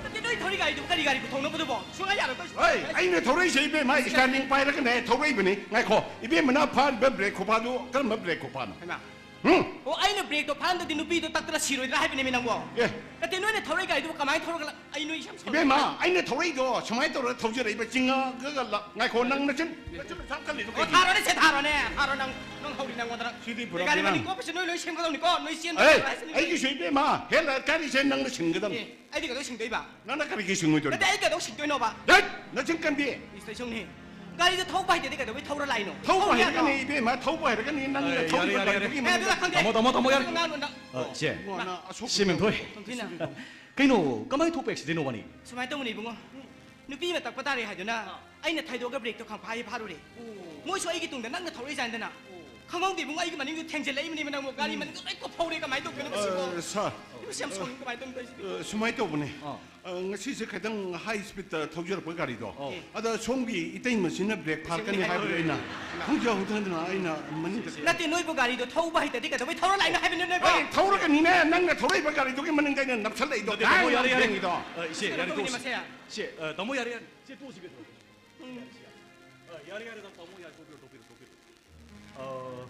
ꯅꯠꯇꯦ, ꯅꯣꯏ ꯊꯧꯔꯤ ꯒꯥꯔꯤꯗꯨꯕꯨ ꯀꯔꯤ ꯒꯥꯔꯤ ꯈꯨꯊꯧꯅꯣꯕꯗꯨꯕꯣ? ꯁꯨꯡꯌꯥ ꯌꯥꯔꯣꯏ, ꯑꯩꯈꯣꯏ ꯍꯣꯏ, ꯁꯨꯡꯌꯥ ꯑꯩꯅ ꯊꯧꯔꯛꯏꯁꯦ, ꯏꯕꯦꯝꯃ, ꯁ꯭ꯇꯦꯔꯤꯡ ꯄꯥꯏꯔꯒꯅꯦ ꯊꯧꯔꯛꯏꯕꯅꯤ꯫ ꯉꯥꯏꯈꯣ, ꯏꯕꯦꯝꯃꯅ ꯐꯥꯔꯤꯕ ꯕ꯭ꯔꯦꯛ ꯈꯨꯐꯥꯗꯨ ꯀꯔꯝꯕ ꯕ꯭ꯔꯦꯛ ꯈꯨꯐꯥꯅꯣ? ꯍꯩꯃꯥ, ꯎꯝ? ꯑꯣ, ꯑꯩꯅ ꯕ꯭ꯔꯦꯛꯇꯣ ꯐꯥꯍꯟꯗꯗꯤ ꯅꯨꯄꯤꯗꯣ ꯇꯛꯇꯅ ꯁꯤꯔꯣꯏꯗ꯭ꯔꯥ ꯍꯥꯏꯕꯅꯦꯃꯤ ꯅꯪꯕꯣ꯫ ꯑꯦ꯫ ꯅꯠꯇꯦ, ꯅꯣꯏꯅ ꯊꯧꯔꯛꯏ ꯒꯥꯔꯤꯗꯨꯕꯨ ꯀꯃꯥꯏꯅ ꯊꯧꯔꯒ ꯂꯥꯛ-, ꯑꯩ ꯅꯣꯏ ꯌꯥꯝ ꯁꯥꯎꯅꯤꯡꯉꯦ꯫ ꯏꯕꯦꯝꯃ, ꯑꯩꯅ ꯊꯧꯔꯛꯏꯗꯣ ꯁꯨꯃꯥꯏꯅ ꯇꯧꯔꯒ ꯊꯧꯖꯔꯛꯏꯕ ꯆꯤꯡꯉꯒ ꯂꯥꯛ-, ꯉꯥꯏꯈꯣ, ꯅꯪ ꯅꯆꯤꯟ, ꯅꯆꯤꯟ ꯅꯁꯥꯝ ꯀꯜꯂꯤꯗꯣ ꯑꯣ, ꯀꯩꯒꯤꯅꯣ? ꯊꯥꯔꯣꯅꯦ, ꯁꯦ ꯊꯥꯔꯣꯅꯦ, ꯊꯥꯔꯣ ꯅꯪ, ꯅꯪ ꯍꯧꯔꯤ ꯅꯪꯉꯣꯟꯗ ꯅꯪ꯫ ꯁꯤꯗꯤ ꯄꯨꯔꯥ ꯒꯥꯔꯤ ꯕꯦꯔꯥꯅꯤ꯫ ꯃꯅꯤꯡ ꯀꯣꯞꯄꯁꯦ ꯅꯣꯏ ꯂꯣꯏ ꯁꯦꯝꯒꯗꯧꯅꯤꯀꯣ, ꯅꯣꯏ ꯆꯦꯟꯕ ꯑꯦ, ꯌꯥꯔꯣꯏ ꯍꯥꯏꯁꯤꯅꯤ꯫ ꯑꯩꯒꯤꯁꯨ ꯏꯕꯦꯝꯃ, ꯍꯦꯜ ꯂꯥꯏꯠ ꯀꯥꯔꯤꯁꯦ ꯅꯪꯅ ꯁꯤꯟꯒꯗꯕꯅꯤ꯫ ꯑꯦ, ꯑꯩꯗꯤ ꯀꯩꯗꯧ ꯁꯤꯡꯗꯣꯏꯕ? ꯅꯪꯅ ꯀꯔꯤꯒꯤ ꯁꯤꯡꯉꯣꯏꯗꯣꯔꯤꯕ? ꯅꯠꯇꯦ, ꯑꯩ ꯀꯩꯗꯧ ꯁꯤꯡꯗꯣꯏꯅꯣꯕ? ꯍꯦꯠ! ꯅꯆꯤꯟ ꯀꯟꯕꯤ! ꯏꯁ, ꯂꯩꯁꯧꯅꯦ꯫ ꯒꯥꯔꯤꯗꯣ ꯊꯧꯕ ꯍꯩꯇꯗꯤ ꯀꯩꯗꯧꯕꯩ ꯊꯧꯔ ꯂꯥꯛꯏꯅꯣ? ꯊꯧꯕ ꯊꯧꯕ ꯍꯩꯔꯒꯅꯤ, ꯌꯥꯗ꯭ꯔꯣ? ꯏꯕꯦꯝꯃ, ꯊꯧꯕ ꯍꯩꯔꯒꯅꯤ꯫ ꯅꯪꯅ ꯑꯦ, ꯊꯧꯔꯤꯕ ꯌꯥꯔꯦ, ꯌꯥꯔꯦ, ꯌꯥꯔꯦ꯫ ꯒꯥꯔꯤꯗꯨꯒꯤ ꯑꯦ, ꯑꯗꯨ ꯈꯪꯗꯦ꯫ ꯇꯥꯃꯣ, ꯇꯥꯃꯣ, ꯇꯥꯃꯣ, ꯌꯥꯔꯦ꯫ ꯉꯥꯡꯅꯨ ꯅꯪ꯫ ꯑ, ꯏꯆꯦ꯫ ꯏꯕꯨꯡꯉꯣ, ꯅꯪ ꯑꯁꯣꯛ ꯁꯤ ꯃꯦꯝꯊꯣꯏ꯫ ꯇꯣꯝꯊꯤꯅ꯫ ꯀꯩꯅꯣ, ꯀꯃꯥꯏꯅ ꯊꯣꯛꯄ ꯑꯦꯛꯁꯤꯗꯦꯟꯅꯣ ꯋꯥꯅꯤ? ꯁꯨꯃꯥꯏꯅ ꯇꯧꯕꯅꯦ, ꯏꯕꯨꯡꯉꯣ꯫ ꯅꯨꯄꯤ ꯑꯃ ꯇꯛꯄ ꯇꯥꯔꯦ ꯍꯥꯏꯗꯨꯅ ꯑꯩꯅ ꯊꯩꯗꯣꯛꯑꯒ ꯕ꯭ꯔꯦꯛꯇꯣ ꯈꯪꯐꯥ ꯍꯦꯛ ꯐꯥꯔꯨꯔꯦ꯫ ꯃꯣꯏꯁꯨ ꯑꯩꯒꯤ ꯇꯨꯡꯗ ꯅꯪꯅ ꯊꯧꯔꯛꯏ ꯖꯥꯠꯅꯤꯗꯅ꯫ ꯈꯪꯍꯧꯗꯦ ꯏꯕꯨꯡꯉꯣ, ꯑꯩꯒꯤ ꯃꯅꯤꯡꯗ ꯊꯦꯡꯖꯤꯜꯂꯛꯏꯕꯅꯦꯕ ꯅꯪꯕꯨ꯫ ꯒꯥꯔꯤ ꯃꯅꯤꯡꯗ ꯂꯣꯏ ꯀꯣꯞꯐꯧꯔꯦ꯫ ꯀꯃꯥꯏꯅ ꯇꯧꯗꯣꯏꯅꯣ ꯃꯁꯤꯕꯣ? ꯑ, ꯁꯥꯔ꯫ ꯏꯕꯨꯡꯉꯣ, ꯁꯤ ꯌꯥꯝ ꯁꯥꯎꯅꯤꯡ-, ꯀꯃꯥꯏꯅ ꯇꯧꯗꯣꯏꯅꯣ ꯁꯤꯗꯤ? ꯑ, ꯁꯨꯃꯥꯏꯅ ꯇꯧꯕꯅꯦ꯫ ꯑꯥ꯫ ꯑ, ꯉꯁꯤꯁꯦ ꯈꯤꯇꯪ ꯍꯥꯏ ꯁ꯭ꯄꯤꯗꯇ ꯊꯧꯖꯔꯛꯄ ꯒꯥꯔꯤꯗꯣ꯫ ꯑꯣ꯫ ꯑꯗ ꯁꯣꯝꯒꯤ ꯏꯇꯩꯃꯁꯤꯅ ꯕ꯭ꯔꯦꯛ ꯐꯥꯔꯛꯀꯅꯤ ꯍꯥꯏꯕꯗꯣ ꯑꯩꯅ ꯈꯪꯖꯍꯧꯗꯅ ꯑꯩꯅ ꯃꯅꯤꯡꯗ ꯅꯠꯇꯦ, ꯅꯣꯏꯕꯨ ꯒꯥꯔꯤꯗꯣ ꯊꯧꯕ ꯍꯩꯇꯗꯤ ꯀꯩꯗꯧꯕꯩ ꯊꯧꯔ ꯂꯥꯛꯏꯅꯣ ꯍꯥꯏꯕꯅꯣ ꯅꯣꯏꯕꯣ? ꯑꯩ ꯊꯧꯔꯒꯅꯤꯅꯦ, ꯅꯪꯅ ꯊꯧꯔꯛꯏꯕ ꯒꯥꯔꯤꯗꯨꯒꯤ ꯃꯅꯤꯡꯗ ꯑꯩꯅ ꯅꯞꯁꯜꯂꯛꯏꯗꯣ꯫ ꯅꯠꯇꯦ, ꯇꯥꯃꯣ, ꯌꯥꯔꯦ, ꯌꯥꯔꯦ꯫ ꯕ꯭ꯔꯦꯛꯀꯤꯗꯣ꯫ ꯑ, ꯏꯆꯦ, ꯌꯥꯔꯦ, ꯀꯩꯗꯧꯕꯒꯤꯅꯣ ꯇꯣꯛꯑꯁꯤ꯫ ꯃꯁꯦ? ꯏꯆꯦ, ꯑ, ꯇꯥꯃꯣ, ꯌꯥꯔꯦ, ꯌꯥꯔꯦ꯫ ꯏꯆꯦ, ꯇꯣꯛꯑꯁꯤ ꯀꯩꯗꯧꯔꯒꯦ? ꯎꯝ꯫ ꯑ, ꯌꯥꯔꯦ, ꯌꯥꯔꯦ, ꯇꯥꯃꯣ, ꯌꯥꯔꯦ, ꯇꯣꯛꯄꯤꯔꯣ, ꯇꯣꯛꯄꯤꯔꯣ, ꯇꯣꯛꯄꯤꯔꯣ꯫ ꯑ,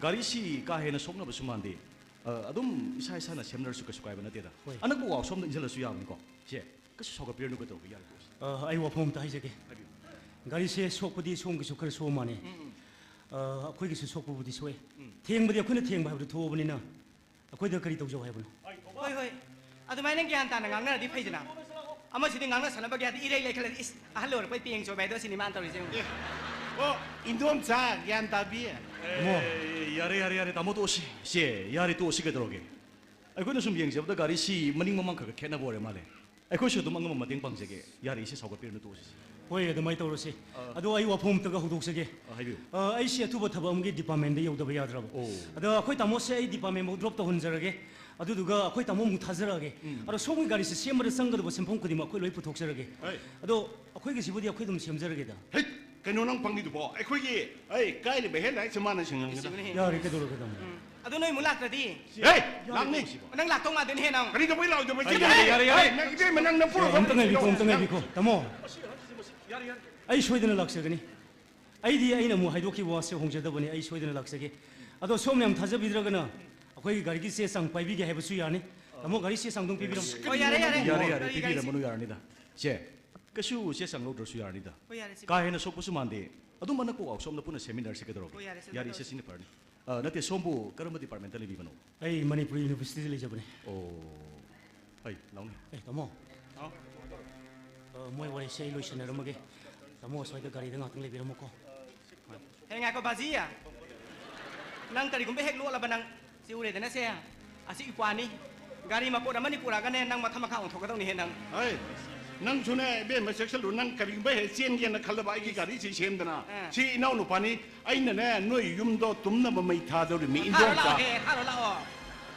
ꯒꯥꯔꯤꯁꯤ ꯀꯥ ꯍꯦꯟꯅ ꯁꯣꯛꯅꯕꯁꯨ ꯃꯥꯟꯗꯦ꯫ ꯑ, ꯑꯗꯨꯝ ꯏꯁꯥ ꯏꯁꯥꯅ ꯁꯦꯝꯅꯔꯁꯨ ꯀꯩꯁꯨ ꯀꯥꯏꯕ ꯅꯠꯇꯦꯗ꯫ ꯍꯣꯏ꯫ ꯑꯅꯛꯄ ꯋꯥꯛꯁꯣꯞꯇ ꯏꯟꯁꯤꯜꯂꯁꯨ ꯌꯥꯕꯅꯤꯀꯣ꯫ ꯁꯦ, ꯀꯩꯁꯨ ꯁꯥꯎꯒꯠꯄꯤꯔꯅꯨ, ꯀꯩꯗꯧꯔꯒꯦ, ꯌꯥꯔꯦ, ꯇꯣꯛꯑꯁꯤ꯫ ꯑ, ꯑꯩ ꯋꯥꯐꯝ ꯑꯝꯇ ꯍꯥꯏꯖꯒꯦ꯫ ꯍꯥꯏꯕꯤꯌꯨ꯫ ꯒꯥꯔꯤꯁꯦ ꯁꯣꯛꯄꯗꯤ ꯁꯣꯝꯒꯤꯁꯨ ꯈꯔ ꯁꯣꯛꯑ ꯃꯥꯟꯅꯦ꯫ ꯎꯝ, ꯎꯝ꯫ ꯑ, ꯑꯩꯈꯣꯏꯒꯤꯁꯨ ꯁꯣꯛꯄꯕꯨꯗꯤ ꯁꯣꯛꯑꯦ꯫ ꯎꯝ꯫ ꯊꯦꯡꯕꯗꯤ ꯑꯩꯈꯣꯏꯅ ꯊꯦꯡꯕ ꯍꯥꯏꯕꯗꯨ ꯊꯣꯛꯑꯕꯅꯤꯅ ꯑꯩꯈꯣꯏꯗ ꯀꯔꯤ ꯇꯧꯖꯧ ꯍꯥꯏꯕꯅꯣ? ꯍꯣꯏ, ꯍꯣꯏ꯫ ꯑꯗꯨꯃꯥꯏꯅ ꯒ꯭ꯌꯥꯟ ꯇꯥꯅ ꯉꯥꯡꯅꯔꯗꯤ ꯐꯩꯗꯅ꯫ ꯑꯃꯁꯤꯗꯤ ꯉꯥꯡꯅ ꯁꯥꯟꯅꯕꯒꯤ ꯍꯥꯏꯗꯤ ꯏꯔꯩ ꯂꯩꯈꯠꯂꯗꯤ, ꯏꯁ, ꯑꯍꯜ ꯑꯣꯏꯔꯛꯄꯩ ꯄꯦꯡ ꯆꯣꯏꯕ ꯍꯥꯏꯗꯣ ꯁꯤꯅꯤ ꯃꯥꯅ ꯇꯧꯔꯤꯁꯦ ꯌꯦꯡꯉꯨ꯫ ꯑꯦ, ꯑꯣ, ꯏꯟꯗꯣꯝꯆꯥ ꯒ꯭ꯌꯥꯟ ꯇꯥꯕꯤ꯫ ꯑꯦ, ꯌꯥꯔꯦ, ꯌꯥꯔꯦ, ꯌꯥꯔꯦ, ꯇꯥꯃꯣ ꯇꯣꯛꯑꯁꯤ꯫ ꯁꯦ, ꯌꯥꯔꯦ, ꯇꯣꯛꯑꯁꯤ ꯀꯩꯗꯧꯔꯒꯦ? ꯑꯩꯈꯣꯏꯅ ꯁꯨꯝ ꯌꯦꯡꯖꯕꯗ ꯒꯥꯔꯤꯁꯤ ꯃꯅꯤꯡ ꯃꯃꯥꯡ ꯈꯔ ꯈꯔ ꯈꯦꯠꯅꯕ ꯑꯣꯏꯔ ꯃꯥꯜꯂꯦ꯫ ꯑꯩꯈꯣꯏꯁꯨ ꯑꯗꯨꯝ ꯑꯉꯝꯕ ꯃꯇꯦꯡ ꯄꯥꯡꯖꯒꯦ꯫ ꯌꯥꯔꯦ, ꯏꯆꯦ ꯁꯥꯎꯒꯠꯄꯤꯔꯅꯨ, ꯇꯣꯛꯑꯁꯤ꯫ ꯍꯣꯏ, ꯑꯗꯨꯃꯥꯏꯅ ꯇꯧꯔꯁꯤ꯫ ꯑꯥ꯫ ꯑꯗꯣ ꯑꯩ ꯋꯥꯐꯝ ꯑꯝꯇꯒ ꯍꯧꯗꯣꯛꯆꯒꯦ꯫ ꯑꯥ, ꯍꯥꯏꯕꯤꯌꯨ꯫ ꯑꯥ, ꯑꯩꯁꯤ ꯑꯊꯨꯕ ꯊꯕꯛ ꯑꯃꯒꯤ ꯗꯤꯄꯥꯔꯠꯃꯦꯟꯗ ꯌꯧꯗꯕ ꯌꯥꯗ꯭ꯔꯕ꯫ ꯑꯣ꯫ ꯑꯗ ꯑꯩꯈꯣꯏ ꯇꯥꯃꯣꯁꯦ ꯑꯩ ꯗꯤꯄꯥꯔꯠꯃꯦꯟꯐꯥꯎ ꯗ꯭ꯔꯣꯞ ꯇꯧꯍꯟꯖꯔꯒꯦ꯫ ꯑꯗꯨꯗꯨꯒ ꯑꯩꯈꯣꯏ ꯇꯥꯃꯣ ꯑꯃꯨꯛ ꯊꯥꯖꯔꯛꯑꯒꯦ꯫ ꯎꯝ꯫ ꯑꯗꯣ ꯁꯣꯝꯒꯤ ꯒꯥꯔꯤꯁꯦ ꯁꯦꯝꯕꯗ ꯆꯪꯒꯗꯕ ꯁꯦꯟꯐꯝ ꯈꯨꯗꯤꯡꯃꯛ ꯑꯩꯈꯣꯏ ꯂꯣꯏ ꯄꯨꯊꯣꯛꯆꯔꯒꯦ꯫ ꯍꯣꯏ꯫ ꯑꯗꯣ ꯑꯩꯈꯣꯏꯒꯤꯁꯤꯕꯨꯗꯤ ꯑꯩꯈꯣꯏ ꯑꯗꯨꯝ ꯁꯦꯝꯖꯔꯒꯦꯗ꯫ ꯍꯩꯠ! ꯀꯩꯅꯣ ꯅꯪ ꯄꯪꯉꯤꯗꯨꯕꯣ? ꯑꯩꯈꯣꯏꯒꯤ, ꯑꯩ, ꯀꯥꯏꯔꯤꯕ ꯍꯦꯠ ꯂꯥꯏꯠꯁꯦ ꯃꯥꯅ ꯁꯤꯡꯍꯟꯒꯗꯕ꯫ ꯌꯥꯔꯦ, ꯀꯩꯗꯧꯔꯒꯦ, ꯇꯥꯃꯣ? ꯎꯝ꯫ ꯑꯗꯣ ꯅꯣꯏ ꯑꯃꯨꯛ ꯂꯥꯛꯇ꯭ꯔꯗꯤ? ꯍꯦ! ꯂꯥꯛꯅꯤ꯫ ꯅꯪ ꯂꯥꯛꯇꯧ ꯃꯥꯟꯗꯦꯅꯦꯍꯦ, ꯅꯪ꯫ ꯀꯔꯤ ꯇꯧꯕꯩ ꯂꯥꯛꯑꯣꯏꯗꯕ? ꯑꯩ ꯌꯥꯔꯦ, ꯌꯥꯔꯦ, ꯌꯥꯔꯦ, ꯌꯥꯔꯦ꯫ ꯅꯪ ꯏꯕꯦꯝꯃ, ꯅꯪ ꯅꯄꯨꯔꯣꯏꯕ ꯑꯝꯇ ꯉꯥꯏꯕꯤꯈꯣ, ꯑꯝꯇ ꯉꯥꯏꯕꯤꯈꯣ꯫ ꯇꯥꯃꯣ, ꯌꯥꯔꯦ, ꯌꯥꯔꯦ꯫ ꯑꯩ ꯁꯣꯏꯗꯅ ꯂꯥꯛꯆꯒꯅꯤ꯫ ꯑꯩꯗꯤ ꯑꯩꯅ ꯑꯃꯨꯛ ꯍꯥꯏꯗꯣꯛꯈꯤꯕ ꯋꯥꯁꯦ ꯍꯣꯡꯖꯗꯕꯅꯤ꯫ ꯑꯩ ꯁꯣꯏꯗꯅ ꯂꯥꯛꯆꯒꯦ꯫ ꯑꯗꯣ ꯁꯣꯝꯅ ꯌꯥꯝ ꯊꯥꯖꯕꯤꯗ꯭ꯔꯒꯅ ꯑꯩꯈꯣꯏꯒꯤ ꯒꯥꯔꯤꯒꯤ ꯆꯦ ꯆꯥꯡ ꯄꯥꯏꯕꯤꯒꯦ ꯍꯥꯏꯕꯁꯨ ꯌꯥꯅꯤ꯫ ꯇꯥꯃꯣ, ꯒꯥꯔꯤ ꯆꯦ ꯆꯥꯡꯗꯣ ꯄꯤꯕꯤꯔꯝꯃꯣ꯫ ꯍꯣꯏ, ꯌꯥꯔꯦ, ꯌꯥꯔꯦ꯫ ꯌꯥꯔꯦ, ꯌꯥꯔꯦ, ꯀꯔꯤ ꯒꯥꯔꯤ ꯄꯤꯕꯤꯔꯝꯃꯅꯨ, ꯌꯥꯔꯅꯤꯗ꯫ ꯁꯦ, ꯀꯩꯁꯨ ꯆꯦ ꯆꯥꯡ ꯂꯧꯗ꯭ꯔꯁꯨ ꯌꯥꯔꯅꯤꯗ꯫ ꯍꯣꯏ, ꯌꯥꯔꯦ, ꯁꯤ ꯀꯥ ꯍꯦꯟꯅ ꯁꯣꯛꯄꯁꯨ ꯃꯥꯟꯗꯦ꯫ ꯑꯗꯨꯝ ꯑꯅꯛꯄ ꯋꯥꯛꯁꯣꯞꯅ ꯄꯨꯟꯅ ꯁꯦꯝꯃꯤꯟꯅꯔꯁꯤ ꯀꯩꯗꯧꯔꯒꯦ? ꯍꯣꯏ, ꯌꯥꯔꯦ, ꯁꯤ ꯌꯥꯔꯦ, ꯂꯧꯔꯣ꯫ ꯁꯤꯅ ꯐꯔꯅꯤ꯫ ꯑ, ꯅꯠꯇꯦ, ꯁꯣꯝꯕꯨ ꯀꯔꯝꯕ ꯗꯤꯄꯥꯔꯠꯃꯦꯟꯇ ꯂꯩꯕꯤꯕꯅꯣ? ꯑꯩ ꯃꯅꯤꯄꯨꯔ ꯌꯨꯅꯤꯚꯔꯁꯤꯇꯤꯗ ꯂꯩꯖꯕꯅꯦ꯫ ꯑꯣ, ꯍꯩ, ꯂꯥꯎꯅꯦ꯫ ꯑꯦ, ꯇꯥꯃꯣ꯫ ꯍꯥꯎ꯫ ꯑ, ꯃꯣꯏ ꯋꯥꯔꯤꯁꯦ ꯑꯩ ꯂꯣꯏꯁꯤꯟꯅꯔꯝꯃꯒꯦ꯫ ꯇꯥꯃꯣ, ꯑꯁ꯭ꯋꯥꯏꯗ ꯒꯥꯔꯤꯗ ꯉꯥꯛꯇꯪ ꯂꯩꯕꯤꯔꯝꯃꯨꯀꯣ꯫ ꯍꯦ, ꯉꯥꯏꯈꯣ, ꯕꯥꯖꯤ꯫ ꯅꯪ ꯀꯔꯤꯒꯨꯝꯕ ꯍꯦꯛ ꯂꯣꯠꯂꯕ ꯅꯪ, ꯁꯤ ꯎꯔꯦꯗꯅ ꯁꯦ, ꯑꯁꯤ ꯏꯄ꯭ꯋꯥꯅꯤ꯫ ꯒꯥꯔꯤ ꯃꯄꯣꯠ ꯑꯃꯅꯤ ꯄꯨꯔꯛꯑꯒꯅꯦ, ꯅꯪ ꯃꯊꯛ ꯃꯈꯥ ꯑꯣꯟꯊꯣꯛꯀꯗꯧꯅꯤꯍꯦ ꯅꯪ꯫ ꯍꯩ, ꯅꯪꯁꯨꯅꯦ, ꯏꯕꯦꯝꯃ, ꯆꯦꯛꯁꯤꯜꯂꯨ꯫ ꯅꯪ ꯀꯔꯤꯒꯨꯝꯕ ꯍꯦꯛ ꯆꯦꯟꯒꯦꯅ ꯈꯜꯂꯕ ꯑꯩꯒꯤ ꯒꯥꯔꯤꯁꯤ ꯁꯦꯝꯗꯅ, ꯑꯥ꯫ ꯁꯤ ꯏꯅꯥꯎ ꯅꯨꯄꯥꯅꯤ, ꯑꯩꯅꯅꯦ, ꯅꯣꯏ ꯌꯨꯝꯗꯣ ꯇꯨꯝꯅꯕ ꯃꯩ ꯊꯥꯗꯧꯔꯤ, ꯃꯤ ꯊꯥꯔꯣ ꯏꯟꯗꯣꯝꯆꯥ꯫ ꯂꯥꯛꯑꯣꯍꯦ, ꯊꯥꯔꯣ ꯂꯥꯛꯑꯣ꯫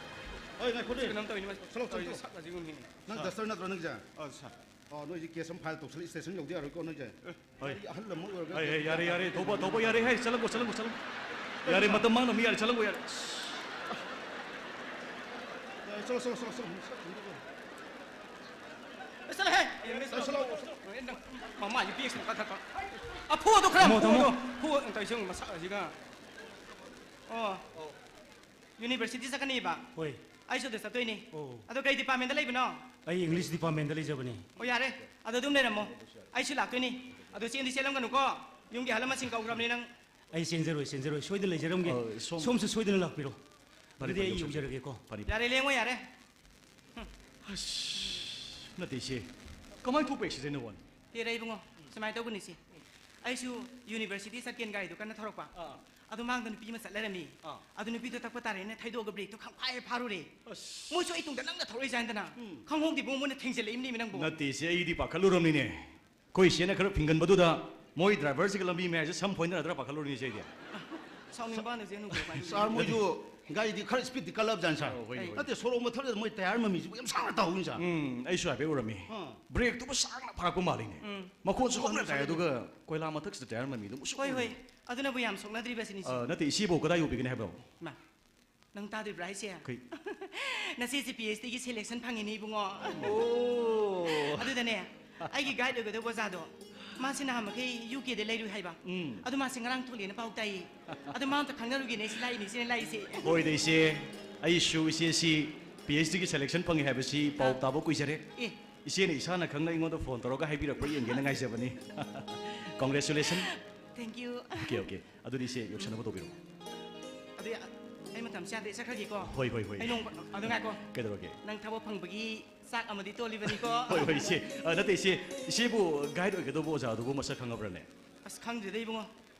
ꯍꯣꯏ, ꯉꯥꯏꯈꯣꯅꯦ꯫ ꯀꯩꯅꯣꯝ ꯇꯧꯏꯅꯦ, ꯃꯥ ꯆꯠꯂꯣ, ꯆꯠꯂꯣ, ꯇꯧꯔꯤꯁꯦ ꯆꯠꯂꯣ꯫ ꯁꯛ ꯑꯁꯤꯒꯨꯝꯕꯅꯤ꯫ ꯅꯪ ꯗꯁꯇꯔ ꯅꯠꯇ꯭ꯔꯣ ꯅꯪꯁꯦ? ꯑꯥ, ꯁꯥꯔ꯫ ꯑꯣ, ꯅꯣꯏꯁꯦ ꯀꯦꯁ ꯑꯃ ꯐꯥꯏꯜ ꯇꯧꯁꯜꯂꯤ, ꯁ꯭ꯇꯦꯁꯟ ꯌꯧꯗ ꯌꯥꯔꯣꯏꯀꯣ ꯅꯣꯏꯁꯦ꯫ ꯍꯣꯏ꯫ ꯒꯥꯔꯤ ꯑꯍꯜ ꯑꯃ ꯑꯣꯏꯔꯒ ꯍꯣꯏ, ꯍꯣꯏ, ꯌꯥꯔꯦ, ꯌꯥꯔꯦ, ꯊꯧꯕ, ꯊꯧꯕ, ꯌꯥꯔꯦ, ꯍꯦ, ꯆꯠꯂꯝꯀꯣ, ꯆꯠꯂꯝꯀꯣ, ꯆꯠꯂꯝꯀꯣ꯫ ꯌꯥꯔꯦ, ꯃꯇꯝ ꯃꯥꯡꯅꯕꯅꯤ, ꯌꯥꯔꯦ, ꯆꯠꯂꯝꯀꯣ, ꯌꯥꯔꯦ꯫ ꯆꯠꯂꯣ, ꯆꯠꯂꯣ, ꯆꯠꯂꯣ, ꯆꯠꯂꯣ꯫ ꯆꯠꯂꯣꯍꯦ! ꯆꯠꯂꯣ, ꯆꯠꯂꯣ꯫ ꯅꯪ ꯃꯃꯥꯏꯁꯦ ꯕꯦꯛ ꯁꯨꯝ ꯀꯥꯊꯛꯄ꯫ ꯑꯐꯨꯗꯣ ꯈꯔ ꯊꯝꯃꯣ, ꯊꯝꯃꯣ꯫ ꯐꯨꯗꯣ꯫ ꯐꯨ-, ꯇꯧꯏꯁꯦ ꯌꯦꯡꯉꯨ, ꯃꯁꯛ ꯑꯁꯤꯒ꯫ ꯑꯣ꯫ ꯌꯨꯅꯤꯚꯔꯁꯤꯇꯤ ꯆꯠꯀꯅꯤꯕ? ꯍꯣꯏ꯫ ꯑꯩꯁꯨ ꯑꯗ ꯆꯠꯇꯣꯏꯅꯤ꯫ ꯑꯣ꯫ ꯑꯗꯣ ꯀꯩ ꯗꯤꯄꯥꯔꯠꯃꯦꯟꯗ ꯂꯩꯕꯅꯣ? ꯑꯩ ꯏꯪꯂꯤꯁ ꯗꯤꯄꯥꯔꯠꯃꯦꯟꯗ ꯂꯩꯖꯕꯅꯤ꯫ ꯑꯣ, ꯌꯥꯔꯦ꯫ ꯑꯗ ꯑꯗꯨꯝ ꯂꯩꯔꯝꯃꯣ꯫ ꯑꯩꯁꯨ ꯂꯥꯛꯇꯣꯏꯅꯤ꯫ ꯑꯗꯣ ꯆꯦꯟꯗꯤ ꯆꯦꯜꯂꯝꯒꯅꯨꯀꯣ꯫ ꯌꯨꯝꯒꯤ ꯑꯍꯜ ꯂꯃꯟꯁꯤꯡ ꯀꯧꯈ꯭ꯔꯕꯅꯤ ꯅꯪ꯫ ꯑꯩ ꯆꯦꯟꯖꯔꯣꯏ, ꯆꯦꯟꯖꯔꯣꯏ꯫ ꯁꯣꯏꯗꯅ ꯂꯩꯖꯔꯝꯒꯦ꯫ ꯑ, ꯁꯣꯝ-, ꯁꯣꯝꯁꯨ ꯁꯣꯏꯗꯅ ꯂꯥꯛꯄꯤꯔꯣ꯫ ꯐꯔꯦ, ꯑꯗꯨꯗꯤ ꯐꯔꯦ, ꯑꯩ ꯌꯧꯖꯔꯒꯦ꯫ ꯌꯧꯖꯔꯒꯦꯀꯣ꯫ ꯐꯔꯦ, ꯐꯔꯦ꯫ ꯌꯥꯔꯦ, ꯂꯦꯡꯉꯣ ꯌꯥꯔꯦ꯫ ꯑꯁ, ꯅꯠꯇꯦ ꯏꯆꯦ꯫ ꯀꯃꯥꯏꯅ ꯊꯣꯛꯄ ꯑꯦꯛꯁꯤꯗꯦꯟꯅꯣ ꯋꯥꯅꯤ? ꯍꯦꯔꯥ ꯏꯕꯨꯡꯉꯣ, ꯁꯨꯃꯥꯏꯅ ꯇꯧꯕꯅꯤꯁꯦ꯫ ꯑꯩꯁꯨ ꯌꯨꯅꯤꯚꯔꯁꯤꯇꯤ ꯆꯠꯀꯦꯅ ꯒꯥꯔꯤꯗꯣ ꯀꯟꯅ ꯊꯧꯔꯛꯄ꯫ ꯑꯥ꯫ ꯑꯗꯨ ꯃꯥꯡꯗ ꯅꯨꯄꯤ ꯑꯃ ꯆꯠ ꯂꯩꯔꯝꯃꯤ꯫ ꯑꯥ꯫ ꯑꯗꯨ ꯅꯨꯄꯤꯗꯣ ꯇꯛꯄ ꯇꯥꯔꯦꯅ ꯊꯩꯗꯣꯛꯑꯒ ꯕ꯭ꯔꯦꯛꯇꯣ ꯈꯪꯐꯥ ꯍꯦꯛ ꯐꯥꯔꯨꯔꯦ꯫ ꯑꯁ꯫ ꯃꯣꯏꯁꯨ ꯑꯩ ꯇꯨꯡꯗ ꯅꯪꯅ ꯊꯧꯔꯛꯏꯁꯦ ꯍꯥꯏꯗꯅ꯫ ꯎꯝ꯫ ꯈꯪꯍꯧꯗꯦ ꯏꯕꯨꯡꯉꯣ, ꯃꯣꯏꯅ ꯊꯦꯡꯖꯤꯜꯂꯛꯏꯕꯅꯤꯃꯤ ꯅꯪꯕꯨ꯫ ꯅꯠꯇꯦ ꯏꯆꯦ, ꯑꯩꯗꯤ ꯄꯥꯈꯠꯂꯨꯔꯕꯅꯤꯅꯦ꯫ ꯑꯩꯈꯣꯏ ꯏꯆꯦꯅ ꯈꯔ ꯐꯤꯡꯒꯟꯕꯗꯨꯗ ꯃꯣꯏ ꯗ꯭ꯔꯥꯏꯚꯔꯁꯤꯒ ꯂꯝꯕꯤ ꯃꯌꯥꯏꯁꯦ ꯁꯝ ꯐꯣꯏꯅꯔꯗ꯭ꯔꯥ ꯄꯥꯈꯠꯂꯨꯔꯤꯅꯤ ꯏꯆꯦ ꯑꯩꯗꯤ꯫ ꯁꯥꯎꯅꯤꯡꯕ ꯍꯥꯟꯅꯁꯦ ꯅꯨꯡꯕꯨ ꯁꯥꯔ, ꯃꯣꯏꯁꯨ ꯒꯥꯔꯤꯗꯤ ꯈꯔ ꯁ꯭ꯄꯤꯗꯇꯤ ꯀꯜꯂꯕꯖꯥꯠꯅꯤ ꯁꯥꯔ꯫ ꯑꯧ, ꯍꯣꯏꯅꯦ, ꯍꯣꯏꯅꯦ꯫ ꯅꯠꯇꯦ, ꯁꯣꯔꯣꯛ ꯃꯊꯛꯇ ꯃꯣꯏ ꯇꯌꯥꯔ ꯃꯃꯤꯁꯤꯕꯨ ꯌꯥꯝ ꯁꯥꯡꯅ ꯇꯧꯍꯧꯏꯅꯤ ꯁꯥꯔ꯫ ꯎꯝ, ꯑꯩꯁꯨ ꯍꯥꯏꯐꯦꯠ ꯎꯔꯝꯃꯤ꯫ ꯑꯥ꯫ ꯕ꯭ꯔꯦꯛꯇꯨꯕꯨ ꯁꯥꯡꯅ ꯐꯥꯔꯛꯄ ꯃꯥꯜꯂꯤꯅꯦ꯫ ꯎꯝ꯫ ꯃꯈꯣꯟꯁꯨ ꯍꯧꯅ ꯇꯥꯏ, ꯑꯗꯨꯒ ꯀꯣꯏꯂꯥ ꯃꯊꯛꯁꯤꯗ ꯇꯌꯥꯔ ꯃꯃꯤꯗꯨ ꯃꯨꯁꯨꯛ ꯍꯣꯏ, ꯍꯣꯏ꯫ ꯃꯨꯏꯅꯦ꯫ ꯑꯗꯨꯅꯕꯨ ꯌꯥꯝ ꯁꯣꯛꯅꯗ꯭ꯔꯤꯕꯁꯤꯅꯤ ꯁꯤ꯫ ꯑ, ꯅꯠꯇꯦ, ꯏꯆꯦꯕꯨ ꯀꯗꯥꯏ ꯌꯧꯕꯤꯒꯅꯤ ꯍꯥꯏꯕꯅꯣ? ꯃꯥ, ꯅꯪ ꯇꯥꯗ꯭ꯔꯤꯕ꯭ꯔꯥ ꯍꯥꯏꯁꯦ? ꯀꯩ? ꯅꯆꯦꯁꯦ ꯄꯤ ꯑꯩꯆ ꯗꯤꯒꯤ ꯁꯦꯂꯦꯛꯁꯟ ꯐꯪꯉꯤꯅꯦ ꯏꯕꯨꯡꯉꯣ꯫ ꯑꯣ꯫ ꯑꯗꯨꯗꯅꯦ, ꯑꯩꯒꯤ ꯒꯥꯏꯗ ꯑꯣꯏꯒꯗꯧꯕ ꯑꯣꯖꯥꯗꯣ, ꯃꯥꯁꯦ ꯅꯍꯥꯟ ꯃꯈꯩ ꯌꯨ ꯀꯦꯗ ꯂꯩꯔꯨꯏ ꯍꯥꯏꯕ꯫ ꯎꯝ꯫ ꯑꯗꯨ ꯃꯥꯁꯦ ꯉꯔꯥꯡ ꯊꯣꯛꯂꯦꯅ ꯄꯥꯎ ꯇꯥꯏꯌꯦ꯫ ꯑꯗꯨ ꯃꯥ ꯑꯝꯇ ꯈꯪꯅꯔꯨꯒꯦꯅꯦ, ꯑꯩꯁꯦ ꯂꯥꯛꯏꯅꯦ, ꯁꯤꯅ ꯂꯥꯛꯏꯁꯦ꯫ ꯍꯣꯏꯗ ꯏꯆꯦ, ꯑꯩꯁꯨ ꯏꯆꯦꯁꯤ ꯄꯤ ꯑꯩꯆ ꯗꯤꯒꯤ ꯁꯦꯂꯦꯛꯁꯟ ꯐꯪꯉꯦ ꯍꯥꯏꯕꯁꯤ ꯄꯥꯎ ꯑꯥ꯫ ꯇꯥꯕ ꯀꯨꯏꯖꯔꯦ꯫ ꯑꯦ꯫ ꯏꯆꯦꯅ ꯏꯁꯥꯅ ꯈꯪꯅ ꯑꯩꯉꯣꯟꯗ ꯐꯣꯟ ꯇꯧꯔꯒ ꯍꯥꯏꯕꯤꯔꯛꯄ꯭ꯔꯥ ꯌꯦꯡꯒꯦꯅ ꯉꯥꯏꯖꯕꯅꯤ꯫ Congratulations꯫ Thank you꯫ Okay, okay. ꯑꯗꯨꯗꯤ ꯏꯆꯦ, ꯌꯧꯁꯟꯅꯕ ꯇꯧꯕꯤꯔꯣ꯫ ꯑꯗꯨ ꯑꯩ ꯃꯇꯝ ꯆꯥꯗꯦ, ꯆꯠꯈ꯭ꯔꯒꯦꯀꯣ꯫ ꯍꯣꯏ, ꯍꯣꯏ, ꯍꯣꯏ꯫ ꯑꯩ ꯅꯣꯡꯃ, ꯑꯗꯨ ꯉꯥꯏꯀꯣ꯫ ꯀꯩꯗꯧꯔꯒꯦ? ꯅꯪ ꯊꯕꯛ ꯐꯪꯕꯒꯤ ꯆꯥꯛ ꯑꯃꯗꯤ ꯇꯣꯜꯂꯤꯕꯅꯤꯀꯣ꯫ ꯍꯣꯏ, ꯍꯣꯏ, ꯏꯆꯦ꯫ ꯑ, ꯅꯠꯇꯦ, ꯏꯆꯦ꯫ ꯏꯆꯦꯕꯨ ꯒꯥꯏꯗ ꯑꯣꯏꯒꯗꯧꯕ ꯑꯣꯖꯥꯗꯨꯕꯨ ꯃꯁꯛ ꯈꯪꯉꯕ꯭ꯔꯅꯦ? ꯑꯁ, ꯈꯪꯗ꯭ꯔꯦꯗ, ꯏꯕꯨꯡꯉꯣ꯫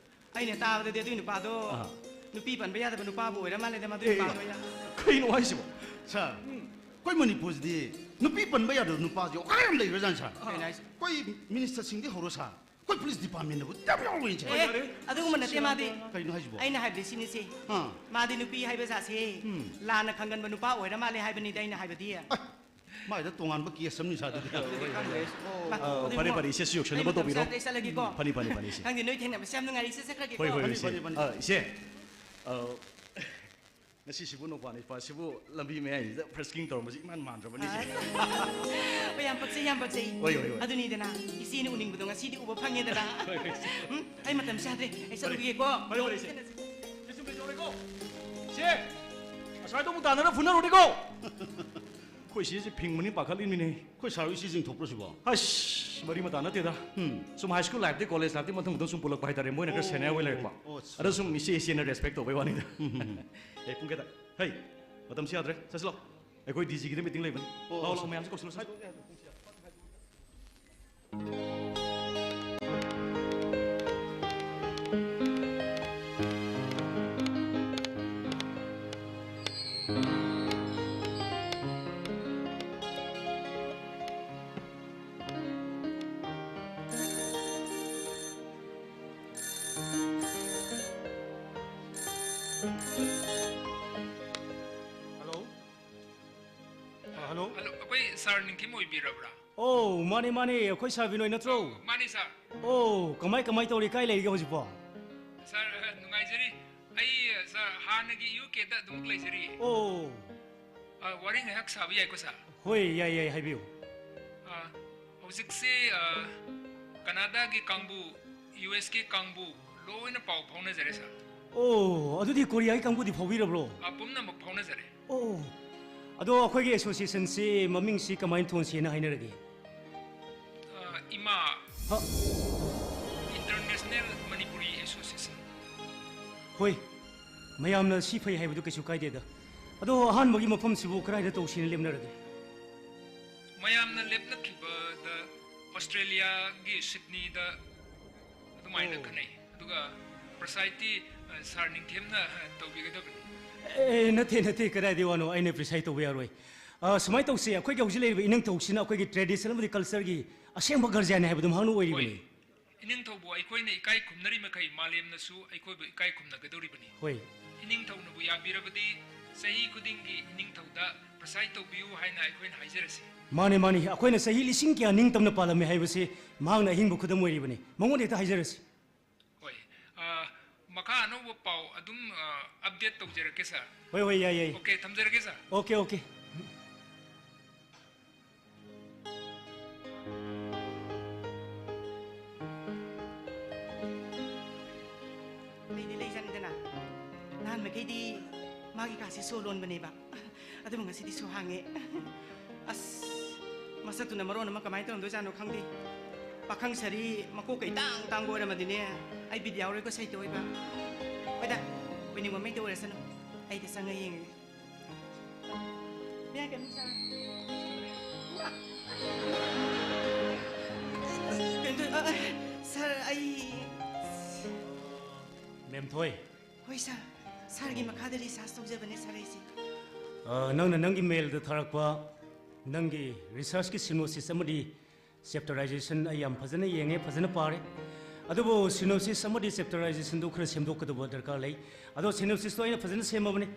ꯑꯩꯅ ꯇꯥꯕꯗꯗꯤ ꯑꯗꯨꯏ ꯅꯨꯄꯥꯗꯣ ꯑꯥ꯫ ꯅꯨꯄꯤ ꯄꯟꯕ ꯌꯥꯗꯕ ꯅꯨꯄꯥꯕꯨ ꯑꯣꯏꯔ ꯃꯥꯜꯂꯦꯗ, ꯃꯗꯨꯏ ꯑꯦ, ꯅꯨꯄꯥꯗꯣ ꯑꯩꯅ꯫ ꯀꯩꯅꯣ ꯍꯥꯏꯁꯤꯕꯣ? ꯁꯥꯔ, ꯑꯩꯈꯣꯏ ꯃꯅꯤꯄꯨꯔꯁꯤꯗꯤ ꯅꯨꯄꯤ ꯄꯟꯕ ꯌꯥꯗꯕ ꯅꯨꯄꯥꯁꯦ ꯑꯣꯀꯥ ꯌꯥꯝ ꯂꯩꯈ꯭ꯔꯖꯥꯠꯅꯤ, ꯁꯥꯔ꯫ ꯀꯩꯅꯣ ꯍꯥꯏꯁꯦ? ꯑꯩꯈꯣꯏ ꯃꯤꯅꯤꯁꯇꯔꯁꯤꯡꯗꯤ ꯍꯧꯔꯣ, ꯁꯥꯔ꯫ ꯑꯩꯈꯣꯏ ꯄꯨꯂꯤꯁ ꯗꯤꯄꯥꯔꯠꯃꯦꯟꯗꯕꯨ ꯌꯥꯝ ꯌꯥꯎꯔꯤꯅꯦ, ꯁꯥꯔ꯫ ꯑꯦ, ꯌꯥꯔꯦ꯫ ꯑꯗꯨꯒꯨꯝꯕ ꯅꯠꯇꯦ ꯃꯥꯗꯤ꯫ ꯀꯩꯅꯣ ꯍꯥꯏꯁꯤꯕꯣ? ꯑꯩꯅ ꯍꯥꯏꯕꯗꯤ ꯁꯤꯅꯤꯁꯦ꯫ ꯑꯥ꯫ ꯃꯥꯗꯤ ꯅꯨꯄꯤ ꯍꯥꯏꯕ ꯖꯥꯠꯁꯦ ꯎꯝ꯫ ꯂꯥꯟꯅ ꯈꯪꯒꯟꯕ ꯅꯨꯄꯥ ꯑꯣꯏꯔ ꯃꯥꯜꯂꯦ ꯍꯥꯏꯕꯅꯤꯗ ꯑꯩꯅ ꯍꯥꯏꯕꯗꯤ꯫ ꯑ, ꯃꯥꯏꯗ ꯇꯣꯉꯥꯟꯕ ꯀꯦꯁ ꯑꯃꯅꯤ, ꯁꯥꯔ, ꯑꯗꯨꯗꯤ꯫ ꯑꯗꯨꯗꯤ ꯈꯪꯗ꯭ꯔꯦ꯫ ꯃꯥ, ꯑ, ꯑꯗꯨꯗꯤ ꯐꯔꯦ, ꯃꯣ-, ꯐꯔꯦ, ꯏꯆꯦꯁꯨ ꯌꯧꯁꯟꯅꯕ ꯑꯩ ꯃꯇꯝ ꯇꯧꯕꯤꯔꯣ꯫ ꯆꯥꯗ꯭ꯔꯦ, ꯑꯩ ꯆꯠꯂꯒꯦꯀꯣ꯫ ꯎꯝ, ꯐꯅꯤ, ꯐꯅꯤ, ꯐꯅꯤ, ꯏꯆꯦ꯫ ꯈꯪꯗꯦ, ꯅꯣꯏ ꯊꯦꯡꯅꯕꯁꯦ ꯌꯥꯝ ꯅꯨꯡꯉꯥꯏꯔꯦ, ꯏꯆꯦ ꯆꯠꯈ꯭ꯔꯒꯦꯀꯣ꯫ ꯍꯣꯏ, ꯍꯣꯏ, ꯐꯅꯤ, ꯏꯆꯦ꯫ ꯐꯅꯤ, ꯐꯅꯤ꯫ ꯑ, ꯏꯆꯦ, ꯑ, ꯉꯁꯤꯁꯤꯕꯨ ꯅꯣꯡꯄꯥꯟ ꯏꯄꯥꯁꯤꯕꯨ ꯂꯝꯕꯤ ꯃꯌꯥꯏꯁꯤꯗ ꯐ꯭ꯔꯦꯁꯀꯤꯡ ꯇꯧꯔꯝꯕꯁꯤ ꯏꯃꯥꯟ ꯃꯥꯟꯗ꯭ꯔꯕꯅꯤ, ꯏꯆꯦ꯫ ꯑꯁ꯫ ꯍꯣꯏ, ꯌꯥꯝ ꯄꯛꯆꯩ, ꯌꯥꯝ ꯄꯛꯆꯩ꯫ ꯍꯣꯏ, ꯍꯣꯏ, ꯍꯣꯏ꯫ ꯑꯗꯨꯅꯤꯗꯅ, ꯏꯆꯦꯅ ꯎꯅꯤꯡꯕꯗꯣ ꯉꯁꯤꯗꯤ ꯎꯕ ꯐꯪꯉꯦꯗꯅ꯫ ꯍꯣꯏ, ꯍꯣꯏ, ꯏꯆꯦ꯫ ꯎꯝ, ꯑꯩ ꯃꯇꯝ ꯆꯥꯗ꯭ꯔꯦ, ꯑꯩ ꯐꯔꯦ꯫ ꯆꯠꯂꯨꯈꯤꯒꯦꯀꯣ꯫ ꯐꯔꯦ, ꯐꯔꯦ, ꯏꯆꯦ꯫ ꯊꯦꯡꯅꯁꯤ꯫ ꯏꯆꯦ, ꯆꯨꯝꯅ ꯇꯧꯔꯦꯀꯣ꯫ ꯏꯆꯦ, ꯑꯁ꯭ꯋꯥꯏꯗ ꯑꯃꯨꯛ ꯇꯥꯟꯅꯔ ꯐꯨꯅꯔꯨꯔꯦꯀꯣ꯫ ꯑꯩꯈꯣꯏ ꯏꯆꯦꯁꯦ ꯐꯤꯡꯕꯅꯤ ꯄꯥꯈꯠꯂꯤꯃꯤꯅꯦ꯫ ꯑꯩꯈꯣꯏ ꯁꯥꯔ ꯍꯣꯏ ꯏꯆꯦꯁꯤꯡ ꯊꯣꯛꯄ꯭ꯔꯣ ꯁꯤꯕꯣ? ꯑꯁ, ꯃꯔꯤ ꯃꯇꯥ ꯅꯠꯇꯦꯗ꯫ ꯎꯝ꯫ ꯁꯨꯝ ꯍꯥꯏ ꯁ꯭ꯀꯨꯜ ꯂꯥꯏꯐꯇꯩ ꯀꯣꯂꯦꯖ ꯂꯥꯏꯐꯇꯩ ꯃꯊꯪ ꯃꯊꯪ ꯁꯨꯝ ꯄꯨꯜꯂꯛꯄ ꯍꯥꯏꯇꯥꯔꯦ, ꯃꯣꯏꯅ ꯈꯔ ꯑꯣ, ꯁꯦꯅꯤꯌꯔ ꯑꯣꯏ ꯂꯩꯔꯛꯄ꯫ ꯑꯣ, ꯑꯠꯆꯥ, ꯑꯗ ꯁꯨꯝ ꯑꯠꯆꯥ꯫ ꯏꯆꯦ ꯏꯆꯦꯅ ꯔꯦꯁꯄꯦꯛ ꯇꯧꯕꯩ ꯋꯥꯅꯤꯗ꯫ ꯎꯝ, ꯎꯝ, ꯎꯝ꯫ ꯑꯦ, ꯄꯨꯡ ꯀꯌꯥ ꯇꯥꯔꯦ? ꯍꯩ, ꯃꯇꯝꯁꯤ ꯌꯥꯗ꯭ꯔꯦ, ꯆꯠꯁꯤꯂꯥꯎ꯫ ꯑꯩꯈꯣꯏ ꯗꯤ ꯖꯤꯒꯤꯗ ꯃꯤꯇꯤꯡ ꯂꯩꯕꯅꯤ꯫ ꯑꯣ, ꯂꯥꯛꯑꯣ, ꯂꯥꯛꯑꯣ, ꯑꯠꯆꯥ꯫ ꯃꯌꯥꯝꯁꯦ ꯀꯧꯁꯤꯜꯂꯣ, ꯁꯥꯏ꯫ ꯍꯜꯂꯣ꯫ ꯑ, ꯍꯜꯂꯣ꯫ ꯍꯜꯂꯣ, ꯑꯩꯈꯣꯏ ꯁꯥꯔ ꯅꯤꯡꯊꯤꯝ ꯑꯣꯏꯕꯤꯔꯕ꯭ꯔꯥ? ꯑꯣ, ꯃꯥꯅꯦ, ꯃꯥꯅꯦ, ꯑꯩꯈꯣꯏ ꯁꯥꯔ ꯕꯤꯅꯣꯏ ꯅꯠꯇ꯭ꯔꯣ? ꯑꯣ, ꯃꯥꯅꯦ, ꯁꯥꯔ꯫ ꯑꯣ, ꯀꯃꯥꯏ, ꯀꯃꯥꯏ ꯇꯧꯔꯤ? ꯀꯥꯏ ꯂꯩꯔꯤꯒꯦ ꯍꯧꯖꯤꯛꯄꯣ? ꯁꯥꯔ, ꯑ, ꯅꯨꯡꯉꯥꯏꯖꯔꯤ꯫ ꯑꯩ, ꯑ, ꯁꯥꯔ, ꯍꯥꯟꯅꯒꯤ ꯌꯨ ꯀꯦꯗ ꯑꯗꯨꯃꯛ ꯂꯩꯖꯔꯤ꯫ ꯑꯣ꯫ ꯑ, ꯋꯥꯔꯤ ꯉꯥꯏꯍꯥꯛ ꯁꯥꯕ ꯌꯥꯏꯀꯣ, ꯁꯥꯔ? ꯍꯣꯏ, ꯌꯥꯏ, ꯌꯥꯏ, ꯍꯥꯏꯕꯤꯌꯨ꯫ ꯑ, ꯍꯧꯖꯤꯛꯁꯤ, ꯑ, ꯀꯅꯥꯗꯥꯒꯤ ꯀꯥꯡꯕꯨ, ꯌꯨ ꯑꯦꯁꯀꯤ ꯀꯥꯡꯕꯨ ꯂꯣꯏꯅ ꯄꯥꯎ ꯐꯥꯎꯅꯖꯔꯦ, ꯁꯥꯔ꯫ ꯑꯣ, ꯑꯗꯨꯗꯤ ꯀꯣꯔꯤꯌꯥꯒꯤ ꯀꯥꯡꯕꯨꯗꯤ ꯐꯥꯎꯕꯤꯔꯕ꯭ꯔꯣ? ꯑ, ꯄꯨꯝꯅꯃꯛ ꯐꯥꯎꯅꯖꯔꯦ꯫ ꯑꯣ, ꯑꯗꯣ ꯑꯩꯈꯣꯏꯒꯤ ꯑꯦꯁꯣꯁꯤꯌꯦꯁꯟꯁꯤ ꯃꯃꯤꯡꯁꯤ ꯀꯃꯥꯏꯅ ꯊꯣꯟꯁꯦꯅ ꯍꯥꯏꯅꯔꯒꯦ? ꯑ, ꯏꯃꯥ꯫ ꯍ? International Manipuri Association꯫ ꯍꯣꯏ, ꯃꯌꯥꯝꯅ ꯁꯤ ꯐꯩ ꯍꯥꯏꯕꯗꯨ ꯀꯩꯁꯨ ꯀꯥꯏꯗꯦꯗ꯫ ꯑꯗꯣ ꯑꯍꯥꯟꯕꯒꯤ ꯃꯐꯝꯁꯤꯕꯨ ꯀꯗꯥꯏꯗ ꯇꯧꯁꯦꯅ ꯂꯦꯞꯅꯔꯒꯦ? ꯃꯌꯥꯝꯅ ꯂꯦꯞꯅꯈꯤꯕꯗ ꯑꯣꯁꯇ꯭ꯔꯦꯂꯤꯌꯥꯒꯤ ꯁꯤꯗꯅꯤꯗ ꯑꯗꯨꯃꯥꯏꯅ ꯑꯣ꯫ ꯈꯟꯅꯩ꯫ ꯑꯗꯨꯒ ꯄ꯭ꯔꯁꯥꯏꯗꯇꯤ, ꯑ, ꯁꯥꯔ ꯅꯤꯡꯊꯦꯝꯅ, ꯑ, ꯇꯧꯕꯤꯒꯗꯕꯅꯤ꯫ ꯑꯦ, ꯅꯠꯇꯦ, ꯅꯠꯇꯦ, ꯀꯗꯥꯏꯗꯒꯤ ꯋꯥꯅꯣ? ꯑꯩꯅ ꯄ꯭ꯔꯤꯁꯥꯏꯗ ꯇꯧꯕ ꯌꯥꯔꯣꯏ꯫ ꯑ, ꯁꯨꯃꯥꯏꯅ ꯇꯧꯁꯦ, ꯑꯩꯈꯣꯏꯒꯤ ꯍꯧꯖꯤꯛ ꯂꯩꯔꯤꯕ ꯏꯅꯤꯡꯊꯧꯁꯤꯅ ꯑꯩꯈꯣꯏꯒꯤ ꯇ꯭ꯔꯦꯗꯤꯁꯟ ꯑꯃꯗꯤ ꯀꯜꯆꯔꯒꯤ ꯑꯁꯦꯡꯕ ꯒꯥꯔꯖꯤꯌꯥꯟ ꯍꯥꯏꯕꯗꯨ ꯃꯍꯥꯛꯅ ꯑꯣꯏꯔꯤꯕꯅꯤ꯫ ꯍꯣꯏ꯫ ꯏꯅꯤꯡꯊꯧꯕꯨ ꯑꯩꯈꯣꯏꯅ ꯏꯀꯥꯏ ꯈꯨꯝꯅꯔꯤ ꯃꯈꯩ ꯃꯥꯂꯦꯝꯅꯁꯨ ꯑꯩꯈꯣꯏꯕꯨ ꯏꯀꯥꯏ ꯈꯨꯝꯅꯒꯗꯧꯔꯤꯕꯅꯤ꯫ ꯍꯣꯏ꯫ ꯏꯅꯤꯡꯊꯧꯅꯕꯨ ꯌꯥꯕꯤꯔꯕꯗꯤ ꯆꯍꯤ ꯈꯨꯗꯤꯡꯒꯤ ꯏꯅꯤꯡꯊꯧꯗ ꯄ꯭ꯔꯁꯥꯏꯗ ꯇꯧꯕꯤꯌꯨ ꯍꯥꯏꯅ ꯑꯩꯈꯣꯏꯅ ꯍꯥꯏꯖꯔꯁꯤ꯫ ꯃꯥꯅꯦ, ꯃꯥꯅꯦ, ꯑꯩꯈꯣꯏꯅ ꯆꯍꯤ ꯂꯤꯁꯤꯡ ꯀꯌꯥ ꯅꯤꯡꯇꯝꯅ ꯄꯥꯜꯂꯝꯃꯦ ꯍꯥꯏꯕꯁꯤ ꯃꯍꯥꯛꯅ ꯑꯍꯤꯡꯕ ꯈꯨꯗꯝ ꯑꯣꯏꯔꯤꯕꯅꯤ꯫ ꯃꯉꯣꯟꯗ ꯍꯦꯛꯇ ꯍꯥꯏꯖꯔꯁꯤ꯫ ꯍꯣꯏ꯫ ꯑ, ꯃꯈꯥ ꯑꯅꯧꯕ ꯄꯥꯎ ꯑꯗꯨꯝ, ꯑ, ꯑꯞꯗꯦꯠ ꯇꯧꯖꯔꯛꯀꯦ, ꯁꯥꯔ꯫ ꯍꯣꯏ, ꯍꯣꯏ, ꯌꯥꯏ, ꯌꯥꯏ꯫ ꯑꯣꯀꯦ, ꯊꯝꯖꯔꯒꯦ, ꯁꯥꯔ꯫ Okay, okay. ꯂꯩꯗꯤ ꯂꯩꯖꯅꯤꯗꯅ꯫ ꯅꯍꯥꯟ ꯃꯈꯩꯗꯤ ꯃꯥꯒꯤ ꯀꯥꯁꯦ ꯁꯣ ꯂꯣꯟꯕꯅꯦꯕ꯫ ꯑꯗꯨꯕꯨ ꯉꯁꯤꯗꯤ ꯁꯣ ꯍꯥꯡꯉꯦ꯫ ꯑꯁ, ꯃꯁꯛꯇꯨꯅ ꯃꯔꯣꯟ ꯑꯃ ꯀꯃꯥꯏꯅ ꯇꯧꯔꯝꯗꯣꯏꯖꯥꯠꯅꯣ ꯈꯪꯗꯦ꯫ ꯄꯥꯈꯪ ꯁꯥꯔꯤ ꯃꯀꯣꯛꯀ ꯏꯇꯥꯡ ꯇꯥꯡꯕ ꯑꯣꯏꯔꯝꯃꯗꯤꯅꯦ, ꯑꯩ ꯕꯤꯠ ꯌꯥꯎꯔꯣꯏꯀꯣ ꯁꯩꯇ ꯑꯣꯏꯕ꯫ ꯍꯣꯏꯗ, ꯑꯣꯏꯅꯤꯡꯕ ꯃꯩꯇ ꯑꯣꯏꯔꯁꯅꯨ꯫ ꯑꯩꯗ ꯆꯪꯉ ꯌꯦꯡꯉꯒꯦ꯫ May I come in, sir? ꯀꯩꯅꯣ ꯇꯧ-, ꯑ, ꯑ, ꯁꯥꯔ, ꯑꯩ ꯃꯦꯝꯊꯣꯏ꯫ ꯍꯣꯏ, ꯁꯥꯔ꯫ ꯁꯥꯔꯒꯤ ꯃꯈꯥꯗ ꯔꯤꯁꯥꯔꯁ ꯇꯧꯖꯕꯅꯦ, ꯁꯥꯔ, ꯑꯩꯁꯦ꯫ ꯑ, ꯅꯪꯅ ꯅꯪꯒꯤ ꯃꯦꯜꯗ ꯊꯥꯔꯛꯄ ꯅꯪꯒꯤ ꯔꯤꯁꯥꯔꯁꯀꯤ ꯁꯤꯅꯣꯁꯤꯁ ꯑꯃꯗꯤ ꯆꯦꯞꯇꯔꯥꯏꯖꯦꯁꯟ ꯑꯩ ꯌꯥꯝ ꯐꯖꯅ ꯌꯦꯡꯉꯦ, ꯐꯖꯅ ꯄꯥꯔꯦ꯫ ꯑꯗꯨꯕꯨ ꯁꯤꯅꯣꯁꯤꯁ ꯑꯃꯗꯤ ꯆꯦꯞꯇꯔꯥꯏꯖꯦꯁꯟꯗꯨ ꯈꯔ ꯁꯦꯝꯗꯣꯛꯀꯗꯧꯕ ꯗꯔꯀꯥꯔ ꯂꯩ꯫ ꯑꯗꯣ ꯁꯤꯅꯣꯁꯤꯁꯇꯣ ꯑꯩꯅ ꯐꯖꯅ ꯁꯦꯝꯃꯕꯅꯤ꯫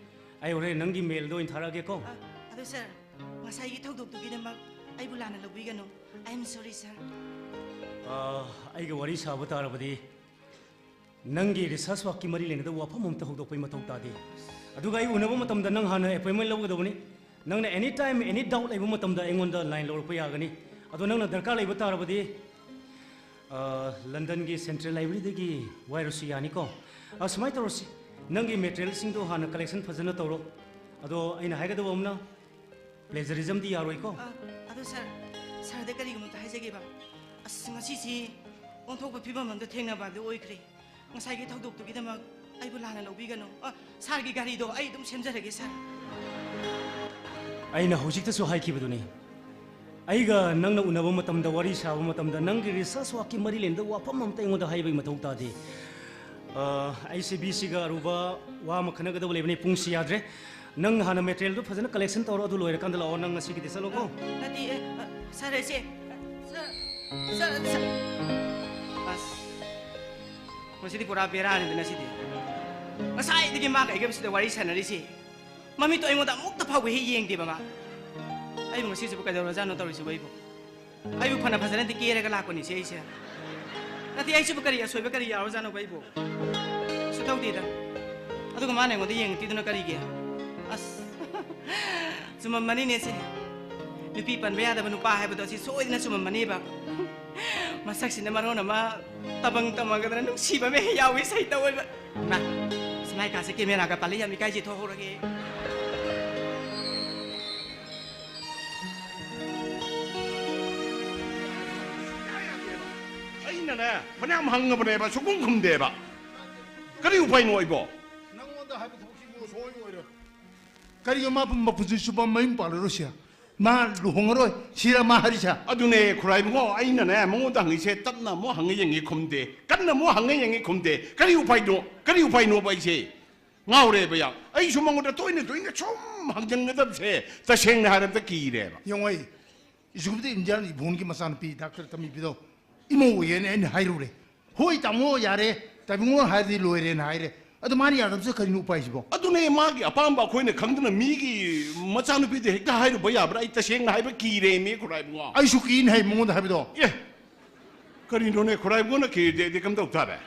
ꯑꯩ ꯍꯣꯔꯦꯟ ꯅꯪꯒꯤ ꯃꯦꯜꯗ ꯑꯣꯏꯅ ꯊꯥꯔꯛꯑꯒꯦꯀꯣ꯫ ꯑ, ꯑꯗꯣ ꯁꯥꯔ, ꯉꯁꯥꯏꯒꯤ ꯊꯧꯗꯣꯛꯇꯨꯒꯤꯗꯃꯛ ꯑꯩꯕꯨ ꯂꯥꯟꯅ ꯂꯧꯕꯤꯒꯅꯨ꯫ I am sorry, sir. ꯑ, ꯑꯩꯒ ꯋꯥꯔꯤ ꯁꯥꯕ ꯇꯥꯔꯕꯗꯤ ꯅꯪꯒꯤ ꯔꯤꯁꯥꯔꯁ ꯋꯥꯔꯛꯀꯤ ꯃꯔꯤ ꯂꯩꯅꯗꯕ ꯋꯥꯐꯝ ꯑꯃꯇ ꯍꯧꯗꯣꯛꯄꯒꯤ ꯃꯊꯧ ꯇꯥꯗꯦ꯫ ꯑꯗꯨꯒ ꯑꯩ ꯎꯅꯕ ꯃꯇꯝꯗ ꯅꯪ ꯍꯥꯟꯅ ꯑꯦꯄꯣꯏꯟꯃꯦꯟ ꯂꯧꯒꯗꯕꯅꯤ꯫ ꯅꯪꯅ ꯑꯦꯅꯤ ꯇꯥꯏꯝ, ꯑꯦꯅꯤ ꯗꯥꯎꯠ ꯂꯩꯕ ꯃꯇꯝꯗ ꯑꯩꯉꯣꯟꯗ ꯂꯥꯏꯟ ꯂꯧꯔꯛꯄ ꯌꯥꯒꯅꯤ꯫ ꯑꯗꯣ ꯅꯪꯅ ꯗꯔꯀꯥꯔ ꯂꯩꯕ ꯇꯥꯔꯕꯗꯤ ꯑ, ꯂꯟꯗꯟꯒꯤ ꯁꯦꯟꯇ꯭ꯔꯦꯜ ꯂꯥꯏꯕ꯭ꯔꯦꯔꯤꯗꯒꯤ ꯋꯥꯏꯔꯁꯨ ꯌꯥꯅꯤꯀꯣ? ꯑ, ꯁꯨꯃꯥꯏꯅ ꯇꯧꯔꯁꯤ, ꯅꯪꯒꯤ ꯃꯦꯇꯔꯤꯌꯦꯜꯁꯤꯡꯗꯣ ꯍꯥꯟꯅ ꯀꯂꯦꯛꯁꯟ ꯐꯖꯅ ꯇꯧꯔꯣ꯫ ꯑꯗꯣ ꯑꯩꯅ ꯍꯥꯏꯒꯗꯕ ꯑꯃꯅ, ꯄ꯭ꯂꯦꯖꯔꯤꯖꯝꯗꯤ ꯌꯥꯔꯣꯏꯀꯣ? ꯑ, ꯑꯗꯣ ꯁꯥꯔ, ꯁꯥꯔꯗ ꯀꯔꯤꯒꯨꯝꯕ ꯑꯝꯇ ꯍꯥꯏꯖꯒꯦꯕ꯫ ꯑꯁ, ꯉꯁꯤꯁꯤ ꯑꯣꯟꯊꯣꯛꯄ ꯐꯤꯕꯝ ꯑꯃꯗ ꯊꯦꯡꯅꯕ ꯑꯗꯨ ꯑꯣꯏꯈ꯭ꯔꯦ꯫ ꯉꯁꯥꯏꯒꯤ ꯊꯧꯗꯣꯛꯇꯨꯒꯤꯗꯃꯛ ꯑꯩꯕꯨ ꯂꯥꯟꯅ ꯂꯧꯕꯤꯒꯅꯨ꯫ ꯑ, ꯁꯥꯔꯒꯤ ꯒꯥꯔꯤꯗꯣ ꯑꯩ ꯑꯗꯨꯝ ꯁꯦꯝꯖꯔꯒꯦ, ꯁꯥꯔ꯫ ꯑꯩꯅ ꯍꯧꯖꯤꯛꯇꯁꯨ ꯍꯥꯏꯈꯤꯕꯗꯨꯅꯤ, ꯑꯩꯒ ꯅꯪꯅ ꯎꯅꯕ ꯃꯇꯝꯗ, ꯋꯥꯔꯤ ꯁꯥꯕ ꯃꯇꯝꯗ, ꯅꯪꯒꯤ ꯔꯤꯁꯔꯁ ꯋꯥꯔꯛꯀꯤ ꯃꯔꯤ ꯂꯩꯅꯕ ꯋꯥꯐꯝ ꯑꯝꯇ ꯑꯩꯉꯣꯟꯗ ꯍꯥꯏꯕꯒꯤ ꯃꯊꯧ ꯇꯥꯗꯦ꯫ ꯑ, ꯑꯩꯁꯦ ꯕꯤ ꯁꯤꯒ ꯑꯔꯨꯕ ꯋꯥ ꯑꯃ ꯈꯟꯅꯒꯗꯕ ꯂꯩꯕꯅꯤ, ꯄꯨꯡꯁꯤ ꯌꯥꯗ꯭ꯔꯦ꯫ ꯅꯪ ꯍꯥꯟꯅ ꯃꯦꯇꯔꯤꯌꯦꯜꯗꯨ ꯐꯖꯅ ꯀꯂꯦꯛꯁꯟ ꯇꯧꯔꯣ, ꯑꯗꯨ ꯂꯣꯏꯔꯀꯥꯟꯗ ꯂꯥꯛꯑꯣ, ꯅꯪ ꯉꯁꯤꯒꯤꯗꯤ ꯆꯠꯂꯣꯀꯣ꯫ ꯅꯠꯇꯦ, ꯑ, ꯁꯥꯔ, ꯑꯩꯁꯦ, ꯁꯥꯔ, ꯁꯥꯔ, ꯁꯥꯔ꯫ ꯑꯁ, ꯃꯁꯤꯗꯤ ꯄꯨꯔꯥ ꯕꯦꯔꯥꯅꯤꯗꯅ ꯁꯤꯗꯤ꯫ ꯉꯁꯥꯏꯗꯒꯤ ꯃꯥꯒ ꯑꯩꯒ ꯁꯤꯗ ꯋꯥꯔꯤ ꯁꯥꯟꯅꯔꯤꯁꯤ꯫ ꯃꯃꯤꯠꯇꯣ ꯑꯩꯉꯣꯟꯗ ꯑꯃꯨꯛꯇ ꯐꯥꯎꯕ ꯍꯦꯛ ꯌꯦꯡꯗꯦꯕ ꯃꯥ꯫ ꯑꯩꯕꯨ ꯉꯁꯤꯁꯤꯕꯨ ꯀꯩꯗꯧꯔꯖꯥꯠꯅꯣ ꯇꯧꯔꯤꯁꯤꯕꯨ ꯑꯩꯕꯨ? ꯑꯩꯕꯨ ꯐꯅ ꯐꯖꯅꯗꯤ ꯀꯦꯔꯒ ꯂꯥꯛꯄꯅꯤꯁꯦ ꯑꯩꯁꯦ꯫ ꯅꯠꯇꯦ, ꯑꯩꯁꯤꯕꯨ ꯀꯔꯤ ꯑꯁꯣꯏꯕ ꯀꯔꯤ ꯌꯥꯎꯔꯖꯥꯠꯅꯣꯕ ꯑꯩꯕꯨ? ꯁꯨ ꯇꯧꯗꯦꯗ꯫ ꯑꯗꯨꯒ ꯃꯥꯅ ꯑꯩꯉꯣꯟꯗ ꯌꯦꯡꯉꯛꯇꯦꯗꯨꯅ ꯀꯔꯤꯒꯤ? ꯑꯁ, ꯆꯨꯝꯃꯝꯃꯅꯤꯅꯦ ꯁꯦ꯫ ꯅꯨꯄꯤ ꯄꯟꯕ ꯌꯥꯗꯕ ꯅꯨꯄꯥ ꯍꯥꯏꯕꯗꯣ ꯑꯁꯤ ꯁꯣꯏꯗꯅ ꯆꯨꯝꯃꯝꯃꯅꯦꯕ꯫ ꯃꯁꯛꯁꯤꯅ ꯃꯔꯣꯟ ꯑꯃ ꯇꯕꯪ ꯇꯝꯃꯒꯗꯅ ꯅꯨꯡꯁꯤꯕ ꯑꯃ ꯍꯦꯛ ꯌꯥꯎꯏ ꯁꯩꯇ ꯑꯣꯏꯕ꯫ ꯏꯃꯥ, ꯁꯤ ꯃꯥꯏ ꯀꯥꯁꯦ ꯀꯦꯃꯦꯔꯥꯒ ꯄꯥꯜꯂꯤ ꯌꯥꯝ ꯏꯀꯥꯏꯖꯩ, ꯊꯣꯛꯍꯧꯔꯒꯦ꯫ ꯑꯩꯅꯅꯦ, ꯐꯅꯌꯥꯝ ꯍꯪꯉꯕꯅꯦꯕ, ꯁꯨꯛꯈꯨꯝ ꯈꯨꯝꯗꯦꯕ꯫ ꯀꯔꯤ ꯎꯄꯥꯏꯅꯣ ꯑꯩꯕꯣ? ꯅꯪꯉꯣꯟꯗ ꯍꯥꯏꯕ ꯊꯕꯛꯁꯤꯕꯨ ꯁꯣꯏ ꯑꯣꯏꯔꯣꯏ꯫ ꯀꯔꯤꯒꯨꯝꯕ ꯃꯥ ꯃꯄꯨꯟꯁꯤ ꯆꯨꯞꯄ ꯃꯌꯨꯝ ꯄꯥꯜꯂꯔꯣꯏ ꯁꯤꯔ? ꯃꯥ ꯂꯨꯍꯣꯡꯉꯔꯣꯏ ꯁꯤꯔ ꯃꯥ ꯍꯥꯏꯔꯤꯁꯦ? ꯑꯗꯨꯅꯦ, ꯈꯨꯔꯥꯏꯕꯨꯡꯉꯣ, ꯑꯩꯅꯅꯦ, ꯃꯉꯣꯟꯗ ꯍꯪꯉꯤꯁꯦ, ꯇꯞꯅ ꯑꯃꯨꯛ ꯍꯪꯉ ꯌꯦꯡꯉꯤ ꯈꯨꯝꯗꯦ, ꯀꯟꯅ ꯑꯃꯨꯛ ꯍꯪꯉ ꯌꯦꯡꯉꯤ ꯈꯨꯝꯗꯦ꯫ ꯀꯔꯤ ꯎꯄꯥꯏꯅꯣ? ꯀꯔꯤ ꯎꯄꯥꯏꯅꯣꯕ ꯑꯩꯁꯦ? ꯉꯥꯎꯔꯦꯕ ꯌꯥꯝ꯫ ꯑꯩꯁꯨ ꯃꯉꯣꯟꯗ ꯇꯣꯏꯅ ꯇꯣꯏꯅ ꯁꯨꯝ ꯍꯪꯖꯟꯒꯗꯕꯁꯦ ꯇꯁꯦꯡꯅ ꯍꯥꯏꯔꯕꯗ ꯀꯤꯔꯦꯕ꯫ ꯌꯦꯡꯉꯣ, ꯑꯩ ꯏꯖꯨꯕꯗꯤ ꯏꯟꯗꯤꯌꯥꯟ ꯏꯕꯣꯟꯒꯤ ꯃꯆꯥꯅꯨꯄꯤ ꯗꯥꯛꯇꯔ ꯇꯝꯕꯤꯕꯗꯣ ꯏꯃꯧ ꯑꯣꯏꯌꯦꯅ ꯑꯩꯅ ꯍꯥꯏꯔꯨꯔꯦ꯫ "ꯍꯣꯏ ꯇꯥꯃꯣ, ꯌꯥꯔꯦ, ꯇꯥꯃꯣ ꯍꯥꯏꯔꯗꯤ ꯂꯣꯏꯔꯦꯅ" ꯍꯥꯏꯔꯦ꯫ ꯑꯗꯣ ꯃꯥꯅ ꯌꯥꯗꯕꯁꯦ ꯀꯔꯤꯅꯣ ꯎꯄꯥꯏꯁꯤꯕꯣ? ꯑꯗꯨꯅꯦ, ꯃꯥꯒꯤ ꯑꯄꯥꯝꯕ ꯑꯩꯈꯣꯏꯅ ꯈꯪꯗꯅ ꯃꯤꯒꯤ ꯃꯆꯥꯅꯨꯄꯤꯗ ꯍꯦꯛꯇ ꯍꯥꯏꯔꯨꯕ ꯌꯥꯕ꯭ꯔꯥ? ꯑꯩ ꯇꯁꯦꯡꯅ ꯍꯥꯏꯕ ꯀꯤꯔꯦꯃꯤ, ꯈꯨꯔꯥꯏꯕꯨꯡꯉꯣ꯫ ꯑꯩꯁꯨ ꯀꯤꯅ ꯍꯥꯏ ꯃꯉꯣꯟꯗ ꯍꯥꯏꯕꯗꯣ꯫ ꯑꯦ, ꯀꯔꯤꯅꯣꯅꯦ, ꯈꯨꯔꯥꯏꯕꯨꯡꯉꯣꯅ ꯀꯤꯔꯗꯤ ꯑꯩꯗꯤ ꯀꯝꯗꯧ ꯇꯥꯔꯦ?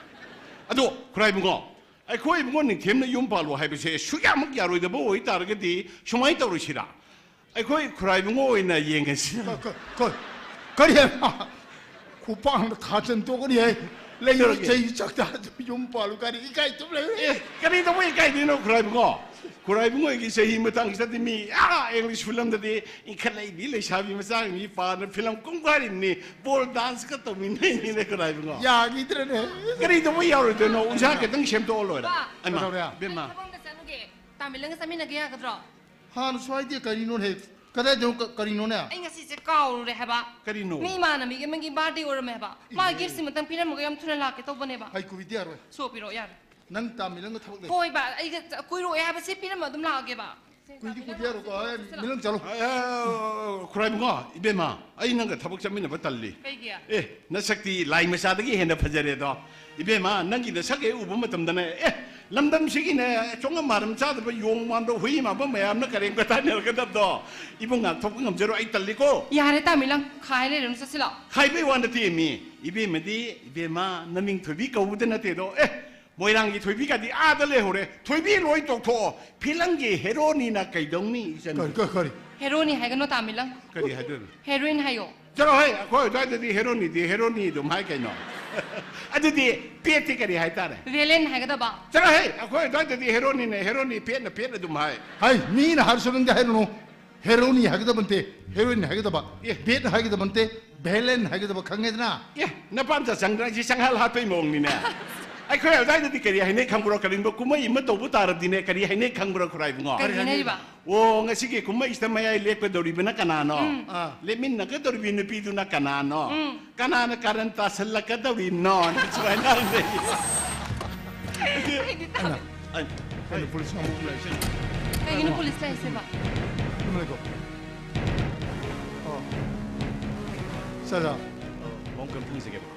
ꯑꯗꯣ, ꯈꯨꯔꯥꯏꯕꯨꯡꯉꯣ, ꯑꯩꯈꯣꯏ ꯏꯕꯨꯡꯉꯣ ꯅꯤꯡꯊꯦꯝꯅ ꯌꯨꯝ ꯄꯥꯜꯂꯣ ꯍꯥꯏꯕꯁꯦ ꯁꯨꯌꯥꯃꯛ ꯌꯥꯔꯣꯏꯗꯕ ꯑꯣꯏꯇꯥꯔꯒꯗꯤ ꯁꯨꯃꯥꯏꯅ ꯇꯧꯔꯁꯤꯔꯥ? ꯑꯩꯈꯣꯏ ꯈꯨꯔꯥꯏꯕꯨꯡꯉꯣ ꯑꯣꯏꯅ ꯌꯦꯡꯉꯁꯤ꯫ ꯀ-, ꯀ-, ꯀ-, ꯀꯔꯤ ꯍꯥꯏꯕ? ꯈꯨꯄꯥꯡꯅ ꯊꯥꯖꯟ ꯇꯣꯛꯀꯅꯤ ꯍꯥꯏ꯫ ꯂꯩꯔꯤꯕ ꯀꯩꯗꯧꯔꯒꯦ? ꯆꯍꯤ ꯆꯥꯛꯇꯥ ꯌꯨꯝ ꯄꯥꯜꯂꯨ ꯀꯥꯏꯅ ꯏꯀꯥꯏ ꯇꯨꯝ ꯂꯩꯔꯦ꯫ ꯑꯦ, ꯀꯔꯤ ꯇꯧꯕ ꯏꯀꯥꯏꯗꯣꯏꯅꯣ, ꯈꯨꯔꯥꯏꯕꯨꯡꯉꯣ? ꯈꯨꯔꯥꯏꯕꯨꯡꯉꯣꯒꯤ ꯆꯍꯤ ꯃꯇꯥꯡꯁꯤꯗꯗꯤ ꯃꯤ, ꯑꯥ, English film ꯗꯗꯤ ꯏꯟꯈꯠꯂꯛꯏꯕꯤ ꯂꯩꯁꯥꯕꯤ ꯃꯆꯥ ꯃꯤ ꯄꯥꯅ film ꯀꯨꯝꯈꯥꯏꯔꯤꯕꯅꯤ, pole dance ꯀ ꯇꯧꯃꯤꯟꯅꯩꯅꯤꯅꯦ, ꯈꯨꯔꯥꯏꯕꯨꯡꯉꯣ꯫ ꯌꯥꯈꯤꯗ꯭ꯔꯦꯅꯦ꯫ ꯀꯔꯤ ꯇꯧꯕ ꯌꯥꯎꯔꯣꯏꯗꯣꯏꯅꯣ? ꯎꯟꯁꯥ ꯈꯤꯇꯪ ꯁꯦꯝꯗꯣꯛꯑ ꯂꯣꯏꯔꯦ꯫ ꯕꯥ! ꯑꯩꯃ, ꯀꯩꯗꯧꯔꯦ? ꯕꯦꯝꯃ꯫ ꯑꯩ ꯊꯕꯛ ꯑꯝꯇ ꯆꯠꯂꯨꯒꯦ꯫ ꯇꯥꯃꯤꯜꯂꯪꯒ ꯆꯠꯃꯤꯟꯅꯒꯦ ꯌꯥꯒꯗ꯭ꯔꯣ? ꯍꯥꯟꯅ ꯁ꯭ꯋꯥꯏꯗ ꯀꯔꯤꯅꯣꯅꯦ? ꯀꯗꯥꯏꯗꯅꯣ ꯀ-, ꯀꯔꯤꯅꯣꯅꯦ? ꯑꯩ ꯉꯁꯤꯁꯦ ꯀꯥꯎꯔꯨꯔꯦ ꯍꯥꯏꯕ꯫ ꯀꯔꯤꯅꯣ? ꯃꯤ ꯏꯃꯥꯟꯅꯕꯤꯒꯤ ꯑꯃꯒꯤ birthday ꯑꯣꯏꯔꯝꯃꯦ ꯍꯥꯏꯕ꯫ ꯃꯥ ꯏꯍꯦ꯫ Gift ꯁꯤꯃꯇꯪ ꯄꯤꯔꯝꯃꯒ ꯌꯥꯝ ꯊꯨꯅ ꯂꯥꯛꯀꯦ ꯇꯧꯕꯅꯦꯕ꯫ ꯍꯩ, ꯀꯨꯏꯗꯤ ꯌꯥꯔꯣꯏ꯫ ꯁꯣ ꯄꯤꯔꯛꯑꯣ ꯌꯥꯔꯦ꯫ ꯅꯪ ꯇꯥꯃꯤꯜꯂꯪꯒ ꯊꯕꯛ ꯂꯩ꯫ ꯍꯣꯏꯕ, ꯑꯩꯒ ꯆ-, ꯀꯨꯏꯔꯣꯏ ꯍꯥꯏꯕ, ꯁꯤ ꯄꯤꯔꯝꯃ ꯑꯗꯨꯝ ꯂꯥꯛꯑꯒꯦꯕ꯫ ꯀꯨꯏꯗꯤ ꯀꯨꯏꯗꯤ ꯌꯥꯔꯣꯏꯀꯣ, ꯑꯦ, ꯃꯤꯂꯪ ꯆꯠꯂꯣ꯫ ꯑ, ꯑ, ꯑ, ꯈꯨꯔꯥꯏꯕꯨꯡꯉꯣ, ꯏꯕꯦꯝꯃ, ꯑꯩ ꯅꯪꯒ ꯊꯕꯛ ꯆꯠꯃꯤꯟꯅꯕ ꯇꯜꯂꯤ꯫ ꯀꯩꯒꯤ? ꯑꯦ, ꯅꯁꯛꯇꯤ ꯂꯥꯏ ꯃꯆꯥꯗꯒꯤ ꯍꯦꯟꯅ ꯐꯖꯔꯦꯗꯣ꯫ ꯏꯕꯦꯝꯃ, ꯅꯪꯒꯤ ꯅꯁꯛ ꯍꯦꯛ ꯎꯕ ꯃꯇꯝꯗꯅꯦ, ꯑꯦ, ꯂꯝꯗꯝꯁꯤꯒꯤꯅꯦ, ꯆꯣꯡꯉꯝ ꯃꯥꯔꯝ ꯆꯥꯗꯕ ꯌꯣꯡ ꯃꯥꯟꯕ ꯍꯨꯏ ꯃꯥꯟꯕ ꯃꯌꯥꯝꯅ ꯀꯔꯦꯝ ꯀꯇꯥꯟꯅꯔꯛꯀꯗꯕꯗꯣ, ꯏꯕꯨꯡ ꯉꯥꯛꯊꯣꯛꯄ ꯉꯝꯖꯔꯣꯏ, ꯑꯩ ꯇꯜꯂꯤꯀꯣ꯫ ꯌꯥꯔꯦ ꯇꯥꯃꯤꯂꯪ, ꯈꯥꯏ ꯂꯩꯔꯅꯨ, ꯆꯠꯁꯤꯂꯥꯎ꯫ ꯈꯥꯏꯕꯩ ꯋꯥ ꯅꯠꯇꯦ ꯃꯤ, ꯏꯕꯦꯝꯃꯗꯤ, ꯏꯕꯦꯝꯃ, ꯅꯃꯤꯡ ꯊꯣꯏꯕꯤ ꯀꯧꯕꯗ ꯅꯠꯇꯦꯗꯣ꯫ ꯑꯦ, ꯃꯣꯏꯔꯥꯡꯒꯤ ꯊꯣꯏꯕꯤꯒꯗꯤ ꯑꯥꯗ ꯂꯩꯍꯧꯔꯦ꯫ ꯊꯣꯏꯕꯤ ꯂꯣꯏ ꯇꯣꯛꯊꯣꯛꯑꯣ꯫ Film ꯒꯤ hero ꯅꯤꯅ ꯀꯩꯗꯧꯅꯤ, ꯏꯆꯟ? ꯀꯔꯤ, ꯀꯔꯤ, ꯀꯔꯤ? Hero ꯅꯤ ꯍꯥꯏꯒꯅꯣ ꯇꯥꯃꯤꯂꯪ꯫ ꯀꯔꯤ ꯍꯥꯏꯗꯣꯏꯅꯣ? Heroine ꯍꯥꯏꯌꯣ꯫ ꯆꯠꯂꯣꯍꯦ, ꯑꯩꯈꯣꯏ ꯑꯗꯨꯋꯥꯏꯗꯗꯤ hero ꯅꯤꯗꯤ hero ꯅꯤ ꯑꯗꯨꯝ ꯍꯥꯏ ꯀꯩꯅꯣ꯫ ꯑꯗꯨꯗꯤ ꯄꯦꯠꯇꯤ ꯀꯔꯤ ꯍꯥꯏꯇꯥꯔꯦ? Villain ꯍꯥꯏꯒꯗꯕ꯫ ꯆꯠꯂꯣꯍꯦ, ꯑꯩꯈꯣꯏ ꯑꯗꯨꯋꯥꯏꯗꯗꯤ hero ꯅꯤꯅ hero ꯅꯤ, ꯄꯦꯠꯅ ꯄꯦꯠ ꯑꯗꯨꯝ ꯍꯥꯏ꯫ ꯍꯩ, ꯃꯤꯅ ꯍꯥꯏꯔꯁꯨ ꯅꯪꯗꯤ ꯍꯥꯏꯔꯨꯅꯨ꯫ Hero ꯅꯤ ꯍꯥꯏꯒꯗꯕ ꯅꯠꯇꯦ, heroine ꯍꯥꯏꯒꯗꯕ꯫ ꯑꯦ꯫ Bad ꯍꯥꯏꯒꯗꯕ ꯅꯠꯇꯦ, villain ꯍꯥꯏꯒꯗꯕ, ꯈꯪꯉꯦꯗꯅ? ꯑꯦ, ꯅꯄꯥꯝꯆꯥ ꯆꯪꯗꯅ ꯑꯩꯁꯦ ꯆꯪꯍꯜ ꯍꯥꯠꯄꯩ ꯃꯑꯣꯡꯅꯤꯅꯦ꯫ ꯑꯩꯈꯣꯏ ꯑꯗꯨꯋꯥꯏꯗꯗꯤ ꯀꯔꯤ ꯍꯥꯏꯅꯩ ꯈꯪꯕ꯭ꯔꯣ? ꯀꯔꯤꯒꯨꯝꯕ ꯀꯨꯝꯍꯩ ꯑꯃ ꯇꯧꯕ ꯇꯥꯔꯗꯤꯅꯦ, ꯀꯔꯤ ꯍꯥꯏꯅꯩ ꯈꯪꯕ꯭ꯔꯣ, ꯈꯨꯔꯥꯏꯕꯨꯡꯉꯣ? ꯀꯔꯤ ꯍꯥꯏꯅꯔꯤꯕ? ꯑꯣ, ꯉꯁꯤꯒꯤ ꯀꯨꯝꯍꯩꯁꯤꯗ ꯃꯌꯥꯏ ꯂꯦꯞꯀꯗꯧꯔꯤꯕꯅ ꯀꯅꯥꯅꯣ? ꯎꯝ꯫ ꯑꯥ꯫ ꯂꯦꯞꯃꯤꯟꯅꯒꯗꯧꯔꯤꯕꯤ ꯅꯨꯄꯤꯗꯨꯅ ꯀꯅꯥꯅꯣ? ꯎꯝ꯫ ꯀꯅꯥꯅ ꯀꯥꯔꯟ ꯇꯥꯁꯜꯂꯛꯀꯗꯧꯔꯤꯅꯣ? ꯁꯨꯃꯥꯏꯅ ꯍꯥꯏꯅꯩ꯫ ꯑꯩꯗꯤ ꯇꯥꯗꯦ꯫ ꯑꯩꯅ, ꯑꯩꯅ police ꯑꯃꯨꯛ ꯂꯩꯁꯤꯟ꯫ ꯀꯩꯒꯤꯅꯣ police ꯂꯥꯛꯏꯁꯦꯕ? ꯑꯗꯨꯝ ꯂꯩꯀꯣ꯫ ꯑꯣ꯫ ꯁꯥꯔ, ꯁꯥꯔ꯫ ꯑ, ꯄꯥꯕꯨꯡ ꯀꯔꯝꯇ ꯍꯪꯖꯒꯦꯕ?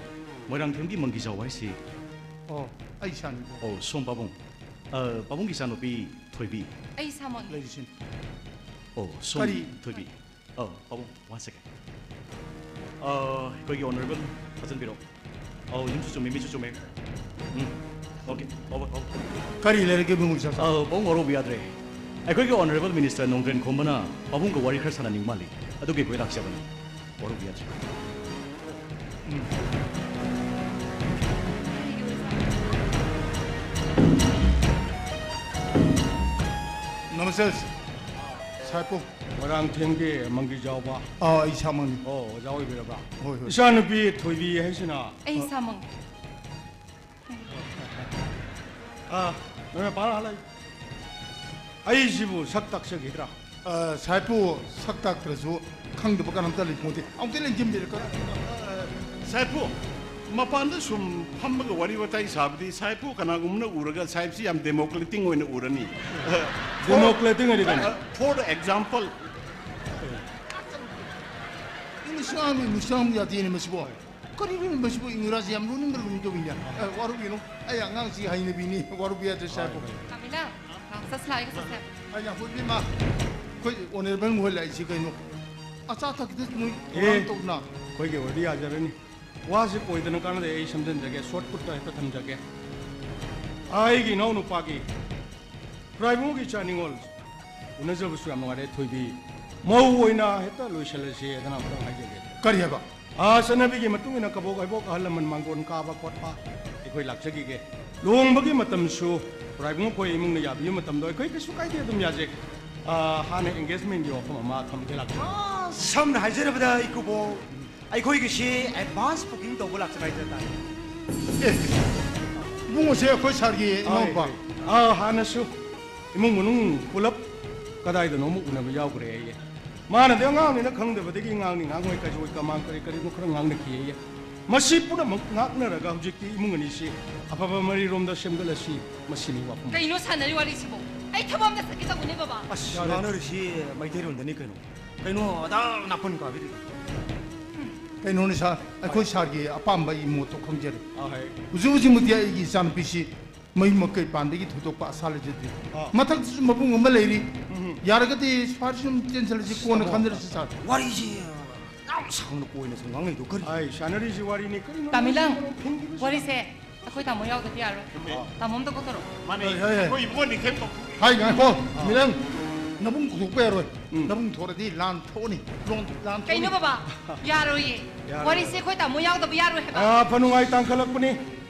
ꯃꯣꯏꯔꯥꯡꯊꯦꯝꯒꯤ ꯃꯪꯒꯤꯖꯥꯎ ꯍꯥꯏꯁꯤ? ꯑꯣ, ꯑꯩ ꯏꯆꯥꯅꯤꯀꯣ꯫ ꯑꯣ, ꯁꯣꯝ ꯄꯥꯕꯨꯡ꯫ ꯑ, ꯄꯥꯕꯨꯡꯒꯤ ꯏꯆꯥꯅꯨꯄꯤ ꯊꯣꯏꯕꯤ꯫ ꯑꯩ ꯏꯁꯥꯃꯛꯅꯤ꯫ ꯂꯩꯔꯤꯁꯤꯅꯤ꯫ ꯑꯣ, ꯁꯣꯝ ꯀꯔꯤ? ꯊꯣꯏꯕꯤ꯫ ꯑ, ꯄꯥꯕꯨꯡ, one second꯫ ꯑ, ꯑꯩꯈꯣꯏꯒꯤ honourable ꯊꯥꯖꯟꯕꯤꯔꯣ꯫ ꯑꯧ, ꯌꯨꯝꯁꯨ ꯆꯨꯝꯃꯤ, ꯃꯤꯁꯨ ꯆꯨꯝꯃꯤ꯫ ꯎꯝ, okay, over, over꯫ ꯀꯔꯤ ꯂꯩꯔꯒꯦ, ꯏꯕꯨꯡꯉꯣ ꯏꯆꯥ? ꯑ, ꯄꯥꯕꯨꯡ, ꯋꯥꯔꯧꯕ ꯌꯥꯗ꯭ꯔꯦ꯫ ꯑꯩꯈꯣꯏꯒꯤ honourable minister ꯅꯣꯡꯗ꯭ꯔꯦꯟ ꯈꯣꯝꯕꯅ ꯄꯥꯕꯨꯡꯒ ꯋꯥꯔꯤ ꯈꯔ ꯁꯥꯟꯅꯅꯤꯡ ꯃꯥꯜꯂꯤ꯫ ꯑꯗꯨꯒꯤ ꯑꯩꯈꯣꯏ ꯂꯥꯛꯆꯕꯅꯤ꯫ ꯋꯥꯔꯧꯕ ꯌꯥꯗ꯭ꯔꯦ꯫ ꯅꯃꯁꯇꯦ, ꯁꯥꯍꯦꯕꯄꯨ꯫ ꯃꯣꯏꯔꯥꯡꯊꯦꯝꯒꯤ ꯃꯪꯒꯤ ꯖꯥꯎꯕ꯫ ꯑꯥ, ꯑꯩ ꯏꯁꯥꯃꯛꯅꯤ꯫ ꯑꯣ, ꯑꯣꯖꯥ ꯑꯣꯏꯕꯤꯔꯕ꯭ꯔꯥ? ꯍꯣꯏ, ꯍꯣꯏ꯫ ꯏꯆꯥꯅꯨꯄꯤ ꯊꯣꯏꯕꯤ ꯍꯥꯏꯁꯤꯅ? ꯑꯩ ꯏꯁꯥꯃꯛꯅꯤ꯫ ꯑꯥ, ꯅꯣꯏ ꯃꯄꯥꯅ ꯍꯜꯂꯛꯏ꯫ ꯑꯩꯁꯤꯕꯨ ꯁꯛ ꯇꯥꯛꯆꯈꯤꯗ꯭ꯔꯥ? ꯑ, ꯁꯥꯍꯦꯕꯄꯨ ꯁꯛ ꯇꯥꯛꯇ꯭ꯔꯁꯨ ꯈꯪꯗꯕ ꯀꯅꯥꯝꯇ ꯂꯩꯄꯣꯟꯇꯦ꯫ ꯑꯃꯨꯛꯇ ꯂꯦꯡꯁꯤꯟꯕꯤꯔꯛꯀꯅꯨ꯫ ꯁꯥꯍꯦꯕꯄꯨ, ꯃꯄꯥꯟꯗ ꯁꯨꯝ ꯐꯝꯃꯒ ꯋꯥꯔꯤ ꯋꯥꯇꯥꯏ ꯁꯥꯕꯗꯤ ꯁꯥꯍꯦꯕꯄꯨ ꯀꯅꯥꯒꯨꯝꯕꯅ ꯎꯔꯒ ꯁꯥꯍꯦꯕꯁꯤ ꯌꯥꯝ democratic ꯑꯣꯏꯅ ꯎꯔꯅꯤ꯫ Democratic ꯍꯥꯏꯗꯤ ꯀꯩꯅꯣ? For example, ꯏꯪꯂꯤꯁ ꯉꯥꯡꯕ, ꯏꯪꯂꯤꯁ ꯉꯥꯡꯕ ꯌꯥꯗꯦꯅꯦ ꯃꯁꯤꯕꯣ꯫ ꯀꯔꯤꯅꯣ ꯃꯁꯤꯕꯨ ꯏꯪꯒ꯭ꯔꯥꯖꯤ ꯌꯥꯝ ꯂꯣꯟꯅꯤꯡꯗ ꯂꯣꯟꯅꯤꯡ ꯇꯧꯏꯅꯦ꯫ ꯑꯦ, ꯋꯥꯔꯧꯕꯤꯅꯨ꯫ ꯑꯩ ꯑꯉꯥꯡꯁꯤ ꯍꯩꯅꯕꯤꯅꯤ꯫ ꯋꯥꯔꯧꯕꯤ ꯌꯥꯗ꯭ꯔꯦ, ꯁꯥꯍꯦꯕꯄꯨ꯫ ꯀꯥꯃꯤꯂꯥ, ꯉꯥꯡ ꯆꯠꯁꯤꯜꯂꯛꯑꯒꯦ, ꯆꯠꯁꯦ꯫ ꯑꯩ ꯌꯥꯝ ꯍꯣꯏ, ꯏꯕꯦꯝꯃ꯫ ꯑꯩꯈꯣꯏ honourable ꯍꯣꯏ ꯂꯥꯛꯏꯁꯤ ꯀꯩꯅꯣ? ꯑꯆꯥ ꯑꯊꯛꯀꯤꯗ ꯅꯣꯏ ꯑꯦ, ꯊꯧꯔꯥꯡ ꯇꯧꯗꯅ꯫ ꯑꯩꯈꯣꯏꯒꯤ ꯑꯣꯏꯔꯗꯤ ꯌꯥꯖꯔꯅꯤ꯫ ꯋꯥꯁꯦ ꯀꯣꯏꯗꯅ ꯀꯥꯟꯅꯗꯦ, ꯑꯩ ꯁꯝꯖꯤꯟꯖꯒꯦ, short cut ꯇ ꯍꯦꯛꯇ ꯊꯝꯖꯒꯦ꯫ ꯑꯩꯒꯤ ꯏꯅꯥꯎ ꯅꯨꯄꯥꯒꯤ ꯄ꯭ꯔꯥꯏꯕꯨꯡꯒꯤ ꯏꯆꯥ ꯅꯤꯉꯣꯜ ꯎꯅꯖꯕꯁꯨ ꯌꯥꯝ ꯅꯨꯡꯉꯥꯏꯔꯦ, ꯊꯣꯏꯕꯤ꯫ ꯃꯧ ꯑꯣꯏꯅ ꯍꯦꯛꯇ ꯂꯣꯏꯁꯤꯜꯂꯁꯤ ꯍꯥꯏꯗꯅ ꯑꯝꯇꯪ ꯍꯥꯏꯖꯒꯦ꯫ ꯀꯔꯤ ꯍꯥꯏꯕ? ꯑꯥ, ꯆꯠꯅꯕꯤꯒꯤ ꯃꯇꯨꯡ ꯏꯟꯅ ꯀꯕꯣꯛ ꯍꯩꯕꯣꯛ ꯑꯍꯜ ꯂꯃꯟ ꯃꯥꯡꯒꯣꯟ ꯀꯥꯕ ꯈꯣꯠꯄ ꯑꯩꯈꯣꯏ ꯂꯥꯛꯆꯈꯤꯒꯦ꯫ ꯂꯨꯍꯣꯡꯕꯒꯤ ꯃꯇꯝꯁꯨ ꯄ꯭ꯔꯥꯏꯕꯨꯡ ꯑꯩꯈꯣꯏ ꯏꯃꯨꯡꯅ ꯌꯥꯕꯤꯕ ꯃꯇꯝꯗꯣ ꯑꯩꯈꯣꯏ ꯀꯩꯁꯨ ꯀꯥꯏꯗꯦ, ꯑꯗꯨꯝ ꯌꯥꯖꯩ꯫ ꯑꯥ, ꯍꯥꯟꯅ engagement ꯀꯤ ꯋꯥꯐꯝ ꯑꯃ ꯊꯝꯒꯦ ꯂꯥꯛꯆꯩ꯫ ꯑꯥ, ꯁꯝꯅ ꯍꯥꯏꯖꯔꯕꯗ ꯏꯀꯨꯕꯣꯛ, ꯑꯩꯈꯣꯏꯒꯤꯁꯤ advance booking ꯇꯧꯕ ꯂꯥꯛꯆꯕ ꯍꯥꯏꯖ ꯇꯥꯔꯦ꯫ ꯑꯦ, ꯏꯕꯨꯡꯉꯣꯁꯦ ꯑꯩꯈꯣꯏ sir ꯒꯤ ꯏꯅꯥꯎꯄꯥ꯫ ꯑꯥ, ꯍꯥꯟꯅꯁꯨ ꯏꯃꯨꯡ ꯃꯅꯨꯡ ꯄꯨꯂꯞ ꯀꯗꯥꯏꯗꯅꯣꯃ ꯎꯅꯕ ꯌꯥꯎꯈ꯭ꯔꯦ ꯑꯩ꯫ ꯃꯥꯅꯗꯤ ꯑꯉꯥꯡꯅꯤꯅ ꯈꯪꯗꯕꯗꯒꯤ ꯉꯥꯡꯅꯤ ꯉꯥꯡꯉꯣꯏ ꯀꯩꯖꯣꯏ ꯀꯃꯥꯡ ꯀꯔꯤ ꯀꯔꯤꯅꯣ ꯈꯔ ꯉꯥꯡꯅꯈꯤ ꯑꯩ꯫ ꯃꯁꯤ ꯄꯨꯝꯅꯃꯛ ꯉꯥꯛꯅꯔꯒ ꯍꯧꯖꯤꯛꯇꯤ ꯏꯃꯨꯡ ꯑꯅꯤꯁꯤ ꯑꯐꯕ ꯃꯔꯤꯔꯣꯝꯗ ꯁꯦꯝꯒꯠꯂꯁꯤ, ꯃꯁꯤꯅꯤ ꯋꯥꯐꯝ꯫ ꯀꯩꯅꯣ ꯁꯥꯟꯅꯔꯤ ꯋꯥꯔꯤꯁꯤꯕꯣ? ꯑꯩ ꯊꯕꯛ ꯑꯝꯇ ꯆꯠꯀꯦ ꯇꯧꯕꯅꯦ, ꯕꯕꯥ꯫ ꯑꯁ, ꯌꯥꯔꯦ꯫ ꯉꯥꯡꯅꯔꯤꯁꯤ ꯃꯩꯇꯩꯔꯣꯟꯗꯅꯤ ꯀꯩꯅꯣ꯫ ꯀꯩꯅꯣ ꯑꯗꯥ ꯅꯥꯄꯟ ꯀꯥꯕꯤꯔꯤꯗꯣ? ꯀꯩꯅꯣꯅꯤ sir, ꯑꯩꯈꯣꯏ sir ꯒꯤ ꯑꯄꯥꯝꯕ ꯑꯩ ꯃꯣꯠꯇꯣ ꯈꯪꯖꯔꯦ꯫ ꯑꯥ, ꯍꯣꯏ꯫ ꯍꯧꯖꯤꯛ ꯍꯧꯖꯤꯛꯃꯛꯇꯤ ꯑꯩꯒꯤ ꯏꯆꯥꯅꯨꯄꯤꯁꯤ ꯃꯌꯨꯝ ꯃꯀꯩ ꯄꯥꯟꯕꯒꯤ ꯊꯣꯏꯗꯣꯛꯄ ꯑꯁꯥ ꯂꯩꯖꯗꯦ꯫ ꯑꯥ꯫ ꯃꯊꯛꯇꯁꯨ ꯃꯕꯨꯡ ꯑꯃ ꯂꯩꯔꯤ꯫ ꯎꯝ꯫ ꯌꯥꯔꯒꯗꯤ sir ꯁꯨꯝ ꯆꯦꯟꯁꯤꯜꯂꯁꯤ, ꯀꯣꯟꯅ ꯈꯟꯖꯔꯁꯤ sir꯫ ꯋꯥꯔꯤꯁꯤ ꯌꯥꯝ ꯁꯥꯡꯅ ꯀꯣꯏꯅ ꯁꯨꯝ ꯉꯥꯡꯅꯩꯗꯣ ꯀꯔꯤ? ꯑꯩ ꯁꯥꯟꯅꯔꯤꯁꯤ ꯋꯥꯔꯤꯅꯤ, ꯀꯔꯤꯅꯣ ꯀꯥꯃꯤꯂꯥ, ꯅꯪ ꯐꯤꯡꯈꯤꯕꯁꯤ? ꯋꯥꯔꯤꯁꯦ ꯑꯩꯈꯣꯏ ꯇꯥꯃꯣ ꯌꯥꯎꯗꯗꯤ ꯌꯥꯔꯣꯏ꯫ ꯑꯥ꯫ ꯇꯥꯃꯣ ꯑꯝꯇ ꯀꯧꯊꯣꯔꯛꯑꯣ꯫ ꯃꯥꯅꯦ, ꯍꯣꯏ, ꯍꯣꯏ, ꯍꯣꯏ꯫ ꯑꯩꯈꯣꯏ ꯏꯕꯨꯡꯉꯣ ꯅꯤꯡꯊꯦꯝ ꯀꯧ-, ꯍꯥꯏ, ꯉꯥꯏꯈꯣ, ꯃꯤꯂꯟ꯫ ꯅꯕꯨꯡ ꯀꯧꯊꯣꯛꯄ ꯌꯥꯔꯣꯏ꯫ ꯎꯝ꯫ ꯅꯕꯨꯡ ꯊꯣꯛꯑꯗꯤ ꯂꯥꯟ ꯊꯣꯛꯑꯅꯤ꯫ ꯂꯣꯟ, ꯂꯥꯟ ꯊꯣꯛꯑꯅꯤ꯫ ꯀꯩꯅꯣ ꯕꯕꯥ? ꯌꯥꯔꯣꯏꯌꯦ꯫ ꯌꯥꯔꯣꯏ꯫ ꯋꯥꯔꯤꯁꯦ ꯑꯩꯈꯣꯏ ꯇꯥꯃꯣ ꯌꯥꯎꯗꯕ ꯌꯥꯔꯣꯏ ꯍꯥꯏꯕ꯫ ꯑꯥ, ꯐꯅꯨꯡꯉꯥꯏ ꯇꯥꯡꯈꯠꯂꯛꯄꯅꯤ꯫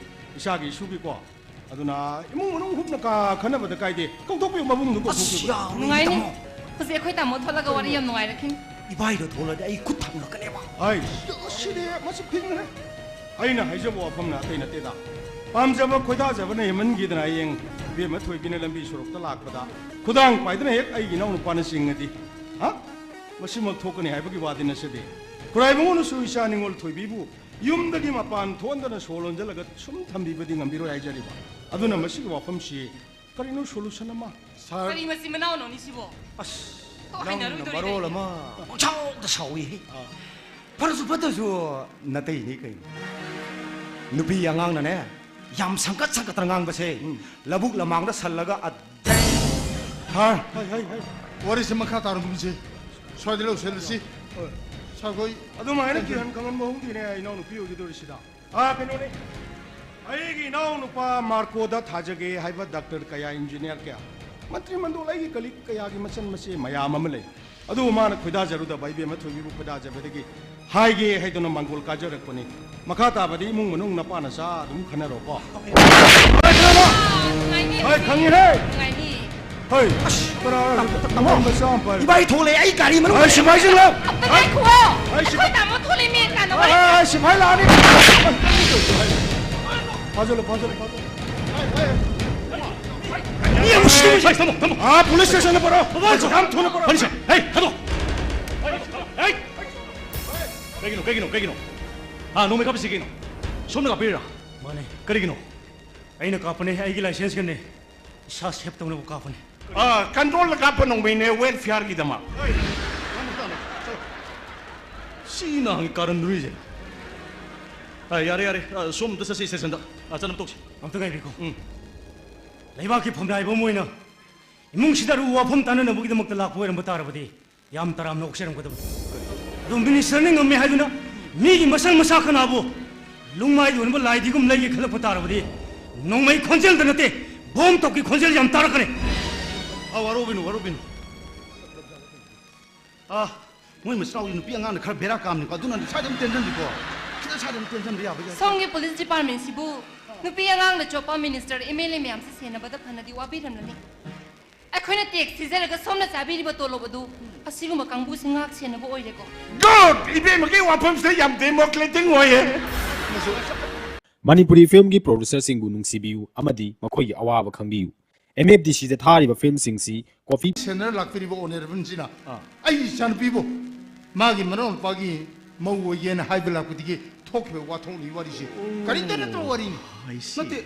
ꯏꯁꯥꯒꯤ ꯏꯁꯨꯒꯤꯀꯣ꯫ ꯑꯗꯨꯅ ꯏꯃꯨꯡ ꯃꯅꯨꯡ ꯍꯨꯞꯅ ꯀꯥ ꯈꯟꯅꯕꯗ ꯀꯥꯏꯗꯦ꯫ ꯀꯧꯊꯣꯛꯄꯤꯌꯨ, ꯃꯕꯨꯡꯗꯨ ꯑꯁ, ꯀꯧꯊꯣꯛꯄꯤꯌꯨ꯫ ꯌꯥꯔꯣꯏ, ꯅꯨꯡꯉꯥꯏꯅꯤ꯫ ꯇꯥꯃꯣ꯫ ꯍꯧꯖꯤꯛ ꯑꯩꯈꯣꯏ ꯇꯥꯃꯣ ꯊꯣꯛꯂꯒ ꯋꯥꯔꯤ ꯌꯥꯝ ꯅꯨꯡꯉꯥꯏꯔꯛꯈꯤꯅꯤ꯫ ꯏꯕꯥꯏꯗꯣ ꯊꯣꯛꯂꯗꯤ ꯑꯩ ꯈꯨꯠ ꯊꯥꯡꯅꯔꯛꯀꯅꯦꯕ꯫ ꯑꯩ, ꯑꯁꯤꯗꯤ ꯃꯁꯤ ꯐꯤꯡꯈ꯭ꯔꯦ꯫ ꯑꯩꯅ ꯍꯥꯏꯖꯕ ꯋꯥꯐꯝꯅ ꯑꯇꯩ ꯅꯠꯇꯦꯗ꯫ ꯄꯥꯝꯖꯕ ꯈꯣꯏꯗꯥꯖꯕꯅ ꯍꯦꯟꯃꯟꯈꯤꯗꯅ ꯍꯌꯦꯡ ꯏꯕꯦꯝꯃ ꯊꯣꯏꯕꯤꯅ ꯂꯝꯕꯤ ꯁꯣꯔꯣꯛꯇ ꯂꯥꯛꯄꯗ ꯈꯨꯗꯥꯡ ꯄꯥꯏꯗꯅ ꯍꯦꯛ ꯑꯩꯒꯤ ꯏꯅꯥꯎꯅꯨꯄꯥꯅ ꯆꯤꯡꯉꯗꯤ, ꯍꯥ? ꯃꯁꯤꯃꯛ ꯊꯣꯛꯀꯅꯤ ꯍꯥꯏꯕꯒꯤ ꯋꯥꯗꯤ ꯅꯠꯆꯗꯦ꯫ ꯈꯨꯔꯥꯏꯕꯨꯡꯉꯣꯅꯁꯨ ꯏꯆꯥ ꯅꯤꯉꯣꯜ ꯊꯣꯏꯕꯤꯕꯨ ꯌꯨꯝꯗꯒꯤ ꯃꯄꯥꯟ ꯊꯣꯛꯍꯟꯗꯅ ꯁꯣ ꯂꯣꯟꯖꯜꯂꯒ ꯁꯨꯝ ꯊꯝꯕꯤꯕꯗꯤ ꯉꯝꯕꯤꯔꯣꯏ ꯍꯥꯏꯖꯔꯤꯕ꯫ ꯑꯗꯨꯅ ꯃꯁꯤꯒꯤ ꯋꯥꯐꯝꯁꯤ ꯀꯔꯤꯅꯣ solution ꯑꯃ? ꯁꯥꯔ꯫ ꯀꯔꯤ ꯃꯁꯤ ꯃꯅꯥꯎꯅꯣꯅꯤ ꯁꯤꯕꯣ? ꯑꯁ, ꯇꯣꯛ ꯅꯪꯅ ꯍꯩꯅꯔꯣꯏꯗꯣꯔꯤ ꯃꯔꯣꯜ ꯀꯩꯅꯣ꯫ ꯑꯃ ꯄꯪꯁꯥꯎꯗ ꯁꯥꯎꯏꯍꯦ꯫ ꯑꯥ꯫ ꯐꯔꯁꯨ ꯐꯠꯇ꯭ꯔꯁꯨ ꯅꯇꯩꯅꯤ ꯀꯩꯅꯣ꯫ ꯅꯨꯄꯤ ꯑꯉꯥꯡꯅꯅꯦ, ꯌꯥꯝ ꯁꯪꯀꯠ ꯁꯪꯀꯠꯇꯅ ꯉꯥꯡꯕꯁꯦ, ꯎꯝ꯫ ꯂꯧꯕꯨꯛ ꯂꯃꯥꯡꯗ ꯁꯜꯂꯒ ꯑꯗꯩ ꯁꯥꯔ꯫ ꯍꯩ, ꯍꯩ, ꯍꯩ꯫ ꯋꯥꯔꯤꯁꯦ ꯃꯈꯥ ꯇꯥꯔꯒꯨꯝꯁꯤ꯫ ꯁ꯭ꯋꯥꯏꯗ ꯂꯣꯏꯁꯤꯜꯂꯁꯤ꯫ ꯍꯣꯏ꯫ ꯁꯥꯔ ꯈꯣꯏ꯫ ꯑꯗꯨꯃꯥꯏꯅ ꯀꯤꯍꯟ ꯈꯪꯍꯟꯕ ꯍꯧꯗꯦꯅꯦ, ꯏꯅꯥꯎꯅꯨꯄꯤ ꯑꯣꯏꯒꯗꯧꯔꯤꯁꯤꯗ꯫ ꯑꯥ, ꯀꯩꯅꯣꯅꯦ꯫ ꯑꯩꯒꯤ ꯏꯅꯥꯎꯅꯨꯄꯥ ꯃꯥꯔꯀꯣꯗ ꯊꯥꯖꯒꯦ ꯍꯥꯏꯕ ꯗꯥꯛꯇꯔ ꯀꯌꯥ, ꯏꯟꯖꯤꯅꯤꯌꯥꯔ ꯀꯌꯥ, ꯃꯟꯇ꯭ꯔꯤ ꯃꯟꯗꯣꯜ ꯑꯩꯒꯤ ꯀꯂꯤꯛ ꯀꯌꯥꯒꯤ ꯃꯆꯟ ꯃꯆꯦ ꯃꯌꯥꯝ ꯑꯃ ꯂꯩ꯫ ꯑꯗꯨꯕꯨ ꯃꯥꯅ ꯈꯣꯏꯗꯥꯖꯔꯨꯗꯕ ꯏꯕꯦꯝꯃ ꯊꯣꯏꯕꯤꯕꯨ ꯈꯣꯏꯗꯥꯖꯕꯗꯒꯤ ꯍꯥꯏꯒꯦ ꯍꯥꯏꯗꯨꯅ ꯃꯥꯡꯒꯣꯜ ꯀꯥꯖꯔꯛꯄꯅꯤ꯫ ꯃꯈꯥ ꯇꯥꯕꯗꯤ ꯏꯃꯨꯡ ꯃꯅꯨꯡ ꯅꯄꯥ ꯅꯆꯥ ꯑꯗꯨꯝ ꯈꯟꯅꯔꯣꯀꯣ꯫ ꯅꯨꯡꯉꯥꯏꯅꯤ꯫ ꯍꯣꯏ, ꯈꯪꯉꯤꯍꯦ꯫ ꯅꯨꯡꯉꯥꯏꯅꯤ꯫ ꯍꯣꯏ꯫ ꯑꯁ, ꯀꯅꯥ? ꯇꯥꯃꯣ, ꯇꯥꯃꯣ꯫ ꯃꯆꯥ ꯑꯃ ꯄꯥꯏꯔꯦ꯫ ꯏꯕꯥꯏ ꯊꯣꯛꯂꯛꯑꯦ, ꯑꯩ ꯒꯥꯔꯤ ꯃꯅꯨꯡꯗ꯫ ꯑꯩ ꯁꯤꯐꯥꯏꯁꯤꯡ ꯂꯥꯛ-, ꯑꯝꯇ ꯉꯥꯏꯈꯨꯑꯣ꯫ ꯑꯩ ꯁꯤꯐꯥꯏ-, ꯑꯩꯈꯣꯏ ꯇꯥꯃꯣ ꯊꯣꯛꯂꯛꯑꯦ, ꯃꯤ ꯀꯥꯟꯅ ꯑꯩ, ꯋꯥꯔꯤ ꯑꯩ, ꯑꯩ ꯁꯤꯐꯥꯏ ꯂꯥꯛꯑꯅꯤ꯫ ꯐꯥꯖꯜꯂꯨ, ꯐꯥꯖꯜꯂꯨ, ꯐꯥꯖꯜꯂꯨ꯫ ꯃꯤ ꯑꯃ ꯁꯤꯗꯧꯔꯤꯁꯦ꯫ ꯊꯝꯃꯣ, ꯊꯝꯃꯣ꯫ ꯑꯥ, ꯄꯨꯂꯤꯁ ꯁ꯭ꯇꯦꯁꯟꯗ ꯄꯨꯔꯛꯑꯣ꯫ ꯌꯥꯝ ꯊꯨꯅ ꯄꯨꯔꯛꯑꯣ꯫ ꯐꯅꯤꯁ, ꯍꯦ, ꯊꯥꯗꯣꯛ꯫ ꯍꯦ꯫ ꯀꯩꯒꯤꯅꯣ, ꯀꯩꯒꯤꯅꯣ, ꯀꯩꯒꯤꯅꯣ? ꯑꯥ, ꯅꯣꯡꯃꯩ ꯀꯥꯞꯄꯤꯁꯤ ꯀꯩꯅꯣ? ꯁꯣꯝꯅ ꯀꯥꯞꯄꯤꯔꯤꯔꯥ? ꯃꯥꯅꯦ꯫ ꯀꯔꯤꯒꯤꯅꯣ? ꯑꯩꯅ ꯀꯥꯞꯄꯅꯦ, ꯑꯩꯒꯤ ꯂꯥꯏꯁꯦꯟꯁꯀꯅꯦ꯫ ꯏꯁꯥ ꯁꯦꯞ ꯇꯧꯅꯕ ꯀꯥꯞꯄꯅꯦ꯫ ꯑꯥ, ꯀꯟꯇ꯭ꯔꯣꯜꯗ ꯀꯥꯞꯄ ꯅꯣꯡꯃꯩꯅꯦ, ꯋꯦꯜꯐꯤꯌꯔꯒꯤꯗꯃꯛ꯫ ꯁꯤ ꯅꯍꯥꯟꯒꯤ ꯀꯥꯔꯟꯗꯨꯔꯤꯁꯦ꯫ ꯑꯥ, ꯌꯥꯔꯦ, ꯌꯥꯔꯦ꯫ ꯑꯥ, ꯁꯣꯝ ꯑꯝꯇ ꯆꯠꯁꯤ, ꯁ꯭ꯇꯦꯁꯟꯗ꯫ ꯑꯥ, ꯆꯠꯅꯕ ꯇꯧꯁꯤ꯫ ꯑꯝꯇ ꯉꯥꯏꯕꯤꯈꯣ꯫ ꯎꯝ꯫ ꯂꯩꯕꯥꯛꯀꯤ ꯐꯝꯅꯥꯏꯕ ꯑꯃ ꯑꯣꯏꯅ ꯏꯃꯨꯡꯁꯤꯗ ꯑꯔꯨꯕ ꯋꯥꯐꯝ ꯇꯥꯅꯅꯕꯒꯤꯗꯃꯛꯇ ꯂꯥꯛꯄ ꯑꯣꯏꯔꯝꯕ ꯇꯥꯔꯕꯗꯤ, ꯌꯥꯝ ꯇꯔꯥꯝꯅ ꯑꯣꯛꯆꯔꯝꯒꯗꯕꯅꯤ꯫ ꯑꯗꯣ ꯃꯤꯅꯤꯁꯇꯔꯅ ꯉꯝꯃꯦ ꯍꯥꯏꯗꯨꯅ ꯃꯤꯒꯤ ꯃꯁꯛ ꯃꯁꯥ ꯈꯅꯥꯕꯨ ꯂꯨꯡꯃꯥꯏꯗ ꯑꯣꯏꯔꯝꯕ ꯂꯥꯏꯗꯤꯒꯨꯝ ꯂꯩꯒꯦ ꯈꯜꯂꯛꯄ ꯇꯥꯔꯕꯗꯤ, ꯅꯣꯡꯃꯩ ꯈꯣꯟꯖꯦꯜꯗ ꯅꯠꯇꯦ, ꯕꯣꯝ ꯇꯧꯀꯤ ꯈꯣꯟꯖꯦꯜ ꯌꯥꯝ ꯇꯥꯔꯛꯀꯅꯤ꯫ ꯑꯥ, ꯋꯥꯔꯧꯕꯤꯅꯨ, ꯋꯥꯔꯧꯕꯤꯅꯨ꯫ ꯑꯥ, ꯃꯣꯏ ꯃꯆꯤꯟ ꯃꯅꯥꯎꯒꯤ ꯅꯨꯄꯤ ꯑꯉꯥꯡꯅ ꯈꯔ ꯕꯦꯔꯥ ꯀꯥꯝꯅꯤꯀꯣ, ꯑꯗꯨꯅ ꯁ꯭ꯋꯥꯏꯗ ꯑꯗꯨꯝ ꯇꯦꯟꯁꯤꯟꯁꯤꯀꯣ꯫ ꯈꯤꯇꯪ ꯁ꯭ꯋꯥꯏꯗ ꯑꯗꯨꯝ ꯇꯦꯟꯁꯤꯟꯕ ꯌꯥꯕ ꯌꯥꯏ꯫ ꯁꯣꯝꯒꯤ ꯄꯨꯂꯤꯁ ꯗꯤꯄꯥꯔꯠꯃꯦꯟꯁꯤꯕꯨ ꯅꯨꯄꯤ ꯑꯉꯥꯡꯅ ꯆꯣꯞꯄ ꯃꯤꯅꯤꯁꯇꯔ, ꯑꯦꯝ ꯑꯦꯜ ꯑꯦ ꯃꯌꯥꯝꯁꯦ ꯁꯦꯟꯅꯕꯗ ꯐꯅꯗꯤ ꯋꯥꯕꯤꯔꯝꯂꯅꯤ꯫ ꯑꯩꯈꯣꯏꯅ ꯇꯦꯛꯁ ꯊꯤꯖꯔꯒ ꯁꯣꯝꯅ ꯆꯥꯕꯤꯔꯤꯕ ꯇꯣꯂꯣꯞ ꯑꯗꯨ ꯑꯁꯤꯒꯨꯝꯕ ꯀꯥꯡꯕꯨꯁꯤ ꯉꯥꯛ ꯁꯦꯟꯅꯕ ꯑꯣꯏꯔꯦꯀꯣ꯫ ꯒꯨꯗ! ꯏꯕꯦꯝꯃꯒꯤ ꯋꯥꯐꯝꯁꯤꯗ ꯌꯥꯝ ꯗꯦꯃꯣꯀ꯭ꯔꯦꯇꯤꯛ ꯑꯣꯏꯌꯦ꯫ ꯃꯅꯤꯄꯨꯔꯤ ꯐꯤꯂꯝꯒꯤ ꯄ꯭ꯔꯣꯗ꯭ꯌꯨꯁꯔꯁꯤꯡꯕꯨ ꯅꯨꯡꯁꯤꯕꯤꯌꯨ ꯑꯃꯗꯤ ꯃꯈꯣꯏꯒꯤ ꯑꯋꯥꯕ ꯈꯪꯕꯤꯌꯨ꯫ ꯑꯦꯝ ꯑꯦꯐ ꯗꯤ ꯁꯤꯗ ꯊꯥꯔꯤꯕ ꯐꯤꯂꯝꯁꯤꯡꯁꯤ ꯀꯣꯄꯤ ꯁꯦꯟꯅꯔ ꯂꯥꯛꯄꯤꯔꯤꯕ ꯑꯣꯅꯔꯦꯕꯜꯁꯤꯅ ꯑꯥ꯫ ꯑꯩꯒꯤ ꯏꯆꯥꯅꯨꯄꯤꯕꯨ ꯃꯥꯒꯤ ꯃꯅꯥꯎꯅꯨꯄꯥꯒꯤ ꯃꯧ ꯑꯣꯏꯒꯦꯅ ꯍꯥꯏꯕ ꯂꯥꯛꯄꯗꯒꯤ ꯊꯣꯛꯈꯤꯕ ꯋꯥꯊꯣꯛꯅꯤ ꯋꯥꯔꯤꯁꯤ꯫ ꯀꯔꯤꯝꯇ ꯅꯠꯇꯕ ꯋꯥꯔꯤꯅꯤ꯫ I see. ꯅꯠꯇꯦ,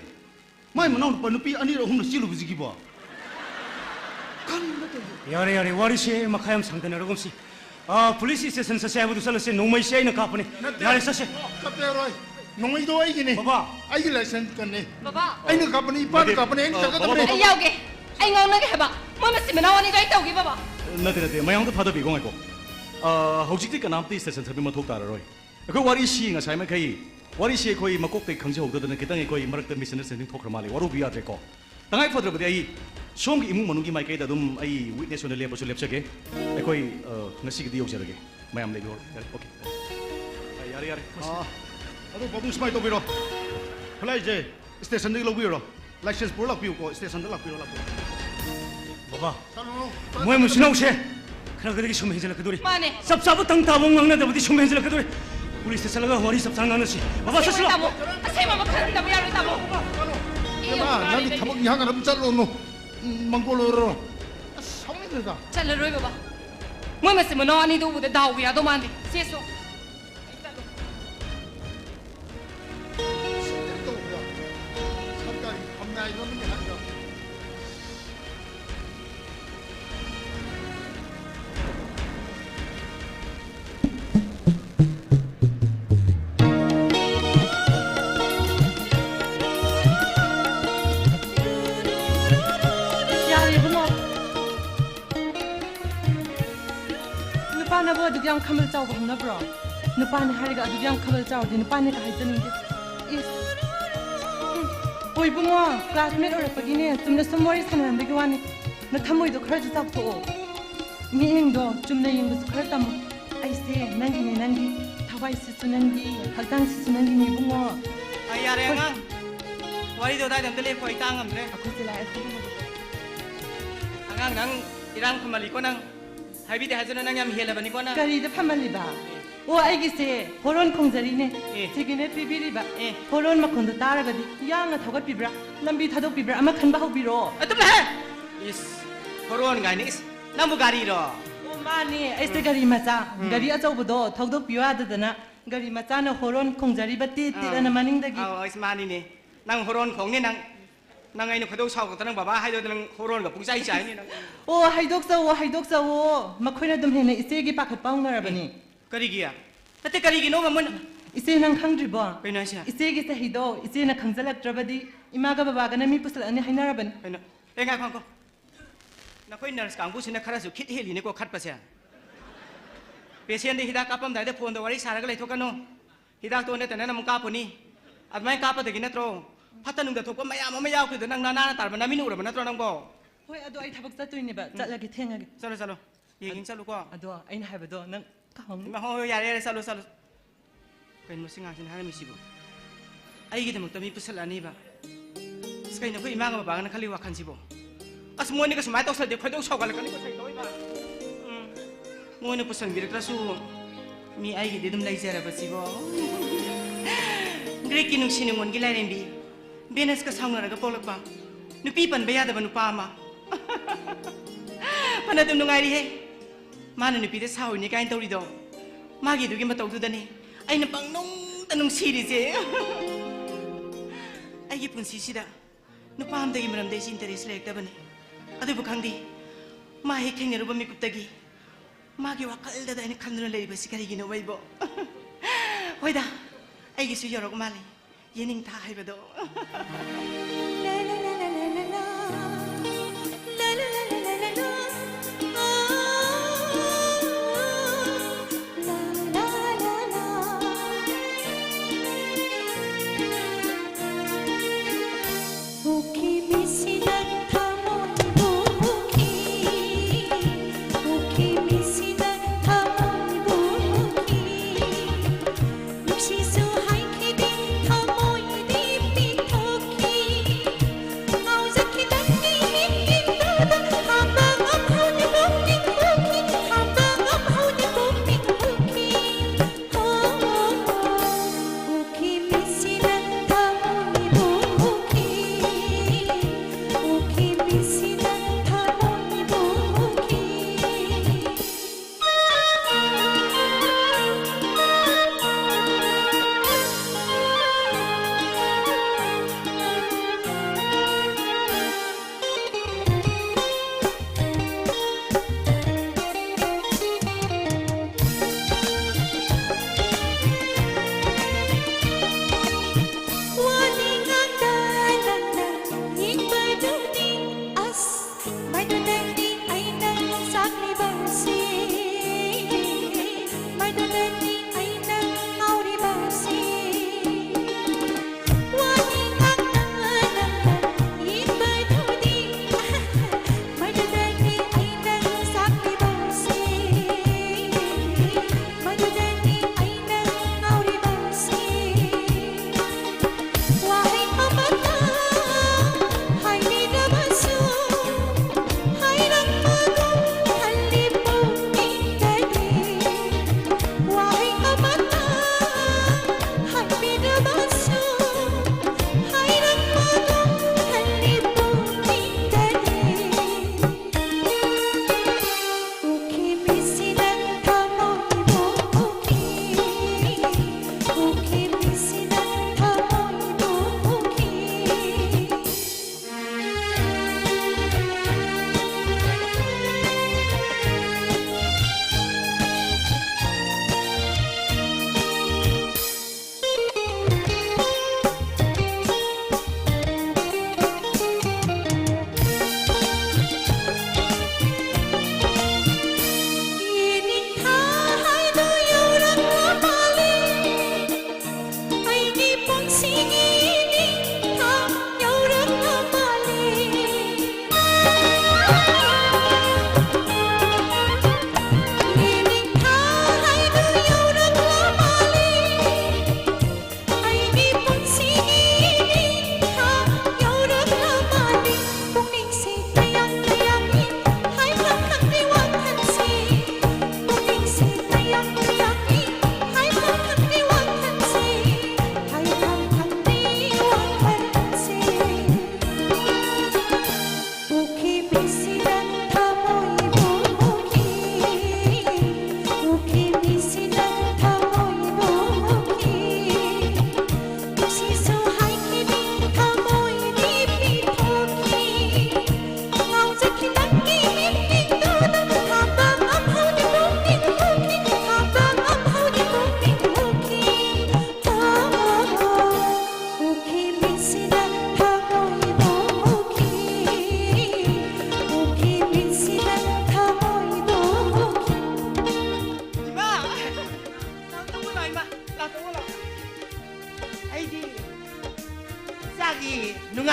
ꯃꯥꯏ ꯃꯅꯥꯎꯅꯨꯄꯥ ꯅꯨꯄꯤ ꯑꯅꯤꯔ ꯑꯍꯨꯝꯔ ꯆꯦꯜꯂꯨꯕꯁꯤꯒꯤꯕꯣ? ꯀꯔꯤꯅꯣ ꯇꯧꯔꯤꯁꯦ? ꯌꯥꯔꯦ, ꯌꯥꯔꯦ, ꯋꯥꯔꯤꯁꯦ ꯃꯈꯥ ꯌꯥꯝ ꯁꯥꯡꯊꯅꯔꯒꯨꯝꯁꯤ꯫ ꯑꯥ, ꯄꯨꯂꯤꯁ ꯁ꯭ꯇꯦꯁꯟ ꯆꯠꯁꯦ ꯍꯥꯏꯕꯗꯨ ꯆꯠꯂꯁꯦ, ꯅꯣꯡꯃꯩꯁꯦ ꯑꯩꯅ ꯀꯥꯞꯄꯅꯤ꯫ ꯅꯠꯇꯦ꯫ ꯌꯥꯔꯦ, ꯆꯠꯁꯦ꯫ ꯆꯠꯄ ꯌꯥꯔꯣꯏ꯫ ꯅꯣꯡꯃꯩꯗꯣ ꯑꯩꯒꯤꯅꯤ꯫ ꯕꯕꯥ꯫ ꯑꯩꯒꯤ ꯂꯥꯏꯁꯦꯟꯁ ꯀꯟꯅꯤ꯫ ꯕꯕꯥ꯫ ꯑꯩꯅ ꯀꯥꯞꯄꯅꯤ, ꯏꯄꯥꯅ ꯅꯠꯇꯦ꯫ ꯀꯥꯞꯄꯅꯤ, ꯑꯩꯅ ꯑ, ꯆꯠꯀꯗꯕꯅꯤ꯫ ꯕꯕꯥ, ꯕꯕꯥ꯫ ꯑꯩ ꯌꯥꯎꯒꯦ꯫ ꯑꯩ ꯉꯥꯡꯅꯒꯦ ꯍꯥꯏꯕ꯫ ꯃꯣꯏ ꯃꯆꯤꯟ ꯃꯅꯥꯎ ꯑꯅꯤꯗꯣ ꯑꯩ ꯇꯧꯒꯦ, ꯕꯕꯥ꯫ ꯅꯠꯇꯦ, ꯅꯠꯇꯦ, ꯃꯌꯥꯝꯗꯣ ꯊꯥꯗꯕꯤꯈꯣ, ꯉꯥꯏꯈꯣ꯫ ꯑ, ꯍꯧꯖꯤꯛꯇꯤ ꯀꯅꯥꯝꯇ ꯁ꯭ꯇꯦꯁꯟ ꯆꯠꯄꯒꯤ ꯃꯊꯧ ꯇꯥꯔꯔꯣꯏ꯫ ꯑꯩꯈꯣꯏ ꯋꯥꯔꯤꯁꯤ ꯉꯁꯥꯏ ꯃꯈꯩ, ꯋꯥꯔꯤꯁꯤ ꯑꯩꯈꯣꯏ ꯃꯀꯣꯛꯇꯩ ꯈꯪꯖꯍꯧꯗꯗꯅ ꯈꯤꯇꯪ ꯑꯩꯈꯣꯏ ꯃꯔꯛꯇ ꯃꯤꯁꯑꯟꯗꯔꯁ꯭ꯇꯦꯟꯗꯤꯡ ꯊꯣꯛꯈ꯭ꯔ ꯃꯥꯜꯂꯦ꯫ ꯋꯥꯔꯧꯕꯤ ꯌꯥꯗ꯭ꯔꯦꯀꯣ꯫ ꯇꯉꯥꯏ ꯐꯗ꯭ꯔꯕꯗꯤ ꯑꯩ ꯁꯣꯝꯒꯤ ꯏꯃꯨꯡ ꯃꯅꯨꯡꯒꯤ ꯃꯥꯏꯀꯩꯗ ꯑꯗꯨꯝ ꯑꯩ ꯋꯤꯠꯅꯦꯁ ꯑꯣꯏꯅ ꯂꯦꯞꯄꯁꯨ ꯂꯦꯞꯆꯒꯦ꯫ ꯑꯩꯈꯣꯏ, ꯑ, ꯉꯁꯤꯒꯤꯗꯤ ꯌꯧꯖꯔꯒꯦ꯫ ꯃꯌꯥꯝ ꯂꯩꯕꯤꯍꯧꯔꯣ꯫ ꯌꯥꯔꯦ, ꯑꯣꯀꯦ꯫ ꯑ, ꯌꯥꯔꯦ, ꯌꯥꯔꯦ꯫ ꯑ, ꯑꯗꯣ ꯄꯥꯕꯨꯡ ꯁꯨꯃꯥꯏꯅ ꯇꯧꯕꯤꯔꯣ꯫ ꯈꯨꯠꯂꯥꯏꯁꯦ ꯁ꯭ꯇꯦꯁꯟꯗꯒꯤ ꯂꯧꯕꯤꯔꯣ꯫ ꯂꯥꯏꯁꯦꯟꯁ ꯄꯨꯔ ꯂꯥꯛꯄꯤꯌꯨꯀꯣ, ꯁ꯭ꯇꯦꯁꯟꯗ ꯂꯥꯛꯄꯤꯔꯣ, ꯂꯥꯛꯄꯤꯌꯨ꯫ ꯕꯕꯥ, ꯆꯠꯂꯨꯔꯣ꯫ ꯃꯣꯏ ꯃꯆꯤꯟ ꯃꯅꯥꯎꯁꯦ ꯈꯔ ꯈꯔꯗꯒꯤ ꯁꯨꯝ ꯍꯦꯟꯖꯜꯂꯛꯀꯗꯧꯔꯤ꯫ ꯃꯥꯅꯦ꯫ ꯆꯞ ꯆꯥꯕ ꯇꯪ ꯇꯥꯕ ꯉꯥꯡꯅꯗꯕꯗꯤ ꯁꯨꯝ ꯍꯦꯟꯖꯜꯂꯛꯀꯗꯧꯔꯤ꯫ ꯄꯨꯂꯤꯁꯇ ꯆꯠꯂꯒ ꯋꯥꯔꯤ ꯆꯞ ꯆꯥꯅ ꯉꯥꯡꯅꯁꯤ꯫ ꯕꯕꯥ, ꯆꯠꯁꯤꯔꯣ? ꯇꯥꯃꯣ, ꯑꯁꯦꯡꯕ ꯑꯃ ꯈꯪꯗꯕ ꯌꯥꯔꯣꯏ, ꯇꯥꯃꯣ꯫ ꯏꯃꯥ, ꯅꯪꯒꯤ ꯊꯕꯛ ꯏꯪꯈꯥꯡ ꯑꯗꯨꯝ ꯆꯠꯂꯨꯅꯨ꯫ ꯃꯪꯒꯣꯜ ꯑꯣꯏꯔꯨꯔꯣ꯫ ꯑꯁ, ꯁꯥꯎꯅꯤꯡꯈ꯭ꯔꯦꯗ꯫ ꯆꯠꯂꯔꯣꯏ, ꯕꯕꯥ꯫ ꯃꯣꯏ ꯃꯆꯤꯟ ꯃꯅꯥꯎ ꯑꯅꯤꯗꯨ ꯎꯕꯗ ꯗꯥꯎꯕꯨ ꯌꯥꯗꯧ ꯃꯥꯟꯗꯦ꯫ ꯁꯦꯁꯨ꯫ ꯁꯔꯀꯥꯔꯒꯤ ꯐꯝꯅꯥꯏꯕ ꯑꯃꯅꯤ ꯍꯥꯏꯕ꯫ ꯌꯥꯔꯦ ꯏꯕꯨꯡꯉꯣ꯫ ꯅꯨꯄꯥꯅꯕꯨ ꯑꯗꯨꯛ ꯌꯥꯝ ꯈꯝꯕꯜ ꯆꯥꯎꯕ ꯍꯧꯅꯕ꯭ꯔꯣ? ꯅꯨꯄꯥꯅꯦ ꯍꯥꯏꯔꯒ ꯑꯗꯨꯛ ꯌꯥꯝ ꯈꯝꯕꯜ ꯆꯥꯎꯔꯗꯤ ꯅꯨꯄꯥꯅꯦꯒ ꯍꯥꯏꯖꯅꯤꯡꯗꯦ꯫ ꯏꯁ꯫ ꯍꯨꯝ꯫ ꯍꯣ ꯏꯕꯨꯡꯉꯣ, ꯀ꯭ꯂꯥꯁꯃꯦꯠ ꯑꯣꯏꯔꯛꯄꯒꯤꯅꯦ, ꯆꯨꯝꯅ ꯁꯨꯝ ꯋꯥꯔꯤ ꯁꯥꯟꯅꯔꯝꯕꯒꯤ ꯋꯥꯅꯤ꯫ ꯅꯊꯃꯣꯏꯗꯣ ꯈꯔꯁꯨ ꯆꯥꯎꯊꯣꯛꯑꯣ꯫ ꯃꯤꯠꯌꯦꯡꯗꯣ ꯆꯨꯝꯅ ꯌꯦꯡꯕꯁꯨ ꯈꯔ ꯇꯝꯃꯨ꯫ ꯑꯩꯁꯦ ꯅꯪꯒꯤꯅꯦ, ꯅꯪꯒꯤ꯫ ꯊꯋꯥꯏꯁꯤꯁꯨ ꯅꯪꯒꯤ, ꯍꯛꯆꯥꯡꯁꯤꯁꯨ ꯅꯪꯒꯤꯅꯦ, ꯏꯕꯨꯡꯉꯣ꯫ ꯑ, ꯌꯥꯔꯦ, ꯍꯣꯏ꯫ ꯑꯉꯥꯡ꯫ ꯋꯥꯔꯤꯗꯣ ꯑꯗꯥꯏꯗ ꯑꯝꯇ ꯂꯦꯞꯄꯣ, ꯑꯩ ꯇꯥ ꯉꯝꯗ꯭ꯔꯦ꯫ ꯑꯩꯈꯣꯏꯁꯦ ꯂꯥꯛꯑꯦ, ꯑꯩꯈꯣꯏꯁꯦ ꯂꯥꯛꯑꯦ꯫ ꯑꯉꯥꯡ, ꯅꯪ ꯏꯔꯥꯡ ꯐꯝꯍꯜꯂꯤꯀꯣ, ꯅꯪ꯫ ꯍꯥꯏꯕꯤꯗꯦ ꯍꯥꯏꯖꯅꯨ, ꯅꯪ ꯌꯥꯝ ꯍꯦꯜꯂꯕꯅꯤꯀꯣ, ꯅꯪ꯫ ꯀꯔꯤꯗ ꯐꯝꯍꯜꯂꯤꯕ? ꯑꯣ, ꯑꯩꯒꯤꯁꯦ ꯍꯣꯔꯣꯟ ꯈꯣꯡꯖꯔꯤꯅꯦ꯫ ꯑꯦ꯫ ꯁꯤꯒꯤꯅꯦ ꯄꯤꯕꯤꯔꯤꯕ꯫ ꯑꯦ꯫ ꯍꯣꯔꯣꯟ ꯃꯈꯣꯟꯗꯣ ꯇꯥꯔꯒꯗꯤ ꯌꯥꯡꯅ ꯊꯧꯒꯠꯄꯤꯕ꯭ꯔꯥ, ꯂꯝꯕꯤ ꯊꯥꯗꯣꯛꯄꯤꯕ꯭ꯔꯥ ꯑꯃ ꯈꯟꯕ ꯍꯧꯕꯤꯔꯣ꯫ ꯑꯗꯨꯝ ꯂꯥꯛꯑꯦ꯫ ꯏꯁ, ꯍꯣꯔꯣꯟ ꯀꯥꯏꯅ, ꯏꯁ, ꯅꯪꯕꯨ ꯒꯥꯔꯤꯔꯣ? ꯑꯣ, ꯃꯥꯅꯦ, ꯑꯩꯁꯦ ꯎꯝ꯫ ꯒꯥꯔꯤ ꯃꯆꯥ, ꯎꯝ꯫ ꯒꯥꯔꯤ ꯑꯆꯧꯕꯗꯣ ꯊꯧꯗꯣꯛꯄꯤꯌꯣ ꯌꯥꯗꯗꯅ ꯒꯥꯔꯤ ꯃꯆꯥꯅ ꯍꯣꯔꯣꯟ ꯈꯣꯡꯖꯔꯤꯕ ꯇꯤꯠ ꯇꯤꯠ ꯑꯥꯎ꯫ ꯑꯅ ꯃꯅꯤꯡꯗꯒꯤ꯫ ꯑꯥꯎ, ꯑꯩꯁ, ꯃꯥꯅꯤꯅꯦ꯫ ꯅꯪ ꯍꯣꯔꯣꯟ ꯈꯣꯡꯅꯤ ꯅꯪ꯫ ꯅꯪ ꯑꯩꯅ ꯈꯣꯏꯗꯧ ꯁꯥꯎꯒꯗ ꯅꯪ ꯕꯕꯥ ꯍꯥꯏꯗꯣꯏꯗ ꯅꯪ ꯍꯣꯔꯣꯟꯒ ꯄꯨꯡꯆꯥꯏ ꯆꯥꯏꯅꯤ ꯅꯪ꯫ ꯑꯣ, ꯍꯥꯏꯗꯣꯛꯆꯧꯋꯣ, ꯍꯥꯏꯗꯣꯛꯆꯧꯋꯣ꯫ ꯃꯈꯣꯏꯅ ꯑꯗꯨꯝ ꯍꯦꯟꯅ ꯏꯆꯦꯒꯤ ꯄꯥꯈꯠꯄ ꯍꯧꯅꯔꯕꯅꯤ꯫ ꯀꯔꯤꯒꯤ? ꯅꯠꯇꯦ, ꯀꯔꯤꯒꯤꯅꯣꯕ ꯃꯣꯏꯅ? ꯏꯆꯦ, ꯅꯪ ꯈꯪꯗ꯭ꯔꯤꯕꯣ? ꯀꯩꯅꯣ ꯍꯥꯏꯁꯦ? ꯏꯆꯦꯒꯤ ꯆꯍꯤꯗꯣ ꯏꯆꯦꯅ ꯈꯪꯖꯜꯂꯛꯇ꯭ꯔꯕꯗꯤ ꯏꯃꯥꯒ ꯕꯕꯥꯒꯅ ꯃꯤ ꯄꯨꯁꯜꯂꯛꯑꯅꯤ ꯍꯥꯏꯅꯔꯕꯅꯤ꯫ ꯀꯩꯅꯣ? ꯑꯦ, ꯉꯥꯏꯈꯣ, ꯉꯥꯏꯈꯣ꯫ ꯅꯈꯣꯏ ꯅꯔꯁ ꯀꯥꯡꯕꯨꯁꯤꯅ ꯈꯔꯁꯨ ꯈꯤꯠ ꯍꯦꯜꯂꯤꯅꯦꯀꯣ ꯈꯠꯄꯁꯦ꯫ ꯄꯦꯁꯦꯟꯗ ꯍꯤꯗꯥꯛ ꯀꯥꯞꯄꯝꯗꯥꯏꯗ ꯐꯣꯟꯗ ꯋꯥꯔꯤ ꯁꯥꯔꯒ ꯂꯩꯊꯣꯛꯀꯅꯨ꯫ ꯍꯤꯗꯥꯛꯇꯣ ꯅꯠꯇꯅ ꯑꯃꯨꯛ ꯀꯥꯞꯄꯨꯅꯤ꯫ ꯑꯗꯨꯃꯥꯏꯅ ꯀꯥꯞꯄꯗꯒꯤ ꯅꯠꯇ꯭ꯔꯣ ꯐꯠꯇ ꯅꯨꯡꯗ ꯊꯣꯛꯄ ꯃꯌꯥꯝ ꯑꯃ ꯌꯥꯎꯈꯤꯕꯗꯣ ꯅꯪ ꯅꯅꯥꯅ ꯇꯥꯔꯕ ꯅꯃꯤꯠꯅ ꯎꯔꯕ ꯅꯠꯇ꯭ꯔꯣ ꯅꯪꯕꯣ? ꯍꯣꯏ, ꯑꯗꯣ ꯑꯩ ꯊꯕꯛ ꯆꯠꯇꯣꯏꯅꯦꯕ꯫ ꯎꯝ꯫ ꯆꯠꯂꯒꯦ, ꯊꯦꯡꯉꯒꯦ꯫ ꯆꯠꯂꯣ, ꯆꯠꯂꯣ꯫ ꯌꯦꯡ ꯌꯦꯡ ꯆꯠꯂꯨꯀꯣ꯫ ꯑꯗꯣ ꯑꯩꯅ ꯍꯥꯏꯕꯗꯣ ꯅꯪ ꯀꯥꯎꯍꯧꯅꯤ꯫ ꯍꯣꯏ, ꯍꯣꯏ, ꯌꯥꯔꯦ, ꯌꯥꯔꯦ, ꯆꯠꯂꯣ, ꯆꯠꯂꯣ꯫ ꯀꯩꯅꯣ ꯃꯁꯤ ꯉꯥꯡꯁꯤꯅ ꯍꯥꯏꯔꯝꯃꯤꯁꯤꯕꯣ? ꯑꯩꯒꯤꯗꯃꯛꯇ ꯃꯤ ꯄꯨꯁꯜꯂꯛꯑꯅꯤꯕ꯫ ꯑꯁ, ꯀꯩꯅꯣ ꯑꯩꯈꯣꯏ ꯏꯃꯥꯒ ꯕꯕꯥꯒꯅ ꯈꯜꯂꯤ ꯋꯥꯈꯜꯁꯤꯕꯣ? ꯑꯁ, ꯃꯣꯏꯅꯤꯒ ꯁꯨꯃꯥꯏꯅ ꯇꯧꯁꯜꯂꯗꯤ ꯈꯣꯏꯗꯧ ꯁꯥꯎꯒꯠꯂꯛꯀꯅꯤꯀꯣ, ꯁꯩꯇꯧꯏꯕ꯫ ꯎꯝ꯫ ꯃꯣꯏꯅ ꯄꯨꯁꯟꯕꯤꯔꯛꯇ꯭ꯔꯁꯨ ꯃꯤ ꯑꯩꯒꯤꯗꯤ ꯑꯗꯨꯝ ꯂꯩꯖꯔꯕꯁꯤꯕꯣ꯫ ꯒ꯭ꯔꯤꯛꯀꯤ ꯅꯨꯡꯁꯤ ꯅꯨꯡꯉꯣꯟꯒꯤ ꯂꯥꯏꯔꯦꯝꯕꯤ ꯚꯦꯅꯁꯀ ꯁꯥꯎꯅꯔꯒ ꯄꯣꯛꯂꯛꯄ ꯅꯨꯄꯤ ꯄꯟꯕ ꯌꯥꯗꯕ ꯅꯨꯄꯥ ꯑꯃ꯫ ꯐꯅ ꯑꯗꯨꯝ ꯅꯨꯡꯉꯥꯏꯔꯤꯍꯦ꯫ ꯃꯥꯅ ꯅꯨꯄꯤꯗ ꯁꯥꯎꯔꯤꯅꯤ ꯀꯥꯏꯅ ꯇꯧꯔꯤꯗꯣ ꯃꯥꯒꯤ ꯑꯗꯨꯒꯤ ꯃꯇꯧꯗꯨꯗꯅꯤ ꯑꯩꯅ ꯄꯪꯅꯨꯡꯗ ꯅꯨꯡꯁꯤꯔꯤꯁꯦ꯫ ꯑꯩꯒꯤ ꯄꯨꯟꯁꯤꯁꯤꯗ ꯅꯨꯄꯥ ꯑꯃꯗꯒꯤ ꯃꯔꯝꯗ ꯑꯩꯁꯦ interest ꯂꯩꯔꯛꯇꯕꯅꯤ꯫ ꯑꯗꯨꯕꯨ ꯈꯪꯗꯦ, ꯃꯥ ꯍꯦꯛ ꯊꯦꯡꯅꯔꯨꯕ ꯃꯤꯀꯨꯞꯇꯒꯤ ꯃꯥꯒꯤ ꯋꯥꯈꯜꯗꯗ ꯑꯩꯅ ꯈꯟꯗꯨꯅ ꯂꯩꯔꯤꯕꯁꯤ ꯀꯔꯤꯒꯤꯅꯣ ꯑꯩꯕꯣ? ꯍꯣꯏꯗ, ꯑꯩꯒꯤꯁꯨ ꯌꯧꯔꯛ ꯃꯥꯜꯂꯦ ꯌꯦꯅꯤꯡꯊꯥ ꯍꯥꯏꯕꯗꯣ꯫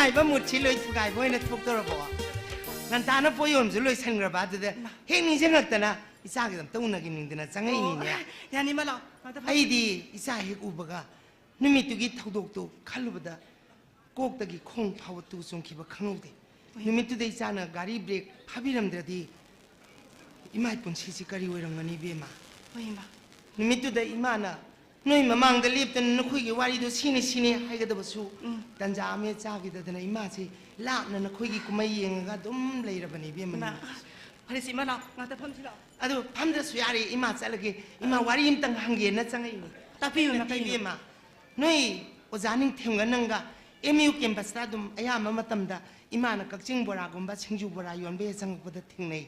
ꯍꯥꯏꯕ ꯃꯨꯠꯁꯤ ꯂꯣꯏ ꯊꯨꯒꯥꯏꯕ ꯑꯣꯏꯅ ꯊꯣꯛꯇꯧꯔꯕꯣ? ꯉꯟꯇꯥꯅ ꯄꯣꯠ ꯌꯣꯟꯕꯁꯨ ꯂꯣꯏꯁꯟꯈ꯭ꯔꯕ, ꯑꯗꯨꯗ ꯍꯦꯛ ꯅꯤꯡꯁꯤꯡꯉꯛꯇꯅ ꯏꯆꯥꯒꯤꯗ ꯑꯝꯇ ꯎꯅꯒꯦ ꯅꯤꯡꯗꯅ ꯆꯪꯉꯛꯏꯅꯤꯅꯦ꯫ ꯑꯣ, ꯌꯥꯅꯤ, ꯏꯃꯥ, ꯂꯥꯛꯑꯣ꯫ ꯉꯥꯛꯇ ꯐꯝ- ꯑꯩꯗꯤ ꯏꯆꯥ ꯍꯦꯛ ꯎꯕꯒ ꯅꯨꯃꯤꯠꯇꯨꯒꯤ ꯊꯧꯗꯣꯛꯇꯨ ꯈꯜꯂꯨꯕꯗ ꯀꯣꯛꯇꯒꯤ ꯈꯣꯡ ꯐꯥꯎꯕ ꯇꯨ ꯆꯨꯡꯈꯤꯕ ꯈꯪꯍꯧꯗꯦ꯫ ꯍꯣꯏ꯫ ꯅꯨꯃꯤꯠꯇꯨꯗ ꯏꯆꯥꯅ ꯒꯥꯔꯤ ꯕ꯭ꯔꯦꯛ ꯐꯥꯕꯤꯔꯝꯗ꯭ꯔꯗꯤ ꯏꯃꯥꯏ ꯄꯨꯟꯁꯤꯁꯤ ꯀꯔꯤ ꯑꯣꯏꯔꯝꯒꯅꯤ, ꯏꯕꯦꯝꯃ? ꯍꯣꯏ, ꯏꯃꯥ꯫ ꯅꯨꯃꯤꯠꯇꯨꯗ ꯏꯃꯥꯅ ꯅꯣꯏ ꯃꯃꯥꯡꯗ ꯂꯦꯞꯇꯅ ꯅꯈꯣꯏꯒꯤ ꯋꯥꯔꯤꯗꯣ ꯁꯤꯅꯤ ꯁꯤꯅꯤ ꯍꯥꯏꯒꯗꯕꯁꯨ ꯎꯝ꯫ ꯇꯟꯖꯥ ꯑꯃ ꯆꯥꯈꯤꯗꯗꯅ ꯏꯃꯥꯁꯤ ꯂꯥꯞꯅ ꯅꯈꯣꯏꯒꯤ ꯀꯨꯝꯍꯩ ꯌꯦꯡꯉꯒ ꯑꯗꯨꯝ ꯂꯩꯔꯕꯅꯤ, ꯏꯕꯦꯝꯃ, ꯏꯃꯥ, ꯅꯨꯃꯤꯠꯇꯨꯁꯨ꯫ ꯐꯔꯦꯁꯦ, ꯏꯃꯥ, ꯂꯥꯛꯑꯣ, ꯉꯥꯛꯇ ꯐꯝꯁꯤ ꯂꯥꯛꯑꯣ꯫ ꯑꯗꯨ ꯐꯝꯗ꯭ꯔꯁꯨ ꯌꯥꯔꯦ, ꯏꯃꯥ ꯆꯠꯂꯒꯦ꯫ ꯏꯃꯥ, ꯋꯥꯔꯤ ꯑꯝꯇꯪ ꯍꯪꯒꯦꯅ ꯆꯪꯉꯛꯏꯅꯤ꯫ ꯇꯥꯛꯄꯤꯌꯨ, ꯏꯃꯥ, ꯅꯠꯇꯦ, ꯀꯩꯅꯣ? ꯏꯕꯦꯝꯃ, ꯅꯣꯏ ꯑꯣꯖꯥ ꯅꯤꯡꯊꯦꯝꯒ ꯅꯪꯒ ꯑꯦꯝ ꯌꯨ ꯀꯦꯝꯄꯁꯇ ꯑꯗꯨꯝ ꯑꯌꯥꯝꯕ ꯃꯇꯝꯗ ꯏꯃꯥꯅ ꯀꯛꯆꯤꯡ ꯕꯣꯔꯥꯒꯨꯝꯕ, ꯁꯤꯡꯖꯨ ꯕꯣꯔꯥ ꯌꯣꯟꯕ ꯍꯦꯛ ꯆꯪꯉꯛꯄꯗ ꯊꯦꯡꯅꯩ꯫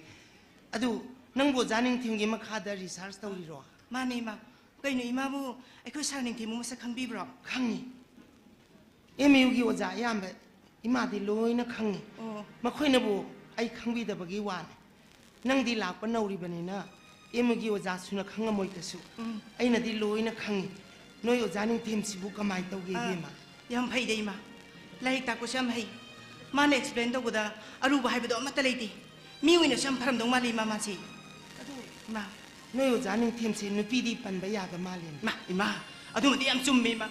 ꯑꯗꯨ ꯅꯪꯕꯨ ꯑꯣꯖꯥ ꯅꯤꯡꯊꯦꯝꯒꯤ ꯃꯈꯥꯗ ꯔꯤꯁꯥꯔꯁ ꯇꯧꯔꯤꯔꯣ? ꯃꯥꯅꯦ, ꯏꯃꯥ꯫ ꯀꯩꯅꯣ, ꯏꯃꯥꯕꯨ ꯑꯩꯈꯣꯏ ꯁꯥꯔ ꯅꯤꯡꯊꯦꯝꯕꯨ ꯃꯁꯛ ꯈꯪꯕꯤꯕ꯭ꯔꯣ? ꯈꯪꯉꯤ꯫ ꯑꯦꯝ ꯌꯨꯒꯤ ꯑꯣꯖꯥ ꯑꯌꯥꯝꯕ ꯏꯃꯥꯗꯤ ꯂꯣꯏꯅ ꯈꯪꯉꯤ꯫ ꯑꯣ꯫ ꯃꯈꯣꯏꯅꯕꯨ ꯑꯩ ꯈꯪꯕꯤꯗꯕꯒꯤ ꯋꯥꯅꯤ꯫ ꯅꯪꯗꯤ ꯂꯥꯛꯄ ꯅꯧꯔꯤꯕꯅꯤꯅ ꯑꯦꯝ ꯌꯨꯒꯤ ꯑꯣꯖꯥꯁꯨꯅ ꯈꯪꯉꯝꯃꯣꯏ ꯀꯩꯁꯨ꯫ ꯎꯝ꯫ ꯑꯩꯅꯗꯤ ꯂꯣꯏꯅ ꯈꯪꯉꯤ꯫ ꯅꯣꯏ ꯑꯣꯖꯥ ꯅꯤꯡꯊꯦꯝꯁꯤꯕꯨ ꯀꯃꯥꯏꯅ ꯇꯧꯒꯦ, ꯑꯥ, ꯏꯕꯦꯝꯃ? ꯌꯥꯝ ꯐꯩꯗ, ꯏꯃꯥ꯫ ꯂꯥꯏꯔꯤꯛ ꯇꯥꯛꯄꯁꯨ ꯌꯥꯝ ꯍꯩ꯫ ꯃꯥꯅ ꯑꯦꯛꯁꯄ꯭ꯂꯦꯟ ꯇꯧꯕꯗ ꯑꯔꯨꯕ ꯍꯥꯏꯕꯗꯣ ꯑꯃꯠꯇ ꯂꯩꯇꯦ꯫ ꯃꯤ ꯑꯣꯏꯅꯁꯨ ꯌꯥꯝ ꯐꯔꯝꯗꯧ ꯃꯥꯜꯂꯤ, ꯏꯃꯥ, ꯃꯥꯁꯦ꯫ ꯑꯗꯨ ꯏꯃꯥ꯫ ꯅꯣꯏ ꯑꯣꯖꯥ ꯅꯤꯡꯊꯦꯝꯁꯦ ꯅꯨꯄꯤꯗꯤ ꯄꯟꯕ ꯌꯥꯗ ꯃꯥꯜꯂꯦꯅꯦ꯫ ꯏꯃꯥ, ꯏꯃꯥ, ꯑꯗꯨꯃꯗꯤ ꯌꯥꯝ ꯆꯨꯝꯃꯦ, ꯏꯃꯥ꯫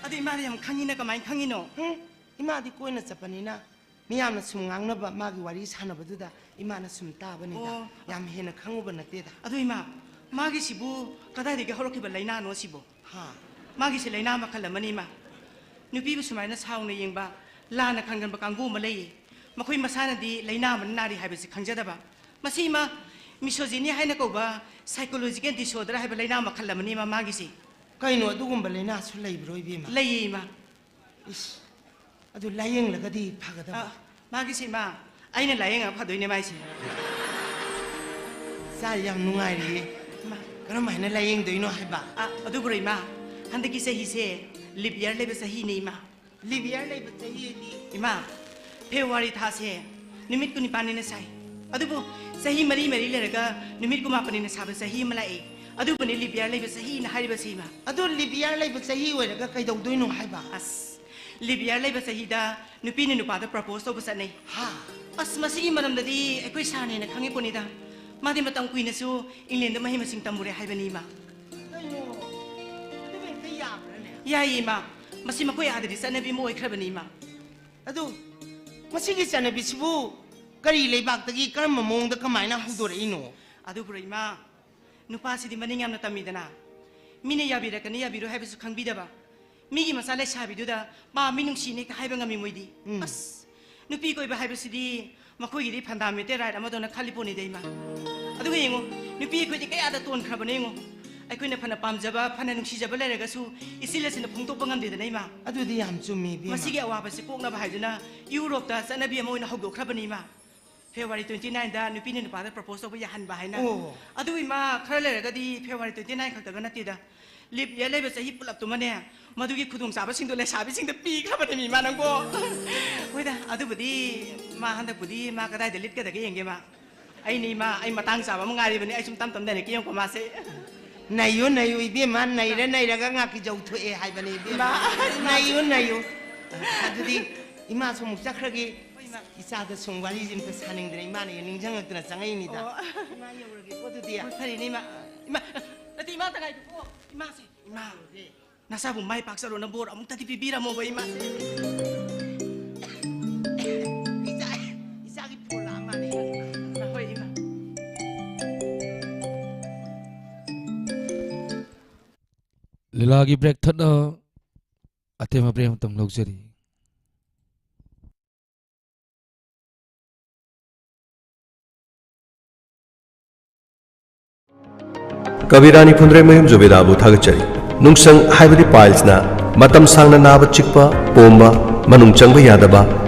ꯑꯗꯨ ꯏꯃꯥꯅ ꯌꯥꯝ ꯈꯪꯉꯤꯅ ꯀꯃꯥꯏꯅ ꯈꯪꯉꯤꯅꯣ? ꯍꯨꯝ, ꯏꯃꯥꯗꯤ ꯀꯣꯏꯅ ꯆꯠꯄꯅꯤꯅ ꯃꯤꯌꯥꯝꯅ ꯁꯨꯝ ꯉꯥꯡꯅꯕ ꯃꯥꯒꯤ ꯋꯥꯔꯤ ꯁꯥꯟꯅꯕꯗꯨꯗ ꯏꯃꯥꯅ ꯁꯨꯝ ꯇꯥꯕꯅꯤꯗ꯫ ꯑꯣ꯫ ꯌꯥꯝ ꯍꯦꯟꯅ ꯈꯪꯉꯨꯕ ꯅꯠꯇꯦꯗ꯫ ꯑꯗꯨ ꯏꯃꯥ, ꯃꯥꯒꯤꯁꯤꯕꯨ ꯀꯗꯥꯏꯗꯒꯤ ꯍꯧꯔꯛꯈꯤꯕ ꯂꯥꯏꯅꯥꯅꯣ ꯁꯤꯕꯨ? ꯍꯥ? ꯃꯥꯒꯤꯁꯦ ꯂꯥꯏꯅꯥ ꯃꯈꯜ ꯑꯃꯅꯤ, ꯏꯃꯥ꯫ ꯅꯨꯄꯤꯕꯨ ꯁꯨꯃꯥꯏꯅ ꯁꯥꯎꯅ ꯌꯦꯡꯕ, ꯂꯥꯟꯅ ꯈꯟꯒꯟꯕ ꯀꯥꯡꯕꯨ ꯑꯃ ꯂꯩꯌꯦ꯫ ꯃꯈꯣꯏ ꯃꯁꯥꯅꯗꯤ ꯂꯥꯏꯅꯥ ꯑꯃꯅ ꯅꯥꯔꯤ ꯍꯥꯏꯕꯁꯤ ꯈꯪꯖꯗꯕ꯫ ꯃꯁꯤ, ꯏꯃꯥ, ꯃꯤꯁꯣꯖꯤꯅꯤ ꯍꯥꯏꯅ ꯀꯧꯕ psychological disorder ꯍꯥꯏꯕ ꯂꯥꯏꯅꯥ ꯃꯈꯜ ꯑꯃꯅꯤ, ꯏꯃꯥ, ꯃꯥꯒꯤꯁꯤ꯫ ꯀꯩꯅꯣ, ꯑꯗꯨꯒꯨꯝꯕ ꯂꯥꯏꯅꯥꯁꯨ ꯂꯩꯕ꯭ꯔꯣ, ꯏꯕꯦꯝꯃ? ꯂꯩꯌꯦ, ꯏꯃꯥ꯫ ꯏꯁ, ꯑꯗꯨ ꯂꯥꯏꯌꯦꯡꯂꯒꯗꯤ ꯐꯒꯗꯕ꯫ ꯑ, ꯃꯥꯒꯤꯁꯤ, ꯏꯃꯥ, ꯑꯩꯅ ꯂꯥꯏꯌꯦꯡꯉꯒ ꯐꯗꯣꯏꯅꯦ ꯃꯥꯏꯁꯦ꯫ ꯏꯆꯥ ꯌꯥꯝ ꯅꯨꯡꯉꯥꯏꯔꯤꯌꯦ꯫ ꯏꯃꯥ꯫ ꯀꯔꯝ ꯍꯥꯏꯅ ꯂꯥꯏꯌꯦꯡꯗꯣꯏꯅꯣ ꯍꯥꯏꯕ? ꯑ, ꯑꯗꯨꯕꯨꯔꯣ, ꯏꯃꯥ, ꯍꯟꯗꯛꯀꯤ ꯆꯍꯤꯁꯦ leap year ꯂꯩꯕ ꯆꯍꯤꯅꯦ, ꯏꯃꯥ꯫ Leap year ꯂꯩꯕ ꯆꯍꯤꯗꯤ? ꯏꯃꯥ, ꯐꯦꯕ꯭ꯔꯨꯋꯥꯔꯤ ꯊꯥꯁꯦ ꯅꯨꯃꯤꯠ ꯀꯨꯟꯅꯤꯄꯥꯟꯅꯤꯅ ꯁꯥꯏ꯫ ꯑꯗꯨꯕꯨ ꯆꯍꯤ ꯃꯔꯤ ꯃꯔꯤ ꯂꯩꯔꯒ ꯅꯨꯃꯤꯠ ꯀꯨꯟꯃꯥꯄꯟꯅꯤꯅ ꯁꯥꯕ ꯆꯍꯤ ꯑꯃ ꯂꯥꯛꯑꯦ꯫ ꯑꯗꯨꯕꯨꯅꯦ leap year ꯂꯩꯕ ꯆꯍꯤꯅ ꯍꯥꯏꯔꯤꯕꯁꯦ, ꯏꯃꯥ꯫ ꯑꯗꯣ leap year ꯂꯩꯕ ꯆꯍꯤ ꯑꯣꯏꯔꯒ ꯀꯩꯗꯧꯗꯣꯏꯅꯣ ꯍꯥꯏꯕ? ꯑꯁ, ꯂꯤꯞ ꯏꯌꯥꯔ ꯂꯩꯕ ꯆꯍꯤꯗ ꯅꯨꯄꯤꯅ ꯅꯨꯄꯥꯗ ꯄ꯭ꯔꯄꯣꯁ ꯇꯧꯕ ꯆꯠꯅꯩ꯫ ꯍꯥ? ꯑꯁ, ꯃꯁꯤꯒꯤ ꯃꯔꯝꯗꯗꯤ ꯑꯩꯈꯣꯏ ꯁꯥꯔꯅ ꯍꯦꯟꯅ ꯈꯪꯉꯤ ꯄꯣꯠꯅꯤꯗ꯫ ꯃꯥꯗꯤ ꯃꯇꯝ ꯀꯨꯏꯅꯁꯨ ꯏꯪꯂꯦꯟꯗ ꯃꯍꯩ ꯃꯁꯤꯡ ꯇꯝꯃꯨꯔꯦ ꯍꯥꯏꯕꯅꯤ, ꯏꯃꯥ꯫ ꯀꯩꯅꯣ? ꯑꯗꯨꯕꯨ ꯍꯦꯛꯇ ꯌꯥꯕ꯭ꯔꯥꯅꯦ? ꯌꯥꯏꯌꯦ, ꯏꯃꯥ꯫ ꯃꯁꯤ ꯃꯈꯣꯏ ꯑꯥꯗꯗꯤ ꯆꯠꯅꯕꯤ ꯑꯃ ꯑꯣꯏꯈ꯭ꯔꯕꯅꯤ, ꯏꯃꯥ꯫ ꯑꯗꯨ ꯃꯁꯤꯒꯤ ꯆꯠꯅꯕꯤꯁꯤꯕꯨ ꯀꯔꯤ ꯂꯩꯕꯥꯛꯇꯒꯤ ꯀꯔꯝꯕ ꯃꯑꯣꯡꯗ ꯀꯃꯥꯏꯅ ꯍꯧꯗꯣꯔꯛꯏꯅꯣ? ꯑꯗꯨꯕꯨꯔꯣ, ꯏꯃꯥ, ꯅꯨꯄꯥꯁꯤꯗꯤ ꯃꯅꯤꯡ ꯌꯥꯝꯅ ꯇꯝꯃꯤꯗꯅ, ꯃꯤꯅ ꯌꯥꯕꯤꯔꯛꯀꯅꯤ ꯌꯥꯕꯤꯔꯣꯏ ꯍꯥꯏꯕꯁꯨ ꯈꯪꯕꯤꯗꯕ, ꯃꯤꯒꯤ ꯃꯆꯥ ꯂꯩꯁꯥꯕꯤꯗꯨꯗ ꯃꯥ ꯃꯤ ꯅꯨꯡꯁꯤꯅꯦ ꯍꯦꯛꯇ ꯍꯥꯏꯕ ꯉꯝꯃꯤ ꯃꯣꯏꯗꯤ꯫ ꯎꯝ꯫ ꯑꯁ, ꯅꯨꯄꯤ ꯀꯣꯏꯕ ꯍꯥꯏꯕꯁꯤꯗꯤ ꯃꯈꯣꯏꯒꯤꯗꯤ ꯐꯟꯗꯥꯃꯦꯟꯇꯦꯜ ꯔꯥꯏꯠ ꯑꯃꯗꯧꯅ ꯈꯜꯂꯤ ꯄꯣꯠꯅꯤꯗ, ꯏꯃꯥ꯫ ꯑꯗꯨꯒ ꯌꯦꯡꯉꯨ, ꯅꯨꯄꯤ ꯑꯩꯈꯣꯏꯗꯤ ꯀꯌꯥꯗ ꯇꯣꯟꯈ꯭ꯔꯕꯅꯦ ꯌꯦꯡꯉꯨ꯫ ꯑꯩꯈꯣꯏꯅ ꯐꯅ ꯄꯥꯝꯖꯕ, ꯐꯅ ꯅꯨꯡꯁꯤꯖꯕ ꯂꯩꯔꯒꯁꯨ ꯏꯆꯤꯜ ꯑꯁꯤꯅ ꯐꯣꯡꯗꯣꯛꯄ ꯉꯝꯗꯦꯗꯅ, ꯏꯃꯥ꯫ ꯑꯗꯨꯗꯤ ꯌꯥꯝ ꯆꯨꯝꯃꯤ, ꯏꯕꯦꯝꯃ꯫ ꯃꯁꯤꯒꯤ ꯑꯋꯥꯕꯁꯤ ꯀꯣꯛꯅꯕ ꯍꯥꯏꯗꯨꯅ ꯌꯨꯔꯣꯞꯇ ꯆꯠꯅꯕꯤ ꯑꯃ ꯑꯣꯏꯅ ꯍꯧꯗꯣꯛꯈ꯭ꯔꯕꯅꯤ, ꯏꯃꯥ꯫ ꯐꯦꯕ꯭ꯔꯨꯋꯥꯔꯤ ꯇ꯭ꯋꯦꯟꯇꯤ ꯅꯥꯏꯟꯗ ꯅꯨꯄꯤꯅ ꯅꯨꯄꯥꯗ ꯄ꯭ꯔꯄꯣꯁ ꯇꯧꯕ ꯌꯥꯍꯟꯕ ꯍꯥꯏꯅ꯫ ꯑꯣ꯫ ꯑꯗꯨ, ꯏꯃꯥ, ꯈꯔ ꯂꯩꯔꯒꯗꯤ ꯐꯦꯕ꯭ꯔꯨꯋꯥꯔꯤ ꯇ꯭ꯋꯦꯟꯇꯤ ꯅꯥꯏꯟ ꯈꯛꯇꯒ ꯅꯠꯇꯦꯗ, ꯂꯤꯞ ꯌꯔ ꯂꯩꯕ ꯆꯍꯤ ꯄꯨꯂꯞꯇꯨꯃꯅꯦ, ꯃꯗꯨꯒꯤ ꯈꯨꯗꯣꯡꯆꯥꯕꯁꯤꯡꯗꯣ ꯂꯩꯁꯥꯕꯤꯁꯤꯡꯗ ꯄꯤꯈ꯭ꯔꯕꯅꯦ, ꯏꯃꯥ, ꯅꯪꯕꯣ꯫ ꯍꯣꯏꯗ, ꯑꯗꯨꯕꯨꯗꯤ ꯃꯥ ꯍꯟꯗꯛꯄꯨꯗꯤ ꯃꯥ ꯀꯗꯥꯏꯗ ꯂꯤꯠꯀꯗꯒꯦ ꯌꯦꯡꯒꯦ, ꯃꯥ꯫ ꯑꯩꯅ, ꯏꯃꯥ, ꯑꯩ ꯃꯇꯥꯡ ꯆꯥꯕ ꯑꯃ ꯉꯥꯏꯔꯤꯕꯅꯤ, ꯑꯩ ꯁꯨꯝ ꯇꯝ ꯇꯝ ꯂꯩꯔꯛꯀꯦ, ꯌꯦꯡꯉꯨꯀꯣ ꯃꯥꯁꯦ꯫ ꯅꯩꯌꯨ, ꯅꯩꯌꯨ, ꯏꯕꯦꯝꯃ, ꯅꯩꯔ ꯅꯩꯔꯒ ꯉꯥꯀꯤꯖꯧ ꯊꯣꯛꯑꯦ ꯍꯥꯏꯕꯅꯦ, ꯏꯕꯦꯝꯃ꯫ ꯏꯃꯥ, ꯏꯃꯥ꯫ ꯅꯩꯌꯨ, ꯅꯩꯌꯨ꯫ ꯑꯗꯨꯗꯤ ꯏꯃꯥꯁꯨ ꯑꯃꯨꯛ ꯆꯠꯈ꯭ꯔꯒꯦ꯫ ꯍꯣꯏ, ꯏꯃꯥ꯫ ꯏꯆꯥꯗ ꯁꯨꯝ ꯋꯥꯔꯤꯁꯦ ꯑꯝꯇ ꯁꯥꯅꯤꯡꯗꯅ ꯏꯃꯥꯅ ꯍꯦꯛ ꯅꯤꯡꯁꯤꯡꯉꯛꯇꯅ ꯆꯪꯉꯛꯏꯅꯤꯗ꯫ ꯑꯣ꯫ ꯏꯃꯥ ꯌꯧꯔꯒꯦꯀꯣ ꯑꯗꯨꯗꯤ꯫ ꯍꯣꯏ, ꯐꯔꯦꯅꯦ, ꯏꯃꯥ꯫ ꯏꯃꯥ, ꯅꯠꯇꯦ, ꯏꯃꯥ ꯑꯝꯇ ꯉꯥꯏꯈꯣꯀꯣ꯫ ꯏꯃꯥꯁꯦ, ꯏꯃꯥ꯫ ꯌꯧꯔꯒꯦ꯫ ꯅꯆꯥꯕꯨ ꯃꯥꯏ ꯄꯥꯛꯆꯔꯣꯅ ꯕꯣꯔ ꯑꯃꯨꯛꯇꯗꯤ ꯄꯤꯕꯤꯔꯝꯃꯣꯕ, ꯏꯃꯥ꯫ ꯏꯆꯥ, ꯏꯆꯥꯒꯤ ꯐꯣꯟ ꯂꯥꯛꯑ ꯃꯥꯜꯂꯦ꯫ ꯍꯣꯏ, ꯏꯃꯥ꯫ ꯂꯤꯂꯥꯒꯤ ꯕ꯭ꯔꯦꯛ ꯊꯠꯅ ꯑꯇꯦꯝꯕ ꯕ꯭ꯔꯦꯛ ꯑꯃꯇꯪ ꯂꯧꯖꯔꯤ꯫ ꯀꯕꯤꯔꯥꯅꯤ ꯐꯨꯟꯗ꯭ꯔꯩꯃꯌꯨꯝ ꯖꯨꯕꯦꯗꯥꯕꯨ ꯊꯥꯒꯠꯆꯔꯤ꯫ ꯅꯨꯡꯁꯪ ꯍꯥꯏꯕꯗꯤ ꯄꯥꯏꯜꯁꯅ ꯃꯇꯝ ꯁꯥꯡꯅ ꯅꯥꯕ ꯆꯤꯛꯄ, ꯄꯣꯝꯕ, ꯃꯅꯨꯡ ꯆꯪꯕ ꯌꯥꯗꯕ,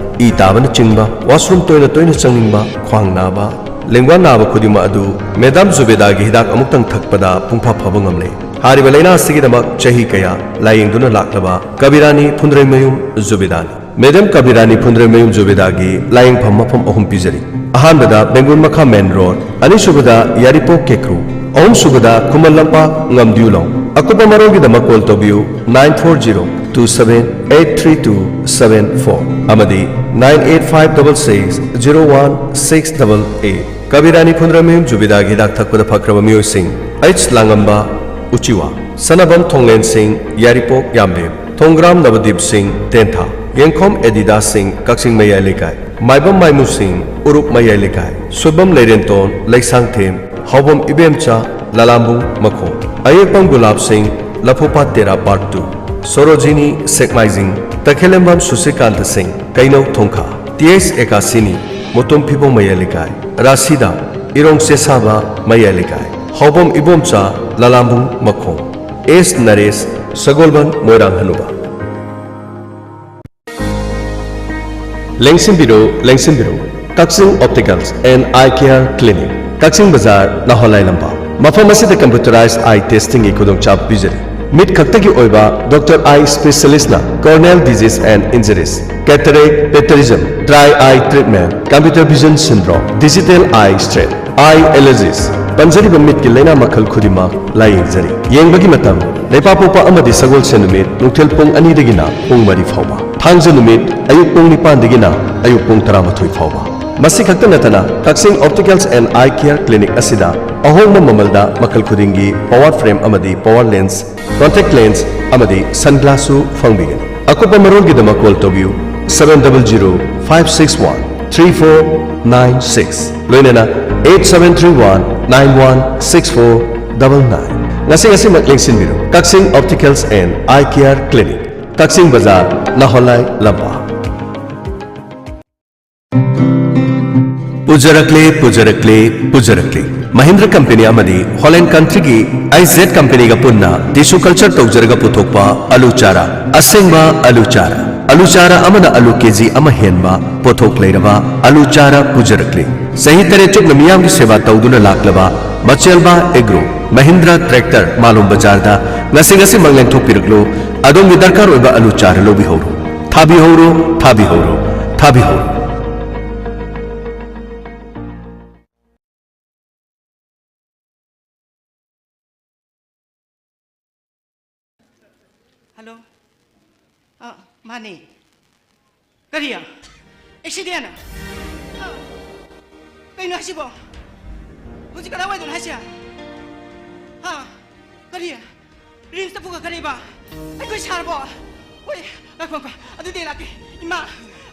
ꯏ ꯇꯥꯕꯅꯆꯤꯡꯕ, ꯋꯥꯁꯔꯨꯝ ꯇꯣꯏꯅ ꯇꯣꯏꯅ ꯆꯪꯅꯤꯡꯕ, ꯈ꯭ꯋꯥꯡ ꯅꯥꯕ, ꯂꯦꯡꯕꯥꯟ ꯅꯥꯕ ꯈꯨꯗꯤꯡꯃꯛ ꯑꯗꯨ ꯃꯦꯗꯥꯝ ꯖꯨꯕꯦꯗꯥꯒꯤ ꯍꯤꯗꯥꯛ ꯑꯃꯨꯛꯇꯪ ꯊꯛꯄꯗ ꯄꯨꯡꯐꯥ ꯐꯕ ꯉꯝꯂꯦ꯫ ꯍꯥꯏꯔꯤꯕ ꯂꯥꯏꯅꯥ ꯑꯁꯤꯒꯤꯗꯃꯛ ꯆꯍꯤ ꯀꯌꯥ ꯂꯥꯌꯦꯡꯗꯨꯅ ꯂꯥꯛꯂꯕ ꯀꯕꯤꯔꯥꯅꯤ ꯐꯨꯟꯗ꯭ꯔꯩꯃꯌꯨꯝ ꯖꯨꯕꯦꯗꯥꯅꯤ꯫ ꯃꯦꯗꯥꯝ ꯀꯕꯤꯔꯥꯅꯤ ꯐꯨꯟꯗ꯭ꯔꯩꯃꯌꯨꯝ ꯖꯨꯕꯦꯗꯥꯒꯤ ꯂꯥꯌꯦꯡꯐꯝ ꯃꯐꯝ ꯑꯍꯨꯝ ꯄꯤꯖꯔꯤ꯫ ꯑꯍꯥꯟꯕꯗ ꯕꯦꯡꯒꯨꯜ ꯃꯈꯥ ꯃꯦꯟ ꯔꯣꯗ, ꯑꯅꯤꯁꯨꯕꯗ ꯌꯥꯔꯤꯄꯣꯛ ꯀꯦꯀ꯭ꯔꯨ, ꯑꯍꯨꯝꯁꯨꯕꯗ ꯈꯨꯃꯟ ꯂꯝꯄꯥꯛ ꯉꯝꯗꯤꯌꯨꯂꯣꯡ꯫ ꯑꯀꯨꯞꯄ ꯃꯔꯣꯜꯒꯤꯗꯃꯛ ꯀꯣꯜ ꯇꯧꯕꯤꯌꯨ, nine four zero two seven eight three two seven four ꯑꯃꯗꯤ nine eight five double six zero one six double eight꯫ ꯀꯕꯤꯔꯥꯅꯤ ꯐꯨꯟꯗ꯭ꯔꯃꯌꯨꯝ ꯖꯨꯕꯤꯗꯥꯒꯤ ꯍꯤꯗꯥꯛ ꯊꯛꯄꯗ ꯐꯈ꯭ꯔꯕ ꯃꯤꯑꯣꯏꯁꯤꯡ: ꯑꯩꯆ ꯂꯥꯡꯉꯝꯕ, ꯎꯆꯤꯋꯥ, ꯁꯅꯥꯕꯝ ꯊꯣꯡꯂꯦꯟ ꯁꯤꯡ, ꯌꯥꯏꯔꯤꯄꯣꯛ ꯌꯥꯝꯕꯦꯝ, ꯊꯣꯡꯒ꯭ꯔꯥꯝ ꯅꯕꯗꯤꯞ ꯁꯤꯡ, ꯇꯦꯟꯊꯥ, ꯌꯦꯡꯈꯣꯝ ꯑꯦꯗꯤꯗꯥꯁ ꯁꯤꯡ, ꯀꯛꯆꯤꯡ ꯃꯌꯥꯏ ꯂꯩꯀꯥꯏ, ꯃꯥꯏꯕꯝ ꯃꯥꯏꯃꯨ ꯁꯤꯡ, ꯎꯔꯨꯞ ꯃꯌꯥꯏ ꯂꯩꯀꯥꯏ, ꯁꯣꯏꯕꯝ ꯂꯩꯔꯦꯟꯇꯣꯟ, ꯂꯩꯁꯥꯡꯊꯦꯝ, ꯍꯥꯎꯕꯝ ꯏꯕꯦꯝꯆꯥ, ꯂꯂꯥꯝꯕꯨꯡ ꯃꯈꯣꯡ, ꯑꯌꯦꯛꯄꯝ ꯒꯨꯂꯥꯞ ꯁꯤꯡ, ꯂꯐꯨꯄꯥꯠ ꯇꯦꯔꯥ ꯄꯥꯔꯠ ꯇꯨ, ꯁꯣꯔꯣꯖꯤꯅꯤ ꯁꯦꯛꯃꯥꯏꯖꯤꯡ, ꯇꯈꯦꯂꯦꯝꯕꯝ ꯁꯨꯁꯤꯀꯥꯟꯇ ꯁꯤꯡ, ꯀꯩꯅꯧ ꯊꯣꯡꯈꯥ, ꯇꯤ ꯑꯩꯆ ꯑꯦꯀꯥꯁꯤꯅꯤ, ꯃꯨꯇꯨꯝ ꯐꯤꯕꯣꯡ ꯃꯌꯥꯏ ꯂꯩꯀꯥꯏ, ꯔꯥꯁꯤꯗꯥ, ꯏꯔꯣꯡ ꯆꯦꯁꯥꯕ ꯃꯌꯥꯏ ꯂꯩꯀꯥꯏ, ꯍꯥꯎꯕꯝ ꯏꯕꯣꯝꯆꯥ, ꯂꯂꯥꯝꯕꯨꯡ ꯃꯈꯣꯡ, ꯑꯦꯁ ꯅꯔꯦꯁ, ꯁꯒꯣꯜꯕꯟ ꯃꯣꯏꯔꯥꯡ ꯍꯅꯨꯕ꯫ ꯂꯦꯡꯁꯤꯟꯕꯤꯔꯣ, ꯂꯦꯡꯁꯤꯟꯕꯤꯔꯣ꯫ ꯀꯛꯆꯤꯡ Opticals and Eye Care Clinic, ꯀꯛꯆꯤꯡ ꯕꯖꯥꯔ, ꯅꯥꯍꯣꯂꯥꯏ ꯂꯝꯄꯥꯛ꯫ ꯃꯐꯝ ꯑꯁꯤꯗ computerized eye testingꯒꯤ ꯈꯨꯗꯣꯡꯆꯥꯕ ꯄꯤꯖꯔꯤ꯫ ꯃꯤꯠ ꯈꯛꯇꯒꯤ ꯑꯣꯏꯕ doctor eye specialistꯅ corneal disease and injuries, cataract, pterygium, dry eye treatment, computer vision syndrome, digital eye strain, eye allergies, ꯄꯟꯖꯔꯤꯕ ꯃꯤꯠꯀꯤ ꯂꯥꯏꯅꯥ ꯃꯈꯜ ꯈꯨꯗꯤꯡꯃꯛ ꯂꯥꯌꯦꯡꯖꯔꯤ꯫ ꯌꯦꯡꯕꯒꯤ ꯃꯇꯝ: ꯂꯩꯕꯥꯛꯄꯣꯛꯄ ꯑꯃꯗꯤ ꯁꯒꯣꯜꯁꯦꯟ ꯅꯨꯃꯤꯠ ꯅꯨꯡꯊꯤꯜ ꯄꯨꯡ ꯑꯅꯤꯗꯒꯤꯅ ꯄꯨꯡ ꯃꯔꯤ ꯐꯥꯎꯕ, ꯊꯥꯡꯖ ꯅꯨꯃꯤꯠ ꯑꯌꯨꯛ ꯄꯨꯡ ꯅꯤꯄꯥꯟꯗꯒꯤꯅ ꯑꯌꯨꯛ ꯄꯨꯡ ꯇꯔꯥꯃꯥꯊꯣꯏ ꯐꯥꯎꯕ꯫ ꯃꯁꯤ ꯈꯛꯇ ꯅꯠꯇꯅ, ꯀꯛꯆꯤꯡ Opticals and Eye Care Clinic ꯑꯁꯤꯗ ꯑꯍꯣꯡꯕ ꯃꯃꯜꯗ ꯃꯈꯜ ꯈꯨꯗꯤꯡꯒꯤ power frame ꯑꯃꯗꯤ power lens, contact lens ꯑꯃꯗꯤ sunglassꯁꯨ ꯐꯪꯕꯤꯒꯅꯤ꯫ ꯑꯀꯨꯞꯄ ꯃꯔꯣꯜꯒꯤꯗꯃꯛ call ꯇꯧꯕꯤꯌꯨ, seven double zero five six one three four nine six, ꯂꯣꯏꯅꯅ eight seven three one nine one six four double nine꯫ ꯉꯁꯤ ꯉꯁꯤꯃꯛ ꯂꯦꯡꯁꯤꯟꯕꯤꯔꯨ꯫ ꯀꯛꯆꯤꯡ Opticals and Eye Care Clinic, ꯀꯛꯆꯤꯡ ꯕꯖꯥꯔ, ꯅꯥꯍꯣꯂꯥꯏ ꯂꯝꯄꯥꯛ꯫ ꯄꯨꯖꯔꯛꯂꯦ, ꯄꯨꯖꯔꯛꯂꯦ, ꯄꯨꯖꯔꯛꯂꯦ꯫ ꯃꯍꯤꯟꯗ꯭ꯔ ꯀꯝꯄꯦꯅꯤ ꯑꯃꯗꯤ ꯍꯣꯂꯦꯟ ꯀꯟꯇ꯭ꯔꯤꯒꯤ ꯑꯥꯏ ꯖꯦꯠ ꯀꯝꯄꯦꯅꯤꯒ ꯄꯨꯟꯅ tissue culture ꯇꯧꯖꯔꯒ ꯄꯨꯊꯣꯛꯄ ꯑꯂꯨ ꯆꯥꯔꯥ, ꯑꯁꯦꯡꯕ ꯑꯂꯨ ꯆꯥꯔꯥ꯫ ꯑꯂꯨ ꯆꯥꯔꯥ ꯑꯃꯅ ꯑꯂꯨ ꯀꯦꯖꯤ ꯑꯃ ꯍꯦꯟꯕ ꯄꯣꯠꯊꯣꯛ ꯂꯩꯔꯕ ꯑꯂꯨ ꯆꯥꯔꯥ ꯄꯨꯖꯔꯛꯂꯦ꯫ ꯆꯍꯤ ꯇꯔꯦꯠ ꯆꯨꯞꯅ ꯃꯤꯌꯥꯝꯒꯤ ꯁꯦꯕꯥ ꯇꯧꯗꯨꯅ ꯂꯥꯛꯂꯕ ꯃꯆꯦꯜꯕꯥ ꯑꯦꯒ꯭ꯔꯣ, ꯃꯍꯤꯟꯗ꯭ꯔ ꯇ꯭ꯔꯦꯛꯇꯔ, ꯃꯥꯂꯣꯝ ꯕꯖꯥꯔꯗ ꯉꯁꯤ ꯉꯁꯤꯃꯛ ꯂꯦꯡꯊꯣꯛꯄꯤꯔꯛꯂꯨ꯫ ꯑꯗꯣꯝꯒꯤ ꯗꯔꯀꯥꯔ ꯑꯣꯏꯕ ꯑꯂꯨ ꯆꯥꯔꯥ ꯂꯧꯕꯤꯍꯧꯔꯣ꯫ ꯊꯥꯕꯤꯍꯧꯔꯣ, ꯊꯥꯕꯤꯍꯧꯔꯣ, ꯊꯥꯕꯤꯍꯧꯔꯣ꯫ Hello. ꯑ, ꯃꯥꯅꯦ꯫ ꯀꯔꯤ? ꯑꯦꯛꯁꯤꯗꯦꯟ? ꯑ, ꯀꯩꯅꯣ ꯍꯥꯏꯁꯤꯕꯣ? ꯍꯧꯖꯤꯛ ꯀꯗꯥꯏꯋꯥꯏꯗꯅꯣ ꯍꯥꯏꯁꯦ? ꯍꯥ? ꯀꯔꯤ? ꯔꯤꯝꯁꯇ ꯄꯨꯈꯠꯈ꯭ꯔꯦꯕ? ꯑꯩꯈꯣꯏ ꯁꯥꯔꯕꯣ? ꯍꯣꯏ, ꯉꯥꯏꯈꯣ, ꯉꯥꯏꯈꯣ꯫ ꯑꯗꯨꯗꯤ ꯑꯩ ꯂꯥꯛꯀꯦ꯫ ꯏꯃꯥ,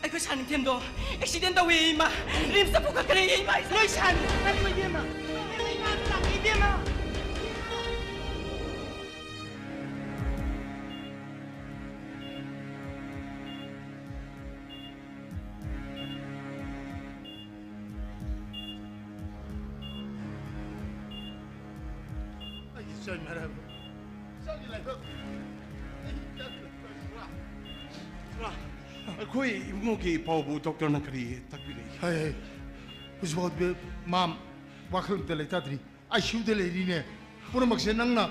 ꯑꯩꯈꯣꯏ ꯁꯥꯔ ꯅꯤꯡꯊꯦꯝꯗꯣ ꯑꯦꯛꯁꯤꯗꯦꯟ ꯇꯧꯋꯦ, ꯏꯃꯥ꯫ ꯔꯤꯝꯁꯇ ꯄꯨꯈꯠꯈ꯭ꯔꯦ, ꯏꯃꯥ꯫ ꯅꯣꯏ ꯁꯥꯔ ꯅꯤꯡꯊꯦꯝ ꯏꯕꯦꯝꯃ? ꯏꯃꯥ, ꯏꯃꯥ, ꯏꯃꯥ꯫ ꯑꯩꯒꯤ ꯆꯩ ꯃꯔꯝ꯫ ꯆꯩꯒꯤ ꯂꯥꯏꯕꯛ꯫ ꯑꯩ ꯆꯠꯈ꯭ꯔꯦ꯫ ꯄꯨꯔꯥ꯫ ꯄꯨꯔꯥ꯫ ꯑꯩꯈꯣꯏ ꯏꯕꯨꯡꯉꯣꯒꯤ ꯄꯥꯎꯕꯨ ꯗꯣꯛꯇꯔꯅ ꯀꯔꯤ ꯇꯥꯛꯄꯤꯔꯛꯏ? ꯍꯥꯏ, ꯍꯥꯏ꯫ ꯍꯧꯖꯤꯛꯐꯥꯎꯗꯤ ꯃꯥ ꯋꯥꯈꯜ ꯑꯝꯇ ꯂꯩꯇꯥꯗ꯭ꯔꯤ꯫ ꯑꯥꯏ ꯁꯤ ꯌꯨꯗ ꯂꯩꯔꯤꯅꯦ꯫ ꯄꯨꯝꯅꯃꯛꯁꯦ ꯅꯪꯅ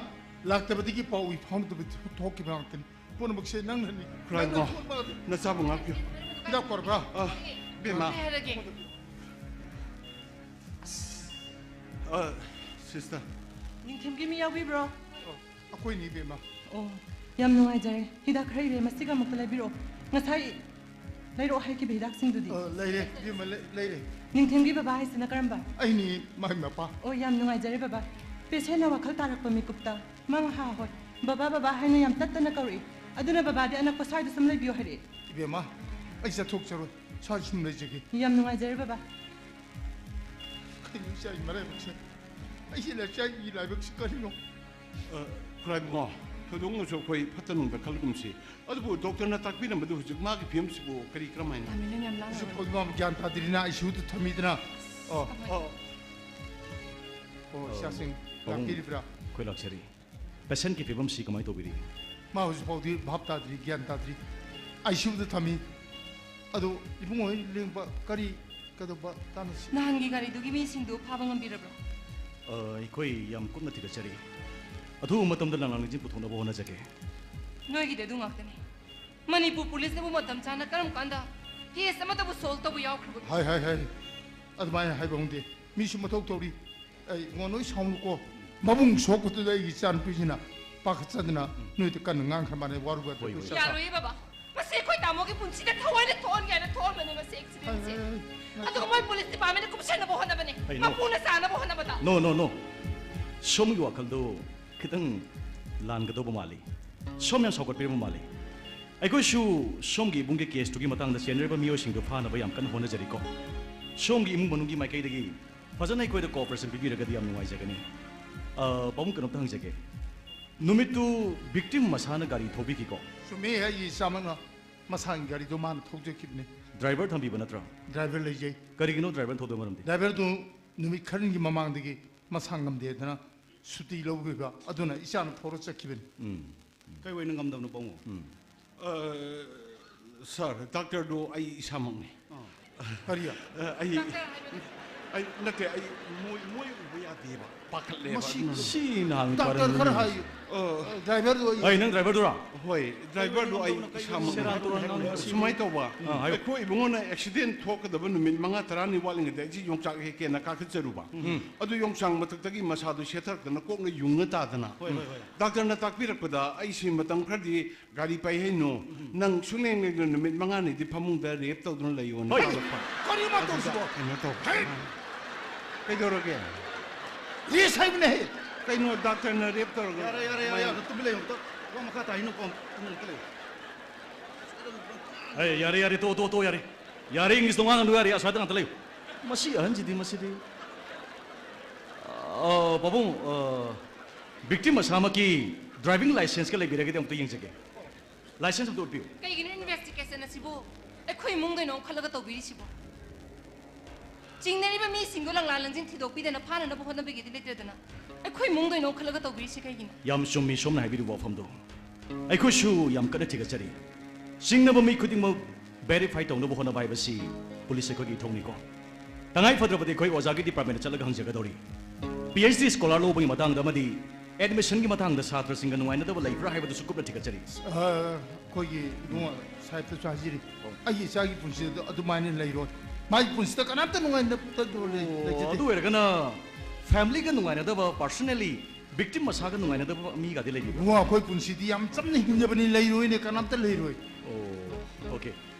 ꯂꯥꯛꯇꯕꯗꯒꯤ ꯄꯥꯎ ꯏ ꯐꯥꯎꯅꯗꯕ ꯊꯣꯛꯈꯤꯕ ꯉꯥꯛꯇꯅꯤ꯫ ꯄꯨꯝꯅꯃꯛꯁꯦ ꯅꯪꯅꯅꯤ꯫ ꯈꯨꯔꯥꯏꯕꯨꯡꯉꯣ, ꯅꯪꯅ ꯊꯣꯛꯄ ꯅꯆꯥꯕꯨ ꯉꯥꯛꯄꯤꯌꯨ꯫ ꯍꯤꯗꯥꯛ ꯄꯣꯔꯛꯄ꯭ꯔꯥ? ꯑ, ꯏꯕꯦꯝꯃ꯫ ꯑꯩ ꯍꯥꯏꯔꯒꯦ꯫ ꯑ, ꯁꯤꯁꯇꯔ꯫ ꯅꯤꯡꯊꯦꯝꯒꯤ ꯃꯤ ꯌꯥꯎꯕꯤꯕ꯭ꯔꯣ? ꯑ, ꯑꯩꯈꯣꯏꯅꯤ, ꯏꯕꯦꯝꯃ꯫ ꯑꯣ, ꯌꯥꯝ ꯅꯨꯡꯉꯥꯏꯖꯔꯦ꯫ ꯍꯤꯗꯥꯛ ꯈꯔ ꯏꯔꯦ, ꯃꯁꯤꯒ ꯑꯃꯨꯛꯇ ꯂꯩꯕꯤꯔꯛꯑꯣ꯫ ꯉꯁꯥꯏ ꯂꯩꯔꯛꯑꯣ ꯍꯥꯏꯈꯤꯕ ꯍꯤꯗꯥꯛꯁꯤꯡꯗꯨꯗꯤ? ꯑ, ꯂꯩꯔꯦ, ꯏꯕꯦꯝꯃ, ꯂꯩ-, ꯂꯩꯔꯦ꯫ ꯅꯤꯡꯊꯦꯝꯒꯤ ꯕꯕꯥ ꯍꯥꯏꯁꯤꯅ ꯀꯔꯝꯕ? ꯑꯩꯅꯤ, ꯃꯥꯏ ꯃꯄꯥ꯫ ꯑꯣ, ꯌꯥꯝ ꯅꯨꯡꯉꯥꯏꯖꯔꯦ ꯕꯕꯥ꯫ ꯄꯦꯁꯦꯟꯅ ꯋꯥꯈꯜ ꯇꯥꯔꯛꯄ ꯃꯤꯀꯨꯞꯇ ꯃꯥ ꯉꯍꯥ ꯍꯣꯏ ꯕꯕꯥ, ꯕꯕꯥ ꯍꯥꯏꯅ ꯌꯥꯝ ꯇꯠꯇꯅ ꯀꯧꯔꯛꯏ꯫ ꯑꯗꯨꯅ ꯕꯕꯥꯗꯤ ꯑꯅꯛꯄ ꯁ꯭ꯋꯥꯏꯗ ꯁꯨꯝ ꯂꯩꯕꯤꯌꯨ ꯍꯥꯏꯔꯛꯑꯦ꯫ ꯏꯕꯦꯝꯃ, ꯑꯩ ꯆꯠꯊꯣꯛꯆꯔꯣꯏ, ꯁ꯭ꯋꯥꯏꯗ ꯁꯨꯝ ꯂꯩꯖꯒꯦ꯫ ꯌꯥꯝ ꯅꯨꯡꯉꯥꯏꯖꯔꯦ ꯕꯕꯥ꯫ ꯀꯩꯅꯣ ꯏꯆꯥꯒꯤ ꯃꯔꯥꯏꯕꯛꯁꯦ? ꯑꯩꯒꯤ ꯏꯆꯥꯒꯤ ꯂꯥꯏꯕꯛꯁꯦ ꯀꯔꯤꯅꯣ? ꯑ, ꯈꯨꯔꯥꯏꯕꯨꯡꯉꯣ, ꯊꯣꯏꯗꯣꯛꯅꯁꯨ ꯑꯩꯈꯣꯏ ꯐꯠꯇ ꯅꯨꯡꯗ ꯈꯜꯂꯒꯨꯝꯁꯤ꯫ ꯑꯗꯨꯕꯨ ꯗꯣꯛꯇꯔꯅ ꯇꯥꯛꯄꯤꯔꯝꯕꯗꯨ ꯍꯧꯖꯤꯛ ꯃꯥꯒꯤ ꯐꯤꯕꯝꯁꯤꯕꯨ ꯀꯔꯤ ꯀꯔꯝ ꯍꯥꯏꯅ? ꯇꯥꯃꯤꯅ ꯌꯥꯝ ꯂꯥꯡꯉꯦ꯫ ꯍꯧꯖꯤꯛ ꯐꯥꯎꯕ ꯃꯥ ꯒ꯭ꯌꯥꯟ ꯇꯥꯗ꯭ꯔꯤꯅ ꯑꯥꯏ ꯁꯤ ꯌꯨꯗ ꯊꯝꯃꯤꯗꯅ꯫ ꯑꯣ꯫ ꯀꯃꯥꯏꯅ? ꯑꯣ꯫ ꯑꯣ, ꯏꯆꯥꯁꯤꯡ ꯄꯥꯕꯨꯡ, ꯂꯥꯛꯄꯤꯔꯤꯕ꯭ꯔꯥ? ꯑꯩꯈꯣꯏ ꯂꯥꯛꯆꯔꯤ꯫ ꯄꯦꯁꯦꯟꯠꯀꯤ ꯐꯤꯕꯝꯁꯤ ꯀꯃꯥꯏꯅ ꯇꯧꯕꯤꯔꯤ? ꯃꯥ ꯍꯧꯖꯤꯛ ꯐꯥꯎꯗꯤ ꯚꯥꯞ ꯇꯥꯗ꯭ꯔꯤ, ꯒ꯭ꯌꯥꯟ ꯇꯥꯗ꯭ꯔꯤ꯫ ꯑꯥꯏ ꯁꯤ ꯌꯨꯗ ꯊꯝꯃꯤ꯫ ꯑꯗꯨ ꯏꯕꯨꯡꯉꯣ ꯍꯣꯏ ꯂꯦꯡꯕ ꯀꯔꯤ ꯀꯩꯗꯧꯕ ꯇꯥꯟꯅꯁꯤ? ꯅꯍꯥꯟꯒꯤ ꯒꯥꯔꯤꯗꯨꯒꯤ ꯃꯤꯁꯤꯡꯗꯨ ꯐꯥꯕ ꯉꯝꯕꯤꯔꯕ꯭ꯔꯣ? ꯑ, ꯑꯩꯈꯣꯏ ꯌꯥꯝ ꯀꯨꯞꯅ ꯊꯤꯒꯠꯆꯔꯤ꯫ ꯑꯊꯨꯕ ꯃꯇꯝꯗ ꯂꯥꯡꯂꯥꯡ ꯂꯤꯡꯖꯦꯜ ꯄꯨꯊꯣꯛꯅꯕ ꯍꯣꯠꯅꯖꯒꯦ꯫ ꯅꯣꯏꯒꯤꯗꯤ ꯑꯗꯨ ꯉꯥꯛꯇꯅꯤ꯫ ꯃꯅꯤꯄꯨꯔ ꯄꯨꯂꯤꯁꯅꯕꯨ ꯃꯇꯝ ꯆꯥꯅ ꯀꯔꯝ ꯀꯥꯟꯗ ꯀꯦꯁ ꯑꯃꯠꯇꯕꯨ ꯁꯣꯜꯕ ꯇꯧꯕ ꯌꯥꯎꯈ꯭ꯔꯕꯒꯦ? ꯍꯥꯏ, ꯍꯥꯏ, ꯍꯥꯏ꯫ ꯑꯗꯨꯃꯥꯏꯅ ꯍꯥꯏꯕ ꯈꯪꯗꯦ꯫ ꯃꯤꯁꯨ ꯃꯊꯧ ꯇꯧꯔꯤ꯫ ꯑꯩ ꯉꯣ ꯅꯣꯏ ꯁꯥꯎꯅꯨꯀꯣ꯫ ꯃꯕꯨꯡ ꯁꯣꯛꯄꯗꯨꯗ ꯑꯩꯒꯤ ꯏꯆꯥꯅꯨꯄꯤꯁꯤꯅ ꯄꯥꯈꯠꯆꯗꯅ ꯅꯣꯏꯗ ꯀꯟꯅ ꯉꯥꯡꯈ꯭ꯔ ꯃꯥꯜꯂꯦ, ꯋꯥꯔꯨꯕ ꯑꯗꯨ ꯍꯣꯏ, ꯍꯣꯏ꯫ ꯄꯩꯁꯥ ꯁꯥ- ꯌꯥꯔꯣꯏꯌꯦ ꯕꯕꯥ꯫ ꯃꯁꯤ ꯑꯩꯈꯣꯏ ꯇꯥꯃꯣꯒꯤ ꯄꯨꯟꯁꯤꯗ ꯊꯋꯥꯏꯅ ꯊꯣꯛꯍꯟꯒꯦ ꯍꯥꯏꯅ ꯊꯣꯛꯍꯟꯕꯅꯦ ꯃꯁꯤ ꯑꯦꯛꯁꯤꯗꯦꯟꯁꯦ꯫ ꯍꯣꯏ, ꯍꯣꯏ, ꯍꯣꯏ꯫ ꯑꯗꯨꯒ ꯃꯣꯏ ꯄꯨꯂꯤꯁ ꯗꯤꯄꯥꯔꯠꯃꯦꯟꯗ ꯀꯨꯞꯁꯟꯅꯕ ꯍꯣꯠꯅꯕꯅꯦ꯫ ꯀꯩꯅꯣ? ꯃꯄꯨꯅ ꯆꯥꯅꯕ ꯍꯣꯠꯅꯕꯗ꯫ No, no, no. ꯁꯣꯝꯒꯤ ꯋꯥꯈꯜꯗꯣ ꯈꯤꯇꯪ ꯂꯥꯟꯒꯗꯧꯕ ꯃꯥꯜꯂꯤ꯫ ꯁꯣꯝ ꯌꯥꯝ ꯁꯥꯎꯒꯠꯄꯤꯔꯕ ꯃꯥꯜꯂꯤ꯫ ꯑꯩꯈꯣꯏꯁꯨ ꯁꯣꯝꯒꯤ ꯏꯃꯨꯡꯒꯤ ꯀꯦꯁꯇꯨꯒꯤ ꯃꯇꯥꯡꯗ ꯆꯦꯟꯅꯔꯤꯕ ꯃꯤꯑꯣꯏꯁꯤꯡꯗꯨ ꯐꯥꯅꯕ ꯌꯥꯝ ꯀꯟꯅ ꯍꯣꯠꯅꯖꯔꯤꯀꯣ꯫ ꯁꯣꯝꯒꯤ ꯏꯃꯨꯡ ꯃꯅꯨꯡꯒꯤ ꯃꯥꯏꯀꯩꯗꯒꯤ ꯐꯖꯅ ꯑꯩꯈꯣꯏꯗ ꯀꯣꯑꯣꯄꯔꯦꯁꯟ ꯄꯤꯕꯤꯔꯒꯗꯤ ꯌꯥꯝ ꯅꯨꯡꯉꯥꯏꯖꯒꯅꯤ꯫ ꯑ, ꯄꯥꯕꯨꯡ, ꯀꯩꯅꯣꯝꯇ ꯍꯪꯖꯒꯦ꯫ ꯅꯨꯃꯤꯠꯇꯨ ꯚꯤꯛꯇꯤꯝ ꯃꯁꯥꯅ ꯒꯥꯔꯤ ꯊꯧꯕꯤꯈꯤꯀꯣ? ꯆꯨꯝꯃꯤ, ꯑꯩ ꯏꯁꯥꯃꯛꯅ ꯃꯁꯥꯒꯤ ꯒꯥꯔꯤꯗꯣ ꯃꯥꯅ ꯊꯧꯖꯈꯤꯕꯅꯤ꯫ ꯗ꯭ꯔꯥꯏꯚꯔ ꯊꯝꯕꯤꯕ ꯅꯠꯇ꯭ꯔꯥ? ꯗ꯭ꯔꯥꯏꯚꯔ ꯂꯩꯖꯩ꯫ ꯀꯔꯤꯒꯤꯅꯣ ꯗ꯭ꯔꯥꯏꯚꯔ ꯊꯧꯗꯕ ꯃꯔꯝꯗꯤ? ꯗ꯭ꯔꯥꯏꯚꯔꯗꯨ ꯅꯨꯃꯤꯠ ꯈꯔꯅꯤꯒꯤ ꯃꯃꯥꯡꯗꯒꯤ ꯃꯁꯥ ꯉꯝꯗꯦꯗꯅ ꯁꯨꯇꯤ ꯂꯧꯈꯤꯕ, ꯑꯗꯨꯅ ꯏꯆꯥꯅ ꯊꯧꯔ ꯆꯠꯈꯤꯕꯅꯤ꯫ ꯎꯝ꯫ ꯀꯩ ꯑꯣꯏꯅ ꯉꯝꯗꯕꯅꯣ, ꯄꯥꯕꯨꯡ? ꯎꯝ꯫ ꯑ, ꯁꯥꯔ, ꯗꯥꯛꯇꯔꯗꯣ ꯑꯩ ꯏꯁꯥꯃꯛꯅꯤ꯫ ꯑꯥ꯫ ꯀꯔꯤ? ꯑ, ꯑꯩ, ꯗꯥꯛꯇꯔ ꯍꯥꯏꯕꯅꯤ꯫ ꯑꯩ, ꯅꯠꯇꯦ, ꯑꯩ ꯃꯣꯏ, ꯃꯣꯏ ꯎꯕ ꯌꯥꯗꯦꯕ, ꯄꯥꯈꯠꯂꯦꯕ, ꯃꯁꯤ ꯑꯗꯨꯅ꯫ ꯁꯤ ꯅꯍꯥꯟ ꯗꯥꯛꯇꯔ ꯈꯔ ꯄꯥꯔꯝꯃꯤ꯫ ꯍꯥꯏ꯫ ꯑ꯫ ꯗ꯭ꯔꯥꯏꯚꯔꯗꯣ ꯑꯩ ꯑꯩ, ꯅꯪ ꯗ꯭ꯔꯥꯏꯚꯔꯗꯨꯔꯥ? ꯍꯣꯏ, ꯗ꯭ꯔꯥꯏꯚꯔꯗꯣ ꯑꯩ ꯏꯁꯥꯃꯛꯅꯤ꯫ ꯁꯦꯔꯥꯟ ꯇꯨꯔꯥꯟ ꯉꯥꯡꯕ꯫ ꯁꯨꯃꯥꯏꯅ ꯇꯧꯕ, ꯑꯥ, ꯍꯥꯏꯌꯨ꯫ ꯑꯩꯈꯣꯏ ꯏꯕꯨꯡꯉꯣꯅ ꯑꯦꯛꯁꯤꯗꯦꯟ ꯊꯣꯛꯀꯗꯕ ꯅꯨꯃꯤꯠ ꯃꯉꯥ ꯇꯔꯥꯅꯤ ꯋꯥꯠꯂꯤꯉꯩꯗ ꯑꯩꯁꯤ ꯌꯣꯡꯆꯥꯛ ꯍꯦꯛ ꯍꯦꯛꯀꯦꯅ ꯀꯥꯈꯠꯆꯔꯨꯕ꯫ ꯎꯝ꯫ ꯑꯗꯨ ꯌꯣꯡꯆꯥꯛ ꯃꯊꯛꯇꯒꯤ ꯃꯁꯥꯗꯨ ꯁꯦꯠꯊꯔꯛꯇꯅ ꯀꯣꯛꯅ ꯌꯨꯡꯉ ꯇꯥꯗꯅ꯫ ꯍꯣꯏ, ꯍꯣꯏ, ꯍꯣꯏ꯫ ꯗꯥꯛꯇꯔꯅ ꯇꯥꯛꯄꯤꯔꯛꯄꯗ ꯑꯩꯁꯤ ꯃꯇꯝ ꯈꯔꯗꯤ ꯒꯥꯔꯤ ꯄꯥꯏ ꯍꯩꯅꯨ, ꯎꯝ꯫ ꯅꯪ ꯁꯨꯡꯂꯦꯡ ꯂꯦꯡꯗꯅ ꯅꯨꯃꯤꯠ ꯃꯉꯥꯅꯤꯗꯤ ꯐꯃꯨꯡꯗ ꯔꯦꯞ ꯇꯧꯗꯨꯅ ꯂꯩꯌꯣꯅ ꯍꯣꯏ꯫ ꯇꯥꯛꯂꯛꯄ꯫ ꯀꯔꯤ ꯑꯃ ꯑꯗꯨꯗ ꯇꯧꯁꯤꯕꯣ? ꯀꯩꯅꯣ ꯇꯧ꯫ ꯍꯩ! ꯀꯩꯗꯧꯔꯒꯦ? ꯔꯦꯁ ꯍꯥꯏꯕꯅꯦ꯫ ꯀꯩꯅꯣ ꯗꯥꯛꯇꯔꯅ ꯔꯦꯞ ꯇꯧꯔꯒ ꯌꯥꯔꯦ, ꯌꯥꯔꯦ, ꯌꯥꯔꯦ, ꯃꯌꯥꯝ ꯌꯥꯔꯦ꯫ ꯇꯨꯃꯤꯟ ꯂꯩꯌꯨ ꯑꯝꯇ꯫ ꯋꯥ ꯃꯈꯥ ꯇꯥꯏꯅꯨꯀꯣ꯫ ꯇꯨꯃꯤꯟ ꯂꯩꯌꯨ꯫ ꯑꯦ, ꯌꯥꯔꯦ, ꯌꯥꯔꯦ, ꯇꯣꯛꯑꯣ, ꯇꯣꯛꯑꯣ, ꯇꯣꯛꯑꯣ, ꯌꯥꯔꯦ꯫ ꯌꯥꯔꯦ, ꯏꯪꯂꯤꯁꯇꯣ ꯉꯥꯡꯒꯅꯨ, ꯌꯥꯔꯦ, ꯑꯁ꯭ꯋꯥꯏꯗ ꯉꯥꯛꯇ ꯂꯩꯌꯨ꯫ ꯃꯁꯤ ꯑꯍꯟꯁꯤꯗꯤ, ꯃꯁꯤꯗꯤ꯫ ꯑ, ꯄꯥꯕꯨꯡ, ꯑ, ꯚꯤꯛꯇꯤꯝ ꯃꯁꯥꯃꯛꯀꯤ ꯗ꯭ꯔꯥꯏꯚꯤꯡ ꯂꯥꯏꯁꯦꯟꯁꯀ ꯂꯩꯕꯤꯔꯒꯗꯤ ꯑꯃꯨꯛꯇ ꯌꯦꯡꯖꯒꯦ꯫ ꯂꯥꯏꯁꯦꯟꯁ ꯑꯝꯇ ꯎꯠꯄꯤꯌꯨ꯫ ꯀꯩꯒꯤꯅꯣ ꯏꯟꯚꯦꯁꯇꯤꯒꯦꯁꯟ ꯑꯁꯤꯕꯨ ꯑꯩꯈꯣꯏ ꯏꯃꯨꯡꯗꯩꯅꯣ ꯈꯜꯂꯒ ꯇꯧꯕꯤꯔꯤꯁꯤꯕꯣ? ꯆꯤꯡꯅꯔꯤꯕ ꯃꯤꯁꯤꯡꯗꯣ ꯂꯪꯂꯥ ꯂꯪꯖꯤꯟ ꯊꯤꯗꯣꯛꯄꯤꯗꯅ ꯐꯥꯅꯅꯕ ꯍꯣꯠꯅꯕꯒꯤꯗꯤ ꯂꯩꯇ꯭ꯔꯗꯅ ꯑꯩꯈꯣꯏ ꯏꯃꯨꯡꯗꯩꯅꯣ ꯈꯜꯂꯒ ꯇꯧꯕꯤꯔꯤꯁꯤ ꯀꯩꯒꯤꯅꯣ? ꯌꯥꯝ ꯆꯨꯝꯃꯤ ꯁꯣꯝꯅ ꯍꯥꯏꯕꯤꯔꯤꯕ ꯋꯥꯐꯝꯗꯣ꯫ ꯑꯩꯈꯣꯏꯁꯨ ꯌꯥꯝ ꯀꯟꯅ ꯊꯤꯒꯠꯆꯔꯤ꯫ ꯆꯤꯡꯅꯕ ꯃꯤ ꯈꯨꯗꯤꯡꯃꯛ ꯚꯦꯔꯤꯐꯥꯏ ꯇꯧꯅꯕ ꯍꯣꯠꯅꯕ ꯍꯥꯏꯕꯁꯤ ꯄꯨꯂꯤꯁ ꯑꯩꯈꯣꯏꯒꯤ ꯏꯊꯧꯅꯤꯀꯣ꯫ ꯇꯉꯥꯏ ꯐꯗ꯭ꯔꯕꯗꯤ ꯑꯩꯈꯣꯏ ꯑꯣꯖꯥꯒꯤ ꯗꯤꯄꯥꯔꯠꯃꯦꯟꯗ ꯆꯠꯂꯒ ꯍꯪꯖꯒꯗꯧꯔꯤ꯫ ꯄꯤ ꯑꯩꯆ ꯗꯤ ꯁ꯭ꯀꯣꯂꯥꯔ ꯂꯧꯕꯒꯤ ꯃꯇꯥꯡꯗ ꯑꯃꯗꯤ ꯑꯦꯗꯃꯤꯁꯟꯒꯤ ꯃꯇꯥꯡꯗ ꯁꯥꯇ꯭ꯔꯁꯤꯡꯒ ꯅꯨꯡꯉꯥꯏꯅꯗꯕ ꯂꯩꯕ꯭ꯔꯥ ꯍꯥꯏꯕꯗꯨꯁꯨ ꯀꯨꯞꯅ ꯊꯤꯒꯠꯆꯔꯤ꯫ ꯑ, ꯑꯩꯈꯣꯏꯒꯤ ꯏꯕꯨꯡꯉꯣ ꯁꯥꯍꯦꯕꯇꯁꯨ ꯍꯥꯏꯖꯔꯤ꯫ ꯑꯩꯒꯤ ꯏꯆꯥꯒꯤ ꯄꯨꯟꯁꯤꯗ ꯑꯗꯨꯃꯥꯏꯅ ꯂꯩꯔꯣꯏ꯫ ꯃꯥꯒꯤ ꯄꯨꯟꯁꯤꯗ ꯀꯅꯥꯝꯇ ꯅꯨꯡꯉꯥꯏꯅꯗꯕ ꯂꯩ-, ꯑꯣ, ꯂꯩꯖꯗꯦ꯫ ꯑꯗꯨ ꯑꯣꯏꯔꯒꯅ ꯐꯦꯃꯤꯂꯤꯒ ꯅꯨꯡꯉꯥꯏꯅꯗꯕ, ꯄꯥꯔꯁꯣꯅꯦꯂꯤ ꯚꯤꯛꯇꯤꯝ ꯃꯁꯥꯒ ꯅꯨꯡꯉꯥꯏꯅꯗꯕ ꯃꯤꯒꯗꯤ ꯂꯩꯕꯤꯕ꯭ꯔꯣ? ꯏꯕꯨꯡꯉꯣ, ꯑꯩꯈꯣꯏ ꯄꯨꯟꯁꯤꯗꯤ ꯌꯥꯝ ꯆꯝꯅ ꯍꯤꯡꯖꯕꯅꯤ, ꯂꯩꯔꯣꯏꯅꯦ, ꯀꯅꯥꯝꯇ ꯂꯩꯔꯣꯏ꯫ ꯑꯣ, ꯑꯣꯀꯦ꯫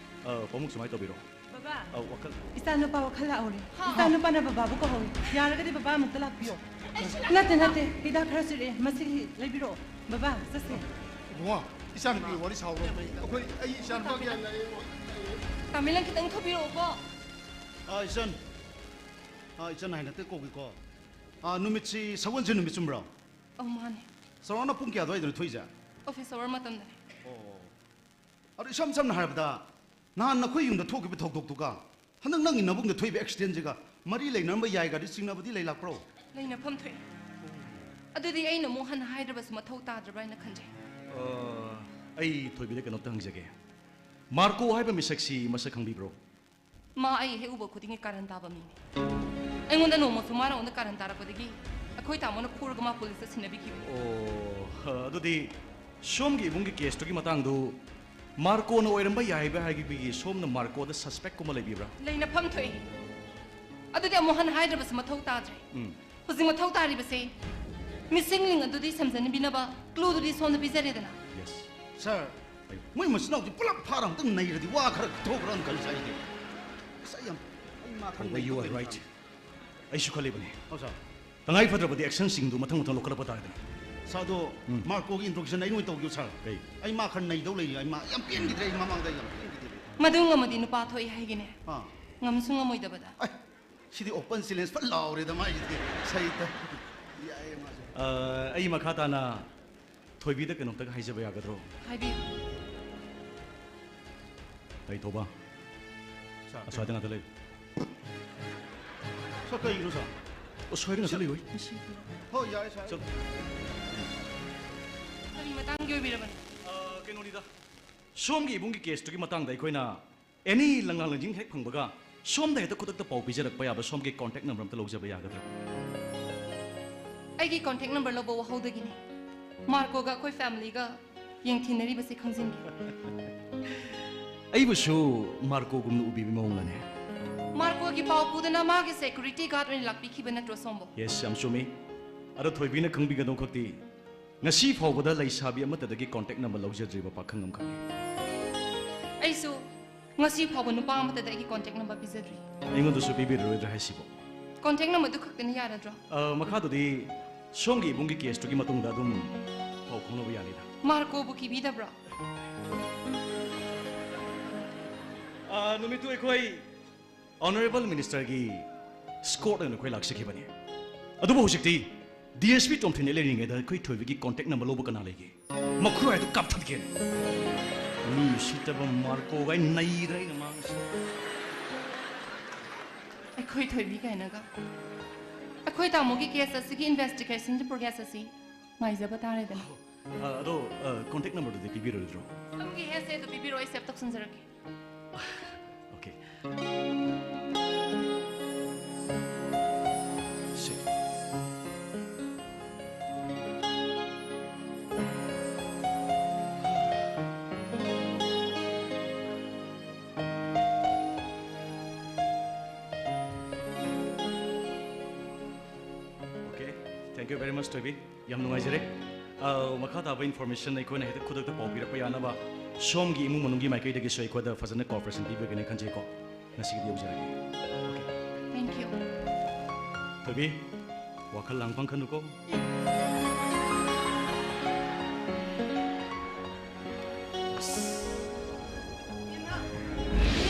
ꯑ, ꯄꯥꯃꯨꯡ ꯁꯨꯃꯥꯏꯅ ꯇꯧꯕꯤꯔꯣ꯫ ꯕꯕꯥ, ꯑ, ꯋꯥꯈꯜ ꯏꯆꯥꯅꯨꯄꯥ ꯋꯥꯈꯜ ꯂꯥꯛꯍꯧꯔꯦ꯫ ꯏꯆꯥꯅꯨꯄꯥꯅ ꯕꯕꯥꯕꯨ ꯀꯧꯍꯧꯔꯦ꯫ ꯌꯥꯔꯒꯗꯤ ꯕꯕꯥ ꯑꯃꯨꯛꯇ ꯂꯥꯛꯄꯤꯌꯣ꯫ ꯅꯠꯇꯦ, ꯅꯠꯇꯦ, ꯍꯤꯗꯥꯛ ꯈꯔꯁꯨ ꯏꯔꯛꯑꯦ, ꯃꯁꯤꯒꯤ ꯂꯩꯕꯤꯔꯛꯑꯣ꯫ ꯕꯕꯥ, ꯆꯠꯁꯦ꯫ ꯏꯕꯨꯡꯉꯣ, ꯏꯆꯥꯅꯨꯄꯤ ꯋꯥꯔꯤ ꯁꯥꯎꯔꯣ꯫ ꯑꯩꯈꯣꯏ, ꯑꯩ ꯏꯆꯥꯅꯨꯄꯥ ꯀꯌꯥ ꯂꯩ? ꯇꯥꯃꯤꯂꯟ, ꯈꯤꯇꯪ ꯊꯨꯕꯤꯔꯛꯑꯣꯀꯣ꯫ ꯑꯥ, ꯏꯆꯟ꯫ ꯑꯥ, ꯏꯆꯟ ꯍꯥꯏꯅ ꯇꯦꯛ ꯀꯧꯒꯦꯀꯣ꯫ ꯑꯥ, ꯅꯨꯃꯤꯠꯁꯤ ꯁꯒꯣꯜꯁꯦꯟ ꯅꯨꯃꯤꯠ ꯆꯨꯝꯕ꯭ꯔꯣ? ꯑꯧ, ꯃꯥꯅꯦ꯫ ꯆꯥꯎꯔꯥꯛꯅ ꯄꯨꯡ ꯀꯌꯥ ꯑꯗꯨꯋꯥꯏꯗꯅꯣ ꯊꯣꯛꯏꯁꯦ? ꯑꯣꯐꯤꯁ ꯑꯋꯥꯔ ꯃꯇꯝꯗꯅꯦ꯫ ꯑꯗꯣ ꯏꯁꯝ ꯁꯝꯅ ꯍꯥꯏꯔꯕꯗ, ꯅꯍꯥꯟ ꯅꯈꯣꯏ ꯌꯨꯝꯗ ꯊꯣꯛꯈꯤꯕ ꯊꯧꯗꯣꯛꯇꯨꯒ ꯍꯟꯗꯛ ꯅꯪꯒꯤ ꯅꯕꯨꯡꯗ ꯊꯣꯛꯏꯕ ꯑꯦꯛꯁꯤꯗꯦꯟꯁꯤꯒ ꯃꯔꯤ ꯂꯩꯅꯔꯝꯕ ꯌꯥꯏꯒꯗꯤ ꯆꯤꯡꯅꯕꯗꯤ ꯂꯩ ꯂꯥꯛꯄ꯭ꯔꯣ? ꯂꯩꯅꯐꯝ ꯊꯣꯛꯑꯦ꯫ ꯑꯗꯨꯗꯤ ꯑꯩꯅ ꯑꯃꯨꯛ ꯍꯟꯅ ꯍꯥꯏꯗ꯭ꯔꯕꯁꯨ ꯃꯊꯧ ꯇꯥꯗ꯭ꯔꯕ꯭ꯔꯥ ꯍꯥꯏꯅ ꯈꯟꯖꯩ꯫ ꯑ, ꯑꯩ ꯊꯣꯏꯕꯤꯗ ꯀꯩꯅꯣꯝꯇ ꯍꯪꯖꯒꯦ꯫ ꯃꯥꯔꯀꯣ ꯍꯥꯏꯕ ꯃꯤꯁꯛꯁꯤ ꯃꯁꯛ ꯈꯪꯕꯤꯕ꯭ꯔꯣ? ꯃꯥ ꯑꯩ ꯍꯦꯛ ꯎꯕ ꯈꯨꯗꯤꯡꯒꯤ ꯀꯥꯔꯟ ꯇꯥꯕ ꯃꯤꯅꯤ꯫ ꯑꯩꯉꯣꯟꯗ ꯅꯣꯡꯃꯁꯨ ꯃꯥꯅ ꯑꯩꯉꯣꯟꯗ ꯀꯥꯔꯟ ꯇꯥꯔꯛꯄꯗꯒꯤ ꯑꯩꯈꯣꯏ ꯇꯥꯃꯣꯅ ꯐꯨꯔꯒ ꯃꯥ ꯄꯨꯂꯤꯁꯇ ꯁꯤꯟꯅꯕꯤꯈꯤꯕꯅꯤ꯫ ꯑꯣ, ꯑꯗꯨꯗꯤ ꯁꯣꯝꯒꯤ ꯏꯕꯨꯡꯒꯤ ꯀꯦꯁꯇꯨꯒꯤ ꯃꯇꯥꯡꯗꯨ ꯃꯥꯔꯀꯣꯅ ꯑꯣꯏꯔꯝꯕ ꯌꯥꯏ ꯍꯥꯏꯕ ꯍꯥꯏꯕꯒꯤ ꯁꯣꯝꯅ ꯃꯥꯔꯀꯣꯗ ꯁꯁꯄꯦꯛꯀꯨꯝꯕ ꯂꯩꯕꯤꯕ꯭ꯔꯥ? ꯂꯩꯅꯐꯝ ꯊꯣꯛꯏ꯫ ꯑꯗꯨꯗꯤ ꯑꯃꯨꯛ ꯍꯟꯅ ꯍꯥꯏꯗ꯭ꯔꯕꯁꯨ ꯃꯊꯧ ꯇꯥꯗ꯭ꯔꯦ꯫ ꯎꯝ꯫ ꯍꯧꯖꯤꯛ ꯃꯊꯧ ꯇꯥꯔꯤꯕꯁꯦ ꯃꯤꯁꯤꯡ ꯂꯤꯡ ꯑꯗꯨꯗꯤ ꯁꯝꯖꯟꯕꯤꯅꯕ ꯀ꯭ꯂꯨꯗꯨꯗꯤ ꯁꯣꯝꯗ ꯄꯤꯖꯔꯦꯗꯅ꯫ ꯌꯦꯁ꯫ ꯁꯥꯔ, ꯃꯣꯏ ꯃꯆꯤꯟ ꯃꯅꯥꯎꯗꯤ ꯄꯨꯂꯞ ꯐꯥꯔ ꯑꯃꯨꯛꯇꯪ ꯅꯩꯔꯗꯤ ꯋꯥ ꯈꯔ ꯊꯣꯛꯈ꯭ꯔꯅ ꯈꯜꯂꯤ ꯁꯥꯔ ꯑꯩꯗꯤ꯫ ꯑꯁ, ꯑꯩ ꯌꯥꯝ, ꯑꯩ ꯃꯥ ꯈꯔ ꯊꯣꯏꯕ, you are ꯅꯩꯗꯧꯕ right. ꯂꯩꯕ꯫ ꯑꯩꯁꯨ ꯈꯜꯂꯤꯕꯅꯤ꯫ ꯑꯧ, ꯁꯥꯔ꯫ ꯇꯉꯥꯏ ꯐꯗ꯭ꯔꯕꯗꯤ ꯑꯦꯛꯁꯟꯁꯤꯡꯗꯨ ꯃꯊꯪ ꯃꯊꯪ ꯂꯧꯈꯠꯂꯛꯄ ꯇꯥꯔꯦꯗꯅ꯫ ꯁꯥꯔ, ꯑꯗꯣ ꯎꯝ꯫ ꯃꯥꯔꯀꯣꯒꯤ ꯏꯟꯇ꯭ꯔꯣꯗꯛꯁꯟ ꯑꯩ ꯑꯣꯏꯅ ꯇꯧꯒꯦ ꯁꯥꯔ꯫ ꯀꯩ? ꯑꯩ ꯃꯥ ꯈꯔ ꯅꯩꯗꯧ ꯂꯩꯔꯤ꯫ ꯑꯩ ꯃꯥ ꯌꯥꯝ ꯄꯦꯟꯈꯤꯗ꯭ꯔꯦ, ꯑꯩ ꯃꯃꯥꯡꯗ ꯑꯩ ꯌꯥꯝ ꯄꯦꯟꯈꯤꯗ꯭ꯔꯦ꯫ ꯃꯗꯨ ꯉꯝꯃꯗꯤ ꯅꯨꯄꯥ ꯊꯣꯛꯏ ꯍꯥꯏꯒꯤꯅꯦ꯫ ꯑꯥ꯫ ꯉꯝꯁꯨ ꯉꯝꯃꯣꯏꯗꯕꯗ꯫ ꯑꯦ, ꯁꯤꯗꯤ ꯑꯣꯄꯟ ꯆꯦꯂꯦꯟꯖ ꯐꯖꯅ ꯂꯥꯎꯔꯦꯗ ꯃꯥꯒꯤꯗꯤ꯫ ꯁꯩꯇ꯫ ꯌꯥꯏꯌꯦ ꯃꯥꯁꯦ꯫ ꯑ, ꯑꯩ ꯃꯈꯥ ꯇꯥꯅ ꯊꯣꯏꯕꯤꯗ ꯀꯩꯅꯣꯝꯇꯒ ꯍꯥꯏꯖꯕ ꯌꯥꯒꯗ꯭ꯔꯣ? ꯍꯥꯏꯕꯤꯌꯨ꯫ ꯑꯩ ꯊꯧꯕ꯫ ꯁꯥꯔ, ꯑꯁ꯭ꯋꯥꯏꯗ ꯉꯥꯛꯇ ꯂꯩꯌꯨ꯫ ꯁꯥꯔ, ꯀꯩꯒꯤꯅꯣ ꯁꯥꯔ? ꯑꯁ꯭ꯋꯥꯏꯗ ꯉꯥꯛꯇ ꯂꯩꯌꯨ꯫ ꯍꯣꯏ, ꯌꯥꯔꯦ ꯁꯥꯔ꯫ ꯆꯠꯂꯨ꯫ ꯀꯔꯤ ꯃꯇꯥꯡꯒꯤ ꯑꯣꯏꯕꯤꯔꯕꯅꯣ? ꯑ, ꯀꯩꯅꯣꯅꯤꯗ, ꯁꯣꯝꯒꯤ ꯏꯕꯨꯡꯒꯤ ꯀꯦꯁꯇꯨꯒꯤ ꯃꯇꯥꯡꯗ ꯑꯩꯈꯣꯏꯅ ꯑꯦꯅꯤ ꯂꯪꯂꯥ ꯂꯪꯖꯤꯡ ꯍꯦꯛ ꯐꯪꯕꯒ ꯁꯣꯝꯗ ꯍꯦꯛꯇ ꯈꯨꯗꯛꯇ ꯄꯥꯎ ꯄꯤꯖꯔꯛꯄ ꯌꯥꯕ ꯁꯣꯝꯒꯤ ꯀꯣꯟꯇꯦꯛ ꯅꯝꯕꯔ ꯑꯝꯇ ꯂꯧꯖꯕ ꯌꯥꯒꯗ꯭ꯔꯥ? ꯑꯩꯒꯤ ꯀꯣꯟꯇꯦꯛ ꯅꯝꯕꯔ ꯂꯧꯕ ꯋꯥꯍꯧꯗꯒꯤꯅꯤ ꯃꯥꯔꯀꯣꯒ ꯑꯩꯈꯣꯏ ꯐꯦꯃꯤꯂꯤꯒ ꯌꯦꯡꯊꯤꯅꯔꯤꯕꯁꯦ ꯈꯪꯖꯤꯟꯈꯤ꯫ ꯑꯩꯕꯨꯁꯨ ꯃꯥꯔꯀꯣꯒꯨꯝꯅ ꯎꯕꯤꯕ ꯃꯑꯣꯡꯂꯅꯦ? ꯃꯥꯔꯀꯣꯒꯤ ꯄꯥꯎ ꯄꯨꯗꯅ ꯃꯥꯒꯤ ꯁꯦꯀ꯭ꯌꯨꯔꯤꯇꯤ ꯒꯥꯔꯗ ꯑꯣꯏꯅ ꯂꯥꯛꯄꯤꯈꯤꯕ ꯅꯠꯇ꯭ꯔꯣ ꯁꯣꯝꯕꯨ? ꯌꯦꯁ, ꯌꯥꯝ ꯆꯨꯝꯃꯤ꯫ ꯑꯗꯣ ꯊꯣꯏꯕꯤꯅ ꯈꯪꯕꯤꯒꯗꯧ ꯈꯛꯇꯤ, ꯉꯁꯤ ꯐꯥꯎꯕꯗ ꯂꯩꯁꯥꯕꯤ ꯑꯃꯠꯇꯗꯒꯤ contact number ꯂꯧꯖꯗ꯭ꯔꯤꯕ ꯄꯥꯈꯪ ꯑꯃꯈꯛꯅꯤ꯫ ꯑꯩꯁꯨ ꯉꯁꯤ ꯐꯥꯎꯕ ꯅꯨꯄꯥ ꯑꯃꯠꯇꯗ ꯑꯩꯒꯤ contact number ꯄꯤꯖꯗ꯭ꯔꯤ꯫ ꯑꯩꯉꯣꯟꯗꯁꯨ ꯄꯤꯕꯤꯔꯔꯣꯏꯗ꯭ꯔꯥ ꯍꯥꯏꯁꯤꯕꯣ? Contact number ꯗꯨ ꯈꯛꯇꯅ ꯌꯥꯔꯗ꯭ꯔꯣ? ꯑ, ꯃꯈꯥꯗꯨꯗꯤ ꯁꯣꯝꯒꯤ ꯏꯕꯨꯡꯒꯤ case ꯇꯨꯒꯤ ꯃꯇꯨꯡꯗ ꯑꯗꯨꯝ ꯄꯥꯎ ꯐꯥꯎꯅꯕ ꯌꯥꯅꯤꯗ꯫ ꯃꯥꯔꯀꯣꯕꯨ ꯀꯤꯕꯤꯗꯕ꯭ꯔꯣ? ꯑ, ꯅꯨꯃꯤꯠꯇꯨ ꯑꯩꯈꯣꯏ Honourable Minister ꯒꯤ escort ꯑꯣꯏꯅ ꯑꯩꯈꯣꯏ ꯂꯥꯛꯆꯈꯤꯕꯅꯤ꯫ ꯑꯗꯨꯕꯨ ꯍꯧꯖꯤꯛꯇꯤ D S P ꯇꯣꯝꯊꯤꯟ ꯂꯩꯔꯤꯉꯩꯗ ꯑꯩꯈꯣꯏ ꯊꯣꯏꯕꯤꯒꯤ contact number ꯂꯧꯕ ꯀꯅꯥ ꯂꯩꯒꯦ? ꯃꯈꯨꯔꯥꯏꯗꯨ ꯀꯥꯞꯊꯠꯀꯦ꯫ ꯃꯤ ꯎꯁꯤꯠꯇꯕ ꯃꯥꯔꯀꯣꯒ ꯑꯩ ꯅꯩꯗ꯭ꯔꯦ ꯑꯩꯅ ꯃꯥꯡꯁꯤ꯫ ꯑꯩꯈꯣꯏ ꯊꯣꯏꯕꯤ ꯀꯥꯏꯅꯒ꯫ ꯑꯩꯈꯣꯏ ꯇꯥꯃꯣꯒꯤ case ꯑꯁꯤꯒꯤ investigation ꯒꯤ progress ꯑꯁꯤ ꯉꯥꯏꯖꯕ ꯇꯥꯔꯦꯗꯅ꯫ ꯑ, ꯑꯗꯣ, ꯑ, contact number ꯗꯨꯗꯤ ꯄꯤꯕꯤꯔꯣꯏꯗ꯭ꯔꯣ? ꯁꯣꯝꯒꯤ headset ꯗꯨ ꯄꯤꯕꯤꯔꯣ, ꯑꯩ save ꯇꯧꯁꯟꯖꯔꯛꯀꯦ꯫ Okay. Say. Okay. Thank you very much, ꯊꯣꯏꯕꯤ꯫ ꯌꯥꯝ ꯅꯨꯡꯉꯥꯏꯖꯔꯦ꯫ ꯑ, ꯃꯈꯥ ꯇꯥꯕ information ꯑꯩꯈꯣꯏꯅ ꯍꯦꯛꯇ ꯈꯨꯗꯛꯇ ꯄꯥꯎ ꯄꯤꯔꯛꯄ ꯌꯥꯅꯕ ꯁꯣꯝꯒꯤ ꯏꯃꯨꯡ ꯃꯅꯨꯡꯒꯤ ꯃꯥꯏꯀꯩꯗꯒꯤꯁꯨ ꯑꯩꯈꯣꯏꯗ ꯐꯖꯅ cooperation ꯄꯤꯕꯤꯒꯅꯤ ꯈꯟꯖꯩꯀꯣ꯫ ꯉꯁꯤꯒꯤꯗꯤ ꯌꯧꯖꯔꯒꯦ꯫ Okay. Thank you. ꯊꯣꯏꯕꯤ, ꯋꯥꯈꯜ ꯂꯥꯡꯐꯝ ꯈꯟꯅꯨꯀꯣ꯫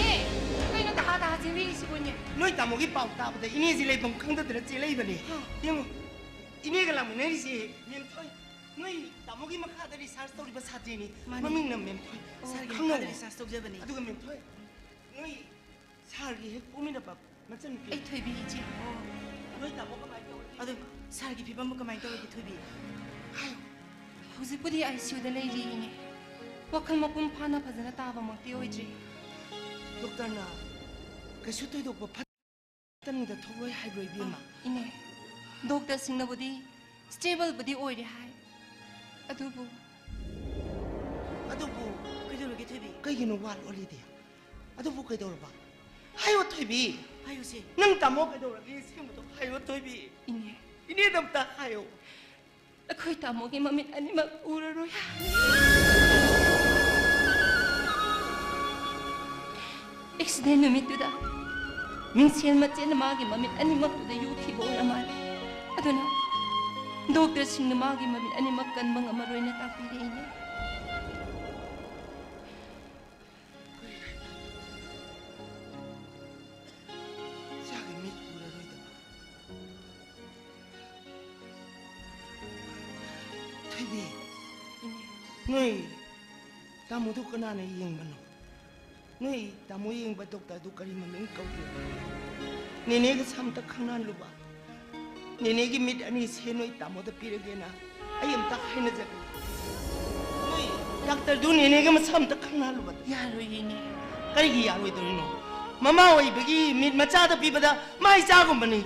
ꯏꯅꯦ, ꯀꯩꯅꯣ ꯇꯍꯥ ꯇꯍꯥ ꯆꯦꯟꯕꯤꯔꯤꯁꯤꯕꯨ, ꯏꯅꯦ? ꯅꯣꯏ ꯇꯥꯃꯣꯒꯤ ꯄꯥꯎ ꯇꯥꯕꯗ ꯏꯅꯦꯁꯤ ꯂꯩꯐꯝ ꯈꯪꯗꯗꯅ ꯆꯦꯜꯂꯛꯏꯕꯅꯤ꯫ ꯍꯥ꯫ ꯌꯦꯡꯉꯨ, ꯏꯅꯦꯒ ꯂꯥꯛꯃꯤꯟꯅꯔꯤꯁꯤ ꯃꯦꯝꯊꯣꯏ꯫ ꯅꯣꯏ ꯇꯥꯃꯣꯒꯤ ꯃꯈꯥꯗ research ꯇꯧꯔꯤꯕ ꯁꯥꯇ꯭ꯔꯤꯅꯤ꯫ ꯃꯥꯅꯤ꯫ ꯃꯃꯤꯡꯅ ꯃꯦꯝꯊꯣꯏ꯫ ꯑꯣ, ꯁꯥꯔꯒꯤ ꯈꯪꯅꯧ꯫ ꯃꯈꯥꯗ research ꯇꯧꯖꯕꯅꯤ꯫ ꯑꯗꯨꯒ ꯃꯦꯝꯊꯣꯏ, ꯅꯣꯏ ꯁꯥꯔꯒꯤ ꯍꯦꯛ ꯄꯣꯛꯃꯤꯟꯅꯕ ꯃꯆꯟꯅꯨꯄꯤ꯫ ꯑꯩ ꯊꯣꯏꯕꯤ ꯏꯆꯦ꯫ ꯑꯣ, ꯅꯣꯏ ꯇꯥꯃꯣ ꯀꯃꯥꯏꯅ ꯇꯧꯔꯤ? ꯑꯗꯨ ꯁꯥꯔꯒꯤ ꯐꯤꯕꯝꯕꯨ ꯀꯃꯥꯏꯅ ꯇꯧꯔꯒꯦ, ꯊꯣꯏꯕꯤ? ꯍꯥꯏꯌꯨ꯫ ꯍꯧꯖꯤꯛꯄꯨꯗꯤ I C U ꯗ ꯂꯩꯔꯤ, ꯏꯅꯦ꯫ ꯋꯥꯈꯜ ꯃꯄꯨꯡ ꯐꯥꯅ ꯐꯖꯅ ꯇꯥꯕꯃꯛꯇꯤ ꯑꯣꯏꯗ꯭ꯔꯤ꯫ ꯗꯣꯛꯇꯔꯅ ꯀꯩꯁꯨ ꯊꯣꯏꯗꯣꯛꯄ ꯐꯠꯇꯅꯤꯡꯗ ꯊꯣꯛꯂꯣꯏ ꯍꯥꯏꯕ꯭ꯔꯣ, ꯏꯕꯦꯝꯃ? ꯑ, ꯏꯅꯦ, ꯗꯣꯛꯇꯔꯁꯤꯡꯅꯕꯨꯗꯤ stable ꯕꯨꯗꯤ ꯑꯣꯏꯔꯦ ꯍꯥꯏ, ꯑꯗꯨꯕꯨ ꯑꯗꯨꯕꯨ ꯀꯩꯗꯧꯔꯒꯦ, ꯊꯣꯏꯕꯤ? ꯀꯩꯒꯤꯅꯣ ꯋꯥ ꯂꯣꯠꯂꯤꯗꯤ? ꯑꯗꯨꯕꯨ ꯀꯩꯗꯧꯔꯕ? ꯍꯥꯏꯌꯣ, ꯊꯣꯏꯕꯤ꯫ ꯍꯥꯏꯌꯨꯁꯦ꯫ ꯅꯪ ꯇꯥꯃꯣ ꯀꯩꯗꯧꯔꯒꯦ? ꯑꯁꯦꯡꯕꯗꯣ ꯍꯥꯏꯌꯣ, ꯊꯣꯏꯕꯤ꯫ ꯏꯅꯦ, ꯏꯅꯦꯗ ꯑꯝꯇ ꯍꯥꯏꯌꯣ꯫ ꯑꯩꯈꯣꯏ ꯇꯥꯃꯣꯒꯤ ꯃꯃꯤꯠ ꯑꯅꯤꯃꯛ ꯎꯔꯔꯣꯏ ꯍꯥꯏ꯫ ꯑꯦꯛꯁꯤꯗꯦꯟ ꯅꯨꯃꯤꯠꯇꯨꯗ ꯃꯤꯡꯁꯦꯜ ꯃꯆꯦꯠꯅ ꯃꯥꯒꯤ ꯃꯃꯤꯠ ꯑꯅꯤꯃꯛꯇꯨꯗ ꯌꯨꯈꯤꯕ ꯑꯣꯏꯔ ꯃꯥꯜꯂꯦ꯫ ꯑꯗꯨꯅ ꯗꯣꯛꯇꯔꯁꯤꯡꯅ ꯃꯥꯒꯤ ꯃꯃꯤꯠ ꯑꯅꯤꯃꯛ ꯀꯟꯕ ꯉꯝꯃꯔꯣꯏꯅ ꯇꯥꯛꯄꯤꯔꯛꯏꯅꯦ꯫ ꯏꯆꯥꯒꯤ ꯃꯤꯠ ꯎꯔꯔꯣꯏꯗꯕ꯫ ꯊꯣꯏꯕꯤ, ꯏꯅꯦ꯫ ꯅꯣꯏ ꯇꯥꯃꯣꯗꯨ ꯀꯅꯥꯅ ꯌꯦꯡꯕꯅꯣ? ꯅꯣꯏ ꯇꯥꯃꯣ ꯌꯦꯡꯕ ꯗꯣꯛꯇꯔꯗꯨ ꯀꯔꯤ ꯃꯃꯤꯡ ꯀꯧꯒꯦ? ꯅꯦꯅꯦꯒꯁꯨ ꯑꯝꯇ ꯈꯪꯅꯍꯜꯂꯨꯕ꯫ ꯅꯦꯅꯦꯒꯤ ꯃꯤꯠ ꯑꯅꯤꯁꯦ ꯅꯣꯏ ꯇꯥꯃꯣꯗ ꯄꯤꯔꯒꯦꯅ ꯑꯩ ꯑꯝꯇ ꯍꯥꯏꯅꯖꯒꯦ꯫ ꯅꯣꯏ ꯗꯥꯛꯇꯔꯗꯨ ꯅꯦꯅꯦꯒ ꯃꯁꯥ ꯑꯝꯇ ꯈꯪꯅꯍꯜꯂꯨꯕ꯫ ꯌꯥꯔꯣꯏꯌꯦ, ꯏꯅꯦ꯫ ꯀꯔꯤꯒꯤ ꯌꯥꯔꯣꯏꯗꯧꯔꯤꯅꯣ? ꯃꯃꯥ ꯑꯣꯏꯕꯒꯤ ꯃꯤꯠ ꯃꯆꯥꯗ ꯄꯤꯕꯗ ꯃꯥ ꯏꯆꯥꯒꯨꯝꯕꯅꯤ꯫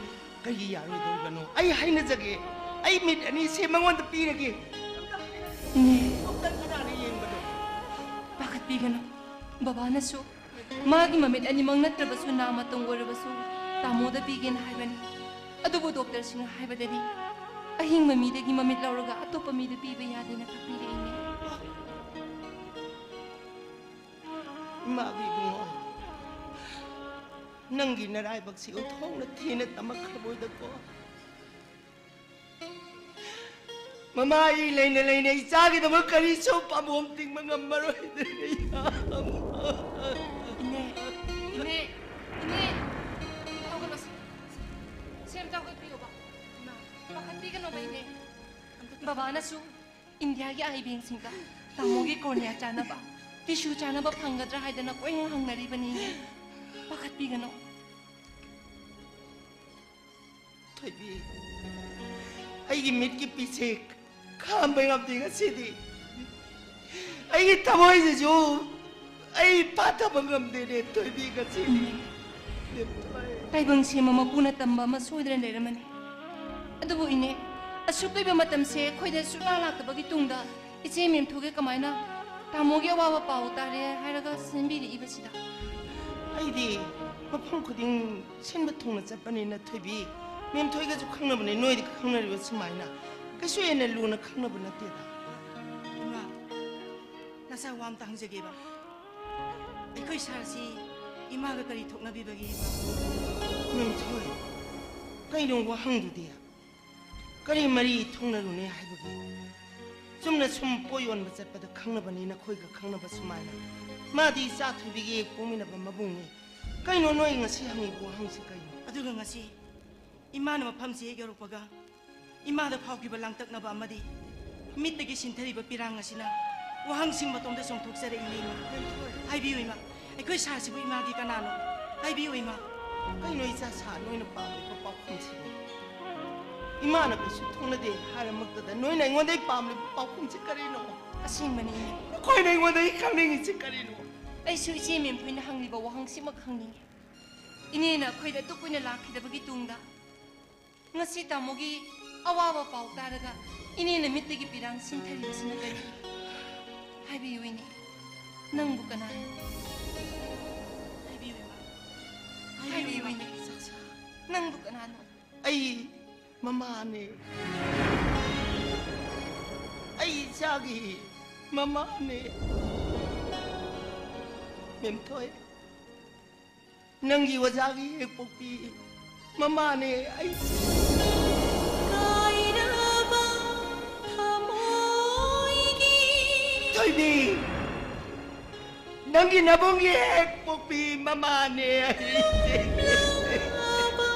ꯀꯔꯤꯒꯤ ꯌꯥꯔꯣꯏꯗꯧꯔꯤꯕꯅꯣ? ꯑꯩ ꯍꯥꯏꯅꯖꯒꯦ꯫ ꯑꯩ ꯃꯤꯠ ꯑꯅꯤꯁꯦ ꯃꯉꯣꯟꯗ ꯄꯤꯔꯒꯦ꯫ ꯏꯅꯦ꯫ ꯗꯣꯛꯇꯔ ꯀꯅꯥꯅ ꯌꯦꯡꯕꯅꯣ? ꯄꯥꯈꯠꯄꯤꯒꯅꯨ꯫ ꯕꯕꯥꯅꯁꯨ ꯃꯥꯒꯤ ꯃꯃꯤꯠ ꯑꯅꯤꯃꯛ ꯅꯠꯇ꯭ꯔꯕꯁꯨ ꯅꯥ ꯃꯇꯨꯡ ꯑꯣꯏꯔꯕꯁꯨ ꯇꯥꯃꯣꯗ ꯄꯤꯒꯦꯅ ꯍꯥꯏꯕꯅꯤ꯫ ꯑꯗꯨꯕꯨ ꯗꯣꯛꯇꯔꯁꯤꯡꯅ ꯍꯥꯏꯕꯗꯗꯤ ꯑꯍꯤꯡꯕ ꯃꯤꯗꯒꯤ ꯃꯃꯤꯠ ꯂꯧꯔꯒ ꯑꯇꯣꯞꯄ ꯃꯤꯗ ꯄꯤꯕ ꯌꯥꯗꯦꯅ ꯇꯥꯛꯄꯤꯔꯛꯏꯅꯦ꯫ ꯏꯃꯥꯒꯤ ꯏꯕꯨꯡꯉꯣ, ꯅꯪꯒꯤ ꯅꯔꯥꯏꯕꯛꯁꯤ ꯎꯊꯣꯛꯅ ꯊꯤꯅ ꯇꯝꯃꯛꯈ꯭ꯔꯕꯣꯏꯗꯀꯣ꯫ ꯃꯃꯥ ꯑꯩ ꯂꯩꯅ ꯂꯩꯅ ꯏꯆꯥꯒꯤꯗꯃꯛ ꯀꯔꯤꯁꯨ ꯄꯥꯝꯕꯣꯝ ꯇꯤꯡꯕ ꯉꯝꯃꯔꯣꯏꯗ꯭ꯔꯦ, ꯏꯌꯥꯝꯕ꯫ ꯏꯅꯦ, ꯏꯅꯦ, ꯏꯅꯦ, ꯍꯧꯒꯠꯂꯣ ꯁꯦ꯫ ꯁꯦ ꯑꯝꯇ ꯍꯧꯒꯠꯄꯤꯌꯣꯕ꯫ ꯏꯃꯥ, ꯄꯥꯈꯠꯄꯤꯒꯅꯣꯕ ꯏꯅꯦ꯫ ꯕꯕꯥꯅꯁꯨ ꯏꯟꯗꯤꯌꯥꯒꯤ ꯑꯥꯏ ꯕꯦꯡꯁꯤꯡꯗ ꯇꯥꯃꯣꯒꯤ ꯀꯣꯔꯅꯤꯌꯥ ꯆꯥꯅꯕ, ꯇꯤꯁꯨ ꯆꯥꯅꯕ ꯐꯪꯒꯗ꯭ꯔꯥ ꯍꯥꯏꯗꯅ ꯀꯣꯏꯍꯪ ꯍꯪꯅꯔꯤꯕꯅꯤ ꯏꯅꯦ꯫ ꯄꯥꯈꯠꯄꯤꯒꯅꯣ꯫ ꯊꯣꯏꯕꯤ, ꯑꯩꯒꯤ ꯃꯤꯠꯀꯤ ꯄꯤꯁꯦ ꯈꯥꯝꯕ ꯉꯝꯗꯦ ꯉꯁꯤꯗꯤ꯫ ꯑꯩꯒꯤ ꯊꯃꯣꯏꯁꯤꯁꯨ ꯑꯩ ꯐꯥꯊꯕ ꯉꯝꯗꯦꯅꯦ, ꯊꯣꯏꯕꯤ, ꯉꯁꯤꯗꯤ꯫ ꯇꯥꯏꯕꯪ ꯁꯦꯝꯕ ꯃꯄꯨꯅ ꯇꯝꯕ ꯑꯃ ꯁꯣꯏꯗꯅ ꯂꯩꯔꯝꯃꯅꯤ꯫ ꯑꯗꯨꯕꯨ ꯏꯅꯦ, ꯑꯁꯨꯛ ꯀꯨꯏꯕ ꯃꯇꯝꯁꯦ ꯑꯩꯈꯣꯏꯗ ꯁꯨꯛꯂꯥꯛ ꯂꯥꯛꯇꯕꯒꯤ ꯇꯨꯡꯗ ꯏꯆꯦ ꯃꯦꯝꯊꯣꯛꯒ ꯀꯃꯥꯏꯅ ꯇꯥꯃꯣꯒꯤ ꯑꯋꯥꯕ ꯄꯥꯎ ꯇꯥꯔꯦ ꯍꯥꯏꯔꯒ ꯁꯤꯟꯕꯤꯔꯛꯏꯕꯁꯤꯗ? ꯑꯩꯗꯤ ꯃꯐꯝ ꯈꯨꯗꯤꯡ ꯁꯤꯟꯕ ꯊꯨꯡꯅ ꯆꯠꯄꯅꯤꯅ ꯊꯣꯏꯕꯤ, ꯃꯦꯝꯊꯣꯏꯒꯁꯨ ꯈꯪꯅꯕꯅꯦ, ꯅꯣꯏꯗꯤ ꯈꯪꯅꯔꯤꯕ ꯁꯨꯃꯥꯏꯅ꯫ ꯀꯩꯁꯨ ꯍꯦꯟꯅ ꯂꯨꯅ ꯈꯪꯅꯕ ꯅꯠꯇꯦꯗ꯫ ꯏꯃꯥ, ꯅꯆꯥ ꯋꯥ ꯑꯝꯇ ꯍꯪꯖꯒꯦꯕ꯫ ꯑꯩꯈꯣꯏ ꯁꯥꯔꯁꯤ ꯏꯃꯥꯒ ꯀꯔꯤ ꯊꯣꯛꯅꯕꯤꯕꯒꯦ ꯏꯃꯥ? ꯃꯦꯝꯊꯣꯏ, ꯀꯩꯅꯣ ꯋꯥꯍꯪꯗꯨꯗꯤ? ꯀꯔꯤ ꯃꯔꯤ ꯊꯣꯛꯅꯔꯨꯅꯤ ꯍꯥꯏꯕꯒꯦ? ꯆꯨꯝꯅ ꯁꯨꯝ ꯄꯣꯠ ꯌꯣꯟꯕ ꯆꯠꯄꯗ ꯈꯪꯅꯕꯅꯤ, ꯅꯈꯣꯏꯒ ꯈꯪꯅꯕ ꯁꯨꯃꯥꯏꯅ꯫ ꯃꯥꯗꯤ ꯏꯆꯥ ꯊꯣꯏꯕꯤꯒꯤ ꯍꯦꯛ ꯄꯣꯛꯃꯤꯟꯅꯕ ꯃꯕꯨꯡꯅꯤ꯫ ꯀꯩꯅꯣ ꯅꯣꯏ ꯉꯁꯤ ꯍꯪꯉꯤꯕ ꯋꯥꯍꯪꯁꯤ ꯀꯩꯅꯣ? ꯑꯗꯨꯒ ꯉꯁꯤ ꯏꯃꯥꯅ ꯃꯐꯝꯁꯤ ꯍꯦꯛ ꯌꯧꯔꯛꯄꯒ ꯏꯃꯥꯗ ꯐꯥꯎꯈꯤꯕ ꯂꯥꯡꯇꯛꯅꯕ ꯑꯃꯗꯤ ꯃꯤꯠꯇꯒꯤ ꯁꯤꯟꯊꯔꯤꯕ ꯄꯤꯔꯥꯡ ꯑꯁꯤꯅ ꯋꯥꯍꯪꯁꯤꯡ ꯃꯇꯣꯝꯗ ꯆꯣꯡꯊꯣꯛꯆꯔꯛꯏꯅꯦ ꯏꯃꯥ꯫ ꯍꯥꯏꯕꯤꯌꯨ ꯏꯃꯥ, ꯑꯩꯈꯣꯏ ꯁꯥꯔꯁꯤꯕꯨ ꯏꯃꯥꯒꯤ ꯀꯅꯥꯅꯣ? ꯍꯥꯏꯕꯤꯌꯨ ꯏꯃꯥ꯫ ꯀꯩꯅꯣ ꯏꯆꯥ ꯁꯥ, ꯅꯣꯏꯅ ꯄꯥꯝꯂꯤꯕ ꯄꯥꯎꯈꯨꯝꯁꯤꯕꯨ? ꯏꯃꯥꯅ ꯀꯩꯁꯨ ꯊꯣꯛꯅꯗꯦ ꯍꯥꯏꯔꯃꯛꯇꯗ ꯅꯣꯏꯅ ꯑꯩꯉꯣꯟꯗꯒꯤ ꯄꯥꯝꯂꯤꯕ ꯄꯥꯎꯈꯨꯝꯁꯤ ꯀꯔꯤꯅꯣ? ꯑꯁꯦꯡꯕꯅꯤ ꯏꯃꯥ꯫ ꯅꯈꯣꯏꯅ ꯑꯩꯉꯣꯟꯗꯒꯤ ꯈꯪꯅꯤꯡꯉꯤꯁꯤ ꯀꯔꯤꯅꯣ? ꯑꯩꯁꯨ ꯏꯆꯦ ꯃꯦꯝꯊꯣꯏꯅ ꯍꯪꯂꯤꯕ ꯋꯥꯍꯪꯁꯤꯃꯛ ꯈꯪꯅꯤꯡꯉꯤ꯫ ꯏꯅꯦꯅ ꯑꯩꯈꯣꯏꯗ ꯑꯗꯨꯛ ꯀꯨꯏꯅ ꯂꯥꯛꯈꯤꯗꯕꯒꯤ ꯇꯨꯡꯗ ꯉꯁꯤ ꯇꯥꯃꯣꯒꯤ ꯑꯋꯥꯕ ꯄꯥꯎ ꯇꯥꯔꯒ ꯏꯅꯦꯅ ꯃꯤꯠꯇꯒꯤ ꯄꯤꯔꯥꯡ ꯁꯤꯟꯊꯔꯤꯕꯁꯤꯅ ꯀꯔꯤ? ꯍꯥꯏꯕꯤꯌꯨ ꯏꯅꯦ, ꯅꯪꯕꯨ ꯀꯅꯥꯅꯣ? ꯍꯥꯏꯕꯤꯌꯨ ꯏꯃꯥ꯫ ꯍꯥꯏꯕꯤꯌꯨ ꯏꯅꯦ, ꯅꯪꯕꯨ ꯀꯅꯥꯅꯣ? ꯑꯩ ꯃꯃꯥꯅꯦ꯫ ꯑꯩ ꯏꯆꯥꯒꯤ ꯃꯃꯥꯅꯦ꯫ ꯃꯦꯝꯊꯣꯏ, ꯅꯪꯒꯤ ꯑꯣꯖꯥꯒꯤ ꯍꯦꯛ ꯄꯣꯛꯄꯤ ꯃꯃꯥꯅꯦ ꯑꯩꯁꯦ꯫ ꯀꯥꯏꯔꯕ ꯊꯃꯣꯏꯒꯤ ꯊꯣꯏꯕꯤ, ꯅꯪꯒꯤ ꯅꯕꯨꯡꯒꯤ ꯍꯦꯛ ꯄꯣꯛꯄꯤ ꯃꯃꯥꯅꯦ ꯑꯩꯁꯦ꯫ ꯂꯥꯕ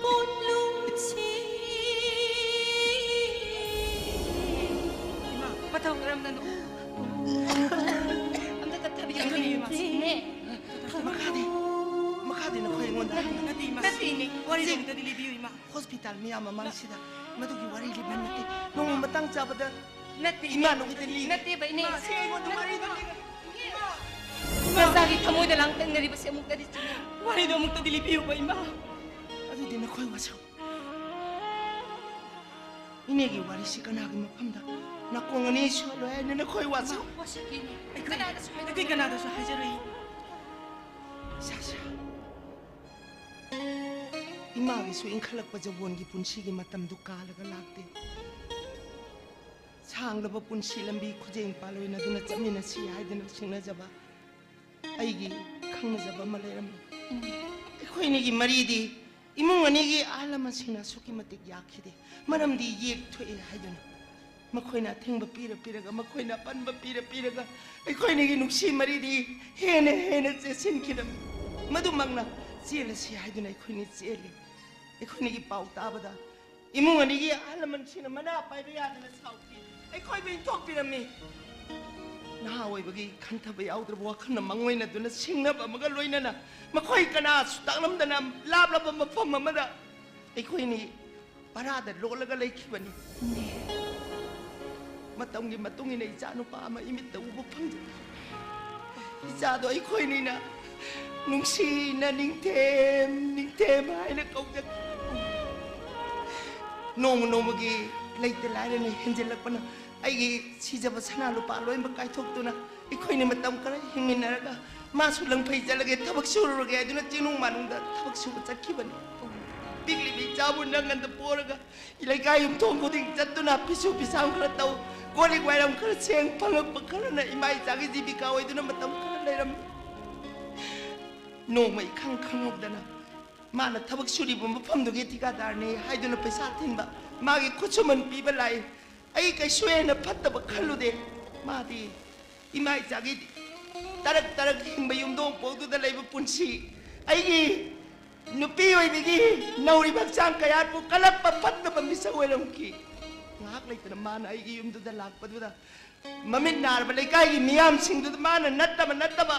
ꯄꯣꯠꯂꯨꯝꯁꯤ꯫ ꯏꯃꯥ, ꯃꯇꯧ ꯀꯔꯝꯅꯅꯣ? ꯑꯝꯇ ꯇꯞꯊꯕꯤꯌꯨ, ꯏꯃꯥ꯫ ꯏꯅꯦ꯫ ꯃꯈꯥꯗꯤ, ꯃꯈꯥꯗꯤ ꯅꯈꯣꯏ ꯑꯩꯉꯣꯟꯗ ꯍꯥꯏꯕꯤꯌꯨ꯫ ꯅꯠꯇꯦ, ꯏꯃꯥ꯫ ꯅꯠꯇꯦ, ꯏꯅꯦ꯫ ꯋꯥꯔꯤꯗꯣ ꯁꯤ ꯑꯃꯨꯛꯇꯗꯤ ꯂꯤꯕꯤꯌꯨ, ꯏꯃꯥ꯫ ꯍꯣꯁꯄꯤꯇꯥꯜ ꯃꯤꯌꯥꯝ ꯃꯃꯥꯡꯁꯤꯗ ꯃꯗꯨꯒꯤ ꯋꯥꯔꯤ ꯂꯤꯕ ꯅꯠꯇꯦ꯫ ꯅꯣꯡꯃ ꯃꯇꯥꯡ ꯆꯥꯕꯗ ꯅꯠꯇꯦ, ꯏꯃꯥ ꯅꯈꯣꯏꯗ ꯂꯤꯒꯦ꯫ ꯅꯠꯇꯦꯕ, ꯏꯅꯦ꯫ ꯏꯃꯥ, ꯁꯤ ꯑꯩꯉꯣꯟꯗ ꯋꯥꯔꯤꯗꯣ ꯂꯤꯒꯦ꯫ ꯏꯃꯥ! ꯅꯆꯥꯒꯤ ꯊꯃꯣꯏꯗ ꯂꯥꯡꯇꯛꯅꯔꯤꯕꯁꯦ ꯑꯃꯨꯛꯇꯗꯤ ꯆꯨꯝꯃꯤ꯫ ꯋꯥꯔꯤꯗꯣ ꯑꯃꯨꯛꯇꯗꯤ ꯂꯤꯕꯤꯌꯨꯕ, ꯏꯃꯥ꯫ ꯑꯗꯨꯗꯤ ꯅꯈꯣꯏ ꯋꯥꯁꯛ꯫ ꯏꯅꯦꯒꯤ ꯋꯥꯔꯤꯁꯤ ꯀꯅꯥꯒꯤ ꯃꯐꯝꯗ ꯅꯥꯀꯣꯡ ꯑꯅꯤ ꯁꯣꯜꯂꯣ ꯍꯥꯏꯅ ꯅꯈꯣꯏ ꯋꯥꯁꯛ꯫ ꯋꯥꯁꯛꯀꯦꯅꯦ꯫ ꯑꯩꯈꯣꯏ, ꯀꯅꯥꯗꯁꯨ ꯍꯥꯏꯖꯔꯣꯏ꯫ ꯑꯩꯈꯣꯏ ꯀꯅꯥꯗꯁꯨ ꯍꯥꯏꯖꯔꯣꯏ꯫ ꯁꯥ, ꯁꯥ꯫ ꯏꯃꯥꯒꯤꯁꯨ ꯏꯟꯈꯠꯂꯛꯄ ꯖꯋꯣꯟꯒꯤ ꯄꯨꯟꯁꯤꯒꯤ ꯃꯇꯝꯗꯨ ꯀꯥꯜꯂꯒ ꯂꯥꯛꯇꯦ꯫ ꯁꯥꯡꯂꯕ ꯄꯨꯟꯁꯤ ꯂꯝꯕꯤ ꯈꯨꯖꯦꯡ ꯄꯥꯂꯣꯏꯅꯗꯨꯅ ꯆꯠꯃꯤꯟꯅꯁꯤ ꯍꯥꯏꯗꯨꯅ ꯁꯤꯡꯅꯖꯕ ꯑꯩꯒꯤ ꯈꯪꯅꯖꯕ ꯑꯃ ꯂꯩꯔꯝꯃꯤ꯫ ꯑꯩꯈꯣꯏ ꯑꯅꯤꯒꯤ ꯃꯔꯤꯗꯤ ꯏꯃꯨꯡ ꯑꯅꯤꯒꯤ ꯑꯍꯜ ꯂꯃꯟꯁꯤꯡꯅ ꯑꯁꯨꯛꯀꯤ ꯃꯇꯤꯛ ꯌꯥꯈꯤꯗꯦ꯫ ꯃꯔꯝꯗꯤ ꯌꯦꯛ ꯊꯣꯛꯑꯦ ꯍꯥꯏꯗꯨꯅ ꯃꯈꯣꯏꯅ ꯑꯊꯤꯡꯕ ꯄꯤꯔ ꯄꯤꯔꯒ, ꯃꯈꯣꯏꯅ ꯑꯄꯟꯕ ꯄꯤꯔ ꯄꯤꯔꯒ ꯑꯩꯈꯣꯏ ꯑꯅꯤꯒꯤ ꯅꯨꯡꯁꯤ ꯃꯔꯤꯗꯤ ꯍꯦꯟꯅ ꯍꯦꯟꯅ ꯆꯦꯠꯁꯤꯟꯈꯤꯔꯝꯃꯤ꯫ ꯃꯗꯨꯃꯛꯅ ꯆꯦꯜꯂꯁꯤ ꯍꯥꯏꯗꯨꯅ ꯑꯩꯈꯣꯏꯅꯤ ꯆꯦꯜꯂꯤ꯫ ꯑꯩꯈꯣꯏꯅꯤꯒꯤ ꯄꯥꯎ ꯇꯥꯕꯗ ꯏꯃꯨꯡ ꯑꯅꯤꯒꯤ ꯑꯍꯜ ꯂꯃꯟꯁꯤꯡꯅ ꯃꯅꯥ ꯄꯥꯏꯕ ꯌꯥꯗꯅ ꯁꯥꯎꯈꯤ꯫ ꯑꯩꯈꯣꯏꯕꯨ ꯏꯟꯊꯣꯛꯄꯤꯔꯝꯃꯤ꯫ ꯅꯍꯥ ꯑꯣꯏꯕꯒꯤ ꯈꯟꯊꯕ ꯌꯥꯎꯗ꯭ꯔꯕ ꯋꯥꯈꯜꯅ ꯃꯪꯑꯣꯏꯅꯗꯨꯅ ꯁꯤꯡꯅꯕ ꯑꯃꯒ ꯂꯣꯏꯅꯅ ꯃꯈꯣꯏ ꯀꯅꯥꯁꯨ ꯇꯥꯛꯂꯝꯗꯅ ꯂꯥꯞꯂꯕ ꯃꯐꯝ ꯑꯃꯗ ꯑꯩꯈꯣꯏꯅꯤ ꯚꯔꯥꯗ ꯂꯣꯠꯂꯒ ꯂꯩꯈꯤꯕꯅꯤ꯫ ꯃꯇꯝꯒꯤ ꯃꯇꯨꯡ ꯏꯟꯅ ꯏꯆꯥ ꯅꯨꯄꯥ ꯑꯃ ꯏꯃꯤꯠꯇ ꯎꯕ ꯐꯪꯖꯩ꯫ ꯏꯆꯥꯗꯣ ꯑꯩꯈꯣꯏꯅꯤꯅ ꯅꯨꯡꯁꯤꯅ ꯅꯤꯡꯊꯦꯝ ꯅꯤꯡꯊꯦꯝ ꯍꯥꯏꯅ ꯀꯧꯖꯈꯤ꯫ ꯅꯣꯡꯃ ꯅꯣꯡꯃꯒꯤ ꯂꯩꯇ ꯂꯥꯏꯔꯅ ꯍꯦꯟꯖꯤꯜꯂꯛꯄꯅ ꯑꯩꯒꯤ ꯁꯤꯖꯕ ꯁꯅꯥ ꯂꯨꯄꯥ ꯂꯣꯏꯅꯃꯛ ꯀꯥꯏꯊꯣꯛꯇꯨꯅ ꯑꯩꯈꯣꯏꯅ ꯃꯇꯝ ꯈꯔ ꯍꯤꯡꯃꯤꯟꯅꯔꯒ ꯃꯥꯁꯨ ꯂꯪꯐꯩ ꯆꯠꯂꯒꯦ, ꯊꯕꯛ ꯁꯨꯔꯨꯔꯒꯦ ꯍꯥꯏꯗꯨꯅ ꯆꯤꯡꯅꯨꯡ ꯃꯥꯅꯨꯡꯗ ꯊꯕꯛ ꯁꯨꯕ ꯆꯠꯈꯤꯕꯅꯤ꯫ ꯄꯤꯛꯂꯤꯕ ꯏꯆꯥꯕꯨ ꯅꯪꯒꯟꯗ ꯄꯣꯔꯒ ꯂꯩꯀꯥꯏ ꯌꯨꯝꯊꯣꯡ ꯈꯨꯗꯤꯡ ꯆꯠꯇꯨꯅ ꯐꯤꯁꯨ ꯐꯤꯁꯥꯝ ꯈꯔ ꯇꯧ, ꯀꯣꯜ ꯂꯤꯛ ꯋꯥꯏꯔꯝ ꯈꯔ ꯁꯦꯡ, ꯐꯪꯉꯛꯄ ꯈꯔꯅ ꯏꯃꯥ ꯏꯆꯥꯒꯤ ꯖꯤꯕꯤꯀꯥ ꯑꯣꯏꯗꯨꯅ ꯃꯇꯝ ꯈꯔ ꯂꯩꯔꯝꯃꯤ꯫ ꯅꯣꯡꯃ ꯏꯈꯪ ꯈꯪꯍꯧꯗꯅ ꯃꯥꯅ ꯊꯕꯛ ꯁꯨꯔꯤꯕ ꯃꯐꯝꯗꯨꯒꯤ ꯊꯤꯀꯥꯗꯥꯔꯅꯤ ꯍꯥꯏꯗꯨꯅ ꯄꯩꯁꯥ ꯊꯤꯟꯕ, ꯃꯥꯒꯤ ꯈꯨꯠꯁꯨꯃꯟ ꯄꯤꯕ ꯂꯥꯛꯏ꯫ ꯑꯩ ꯀꯩꯁꯨ ꯍꯦꯟꯅ ꯐꯠꯇꯕ ꯈꯜꯂꯨꯗꯦ꯫ ꯃꯥꯗꯤ ꯏꯃꯥ ꯏꯆꯥꯒꯤ ꯇꯔꯛ ꯇꯔꯛ ꯍꯤꯡꯕ ꯌꯨꯝꯗꯣꯡ ꯄꯣꯛꯇꯨꯗ ꯂꯩꯕ ꯄꯨꯟꯁꯤ, ꯑꯩꯒꯤ ꯅꯨꯄꯤ ꯑꯣꯏꯕꯤꯒꯤ ꯅꯧꯔꯤꯕ ꯍꯛꯆꯥꯡ ꯀꯌꯥꯠꯄꯨ ꯀꯜꯂꯛꯄ ꯐꯠꯇꯕ ꯃꯤꯁꯛ ꯑꯣꯏꯔꯝꯈꯤ꯫ ꯉꯥꯏꯍꯥꯛ ꯂꯩꯇꯅ ꯃꯥꯅ ꯑꯩꯒꯤ ꯌꯨꯝꯗꯨꯗ ꯂꯥꯛꯄꯗꯨꯗ ꯃꯃꯤꯠ ꯅꯥꯔꯕ ꯂꯩꯀꯥꯏꯒꯤ ꯃꯤꯌꯥꯝꯁꯤꯡꯗꯨꯗ ꯃꯥꯅ ꯅꯠꯇꯕ ꯅꯠꯇꯕ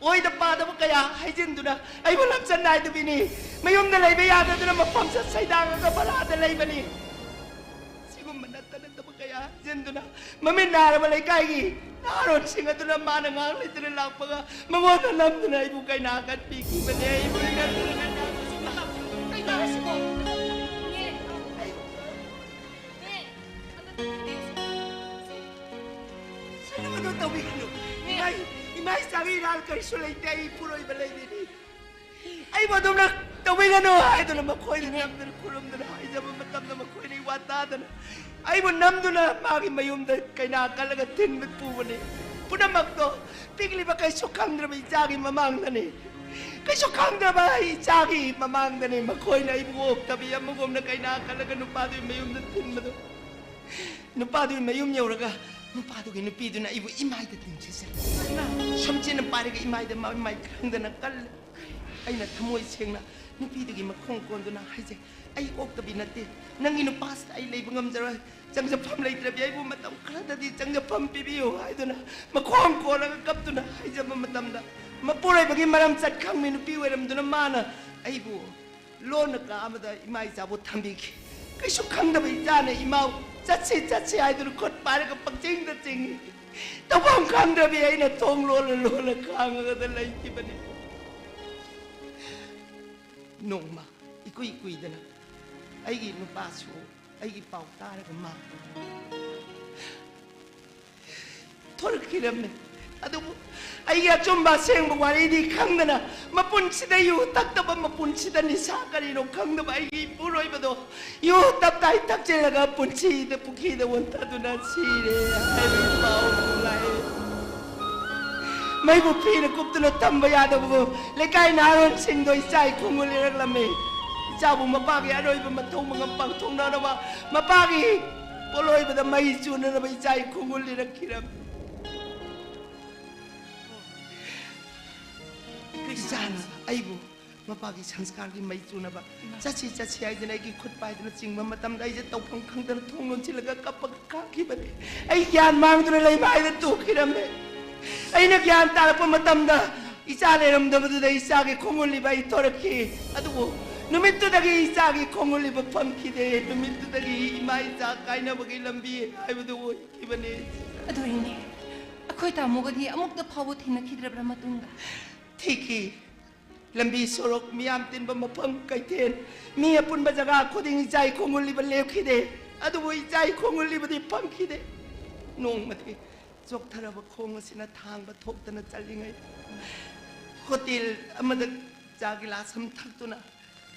ꯑꯣꯏꯗ ꯄꯥꯗꯕ ꯀꯌꯥ ꯍꯥꯏꯖꯤꯟꯗꯨꯅ ꯑꯩꯕꯨ ꯂꯝꯆꯠ ꯅꯥꯏꯗꯕꯤꯅꯤ, ꯃꯌꯨꯝꯗ ꯂꯩꯕ ꯌꯥꯗꯗꯨꯅ ꯃꯐꯝꯁꯤꯗ ꯁꯩꯗꯥꯡꯉꯒ ꯚꯔꯥꯗ ꯂꯩꯕꯅꯤ꯫ ꯁꯤꯒꯨꯝꯕ ꯅꯠꯇ ꯅꯠꯇꯕ ꯀꯌꯥ ꯍꯥꯏꯖꯤꯟꯗꯨꯅ ꯃꯃꯤꯠ ꯅꯥꯔꯕ ꯂꯩꯀꯥꯏꯒꯤ ꯅꯍꯥꯔꯣꯟꯁꯤꯡ ꯑꯗꯨꯅ ꯃꯥꯅ ꯉꯥꯏꯍꯥꯛ ꯂꯩꯇꯅ ꯂꯥꯛꯄꯒ ꯃꯉꯣꯟꯗ ꯅꯝꯗꯨꯅ ꯑꯩꯕꯨ ꯀꯩꯅꯥ ꯀꯠꯄꯤꯈꯤꯕꯅꯦ꯫ ꯑꯩꯕꯨ ꯏꯅꯛꯇꯅ ꯀꯩꯅꯥ ꯀꯩꯅꯣ ꯍꯥꯏꯁꯤꯕꯣ? ꯏꯅꯦ, ꯏꯅꯦ, ꯑꯝꯇ ꯊꯦꯡꯕꯤꯌꯨ꯫ ꯁꯤꯒꯨꯝꯕꯗꯣ ꯇꯧꯕꯤꯒꯅꯨ꯫ ꯏꯃꯥ, ꯏꯃꯥ ꯏꯆꯥꯒꯤ ꯏꯔꯥꯜ ꯀꯔꯤꯁꯨ ꯂꯩꯇꯦ꯫ ꯑꯩ ꯏꯄꯨꯔꯣꯏꯕ ꯂꯩꯔꯤꯅꯤ꯫ ꯑꯩꯕꯨ ꯑꯗꯨꯝꯅ ꯇꯧꯕꯤꯒꯅꯨ ꯍꯥꯏꯗꯨꯅ ꯃꯈꯣꯏꯅ ꯅꯝꯗꯅ ꯈꯨꯔꯨꯝꯗꯅ ꯍꯥꯏꯖꯕ ꯃꯇꯝꯗ, ꯃꯈꯣꯏꯅ ꯏꯋꯥ ꯇꯥꯗꯅ ꯑꯩꯕꯨ ꯅꯝꯗꯨꯅ ꯃꯥꯒꯤ ꯃꯌꯨꯝꯗ ꯀꯩꯅꯥ ꯀꯜꯂꯒ ꯊꯤꯟꯕ ꯄꯨꯕꯅꯤ꯫ ꯄꯨꯝꯅꯃꯛꯇꯣ ꯄꯤꯛꯂꯤꯕ ꯀꯩꯁꯨ ꯈꯪꯗ꯭ꯔꯕ ꯏꯆꯥꯒꯤ ꯃꯃꯥꯡꯗꯅꯤ꯫ ꯀꯩꯁꯨ ꯈꯪꯗ꯭ꯔꯕ ꯏꯆꯥꯒꯤ ꯃꯃꯥꯡꯗꯅꯤ ꯃꯈꯣꯏꯅ ꯑꯩꯕꯨ ꯑꯣꯛꯇꯕꯤ ꯑꯃꯒꯨꯝꯅ ꯀꯩꯅꯥ ꯀꯜꯂꯒ ꯅꯨꯄꯥꯗꯨꯒꯤ ꯃꯌꯨꯝꯗ ꯊꯤꯟꯕꯗꯣ꯫ ꯅꯨꯄꯥꯗꯨꯒꯤ ꯃꯌꯨꯝ ꯌꯧꯔꯒ ꯅꯨꯄꯥꯗꯨꯒꯤ ꯅꯨꯄꯤꯗꯨꯅ ꯑꯩꯕꯨ ꯏꯃꯥꯏꯗ ꯇꯤꯡꯁꯤꯜꯂꯦ꯫ ꯁꯝꯆꯦꯠꯅ ꯄꯥꯏꯔꯒ ꯏꯃꯥꯏꯗ ꯃꯃꯥꯏ ꯈꯪꯗꯅ ꯀꯜꯂꯦ꯫ ꯑꯩꯅ ꯊꯃꯣꯏ ꯁꯦꯡꯅ ꯅꯨꯄꯤꯗꯨꯒꯤ ꯃꯈꯣꯡ ꯀꯣꯟꯗꯨꯅ ꯍꯥꯏꯖꯩ, "ꯑꯩ ꯑꯣꯛꯇꯕꯤ ꯅꯠꯇꯦ, ꯅꯪꯒꯤ ꯅꯨꯄꯥꯁꯤꯗ ꯑꯩ ꯂꯩꯕ ꯉꯝꯖꯔꯣꯏ, ꯆꯪꯖꯐꯝ ꯂꯩꯇ꯭ꯔꯕꯤ ꯑꯩꯕꯨ ꯃꯇꯝ ꯈꯔꯗꯗꯤ ꯆꯪꯖꯐꯝ ꯄꯤꯕꯤꯌꯨ" ꯍꯥꯏꯗꯨꯅ ꯃꯈꯣꯡ ꯀꯣꯜꯂꯒ ꯀꯞꯇꯨꯅ ꯍꯥꯏꯖꯕ ꯃꯇꯝꯗ, ꯃꯄꯨꯔꯣꯏꯕꯒꯤ ꯃꯔꯝ ꯆꯠ ꯈꯪꯕꯤ ꯅꯨꯄꯤ ꯑꯣꯏꯔꯝꯗꯨꯅ ꯃꯥꯅ ꯑꯩꯕꯨ ꯂꯣꯟꯅ ꯀꯥ ꯑꯃꯗ ꯏꯃꯥ ꯏꯆꯥꯕꯨ ꯊꯝꯕꯤꯈꯤ꯫ ꯀꯩꯁꯨ ꯈꯪꯗꯕ ꯏꯆꯥꯅ ꯏꯃꯥ ꯆꯠꯁꯤ ꯆꯠꯁꯤ ꯍꯥꯏꯗꯨꯅ ꯈꯨꯠ ꯄꯥꯏꯔꯒ ꯄꯪꯆꯤꯡꯗ ꯆꯤꯡꯏ꯫ ꯇꯧꯐꯝ ꯈꯪꯗ꯭ꯔꯕꯤ ꯑꯩꯅ ꯊꯣꯡ ꯂꯣꯜꯂ ꯂꯣꯜꯂ ꯈꯥꯡꯉꯒꯗ ꯂꯩꯈꯤꯕꯅꯤ꯫ ꯅꯣꯡꯃ ꯏꯀꯨꯏ ꯀꯨꯏꯗꯅ ꯑꯩꯒꯤ ꯅꯨꯄꯥꯁꯨ ꯑꯩꯒꯤ ꯄꯥꯎ ꯇꯥꯔꯒ ꯃꯥ ꯊꯣꯔꯛꯈꯤꯔꯝꯃꯦ꯫ ꯑꯗꯨꯕꯨ ꯑꯩꯒꯤ ꯑꯆꯨꯝꯕ ꯑꯁꯦꯡꯕ ꯋꯥꯔꯤꯗꯤ ꯈꯪꯗꯅ, ꯃꯄꯨꯟꯁꯤꯗ ꯌꯨ ꯊꯛꯇꯕ, ꯃꯄꯨꯟꯁꯤꯗ ꯅꯤꯁꯥ ꯀꯔꯤꯅꯣ ꯈꯪꯗꯕ ꯑꯩꯒꯤ ꯏꯄꯨꯔꯣꯏꯕꯗꯣ ꯌꯨ ꯇꯞꯇꯥꯏ ꯊꯛꯆꯤꯜꯂꯒ ꯄꯨꯟꯁꯤꯗ ꯄꯨꯈ꯭ꯔꯤꯗ ꯑꯣꯟꯊꯗꯨꯅ ꯁꯤꯔꯦ ꯍꯥꯏꯕꯒꯤ ꯄꯥꯎ ꯂꯥꯛꯑꯦ꯫ ꯃꯩꯕꯨ ꯐꯤꯅ ꯀꯨꯞꯇꯨꯅ ꯊꯝꯕ ꯌꯥꯗꯕꯒꯨꯝ ꯂꯩꯀꯥꯏ ꯅꯍꯥꯔꯣꯟꯁꯤꯡꯗꯣ ꯏꯆꯥ ꯏꯈꯣꯡꯕꯨ ꯂꯤꯔꯛꯂꯝꯃꯤ꯫ ꯏꯆꯥꯕꯨ ꯃꯄꯥꯒꯤ ꯑꯔꯣꯏꯕ ꯃꯊꯧ ꯃꯉꯝ ꯄꯥꯡꯊꯣꯛꯅꯅꯕ, ꯃꯄꯥꯒꯤ ꯄꯣꯠꯂꯣꯏꯕꯗ ꯃꯩ ꯆꯨꯅꯅꯕ ꯏꯆꯥ ꯏꯈꯣꯡꯕꯨ ꯂꯤꯔꯛꯈꯤꯔꯝꯃꯤ꯫ ꯏꯆꯥꯅ ꯑꯩꯕꯨ ꯃꯄꯥꯒꯤ ꯁꯪꯁꯀꯥꯔꯒꯤ ꯃꯩ ꯆꯨꯅꯕ ꯆꯠꯁꯤ ꯆꯠꯁꯤ ꯍꯥꯏꯗꯅ ꯑꯩꯒꯤ ꯈꯨꯠ ꯄꯥꯏꯗꯨꯅ ꯆꯤꯡꯕ ꯃꯇꯝꯗ ꯑꯩꯁꯦ ꯇꯧꯐꯝ ꯈꯪꯗꯅ ꯊꯣꯡ ꯂꯣꯟꯁꯤꯜꯂꯒ ꯀꯞꯄꯒ ꯀꯥꯈꯤꯕꯅꯤ꯫ ꯑꯩ ꯒ꯭ꯌꯥꯟ ꯃꯥꯡꯗꯨꯅ ꯂꯩꯃꯥꯏꯗ ꯇꯨꯈꯤꯔꯝꯃꯦ꯫ ꯑꯩꯅ ꯒ꯭ꯌꯥꯟ ꯇꯥꯔꯛꯄ ꯃꯇꯝꯗ ꯏꯆꯥ ꯂꯩꯔꯝꯗꯕꯗꯨꯗ ꯏꯆꯥꯒꯤ ꯈꯣꯡꯒꯨꯜ ꯂꯤꯕ ꯑꯩ ꯊꯣꯔꯛꯈꯤ꯫ ꯑꯗꯨꯕꯨ ꯅꯨꯃꯤꯠꯇꯨꯗꯒꯤ ꯏꯆꯥꯒꯤ ꯈꯣꯡꯒꯨꯜ ꯂꯤꯕ ꯐꯪꯈꯤꯗꯦ꯫ ꯅꯨꯃꯤꯠꯇꯨꯗꯒꯤ ꯏꯃꯥ ꯏꯆꯥ ꯀꯥꯏꯅꯕꯒꯤ ꯂꯝꯕꯤ ꯍꯥꯏꯕꯗꯨ ꯑꯣꯏꯈꯤꯕꯅꯤ꯫ ꯑꯗꯨ ꯏꯅꯦ, ꯑꯩꯈꯣꯏ ꯇꯥꯃꯣꯒꯗꯤ ꯑꯃꯨꯛꯇ ꯐꯥꯎꯕ ꯊꯦꯡꯅꯈꯤꯗ꯭ꯔꯕ꯭ꯔꯥ ꯃꯇꯨꯡꯗ? ꯊꯤꯈꯤ꯫ ꯂꯝꯕꯤ ꯁꯣꯔꯣꯛ, ꯃꯤꯌꯥꯝ ꯇꯤꯟꯕ ꯃꯐꯝ, ꯀꯩꯊꯦꯜ, ꯃꯤ ꯑꯄꯨꯟꯕ ꯖꯒꯥ ꯈꯨꯗꯤꯡ ꯏꯆꯥ ꯏꯈꯣꯡꯒꯨꯜ ꯂꯤꯕ ꯂꯦꯞꯈꯤꯗꯦ꯫ ꯑꯗꯨꯕꯨ ꯏꯆꯥ ꯏꯈꯣꯡꯒꯨꯜ ꯂꯤꯕꯗꯤ ꯐꯪꯈꯤꯗꯦ꯫ ꯅꯣꯡꯃꯗꯤ ꯆꯣꯛꯊꯔꯕ ꯈꯣꯡ ꯑꯁꯤꯅ ꯊꯥꯡꯕ ꯊꯣꯛꯇꯅ ꯆꯠꯂꯤꯉꯩ, ꯍꯣꯇꯦꯜ ꯑꯃꯗ ꯆꯥ ꯒꯤꯂꯥꯁ ꯑꯃ ꯊꯛꯇꯨꯅ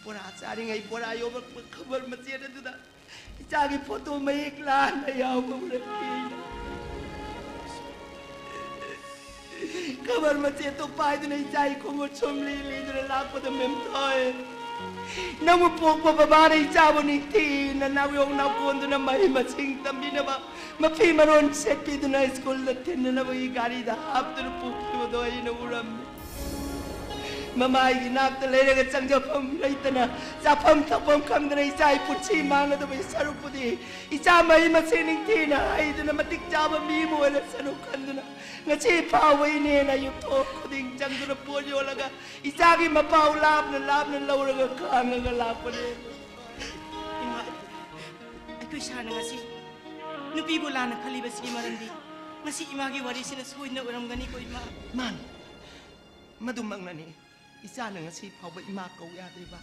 ꯕꯣꯔꯥ ꯆꯥꯔꯤꯉꯩ ꯕꯣꯔꯥ ꯌꯣꯜꯂꯛꯄ ꯈꯕꯔ ꯃꯆꯦꯠ ꯑꯗꯨꯗ ꯏꯆꯥꯒꯤ ꯐꯣꯇꯣ ꯃꯌꯦꯛ ꯂꯥꯟꯅ ꯌꯥꯎꯕ ꯎꯔꯛꯈꯤ꯫ ꯈꯕꯔ ꯃꯆꯦꯠꯇꯣ ꯄꯥꯏꯗꯨꯅ ꯏꯆꯥꯒꯤ ꯈꯣꯡꯎꯠ ꯁꯨꯝ ꯂꯤ ꯂꯤꯗꯨꯅ ꯂꯥꯛꯄꯗ ꯃꯦꯝꯊꯣꯏ, ꯅꯪꯕꯨ ꯄꯣꯛꯄ ꯕꯕꯥꯅ ꯏꯆꯥꯕꯨ ꯅꯤꯡꯊꯤꯅ ꯅꯥꯎꯌꯣꯛ ꯅꯥꯎꯀꯣꯟꯗꯨꯅ ꯃꯍꯩ ꯃꯁꯤꯡ ꯇꯝꯕꯤꯅꯕ ꯃꯐꯤ ꯃꯔꯣꯟ ꯁꯦꯠꯄꯤꯗꯨꯅ ꯁ꯭ꯀꯨꯜꯗ ꯊꯤꯟꯅꯅꯕꯒꯤ ꯒꯥꯔꯤꯗ ꯍꯥꯞꯇꯨꯅ ꯄꯨꯈꯤꯕꯗꯣ ꯑꯩꯅ ꯎꯔꯝꯃꯤ꯫ ꯃꯃꯥꯏꯒꯤ ꯅꯥꯛꯇ ꯂꯩꯔꯒ ꯆꯪꯖꯐꯝ ꯂꯩꯇꯅ, ꯆꯥꯐꯝ ꯊꯛꯐꯝ ꯈꯪꯗꯅ ꯏꯆꯥꯒꯤ ꯄꯨꯟꯁꯤ ꯃꯥꯡꯒꯗꯕꯒꯤ ꯁꯔꯨꯛꯄꯨꯗꯤ ꯏꯆꯥ ꯃꯍꯩ ꯃꯁꯤꯡ ꯅꯤꯡꯊꯤꯅ ꯍꯩꯗꯨꯅ ꯃꯇꯤꯛ ꯆꯥꯕ ꯃꯤ ꯑꯃ ꯑꯣꯏꯔꯁꯅꯨ ꯈꯟꯗꯨꯅ ꯉꯁꯤ ꯐꯥꯎꯕ ꯏꯅꯦꯅ ꯌꯨꯝꯊꯣꯡ ꯈꯨꯗꯤꯡ ꯆꯪꯗꯨꯅ ꯄꯣꯠ ꯌꯣꯜꯂꯒ ꯏꯆꯥꯒꯤ ꯃꯄꯥꯎ ꯂꯥꯞꯅ ꯂꯥꯞꯅ ꯂꯧꯔꯒ ꯈꯥꯡꯉꯒ ꯂꯥꯛꯄꯅꯦ꯫ ꯏꯃꯥ, ꯑꯩꯈꯣꯏ ꯁꯥꯔꯅ ꯉꯁꯤ ꯅꯨꯄꯤꯕꯨ ꯂꯥꯟꯅ ꯈꯜꯂꯤꯕꯁꯤꯒꯤ ꯃꯔꯝꯗꯤ ꯉꯁꯤ ꯏꯃꯥꯒꯤ ꯋꯥꯔꯤꯁꯤꯅ ꯁꯣꯏꯗꯅ ꯑꯣꯏꯔꯝꯒꯅꯤꯀꯣ, ꯏꯃꯥ꯫ ꯃꯥꯅꯤ, ꯃꯗꯨꯃꯛꯅꯅꯤ ꯏꯆꯥꯅ ꯉꯁꯤ ꯐꯥꯎꯕ ꯏꯃꯥ ꯀꯧ ꯌꯥꯗ꯭ꯔꯤꯕ,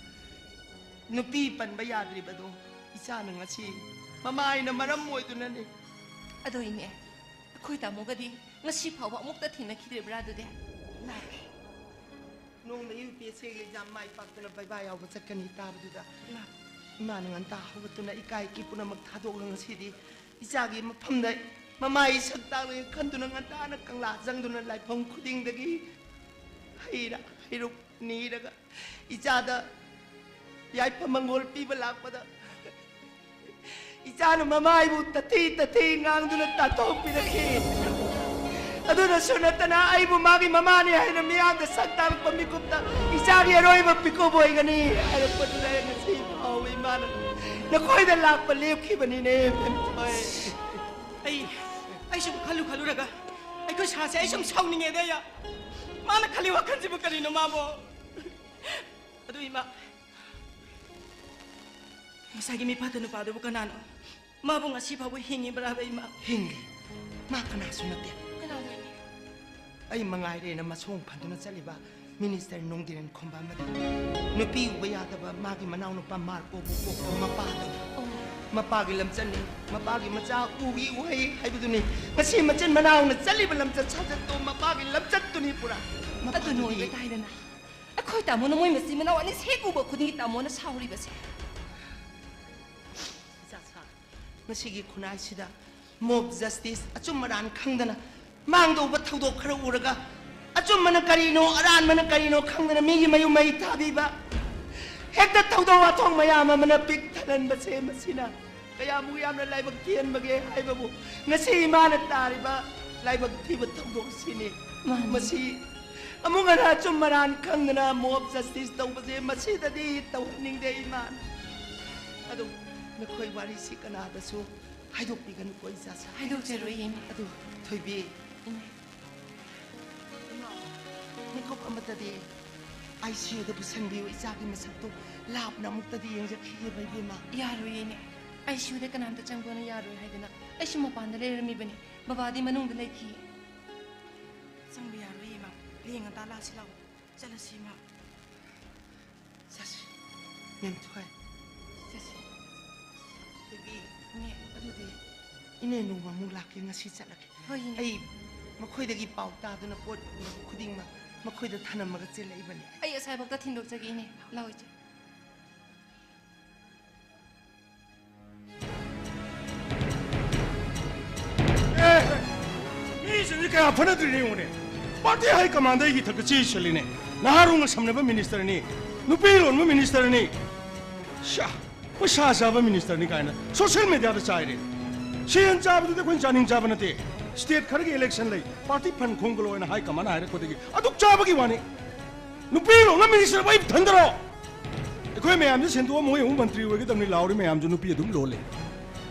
ꯅꯨꯄꯤ ꯄꯟꯕ ꯌꯥꯗ꯭ꯔꯤꯕꯗꯣ ꯏꯆꯥꯅ ꯉꯁꯤ ꯃꯃꯥ ꯑꯩꯅ ꯃꯔꯝ ꯑꯣꯏꯗꯨꯅꯅꯤ꯫ ꯑꯗꯣ ꯏꯅꯦ, ꯑꯩꯈꯣꯏ ꯇꯥꯃꯣꯒꯗꯤ ꯉꯁꯤ ꯐꯥꯎꯕ ꯑꯃꯨꯛꯇ ꯊꯦꯡꯅꯈꯤꯗ꯭ꯔꯤꯕ꯭ꯔꯥ ꯑꯗꯨꯗꯤ? ꯂꯥꯛꯑꯦ꯫ ꯅꯣꯡꯃ ꯌꯨ ꯄꯤ ꯑꯦꯁ ꯁꯤꯒꯤ ꯑꯦꯛꯖꯥꯝ ꯃꯥꯏ ꯄꯥꯛꯇꯨꯅ ꯕꯩꯕꯥ ꯌꯥꯎꯕ ꯆꯠꯀꯅꯤ ꯇꯥꯕꯗꯨꯗ, ꯏꯃꯥ꯫ ꯏꯃꯥꯅ ꯉꯟꯇꯥ ꯍꯧꯒꯠꯇꯨꯅ ꯏꯀꯥꯏ ꯏꯀꯤ ꯄꯨꯝꯅꯃꯛ ꯊꯥꯗꯣꯛꯂꯒ ꯉꯁꯤꯗꯤ ꯏꯆꯥꯒꯤ ꯃꯐꯝꯗ ꯃꯃꯥꯏ ꯁꯛ ꯇꯥꯛꯂꯒ ꯈꯟꯗꯨꯅ ꯉꯟꯇꯥꯅ ꯀꯪꯂꯥ ꯆꯪꯗꯨꯅ ꯂꯥꯏꯐꯝ ꯈꯨꯗꯤꯡꯗꯒꯤ ꯍꯩꯔꯥ ꯍꯩꯔꯨꯛ ꯅꯤꯔꯒ ꯏꯆꯥꯗ ꯌꯥꯏꯐ ꯃꯪꯒꯣꯜ ꯄꯤꯕ ꯂꯥꯛꯄꯗ ꯏꯆꯥꯅ ꯃꯃꯥꯏꯕꯨ ꯇꯊꯤ ꯇꯊꯤ ꯉꯥꯡꯗꯨꯅ ꯇꯥꯟꯊꯣꯛꯄꯤꯔꯛꯈꯤ꯫ ꯑꯗꯨꯗꯁꯨ ꯅꯠꯇꯅ ꯑꯩꯕꯨ ꯃꯥꯒꯤ ꯃꯃꯥꯅꯤ ꯍꯥꯏꯅ ꯃꯤꯌꯥꯝꯗ ꯁꯛ ꯇꯥꯛꯂꯛꯄ ꯃꯤꯀꯨꯞꯇ ꯏꯆꯥꯒꯤ ꯑꯔꯣꯏꯕ ꯄꯤꯀꯨꯞ ꯑꯣꯏꯒꯅꯤ ꯍꯥꯏꯔꯛꯄꯗꯨꯗ ꯑꯩ ꯉꯁꯤ ꯐꯥꯎꯕ ꯏꯃꯥꯅ ꯅꯈꯣꯏꯗ ꯂꯥꯛꯄ ꯂꯦꯞꯈꯤꯕꯅꯤꯅꯦ, ꯃꯦꯝꯊꯣꯏ꯫ ꯑꯩ, ꯑꯩ ꯁꯨꯝ ꯈꯜꯂꯨ ꯈꯜꯂꯨꯔꯒ ꯑꯩꯈꯣꯏ ꯁꯥꯁꯦ ꯑꯩ ꯁꯨꯝ ꯁꯥꯎꯅꯤꯡꯉꯦꯗ, ꯑꯩ꯫ ꯃꯥꯅ ꯈꯜꯂꯤ ꯋꯥꯈꯜꯁꯤꯕꯨ ꯀꯔꯤꯅꯣ ꯃꯥꯕꯣ? ꯑꯗꯨ ꯏꯃꯥ, ꯉꯁꯥꯏꯒꯤ ꯃꯤꯐꯠꯇ ꯅꯨꯄꯥꯗꯨꯕꯨ ꯀꯅꯥꯅꯣ? ꯃꯥꯕꯨ ꯉꯁꯤ ꯐꯥꯎꯕ ꯍꯤꯡꯉꯤꯕ꯭ꯔꯥꯕ, ꯏꯃꯥ? ꯍꯤꯡꯂꯤ꯫ ꯃꯥ ꯀꯅꯥꯁꯨ ꯅꯠꯇꯦ꯫ ꯀꯅꯥꯅꯣ, ꯏꯃꯥ? ꯑꯩ ꯃꯉꯥꯏꯔꯦꯅ ꯃꯁꯣꯡ ꯐꯟꯗꯨꯅ ꯆꯠꯂꯤꯕ ꯃꯤꯅꯤꯁꯇꯔ ꯅꯣꯡꯗꯤꯔꯦꯟ ꯈꯣꯝꯕ ꯑꯃꯗꯤ ꯅꯨꯄꯤ ꯎꯕ ꯌꯥꯗꯕ ꯃꯥꯒꯤ ꯃꯅꯥꯎꯅꯨꯄꯥ ꯃꯥꯔꯀꯣꯕꯨ ꯄꯣꯛꯄ ꯃꯄꯥꯗꯨꯅꯤ꯫ ꯑꯣ꯫ ꯃꯄꯥꯒꯤ ꯂꯝꯆꯠꯅꯤ꯫ ꯃꯄꯥꯒꯤ ꯃꯆꯥ ꯎꯒꯤ ꯎꯍꯩ ꯍꯥꯏꯕꯗꯨꯅꯤ꯫ ꯉꯁꯤ ꯃꯆꯤꯟ ꯃꯅꯥꯎꯅ ꯆꯠꯂꯤꯕ ꯂꯝꯆꯠ ꯁꯥꯖꯠꯇꯣ ꯃꯄꯥꯒꯤ ꯂꯝꯆꯠꯇꯨꯅꯤ ꯄꯨꯔꯥ꯫ ꯑꯗꯨ ꯃꯄꯥꯗꯨꯗꯤ ꯅꯣꯏꯕ ꯇꯥꯏꯗꯅ꯫ ꯑꯩꯈꯣꯏ ꯇꯥꯃꯣꯅ ꯃꯣꯏ ꯃꯆꯤꯟ ꯃꯅꯥꯎ ꯑꯅꯤ ꯍꯦꯛ ꯎꯕ ꯈꯨꯗꯤꯡꯒꯤ ꯇꯥꯃꯣꯅ ꯁꯥꯎꯔꯤꯕꯁꯦ꯫ ꯏꯆꯥ ꯁꯥ, ꯃꯁꯤꯒꯤ ꯈꯨꯟꯅꯥꯏꯁꯤꯗ mob justice, ꯑꯆꯨꯝ ꯑꯔꯥꯟ ꯈꯪꯗꯅ ꯃꯥꯡꯗꯧꯕ ꯊꯧꯗꯣꯛ ꯈꯔ ꯎꯔꯒ, ꯑꯆꯨꯝꯕꯅ ꯀꯔꯤꯅꯣ, ꯑꯔꯥꯟꯕꯅ ꯀꯔꯤꯅꯣ ꯈꯪꯗꯅ ꯃꯤꯒꯤ ꯃꯌꯨꯝ ꯃꯩ ꯊꯥꯕꯤꯕ, ꯍꯦꯛꯇ ꯊꯧꯗꯣꯛ ꯋꯥꯊꯣꯛ ꯃꯌꯥꯝ ꯑꯃꯅ ꯄꯤꯛ ꯊꯜꯍꯟꯕꯁꯦ, ꯃꯁꯤꯅ ꯀꯌꯥꯃꯨꯛ ꯌꯥꯝꯅ ꯂꯥꯏꯕꯛ ꯊꯤꯍꯟꯕꯒꯦ ꯍꯥꯏꯕꯕꯨ ꯉꯁꯤ ꯏꯃꯥꯅ ꯇꯥꯔꯤꯕ ꯂꯥꯏꯕꯛ ꯊꯤꯕ ꯊꯧꯗꯣꯛꯁꯤꯅꯤ꯫ ꯃꯥꯅꯤ꯫ ꯃꯁꯤ ꯑꯃꯨꯛ ꯍꯟꯅ ꯑꯆꯨꯝ ꯑꯔꯥꯟ ꯈꯪꯗꯅ mob justice ꯇꯧꯕꯁꯦ ꯃꯁꯤꯗꯗꯤ ꯇꯧꯍꯟꯅꯤꯡꯗꯦ ꯏꯃꯥꯅ꯫ ꯑꯗꯨ ꯅꯈꯣꯏ ꯋꯥꯔꯤꯁꯤ ꯀꯅꯥꯗꯁꯨ ꯍꯥꯏꯗꯣꯛꯄꯤꯒꯅꯨꯀꯣ ꯏꯆꯥꯁꯥ꯫ ꯍꯥꯏꯗꯣꯛꯆꯔꯣꯏꯌꯦ, ꯏꯃꯥ꯫ ꯑꯗꯨ ꯊꯣꯏꯕꯤ, ꯏꯃꯥ꯫ ꯏꯃꯥ, ꯃꯤꯀꯨꯞ ꯑꯃꯇꯗꯤ ICUꯗ ꯄꯨꯁꯟꯕꯤꯌꯨ, ꯏꯆꯥꯒꯤ ꯃꯁꯛꯇꯨ ꯂꯥꯞꯅ ꯑꯃꯨꯛꯇꯗꯤ ꯌꯦꯡꯖꯈꯤꯒꯦꯕ, ꯏꯕꯦꯝꯃ꯫ ꯌꯥꯔꯣꯏꯌꯦ, ꯏꯅꯦ꯫ ICUꯗ ꯀꯅꯥꯝꯇ ꯆꯪꯕꯅ ꯌꯥꯔꯣꯏ ꯍꯥꯏꯗꯅ ꯑꯩꯁꯨ ꯃꯄꯥꯟꯗ ꯂꯩꯔꯝꯃꯤꯕꯅꯤ꯫ ꯕꯕꯥꯗꯤ ꯃꯅꯨꯡꯗ ꯂꯩꯈꯤꯌꯦ꯫ ꯆꯪꯕ ꯌꯥꯔꯣꯏꯌꯦ, ꯏꯃꯥ꯫ ꯍꯌꯦꯡ ꯉꯟꯇꯥ ꯂꯥꯛꯁꯤ ꯂꯥꯛꯑꯣ꯫ ꯆꯠꯂꯁꯤ, ꯏꯃꯥ꯫ ꯆꯠꯁꯤ꯫ ꯃꯦꯝꯊꯣꯏ꯫ ꯆꯠꯁꯤ꯫ ꯊꯣꯏꯕꯤ꯫ ꯏꯅꯦ꯫ ꯑꯗꯨꯗꯤ ꯏꯅꯦ ꯅꯣꯡꯃ ꯑꯃꯨꯛ ꯂꯥꯛꯀꯦ, ꯉꯁꯤ ꯆꯠꯂꯒꯦ꯫ ꯍꯣꯏ, ꯏꯅꯦ꯫ ꯑꯩ ꯃꯈꯣꯏꯗꯒꯤ ꯄꯥꯎ ꯇꯥꯗꯨꯅ ꯄꯣꯠ ꯈꯨꯗꯤꯡꯃꯛ ꯃꯈꯣꯏꯗ ꯊꯅꯝꯃꯒ ꯆꯦꯜꯂꯛꯏꯕꯅꯤ꯫ ꯑꯩ ꯑꯁ꯭ꯋꯥꯏꯐꯥꯎꯇ ꯊꯤꯟꯗꯣꯛꯆꯒꯦ, ꯏꯅꯦ꯫ ꯂꯥꯛꯑꯣ, ꯏꯆꯦ꯫ ꯑꯦ, ꯃꯤꯁꯤꯡꯁꯦ ꯀꯌꯥ ꯐꯅꯗ꯭ꯔꯤꯅꯦ ꯌꯦꯡꯉꯨꯅꯦ꯫ Party high commandꯗ ꯑꯩꯒꯤ ꯏꯊꯛꯇ ꯆꯦ ꯏꯁꯜꯂꯤꯅꯦ꯫ ꯅꯍꯥꯔꯣꯜꯒ ꯁꯝꯅꯕ ministerꯅꯤ, ꯅꯨꯄꯤ ꯂꯣꯟꯕ ministerꯅꯤ꯫ ꯁ꯭ꯌꯥ, ꯄꯩꯁꯥ ꯆꯥꯕ ministerꯅꯤ ꯀꯥꯏꯅ social mediaꯗ ꯆꯥꯏꯔꯦ꯫ ꯁꯦꯟ ꯆꯥꯕꯗꯨꯗꯤ ꯑꯩꯈꯣꯏꯅ ꯆꯥꯅꯤꯡ ꯆꯥꯕ ꯅꯠꯇꯦ꯫ State ꯈꯔꯒꯤ election ꯂꯩ, party fund ꯈꯣꯝꯒꯠꯂꯣ ꯍꯥꯏꯅ high commandꯅ ꯍꯥꯏꯔꯛꯄꯗꯒꯤ ꯑꯗꯨꯛ ꯆꯥꯕꯒꯤ ꯋꯥꯅꯤ꯫ ꯅꯨꯄꯤ ꯂꯣꯟꯕ ministerꯕꯨ ꯑꯩ ꯏꯊꯟꯗꯔꯣ? ꯑꯩꯈꯣꯏ ꯃꯌꯥꯝꯁꯦ ꯁꯦꯟꯗꯣꯛꯑ ꯃꯣꯏ ꯑꯃꯨꯛ ꯃꯟꯇ꯭ꯔꯤ ꯑꯣꯏꯒꯗꯕꯅꯤ ꯂꯥꯎꯔꯤ ꯃꯌꯥꯝꯁꯨ ꯅꯨꯄꯤ ꯑꯗꯨꯝ ꯂꯣꯜꯂꯦ꯫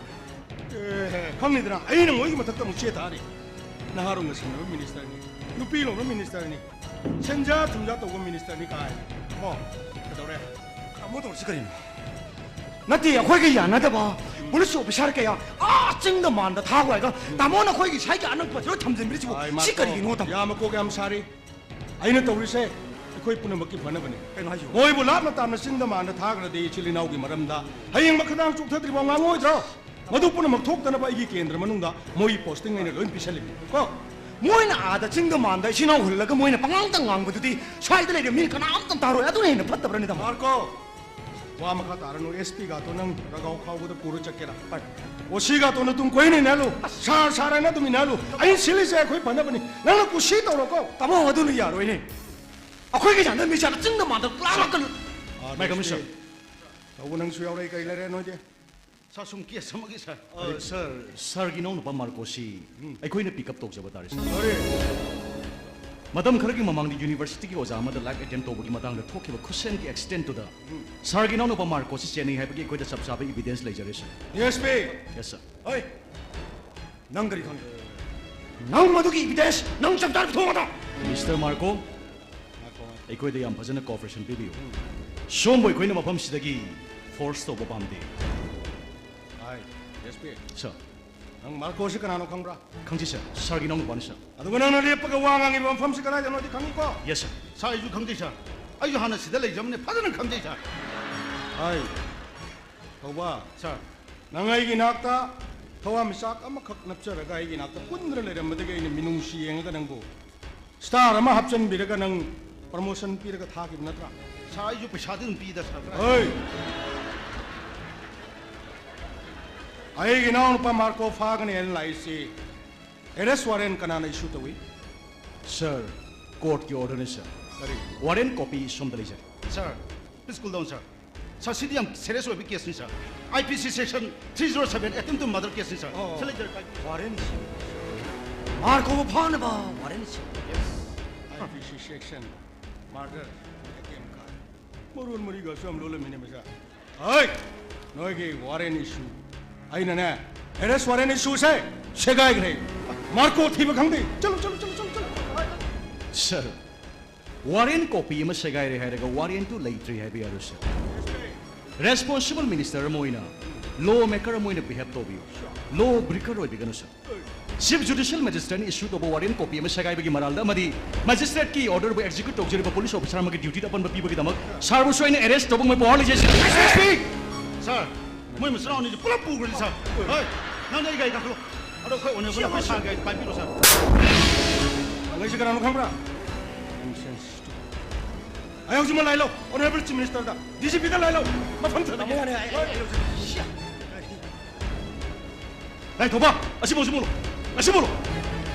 ꯑꯦ, ꯈꯪꯉꯤꯗꯅ, ꯑꯩꯅ ꯃꯣꯏꯒꯤ ꯃꯊꯛꯇ ꯑꯃꯨꯛ ꯆꯦ ꯊꯥꯔꯤ꯫ ꯅꯍꯥꯔꯣꯜꯒ ꯁꯝꯅꯕ ministerꯅꯤ, ꯅꯨꯄꯤ ꯂꯣꯟꯕ ministerꯅꯤ, ꯁꯦꯟꯖꯥ ꯊꯨꯝꯖꯥ ꯇꯧꯕ ministerꯅꯤ ꯀꯥꯏ꯫ ꯀꯣ, ꯀꯩꯗꯧꯔꯦ? ꯇꯥꯃꯣ ꯇꯧꯔꯤꯁꯤ ꯀꯔꯤꯅꯣ? ꯅꯠꯇꯦ, ꯑꯩꯈꯣꯏꯒ ꯌꯥꯅꯗꯕ police officer ꯀꯌꯥ ꯑꯥ ꯆꯤꯡꯗ ꯃꯥꯟꯗ ꯊꯥꯈꯣ ꯍꯥꯏꯒ, ꯇꯥꯃꯣꯅ ꯑꯩꯈꯣꯏꯒꯤ ꯁ꯭ꯋꯥꯏꯒꯤ ꯑꯅꯛꯄꯁꯤꯗ ꯂꯣꯏ ꯊꯝꯖꯤꯟꯕꯤꯔꯤꯁꯤꯕꯨ? ꯑꯥꯏ, ꯁꯤ ꯃꯥꯀꯣ, ꯀꯔꯤꯒꯤꯅꯣ, ꯇꯥꯃꯣ? ꯌꯥꯝꯅ ꯀꯣꯛ ꯌꯥꯝ ꯁꯥꯔꯤ꯫ ꯑꯩꯅ ꯇꯧꯔꯤꯁꯦ ꯑꯩꯈꯣꯏ ꯄꯨꯝꯅꯃꯛꯀꯤ ꯐꯅꯕꯅꯤ꯫ ꯀꯩꯅꯣ ꯍꯥꯏꯁꯤꯕꯣ? ꯃꯣꯏꯕꯨ ꯂꯥꯞꯅ ꯇꯥꯝꯅ ꯆꯤꯡꯗ ꯃꯥꯟꯗ ꯊꯥꯈ꯭ꯔꯗꯤ ꯏꯆꯤꯜ ꯏꯅꯥꯎꯒꯤ ꯃꯔꯝꯗ ꯍꯌꯦꯡ ꯃꯈꯥꯗꯥꯡ ꯆꯣꯛꯊꯗ꯭ꯔꯤꯐꯥꯎ ꯉꯥꯡꯉꯣꯏꯗ꯭ꯔꯣ? ꯃꯗꯨ ꯄꯨꯝꯅꯃꯛ ꯊꯣꯛꯇꯅꯕ ꯑꯩꯒꯤ ꯀꯦꯟꯗ꯭ꯔ ꯃꯅꯨꯡꯗ ꯃꯣꯏꯒꯤ posting ꯑꯩꯅ ꯂꯣꯏ ꯄꯤꯁꯜꯂꯤꯕꯅꯤ ꯀꯣ꯫ ꯃꯣꯏꯅ ꯑꯥꯗ ꯆꯤꯡꯗ ꯃꯥꯟꯗ ꯏꯆꯤꯟ ꯏꯅꯥꯎ ꯍꯨꯜꯂꯒ ꯃꯣꯏꯅ ꯄꯉꯥꯡꯇ ꯉꯥꯡꯕꯗꯨꯗꯤ ꯁ꯭ꯋꯥꯏꯗ ꯂꯩꯔꯤꯕ ꯃꯤꯅ ꯀꯅꯥꯝꯇ ꯇꯥꯔꯣꯏ꯫ ꯑꯗꯨꯅ ꯍꯦꯟꯅ ꯐꯠꯇꯕ꯭ꯔꯅꯤꯗ꯫ ꯃꯥꯔꯀꯣ, ꯋꯥ ꯃꯈꯥ ꯇꯥꯔꯅꯨ꯫ ꯑꯦꯁ ꯄꯤ ꯒꯥꯇꯣ ꯅꯪ ꯔꯒꯥꯎ ꯈꯥꯎꯕꯗ ꯄꯨꯔ ꯆꯠꯀꯦꯔꯥ? ꯑꯣ ꯁꯤ ꯒꯥꯇꯣ ꯅꯇꯨꯡ ꯀꯣꯏꯅ ꯏꯟꯅꯍꯜꯂꯨ꯫ ꯁꯥꯔ ꯁꯥꯔ ꯍꯥꯏꯅ ꯑꯗꯨꯝ ꯏꯟꯅꯍꯜꯂꯨ꯫ ꯑꯩꯅ ꯁꯤꯜꯂꯤꯁꯦ ꯑꯩꯈꯣꯏ ꯐꯅꯕꯅꯤ꯫ ꯅꯪꯅ ꯀꯨꯁꯤ ꯇꯧꯔꯣꯀꯣ꯫ ꯇꯥꯃꯣ, ꯑꯗꯨꯅ ꯌꯥꯔꯣꯏꯅꯦ꯫ ꯑꯩꯈꯣꯏꯒꯤ ꯌꯥꯅ ꯃꯤꯆꯥꯗ ꯆꯤꯡꯗ ꯃꯥꯟꯗ ꯀ꯭ꯂꯥꯝꯃꯛꯀꯅꯨ꯫ ꯃꯥꯏ ꯀꯃꯤꯁꯟ꯫ ꯇꯧꯕ ꯅꯪꯁꯨ ꯌꯥꯎꯔꯛꯏ, ꯀꯩ ꯂꯩꯔꯦ ꯅꯣꯏꯗꯤ? ꯁꯥꯔ, ꯁꯨꯝ ꯀꯦꯁ ꯑꯃꯒꯤ, ꯁꯥꯔ꯫ ꯑ, ꯁꯥꯔ, ꯁꯥꯔꯒꯤ ꯏꯅꯥꯎꯅꯨꯄꯥ ꯃꯥꯔꯀꯣꯁꯤ ꯑꯩꯈꯣꯏꯅ ꯄꯤꯛ ꯑꯞ ꯇꯧꯖꯕ ꯇꯥꯔꯦ, ꯁꯥꯔ꯫ ꯃꯇꯝ ꯈꯔꯒꯤ ꯃꯃꯥꯡꯗ ꯌꯨꯅꯤꯚꯔꯁꯤꯇꯤꯒꯤ ꯑꯣꯖꯥ ꯑꯃꯗ ꯂꯥꯏꯐ ꯑꯦꯇꯦꯝ ꯇꯧꯕꯒꯤ ꯃꯇꯥꯡꯗ ꯊꯣꯛꯈꯤꯕ ꯈꯨꯠꯁꯦꯝꯒꯤ ꯑꯦꯛꯁꯤꯗꯦꯟꯠꯇꯨꯗ ꯁꯥꯔꯒꯤ ꯏꯅꯥꯎꯅꯨꯄꯥ ꯃꯥꯔꯀꯣꯁꯤ ꯆꯦꯟꯅꯩ ꯍꯥꯏꯕꯒꯤ ꯑꯩꯈꯣꯏꯗ ꯆꯞ ꯆꯥꯕ ꯏꯕꯤꯗꯦꯟꯁ ꯂꯩꯖꯔꯦ, ꯁꯥꯔ꯫ D S P! ꯌꯦꯁ, ꯁꯥꯔ꯫ ꯍꯣꯏ, ꯅꯪ ꯀꯔꯤ ꯈꯪꯉꯤ? ꯅꯪ ꯃꯗꯨꯒꯤ ꯏꯕꯤꯗꯦꯟꯁ ꯅꯪ ꯆꯞ ꯆꯥꯅ ꯄꯨꯊꯣꯛꯑꯣ꯫ ꯃꯤꯁꯇꯔ ꯃꯥꯔꯀꯣ, ꯑꯩꯈꯣꯏꯗ ꯌꯥꯝ ꯐꯖꯅ ꯀꯣꯑꯣꯄꯔꯦꯁꯟ ꯄꯤꯕꯤꯌꯨ꯫ ꯁꯣꯝꯕꯨ ꯑꯩꯈꯣꯏꯅ ꯃꯐꯝꯁꯤꯗꯒꯤ ꯐꯣꯔꯁ ꯇꯧꯕ ꯄꯥꯝꯗꯦ꯫ ꯍꯥꯏ, ꯑꯦꯁ ꯄꯤ꯫ ꯁꯥꯔ꯫ ꯅꯪ ꯃꯥꯔꯀꯣꯁꯤ ꯀꯅꯥꯅꯣ ꯈꯪꯕ꯭ꯔꯥ? ꯈꯪꯖꯩ, ꯁꯥꯔ꯫ ꯁꯥꯔꯒꯤ ꯏꯅꯥꯎꯅꯨꯄꯥꯅꯤ, ꯁꯥꯔ꯫ ꯑꯗꯨꯒ ꯅꯪꯅ ꯂꯦꯞꯄꯒ ꯋꯥ ꯉꯥꯡꯉꯤꯕ ꯃꯐꯝꯁꯤ ꯀꯗꯥꯏꯗꯅꯣꯗꯤ ꯈꯪꯉꯤꯀꯣ? ꯌꯦꯁ, ꯁꯥꯔ꯫ ꯁꯥꯔ, ꯑꯩꯁꯨ ꯈꯪꯖꯩ, ꯁꯥꯔ꯫ ꯑꯩꯁꯨ ꯍꯥꯟꯅ ꯁꯤꯗ ꯂꯩꯖꯕꯅꯦ, ꯐꯖꯅ ꯈꯪꯖꯩ, ꯁꯥꯔ꯫ ꯍꯥꯏ, ꯊꯧꯕ꯫ ꯁꯥꯔ꯫ ꯅꯪ ꯑꯩꯒꯤ ꯏꯅꯥꯛꯇ ꯊꯋꯥꯟꯃꯤꯆꯥꯛ ꯑꯃꯈꯛ ꯅꯞꯆꯔꯒ ꯑꯩꯒꯤ ꯏꯅꯥꯛꯇ ꯄꯨꯟꯗꯨꯅ ꯂꯩꯔꯝꯕꯗꯒꯤ ꯑꯩꯅ ꯃꯤꯅꯨꯡꯁꯤ ꯌꯦꯡꯉꯒ ꯅꯪꯕꯨ ꯁ꯭ꯇꯥꯔ ꯑꯃ ꯍꯥꯞꯆꯤꯟꯕꯤꯔꯒ ꯅꯪ ꯄ꯭ꯔꯃꯣꯁꯟ ꯄꯤꯔꯒ ꯊꯥꯈꯤꯕ ꯅꯠꯇ꯭ꯔꯥ? ꯁꯥꯔ, ꯑꯩꯁꯨ ꯄꯩꯁꯥꯗꯤ ꯑꯗꯨꯝ ꯄꯤꯗ, ꯁꯥꯔ, ꯀꯗꯥꯏ? ꯍꯣꯏ꯫ ꯑꯩꯒꯤ ꯏꯅꯥꯎꯅꯨꯄꯥ ꯃꯥꯔꯀꯣ ꯐꯥꯒꯅꯤ ꯍꯥꯏꯅ ꯂꯥꯛꯏꯁꯤ ꯑꯦꯔꯦꯁ ꯋꯥꯔꯦꯟ ꯀꯅꯥꯅ ꯏꯁꯨ ꯇꯧꯏ? ꯁꯥꯔ, ꯀꯣꯔꯠꯀꯤ ꯑꯣꯔꯗꯔꯅꯤ, ꯁꯥꯔ꯫ ꯀꯔꯤ? ꯋꯥꯔꯦꯟ ꯀꯣꯄꯤ ꯁꯣꯝꯗ ꯂꯩꯖꯩ꯫ ꯁꯥꯔ, please cool down, ꯁꯥꯔ꯫ ꯁꯥꯔ, ꯁꯤꯗꯤ ꯌꯥꯝ ꯁꯦꯔꯤꯌꯁ ꯑꯣꯏꯕ ꯀꯦꯁꯅꯤ, ꯁꯥꯔ꯫ I P C section three zero seven, attempt to murder ꯀꯦꯁꯅꯤ, ꯁꯥꯔ꯫ ꯑꯣ꯫ ꯁꯤ ꯂꯩꯖꯔꯦ, ꯄꯥꯏꯕꯤꯌꯨ꯫ ꯋꯥꯔꯦꯟ ꯏꯁꯨ꯫ ꯃꯥꯔꯀꯣꯕꯨ ꯐꯥꯅꯕ ꯋꯥꯔꯦꯟ ꯏꯁꯨ꯫ ꯑꯥꯏ ꯄꯤ ꯁꯤ ꯁꯦꯛꯁꯟ ꯃꯔꯗꯔ ꯑꯦꯇꯦꯝꯞ ꯀꯥꯏ꯫ ꯃꯔꯣꯟ ꯃꯔꯤꯒꯁꯨ ꯌꯥꯝ ꯂꯣꯜꯂꯝꯃꯤꯅꯦ, ꯃꯁꯥ꯫ ꯍꯣꯏ, ꯅꯣꯏꯒꯤ ꯋꯥꯔꯦꯟ ꯏꯁꯨ꯫ ꯑꯩꯅꯅꯦ, ꯑꯦꯔꯦꯁ ꯋꯥꯔꯦꯟ ꯏꯁꯨꯁꯦ ꯁꯦꯒꯥꯏꯈ꯭ꯔꯦ꯫ ꯃꯥꯔꯀꯣ ꯊꯤꯕ ꯈꯪꯗꯦ꯫ ꯆꯠꯂꯨ, ꯆꯠꯂꯨ, ꯆꯠꯂꯨ, ꯆꯠꯂꯨ, ꯆꯠꯂꯨ꯫ ꯁꯥꯔ, ꯋꯥꯔꯦꯟ ꯀꯣꯄꯤ ꯑꯃ ꯁꯦꯒꯥꯏꯔꯦ ꯍꯥꯏꯔꯒ ꯋꯥꯔꯦꯟꯇꯨ ꯂꯩꯇ꯭ꯔꯦ ꯍꯥꯏꯕ ꯌꯥꯔꯣꯏ, ꯁꯥꯔ꯫ ꯔꯦꯁꯄꯣꯟꯁꯤꯕꯜ ꯃꯤꯅꯤꯁꯇꯔ ꯑꯃ ꯑꯣꯏꯅ, ꯂꯣ ꯃꯦꯀꯔ ꯑꯃ ꯑꯣꯏꯅ ꯕꯤꯍꯦꯞ ꯇꯧꯕꯤꯌꯨ꯫ ꯂꯣ ꯕ꯭ꯔꯤꯀꯔ ꯑꯣꯏꯕꯤꯒꯅꯨ, ꯁꯥꯔ꯫ ꯆꯤꯐ ꯖꯨꯗꯤꯁꯤꯌꯦꯜ ꯃꯦꯖꯤꯁꯇ꯭ꯔꯦꯠꯅ ꯏꯁꯨ ꯇꯧꯕ ꯋꯥꯔꯦꯟ ꯀꯣꯄꯤ ꯑꯃ ꯁꯦꯒꯥꯏꯕꯒꯤ ꯃꯔꯥꯜꯗ ꯑꯃꯗꯤ ꯃꯦꯖꯤꯁꯇ꯭ꯔꯦꯠꯀꯤ ꯑꯣꯔꯗꯔꯕꯨ ꯑꯦꯛꯖꯤꯀ꯭ꯌꯨꯠ ꯇꯧꯖꯔꯤꯕ ꯄꯨꯂꯤꯁ ꯑꯣꯐꯤꯁꯥꯔ ꯑꯃꯒꯤ ꯗ꯭ꯌꯨꯇꯤꯗ ꯑꯄꯟꯕ ꯄꯤꯕꯒꯤꯗꯃꯛ ꯁꯥꯔꯕꯨꯁꯨ ꯑꯩꯅ ꯑꯦꯔꯦꯁ ꯇꯧꯕ ꯉꯝꯕꯒꯤ ꯄꯋꯥꯔ ꯂꯩꯖꯩ, ꯁꯥꯔ꯫ ꯑꯦꯁ ꯑꯦꯁ ꯄꯤ! ꯁꯥꯔ, ꯃꯣꯏ ꯃꯆꯤꯟ ꯃꯅꯥꯎ ꯑꯅꯤꯁꯦ ꯄꯨꯂꯞ ꯄꯨꯈ꯭ꯔꯁꯤ, ꯁꯥꯔ꯫ ꯍꯣꯏ, ꯅꯪꯅ ꯑꯩ ꯒꯥꯔꯤ ꯀꯥꯈꯠꯂꯣ꯫ ꯑꯗꯣ ꯑꯩꯈꯣꯏ ꯑꯣꯅꯔꯦꯕꯜ ꯑꯃ ꯁꯥꯔꯒ ꯄꯥꯏꯕꯤꯔꯣ, ꯁꯥꯔ꯫ ꯅꯪ ꯑꯩꯁꯦ ꯀꯅꯥꯅꯣ ꯈꯪꯕ꯭ꯔꯥ? Nonsense꯫ ꯑꯩ ꯍꯧꯖꯤꯛꯃꯛ ꯂꯥꯏꯂꯧ, ꯑꯣꯅꯔꯦꯕꯜ ꯆꯤꯐ ꯃꯤꯅꯤꯁꯇꯔꯗ, ꯗꯤ ꯖꯤ ꯄꯤꯗ ꯂꯥꯏꯂꯧ, ꯃꯐꯝ ꯊꯥꯗꯣꯛꯀꯦ꯫ ꯇꯥꯃꯣ, ꯑꯩ, ꯑꯩ, ꯑꯩ ꯍꯧꯖꯤꯛ ꯂꯥꯏ ꯊꯧꯕ, ꯑꯁꯤꯕꯨ ꯍꯧꯖꯤꯛ ꯃꯨꯠꯂꯣ, ꯑꯁꯤꯕꯨ ꯃꯨꯠꯂꯣ꯫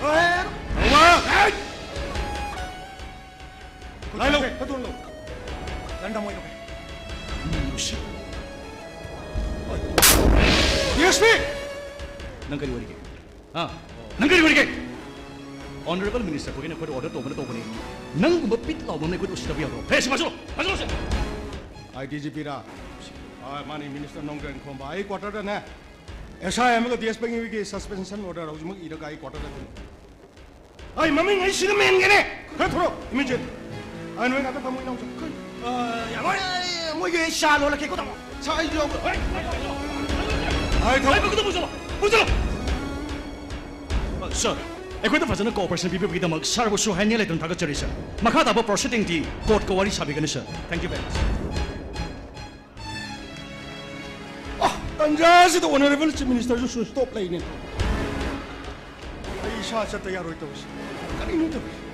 ꯑꯦ! ꯊꯧꯕ! ꯑꯦ! ꯂꯥꯏꯂꯧ! ꯅꯪ ꯀꯔꯤ ꯑꯣꯏꯔꯤꯒꯦ? ꯍꯥ? ꯅꯪ ꯀꯔꯤ ꯑꯣꯏꯔꯤꯒꯦ? ꯑꯣꯅꯔꯦꯕꯜ ꯃꯤꯅꯤꯁꯇꯔ ꯑꯩꯈꯣꯏꯒꯤꯅ ꯑꯩꯈꯣꯏꯗ ꯑꯣꯔꯗꯔ ꯇꯧꯕꯅ ꯇꯧꯕꯅꯤ꯫ ꯅꯪꯒꯨꯝꯕ ꯄꯤꯠ ꯂꯥꯎꯕ ꯑꯃꯅ ꯑꯩꯈꯣꯏꯗ ꯎꯁꯤꯠꯇꯕ ꯌꯥꯕ꯭ꯔꯣ? ꯍꯦ, ꯁꯤ ꯄꯥꯏꯁꯤꯜꯂꯣ! ꯄꯥꯏꯁꯤꯜꯂꯣ ꯁꯤ! I D G ꯄꯤꯔꯥ? ꯑꯥ, ꯃꯥꯅꯤ, ꯃꯤꯅꯤꯁꯇꯔ ꯅꯣꯡꯖꯦꯟ ꯈꯣꯝꯕ꯫ ꯑꯩ ꯀ꯭ꯋꯥꯇꯔꯗꯅꯦ ꯑꯦꯁ ꯑꯥꯏ ꯑꯃꯒ ꯗꯤ ꯑꯦꯁ ꯄꯪꯉꯤꯕꯒꯤ ꯁꯁꯄꯦꯟꯁꯟ ꯑꯣꯔꯗꯔ ꯍꯧꯖꯤꯛꯃꯛ ꯏꯔꯒ ꯑꯩ ꯀ꯭ꯋꯥꯇꯔꯗ ꯊꯤꯜꯂꯨ꯫ ꯑꯩ ꯃꯃꯤꯡ ꯑꯩ ꯁꯤꯗ ꯃꯦꯟꯒꯦꯅꯦ꯫ ꯈꯔ ꯊꯣꯔꯛꯑꯣ, ꯏꯃꯤꯗꯤꯌꯦꯠ꯫ ꯑꯩ ꯅꯣꯏ ꯉꯥꯛꯇ ꯊꯝꯃꯣ, ꯏꯅꯥꯎꯆꯥ꯫ ꯑ, ꯌꯥꯔꯣꯏ, ꯃꯣꯏꯒꯤ ꯁꯥ ꯂꯣꯜꯂꯛꯀꯦꯀꯣ, ꯇꯥꯃꯣ꯫ ꯁꯥ ꯑꯩꯁꯨ ꯌꯥꯎꯕ꯭ꯔꯣ? ꯑꯩ ꯊꯣꯔꯛꯑꯣ꯫ ꯑꯩ ꯃꯈꯨꯠꯇ ꯄꯨꯁꯜꯂꯣ, ꯄꯨꯁꯜꯂꯣ꯫ ꯑ, ꯁꯥꯔ, ꯑꯩꯈꯣꯏꯗ ꯐꯖꯅ ꯀꯣꯑꯣꯄꯔꯦꯁꯟ ꯄꯤꯕꯤꯕꯒꯤꯗꯃꯛ ꯁꯥꯔꯕꯨꯁꯨ ꯍꯥꯏꯅꯤꯡꯉꯥꯏ ꯂꯩꯇꯅ ꯊꯥꯒꯠꯆꯔꯤ, ꯁꯥꯔ꯫ ꯃꯈꯥ ꯇꯥꯕ ꯄ꯭ꯔꯣꯁꯤꯗꯤꯡꯗꯤ ꯀꯣꯔꯠꯀ ꯋꯥꯔꯤ ꯁꯥꯕꯤꯒꯅꯤ, ꯁꯥꯔ꯫ Thank you very much. ꯑ, ꯇꯟꯖꯥꯁꯤꯗ ꯑꯣꯅꯔꯦꯕꯜ ꯆꯤꯐ ꯃꯤꯅꯤꯁꯇꯔꯁꯨ ꯁ꯭ꯋꯤꯆ ꯑꯣꯐ ꯂꯩꯅꯦ꯫ ꯑꯩ ꯏꯁꯥ ꯆꯠꯇ ꯌꯥꯔꯣꯏ ꯇꯧꯔꯤꯁꯦ꯫ ꯀꯔꯤꯅꯣ ꯇꯧꯔꯤꯁꯦ?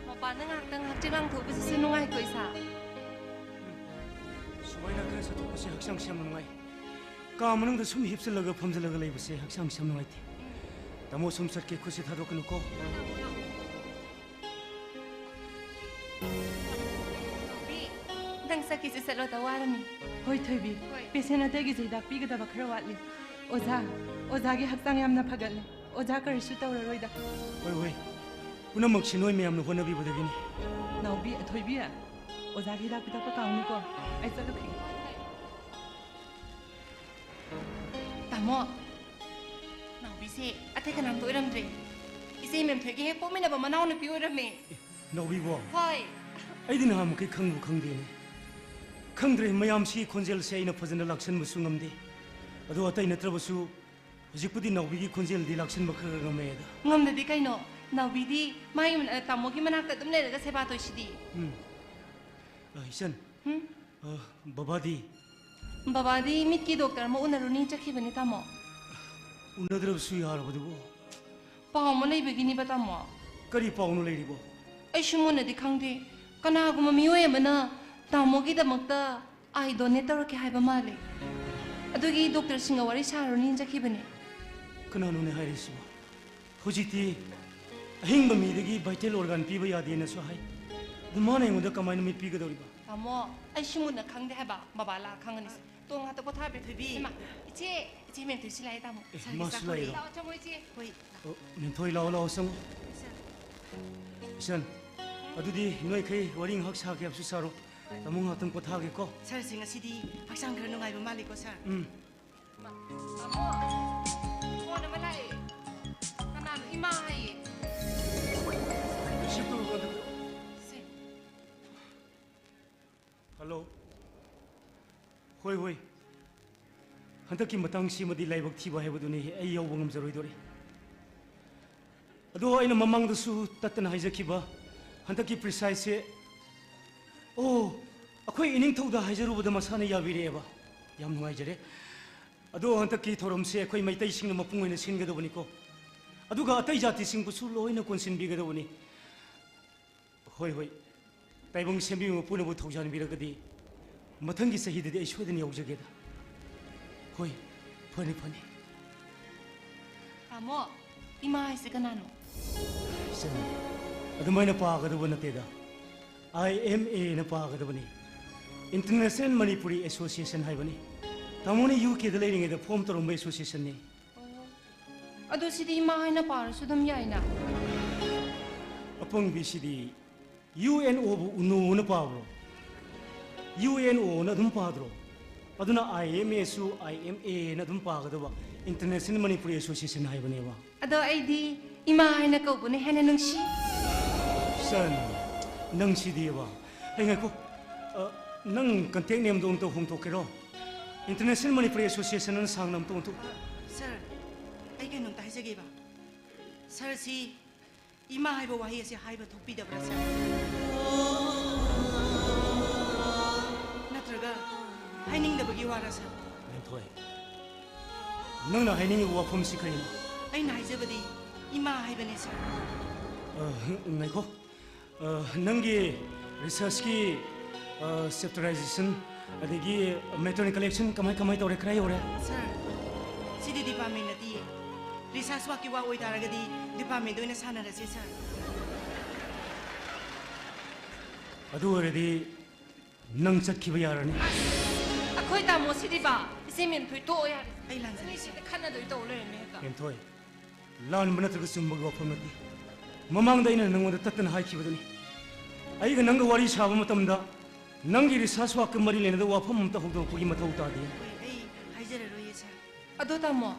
ꯃꯄꯥꯟꯗ ꯉꯥꯏꯍꯥꯛꯇꯪ ꯍꯛꯆꯤꯠ ꯂꯥꯡꯊꯣꯛꯎꯕꯁꯤꯁꯨ ꯅꯨꯡꯉꯥꯏꯀꯣ, ꯏꯁꯥ꯫ ꯁꯨꯃꯥꯏꯅ ꯈꯔ ꯆꯠꯊꯣꯛꯄꯁꯦ ꯍꯛꯆꯥꯡꯁꯦ ꯌꯥꯝꯅ ꯅꯨꯡꯉꯥꯏ꯫ ꯀꯥ ꯃꯅꯨꯡꯗ ꯁꯨꯝ ꯍꯤꯞꯆꯜꯂꯒ ꯐꯝꯖꯜꯂꯒ ꯂꯩꯕꯁꯦ ꯍꯛꯆꯥꯡꯁꯦ ꯌꯥꯝ ꯅꯨꯡꯉꯥꯏꯇꯦ꯫ ꯇꯥꯃꯣ, ꯁꯨꯝ ꯆꯠꯀꯦ, ꯈꯨꯠꯁꯦ ꯊꯥꯗꯣꯛꯀꯅꯨꯀꯣ꯫ ꯅꯪ ꯆꯠꯀꯦꯁꯨ ꯆꯠꯂꯣꯗ, ꯋꯥꯔꯝꯅꯤ꯫ ꯍꯣꯏ, ꯊꯣꯏꯕꯤ꯫ ꯍꯣꯏ꯫ ꯄꯦꯁꯦꯟ ꯑꯇꯩꯒꯤꯁꯨ ꯍꯤꯗꯥꯛ ꯄꯤꯒꯗꯕ ꯈꯔ ꯋꯥꯠꯂꯤ꯫ ꯑꯣꯖꯥ, ꯑꯣꯖꯥꯒꯤ ꯍꯛꯆꯥꯡ ꯌꯥꯝꯅ ꯐꯒꯠꯂꯦ꯫ ꯑꯣꯖꯥ ꯀꯔꯤꯁꯨ ꯇꯧꯔꯔꯣꯏꯗ꯫ ꯍꯣꯏ, ꯍꯣꯏ꯫ ꯄꯨꯝꯅꯃꯛꯁꯤ ꯅꯣꯏ ꯃꯌꯥꯝꯅ ꯍꯣꯠꯅꯕꯤꯕꯗꯒꯤꯅꯤ꯫ ꯅꯥꯎꯕꯤ, ꯊꯣꯏꯕꯤ, ꯑꯣꯖꯥꯒꯤ ꯍꯤꯗꯥꯛ ꯄꯤꯊꯛꯄ ꯀꯥꯎꯅꯤꯀꯣ꯫ ꯑꯩ ꯆꯠꯂꯨꯈꯤꯒꯦ꯫ ꯇꯥꯃꯣ, ꯅꯥꯎꯕꯤꯁꯦ ꯑꯇꯩ ꯀꯅꯥꯝꯇ ꯑꯣꯏꯔꯝꯗ꯭ꯔꯦ꯫ ꯏꯆꯦ ꯃꯦꯝꯊꯣꯏꯒꯤ ꯍꯦꯛ ꯄꯣꯛꯃꯤꯟꯅꯕ ꯃꯅꯥꯎꯅꯨꯄꯤ ꯑꯣꯏꯔꯝꯃꯦ꯫ ꯅꯥꯎꯕꯤꯕꯣ? ꯍꯣꯏ꯫ ꯑꯩꯗꯤ ꯅꯍꯥꯟꯃꯨꯛꯀꯩ ꯈꯪꯕꯨ ꯈꯪꯗꯦꯅꯦ꯫ ꯈꯪꯗ꯭ꯔꯦ, ꯃꯌꯥꯝꯁꯤꯒꯤ ꯈꯣꯟꯖꯦꯜꯁꯦ ꯑꯩꯅ ꯐꯖꯅ ꯂꯥꯛꯁꯟꯕꯁꯨ ꯉꯝꯗꯦ꯫ ꯑꯗꯣ ꯑꯇꯩ ꯅꯠꯇ꯭ꯔꯕꯁꯨ ꯍꯧꯖꯤꯛꯄꯨꯗꯤ ꯅꯥꯎꯕꯤꯒꯤ ꯈꯣꯟꯖꯦꯜꯗꯤ ꯂꯥꯛꯁꯟꯕ ꯈꯔ ꯈꯔ ꯉꯝꯃꯦꯗ꯫ ꯉꯝꯗꯗꯤ ꯀꯩꯅꯣ? ꯅꯥꯎꯕꯤꯗꯤ ꯃꯥꯒꯤ ꯃꯅꯥ-, ꯇꯥꯃꯣꯒꯤ ꯃꯅꯥꯛꯇ ꯑꯗꯨꯝ ꯂꯩꯔꯒ ꯁꯦꯕꯥ ꯇꯧꯏꯁꯤꯗꯤ꯫ ꯎꯝ꯫ ꯑ, ꯏꯆꯟ꯫ ꯎꯝ? ꯑ, ꯕꯕꯥꯗꯤ? ꯕꯕꯥꯗꯤ ꯃꯤꯠꯀꯤ ꯗꯣꯛꯇꯔ ꯑꯃ ꯎꯅꯔꯨꯅꯤ ꯆꯠꯈꯤꯕꯅꯤ, ꯇꯥꯃꯣ꯫ ꯎꯅꯗ꯭ꯔꯕꯁꯨ ꯌꯥꯔꯕꯗꯨꯕꯨ? ꯄꯥꯎ ꯑꯃ ꯂꯩꯕꯒꯤꯅꯤꯕ, ꯇꯥꯃꯣ꯫ ꯀꯔꯤ ꯄꯥꯎꯅꯣ ꯂꯩꯔꯤꯕꯣ? ꯑꯩꯁꯨ ꯃꯨꯟꯅꯗꯤ ꯈꯪꯗꯦ꯫ ꯀꯅꯥꯒꯨꯝꯕ ꯃꯤꯑꯣꯏ ꯑꯃꯅ ꯇꯥꯃꯣꯒꯤꯗꯃꯛꯇ ꯑꯥꯏ ꯗꯣꯅꯦꯠ ꯇꯧꯔꯛꯀꯦ ꯍꯥꯏꯕ ꯃꯥꯜꯂꯦ꯫ ꯑꯗꯨꯒꯤ ꯗꯣꯛꯇꯔꯁꯤꯡꯒ ꯋꯥꯔꯤ ꯁꯥꯔꯨꯅꯤ ꯆꯠꯈꯤꯕꯅꯦ꯫ ꯀꯅꯥꯅꯣꯅꯦ ꯍꯥꯏꯔꯤꯁꯤꯕꯣ? ꯍꯧꯖꯤꯛꯇꯤ ꯑꯍꯤꯡꯕ ꯃꯤꯗꯒꯤ ꯚꯥꯏꯇꯦꯜ ꯑꯣꯔꯒꯥꯟ ꯄꯤꯕ ꯌꯥꯗꯦꯅꯁꯨ ꯍꯥꯏ꯫ ꯑꯗꯨ ꯃꯥꯅ ꯑꯩꯉꯣꯟꯗ ꯀꯃꯥꯏꯅ ꯃꯤꯠ ꯄꯤꯒꯗꯧꯔꯤꯕ? ꯇꯥꯃꯣ, ꯑꯩꯁꯨ ꯃꯨꯟꯅ ꯈꯪꯗꯦ ꯍꯥꯏꯕ꯫ ꯕꯕꯥ ꯂꯥꯛꯑ ꯈꯪꯉꯅꯤꯁꯦ꯫ ꯇꯣ, ꯉꯥꯛꯇ ꯄꯣꯊꯥꯕꯤ꯫ ꯊꯣꯏꯕꯤ꯫ ꯏꯃꯥ, ꯏꯆꯦ, ꯏꯆꯦ ꯃꯦꯝꯊꯣꯏꯁꯨ ꯂꯥꯛꯑꯦ, ꯇꯥꯃꯣ꯫ ꯑꯦ, ꯁꯥꯔꯒꯤ ꯃꯥꯁꯨ ꯆꯥꯛ ꯂꯥꯛꯏꯔꯣ? ꯂꯥꯛꯑꯣ, ꯆꯪꯉꯣ, ꯏꯆꯦ꯫ ꯍꯣꯏ꯫ ꯑꯣ, ꯃꯦꯝꯊꯣꯏ, ꯂꯥꯛꯑꯣ, ꯂꯥꯛꯑꯣ, ꯆꯪꯉꯣ꯫ ꯏꯆꯟ, ꯑꯗꯨꯗꯤ ꯅꯣꯏꯈꯩ ꯋꯥꯔꯤ ꯉꯥꯏꯍꯥꯛ ꯁꯥꯒꯦ ꯍꯥꯏꯕꯁꯨ ꯁꯥꯔꯣ꯫ ꯇꯥꯃꯣ ꯉꯥꯏꯍꯥꯛꯇꯪ ꯄꯣꯊꯥꯒꯦꯀꯣ꯫ ꯁꯥꯔꯁꯦ ꯉꯁꯤꯗꯤ ꯍꯛꯆꯥꯡ ꯈꯔ ꯅꯨꯡꯉꯥꯏꯕ ꯃꯥꯜꯂꯦꯀꯣ, ꯁꯥꯔ? ꯎꯝ꯫ ꯇꯥꯃꯣ, ꯐꯣꯟ ꯑꯃ ꯂꯥꯛꯑꯦ꯫ ꯀꯅꯥꯅꯣ? ꯏꯃꯥ ꯍꯥꯏꯌꯦ꯫ ꯔꯤꯁꯤꯞ ꯇꯧꯔꯣ, ꯑꯗꯨ꯫ ꯁꯦ꯫ ꯍꯜꯂꯣ꯫ ꯍꯣꯏ, ꯍꯣꯏ꯫ ꯍꯟꯗꯛꯀꯤ ꯃꯇꯥꯡꯁꯤꯃꯗꯤ ꯂꯥꯏꯕꯛ ꯊꯤꯕ ꯍꯥꯏꯕꯗꯨꯅꯤ, ꯑꯩ ꯌꯥꯎꯕ ꯉꯝꯖꯔꯣꯏꯗꯣꯔꯤ꯫ ꯑꯗꯣ ꯑꯩꯅ ꯃꯃꯥꯡꯗꯁꯨ ꯇꯠꯇꯅ ꯍꯥꯏꯖꯈꯤꯕ, ꯍꯟꯗꯛꯀꯤ ꯄ꯭ꯔꯤꯁꯥꯏꯖꯁꯦ, ꯑꯣ, ꯑꯩꯈꯣꯏ ꯏꯅꯤꯡꯊꯧꯗ ꯍꯥꯏꯖꯔꯨꯕꯗ ꯃꯁꯥꯅ ꯌꯥꯕꯤꯔꯛꯑꯦꯕ꯫ ꯌꯥꯝ ꯅꯨꯡꯉꯥꯏꯖꯔꯦ꯫ ꯑꯗꯣ ꯍꯟꯗꯛꯀꯤ ꯊꯧꯔꯝꯁꯦ ꯑꯩꯈꯣꯏ ꯃꯩꯇꯩꯁꯤꯡꯅ ꯃꯄꯨꯡ ꯑꯣꯏꯅ ꯁꯤꯟꯒꯗꯕꯅꯤꯀꯣ꯫ ꯑꯗꯨꯒ ꯑꯇꯩ ꯖꯥꯇꯤꯁꯤꯡꯕꯨꯁꯨ ꯂꯣꯏꯅ ꯀꯣꯟꯁꯤꯟꯕꯤꯒꯗꯕꯅꯤ꯫ ꯍꯣꯏ, ꯍꯣꯏ꯫ ꯇꯥꯏꯕꯪ ꯁꯦꯝꯕꯤꯕ ꯃꯄꯨꯅꯕꯨ ꯊꯧꯖꯥꯟꯕꯤꯔꯒꯗꯤ ꯃꯊꯪꯒꯤ ꯆꯍꯤꯗꯗꯤ ꯑꯩ ꯁꯣꯏꯗꯅ ꯌꯥꯎꯖꯒꯦꯗ꯫ ꯍꯣꯏ, ꯐꯅꯤ, ꯐꯅꯤ꯫ ꯇꯥꯃꯣ, ꯏꯃꯥ ꯍꯥꯏꯁꯦ ꯀꯅꯥꯅꯣ? ꯏꯆꯟ, ꯑꯗꯨꯃꯥꯏꯅ ꯄꯥꯒꯗꯕ ꯅꯠꯇꯦꯗ꯫ ꯑꯥꯏ ꯑꯦꯝ ꯑꯦꯅ ꯄꯥꯒꯗꯕꯅꯤ꯫ International Manipuri Association ꯍꯥꯏꯕꯅꯤ꯫ ꯇꯥꯃꯣꯅ ꯌꯨ ꯀꯦꯗ ꯂꯩꯔꯤꯉꯩꯗ ꯐꯣꯝ ꯇꯧꯔꯝꯕ ꯑꯦꯁꯣꯁꯤꯌꯦꯁꯟꯅꯤ꯫ ꯑꯣ꯫ ꯑꯗꯣ ꯁꯤꯗꯤ ꯏꯃꯥ ꯍꯥꯏꯅ ꯄꯥꯔꯁꯨ ꯑꯗꯨꯝ ꯌꯥꯏꯅ? ꯑꯄꯪꯕꯤꯁꯤꯗꯤ ꯌꯨ ꯑꯦꯟ ꯑꯣꯕꯨ ꯎꯅꯣꯅ ꯄꯥꯕ꯭ꯔꯣ? ꯌꯨ ꯑꯦꯟ ꯑꯣꯅ ꯑꯗꯨꯝ ꯄꯥꯗ꯭ꯔꯣ? ꯑꯗꯨꯅ ꯑꯥꯏ ꯑꯦꯝ ꯑꯦꯁꯨ ꯑꯥꯏ ꯑꯦꯝ ꯑꯦꯅ ꯑꯗꯨꯝ ꯄꯥꯒꯗꯕ, International Manipuri Association ꯍꯥꯏꯕꯅꯦꯕ꯫ ꯑꯗꯣ ꯑꯩꯗꯤ ꯏꯃꯥ ꯍꯥꯏꯅ ꯀꯧꯕꯅ ꯍꯦꯟꯅ ꯅꯨꯡꯁꯤ꯫ ꯁꯟ, ꯅꯪ ꯁꯤꯗꯤꯕ꯫ ꯑꯩ ꯉꯥꯏꯈꯣ꯫ ꯑ, ꯅꯪ contact nameꯗꯣ ꯑꯝꯇ ꯍꯣꯡꯗꯣꯛꯀꯦꯔꯣ? International Manipuri Association ꯑꯅ ꯁꯥꯡꯅ ꯑꯝꯇ ꯑꯣꯟꯊꯣꯛ꯫ ꯑ, ꯁꯔ, ꯑꯩ ꯀꯩꯅꯣꯝꯇ ꯍꯥꯏꯖꯒꯦꯕ꯫ ꯁꯔꯁꯤ ꯏꯃꯥ ꯍꯥꯏꯕ ꯋꯥꯍꯩ ꯑꯁꯤ ꯍꯥꯏꯕ ꯊꯣꯛꯄꯤꯗꯕ꯭ꯔꯥ, ꯁꯔ? ꯅꯠꯇ꯭ꯔꯒ ꯍꯥꯏꯅꯤꯡꯗꯕꯒꯤ ꯋꯥꯔꯥ, ꯁꯔ? ꯂꯦꯟꯊꯣꯏ, ꯅꯪꯅ ꯍꯥꯏꯅꯤꯡꯉꯤꯕ ꯋꯥꯐꯝꯁꯤ ꯀꯔꯤꯅꯣ? ꯑꯩꯅ ꯍꯥꯏꯖꯕꯗꯤ ꯏꯃꯥ ꯍꯥꯏꯕꯅꯦ, ꯁꯔ꯫ ꯑ, ꯉꯥꯏꯈꯣ꯫ ꯑ, ꯅꯪꯒꯤ researchꯀꯤ, ꯑ, chapterization ꯑꯗꯒꯤ matter collection ꯀꯃꯥꯏ ꯀꯃꯥꯏ ꯇꯧꯔꯦ? ꯀꯗꯥꯏ ꯌꯧꯔꯦ? ꯁꯔ, ꯁꯤꯗꯤ department ꯅꯠꯇꯤꯌꯦ꯫ Research workꯀꯤ ꯋꯥ ꯑꯣꯏꯇꯥꯔꯒꯗꯤ departmentꯗ ꯑꯣꯏꯅ ꯁꯥꯟꯅꯔꯁꯦ, ꯁꯔ꯫ ꯑꯗꯨ ꯑꯣꯏꯔꯗꯤ ꯅꯪ ꯆꯠꯈꯤꯕ ꯌꯥꯔꯅꯤ꯫ ꯑꯩꯈꯣꯏ ꯇꯥꯃꯣꯁꯤꯗꯤꯕ, ꯏꯆꯦ ꯃꯦꯝꯊꯣꯏ, ꯇꯣꯛꯑꯣ ꯌꯥꯔꯦ꯫ ꯑꯩ ꯂꯥꯟꯖꯔꯦ, ꯁꯔ꯫ ꯑꯅꯤꯁꯤꯗꯤ ꯈꯠꯅꯗꯣꯏ ꯇꯧ ꯂꯩꯔꯝꯃꯦ ꯍꯦꯛꯇ꯫ ꯃꯦꯝꯊꯣꯏ, ꯂꯥꯟꯕ ꯅꯠꯇ꯭ꯔꯒ ꯆꯨꯝꯕꯒꯤ ꯋꯥꯐꯝ ꯅꯠꯇꯦ꯫ ꯃꯃꯥꯡꯗ ꯑꯩꯅ ꯅꯪꯉꯣꯟꯗ ꯇꯠꯇꯅ ꯍꯥꯏꯈꯤꯕꯗꯨꯅꯤ꯫ ꯑꯩꯒ ꯅꯪꯒ ꯋꯥꯔꯤ ꯁꯥꯕ ꯃꯇꯝꯗ ꯅꯪꯒꯤ research workꯀ ꯃꯔꯤ ꯂꯩꯅꯗꯕ ꯋꯥꯐꯝ ꯑꯃꯠꯇ ꯍꯧꯗꯣꯔꯛꯄꯒꯤ ꯃꯊꯧ ꯇꯥꯗꯦ꯫ ꯍꯣꯏ, ꯑꯩ ꯍꯥꯏꯖꯔꯔꯣꯏꯌꯦ, ꯁꯔ꯫ ꯑꯗꯣ ꯇꯥꯃꯣ,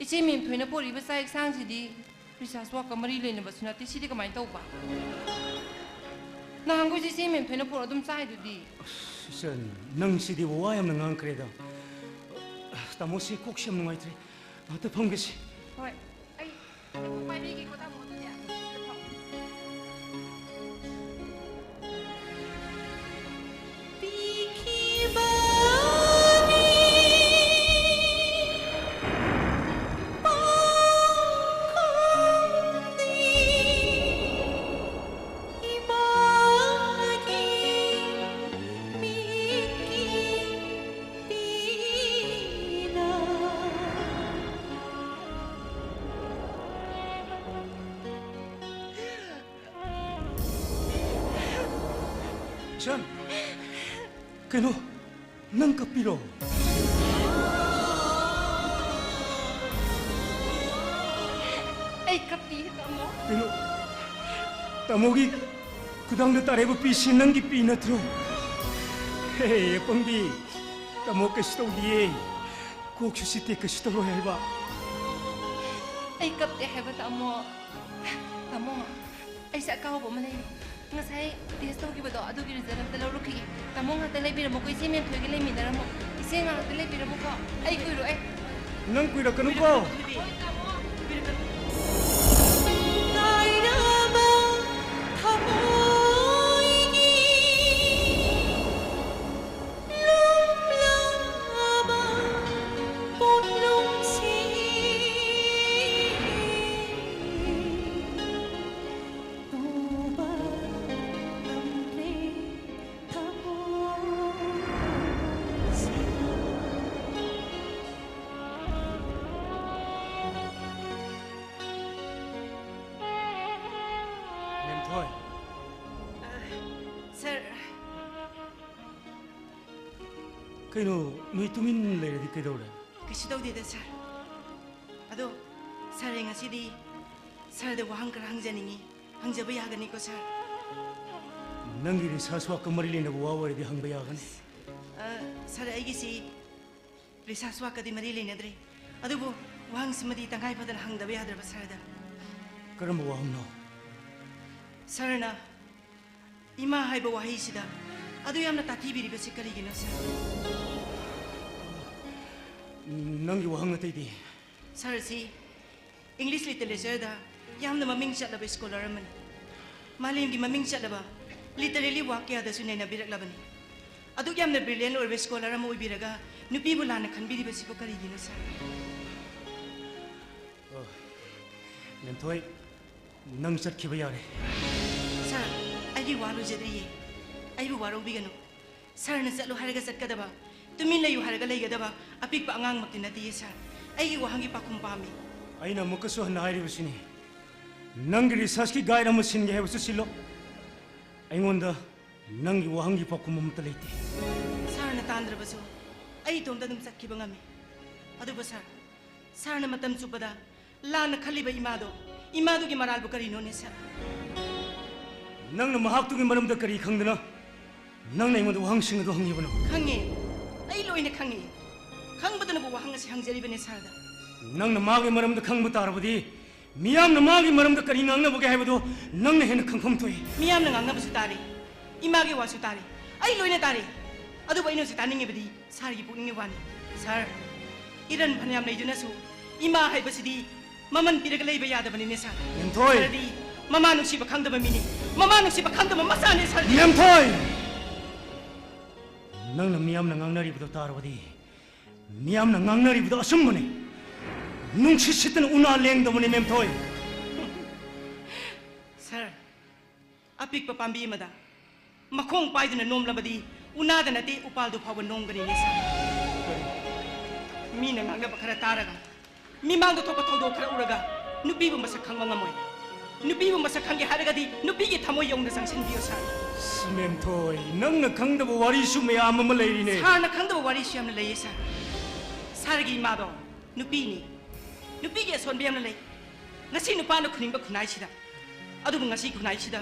ꯏꯆꯦ ꯃꯦꯝꯊꯣꯏꯅ ꯄꯣꯔꯛꯏꯕ ꯆꯥꯛ ꯌꯦꯟꯁꯥꯡꯁꯤꯗꯤ research workꯀ ꯃꯔꯤ ꯂꯩꯅꯕꯁꯨ ꯅꯠꯇꯦ, ꯁꯤꯗꯤ ꯀꯃꯥꯏꯅ ꯇꯧꯕ? ꯅꯍꯥꯟꯈꯣꯏꯁꯨ ꯏꯆꯦ ꯃꯦꯝꯊꯣꯏꯅ ꯄꯣꯔꯛꯑ ꯑꯗꯨꯝ ꯆꯥꯏꯗꯨꯗꯤ꯫ ꯑꯁ, ꯏꯆꯟ, ꯅꯪ ꯁꯤꯗꯤ ꯋꯥ ꯌꯥꯝꯅ ꯉꯥꯡꯈ꯭ꯔꯦꯗ꯫ ꯇꯥꯃꯣꯁꯤ ꯀꯣꯛꯁꯤ ꯌꯥꯝ ꯅꯨꯡꯉꯥꯏꯇ꯭ꯔꯦ꯫ ꯉꯥꯛꯇ ꯐꯝꯒꯦꯁꯤ꯫ ꯍꯣꯏ, ꯑꯩ ꯄꯥꯏꯕꯤꯒꯦꯀꯣ, ꯇꯥꯃꯣ, ꯑꯗꯨꯗꯤ꯫ ꯄꯤꯈꯤꯕꯅꯤ ꯄꯥꯎꯈꯨꯝꯗꯤ ꯏꯃꯥꯒꯤ ꯃꯤꯠꯀꯤ ꯄꯤꯅ꯫ ꯏꯆꯟ, ꯀꯩꯅꯣ, ꯅꯪ ꯀꯞꯄꯤꯔꯣ? ꯑꯩ ꯀꯞꯄꯤ, ꯇꯥꯃꯣ꯫ ꯀꯩꯅꯣ, ꯇꯥꯃꯣꯒꯤ ꯈꯨꯗꯥꯡꯗ ꯇꯥꯔꯛꯏꯕ ꯄꯤꯁꯤ ꯅꯪꯒꯤ ꯄꯤ ꯅꯠꯇ꯭ꯔꯣ? ꯍꯦ, ꯑꯄꯪꯕꯤ, ꯇꯥꯃꯣ ꯀꯩꯁꯨ ꯇꯧꯗꯤꯌꯦ꯫ ꯀꯣꯛꯁꯨ ꯆꯤꯛꯇꯦ, ꯀꯩꯁꯨ ꯇꯧꯔꯣꯏ ꯍꯥꯏꯕ꯫ ꯑꯩ ꯀꯞꯇꯦ ꯍꯥꯏꯕ, ꯇꯥꯃꯣ꯫ ꯇꯥꯃꯣ, ꯑꯩꯁꯦ ꯑꯀꯥꯎꯕ ꯑꯃ ꯂꯩꯔꯦ꯫ ꯉꯁꯥꯏ ꯇꯦꯁ ꯇꯧꯈꯤꯕꯗꯣ, ꯑꯗꯨꯒꯤ ꯔꯤꯖꯜ ꯑꯝꯇ ꯂꯧꯔꯛꯈꯤꯒꯦ꯫ ꯇꯥꯃꯣ ꯉꯥꯛꯇ ꯂꯩꯕꯤꯔꯝꯃꯣꯀꯣ, ꯏꯆꯦ ꯃꯦꯝꯊꯣꯏꯒ ꯂꯩꯃꯤꯟꯅꯔꯝꯃꯣ꯫ ꯏꯆꯦ ꯉꯥꯛꯇ ꯂꯩꯕꯤꯔꯝꯃꯣꯀꯣ, ꯑꯩ ꯀꯨꯏꯔꯣꯏ꯫ ꯅꯪ ꯀꯨꯏꯔꯛꯀꯅꯨꯀꯣ꯫ ꯍꯣꯏ, ꯇꯥꯃꯣ꯫ ꯀꯨꯏꯔꯛꯀꯅꯨ꯫ ꯀꯥꯏꯔꯕ ꯊꯃꯣꯏꯒꯤ ꯂꯨꯝꯂꯕ ꯄꯣꯠꯂꯨꯝꯁꯤꯡ ꯇꯧꯕ ꯉꯝꯗ꯭ꯔꯦ ꯊꯃꯣꯏꯁꯤꯅ꯫ ꯃꯦꯝꯊꯣꯏ꯫ ꯑ, ꯁꯥꯔ꯫ ꯀꯩꯅꯣ, ꯅꯣꯏ ꯇꯨꯃꯤꯟ ꯂꯩꯔꯗꯤ ꯀꯩꯗꯧꯔꯦ? ꯀꯩꯁꯨ ꯇꯧꯗꯦꯗ, ꯁꯥꯔ꯫ ꯑꯗꯣ, ꯁꯥꯔ, ꯑꯩ ꯉꯁꯤꯗꯤ ꯁꯥꯔꯗ ꯋꯥꯍꯪ ꯈꯔ ꯍꯪꯖꯅꯤꯡꯉꯤ꯫ ꯍꯪꯖꯕ ꯌꯥꯒꯅꯤꯀꯣ, ꯁꯥꯔ? ꯅꯪꯒꯤ ꯔꯤꯁꯥꯔꯁ ꯋꯥꯔꯛꯀ ꯃꯔꯤ ꯂꯩꯅꯕ ꯋꯥ ꯑꯣꯏꯔꯗꯤ ꯍꯪꯕ ꯌꯥꯒꯅꯤ꯫ ꯑ, ꯁꯥꯔ, ꯑꯩꯒꯤꯁꯤ ꯔꯤꯁꯥꯔꯁ ꯋꯥꯔꯛꯀꯗꯤ ꯃꯔꯤ ꯂꯩꯅꯗ꯭ꯔꯦ꯫ ꯑꯗꯨꯕꯨ ꯋꯥꯍꯪꯁꯤꯃꯗꯤ ꯇꯉꯥꯏ ꯐꯗꯅ ꯍꯪꯗꯕ ꯌꯥꯗ꯭ꯔꯕ, ꯁꯥꯔꯗ꯫ ꯀꯔꯝꯕ ꯋꯥꯍꯪꯅꯣ? ꯁꯥꯔꯅ ꯏꯃꯥ ꯍꯥꯏꯕ ꯋꯥꯍꯩꯁꯤꯗ ꯑꯗꯨ ꯌꯥꯝꯅ ꯇꯥꯊꯤꯕꯤꯔꯤꯕꯁꯤ ꯀꯔꯤꯒꯤꯅꯣ, ꯁꯥꯔ? ꯅꯪꯒꯤ ꯋꯥꯍꯪ ꯑꯇꯩꯗꯤ? ꯁꯥꯔꯁꯤ ꯏꯪꯂꯤꯁ ꯂꯤꯇꯔꯦꯆꯔꯗ ꯌꯥꯝꯅ ꯃꯃꯤꯡ ꯆꯠꯂꯕ ꯁ꯭ꯀꯣꯂꯔ ꯑꯃꯅꯤ꯫ ꯃꯥꯂꯦꯝꯒꯤ ꯃꯃꯤꯡ ꯆꯠꯂꯕ ꯂꯤꯇꯔꯦꯔꯤ ꯋꯥꯔꯛ ꯀꯌꯥꯗꯁꯨ ꯅꯩꯅꯕꯤꯔꯛꯂꯕꯅꯤ꯫ ꯑꯗꯨꯛ ꯌꯥꯝꯅ ꯕ꯭ꯔꯤꯂꯤꯌꯟ ꯑꯣꯏꯔꯕ ꯁ꯭ꯀꯣꯂꯔ ꯑꯃ ꯑꯣꯏꯕꯤꯔꯒ ꯅꯨꯄꯤꯕꯨ ꯂꯥꯟꯅ ꯈꯟꯕꯤꯔꯤꯕꯁꯤꯕꯨ ꯀꯔꯤꯒꯤꯅꯣ, ꯁꯥꯔ? ꯑꯣ, ꯃꯦꯝꯊꯣꯏ, ꯅꯪ ꯆꯠꯈꯤꯕ ꯌꯥꯔꯦ꯫ ꯁꯥꯔ, ꯑꯩꯒꯤ ꯋꯥ ꯂꯣꯏꯖꯗ꯭ꯔꯤꯌꯦ꯫ ꯑꯩꯕꯨ ꯋꯥꯔꯧꯕꯤꯒꯅꯨ꯫ ꯁꯥꯔꯅ ꯆꯠꯂꯨ ꯍꯥꯏꯔꯒ ꯆꯠꯀꯗꯕ, ꯇꯨꯃꯤꯟ ꯂꯩꯌꯨ ꯍꯥꯏꯔꯒ ꯂꯩꯒꯗꯕ ꯑꯄꯤꯛꯄ ꯑꯉꯥꯡꯃꯛꯇꯤ ꯅꯠꯇꯤꯌꯦ, ꯁꯥꯔ꯫ ꯑꯩꯒꯤ ꯋꯥꯍꯪꯒꯤ ꯄꯥꯎꯈꯨꯝ ꯄꯥꯝꯃꯤ꯫ ꯑꯩꯅ ꯑꯃꯨꯛꯀꯁꯨ ꯍꯟꯅ ꯍꯥꯏꯔꯤꯕꯁꯤꯅꯤ, ꯅꯪꯒꯤ ꯔꯤꯁꯔꯁꯀꯤ ꯒꯥꯏꯗ ꯑꯃ ꯁꯤꯟꯒꯦ ꯍꯥꯏꯕꯁꯨ ꯁꯤꯜꯂꯣ꯫ ꯑꯩꯉꯣꯟꯗ ꯅꯪꯒꯤ ꯋꯥꯍꯪꯒꯤ ꯄꯥꯎꯈꯨꯝ ꯑꯃꯠꯇ ꯂꯩꯇꯦ꯫ ꯁꯥꯔꯅ ꯇꯥꯟꯗ꯭ꯔꯕꯁꯨ ꯑꯩ ꯏꯇꯣꯝꯇ ꯑꯗꯨꯝ ꯆꯠꯈꯤꯕ ꯉꯝꯃꯤ꯫ ꯑꯗꯨꯕꯨ ꯁꯥꯔ, ꯁꯥꯔꯅ ꯃꯇꯝ ꯆꯨꯞꯄꯗ ꯂꯥꯟꯅ ꯈꯜꯂꯤꯕ ꯏꯃꯥꯗꯣ, ꯏꯃꯥꯗꯨꯒꯤ ꯃꯔꯥꯜꯕꯨ ꯀꯔꯤꯅꯣꯅꯦ, ꯁꯥꯔ? ꯅꯪꯅ ꯃꯍꯥꯛꯇꯨꯒꯤ ꯃꯔꯝꯗ ꯀꯔꯤ ꯈꯪꯗꯅ ꯅꯪꯅ ꯑꯩꯉꯣꯟꯗ ꯋꯥꯍꯪꯁꯤꯡ ꯑꯗꯨ ꯍꯪꯉꯤꯕꯅꯣ? ꯈꯪꯉꯦ, ꯑꯩ ꯂꯣꯏꯅ ꯈꯪꯉꯦ꯫ ꯈꯪꯕꯗꯨꯅꯕꯨ ꯋꯥꯍꯪ ꯑꯁꯤ ꯍꯪꯖꯔꯤꯕꯅꯦ, ꯁꯥꯔꯗ꯫ ꯅꯪꯅ ꯃꯥꯒꯤ ꯃꯔꯝꯗ ꯈꯪꯕ ꯇꯥꯔꯕꯗꯤ, ꯃꯤꯌꯥꯝꯅ ꯃꯥꯒꯤ ꯃꯔꯝꯗ ꯀꯔꯤ ꯉꯥꯡꯅꯕꯒꯦ ꯍꯥꯏꯕꯗꯨ ꯅꯪꯅ ꯍꯦꯟꯅ ꯈꯪꯐꯝ ꯊꯣꯛꯏ꯫ ꯃꯤꯌꯥꯝꯅ ꯉꯥꯡꯅꯕꯁꯨ ꯇꯥꯔꯦ, ꯏꯃꯥꯒꯤ ꯋꯥꯁꯨ ꯇꯥꯔꯦ, ꯑꯩ ꯂꯣꯏꯅ ꯇꯥꯔꯦ꯫ ꯑꯗꯨꯕꯨ ꯑꯩꯅ ꯍꯧꯖꯤꯛ ꯇꯥꯅꯤꯡꯉꯤꯕꯗꯤ ꯁꯥꯔꯒꯤ ꯄꯨꯛꯅꯤꯡꯒꯤ ꯋꯥꯅꯤ꯫ ꯁꯥꯔ, ꯏꯔꯟ ꯐꯅꯌꯥꯝ ꯂꯩꯗꯨꯅꯁꯨ ꯏꯃꯥ ꯍꯥꯏꯕꯁꯤꯗꯤ ꯃꯃꯜ ꯄꯤꯔꯒ ꯂꯩꯕ ꯌꯥꯗꯕꯅꯤꯅꯦ, ꯁꯥꯔ꯫ ꯃꯦꯝꯊꯣꯏ! ꯁꯥꯔꯗꯤ ꯃꯃꯥ ꯅꯨꯡꯁꯤꯕ ꯈꯪꯗꯕ ꯃꯤꯅꯤ, ꯃꯃꯥ ꯅꯨꯡꯁꯤꯕ ꯈꯪꯗꯕ ꯃꯆꯥꯅꯤ, ꯁꯥꯔꯗꯤ꯫ ꯃꯦꯝꯊꯣꯏ! ꯅꯪꯅ ꯃꯤꯌꯥꯝꯅ ꯉꯥꯡꯅꯔꯤꯕꯗꯣ ꯇꯥꯔꯕꯗꯤ, ꯃꯤꯌꯥꯝꯅ ꯉꯥꯡꯅꯔꯤꯕꯗꯣ ꯑꯆꯨꯝꯕꯅꯤ꯫ ꯅꯨꯡꯁꯤꯠ ꯁꯤꯠꯇꯅ ꯎꯅꯥ ꯂꯦꯡꯗꯕꯅꯤ, ꯃꯦꯝꯊꯣꯏ꯫ ꯁꯥꯔ, ꯑꯄꯤꯛꯄ ꯄꯥꯝꯕꯤ ꯑꯃꯗ ꯃꯈꯣꯡ ꯄꯥꯏꯗꯨꯅ ꯅꯣꯝꯂꯕꯗꯤ ꯎꯅꯥꯗ ꯅꯠꯇꯦ, ꯎꯄꯥꯜꯗꯨ ꯐꯥꯎꯕ ꯅꯣꯝꯒꯅꯤꯅꯦ, ꯁꯥꯔ꯫ ꯃꯤꯅ ꯉꯥꯡꯅꯕ ꯈꯔ ꯇꯥꯔꯒ, ꯃꯤꯃꯥꯡꯗ ꯊꯣꯛꯄ ꯊꯧꯗꯣꯛ ꯈꯔ ꯎꯔꯒ ꯅꯨꯄꯤꯕꯨ ꯃꯁꯛ ꯈꯪꯕ ꯉꯝꯃꯣꯏ꯫ ꯅꯨꯄꯤꯕꯨ ꯃꯁꯛ ꯈꯪꯒꯦ ꯍꯥꯏꯔꯒꯗꯤ ꯅꯨꯄꯤꯒꯤ ꯊꯃꯣꯏ ꯌꯧꯅ ꯆꯪꯁꯤꯟꯕꯤꯌꯨ, ꯁꯥꯔ꯫ ꯑꯁ, ꯃꯦꯝꯊꯣꯏ, ꯅꯪꯅ ꯈꯪꯗꯕ ꯋꯥꯔꯤꯁꯨ ꯃꯌꯥꯝ ꯑꯃ ꯂꯩꯔꯤꯅꯦ꯫ ꯁꯥꯔꯅ ꯈꯪꯗꯕ ꯋꯥꯔꯤꯁꯨ ꯌꯥꯝꯅ ꯂꯩꯌꯦ, ꯁꯥꯔ꯫ ꯁꯥꯔꯒꯤ ꯏꯃꯥꯗꯣ ꯅꯨꯄꯤꯅꯤ꯫ ꯅꯨꯄꯤꯒꯤ ꯑꯁꯣꯟꯕ ꯌꯥꯝꯅ ꯂꯩ꯫ ꯉꯁꯤ ꯅꯨꯄꯥꯅ ꯈꯨꯅꯤꯡꯕ ꯈꯨꯟꯅꯥꯏꯁꯤꯗ, ꯑꯗꯨꯕꯨ ꯉꯁꯤ ꯈꯨꯟꯅꯥꯏꯁꯤꯗ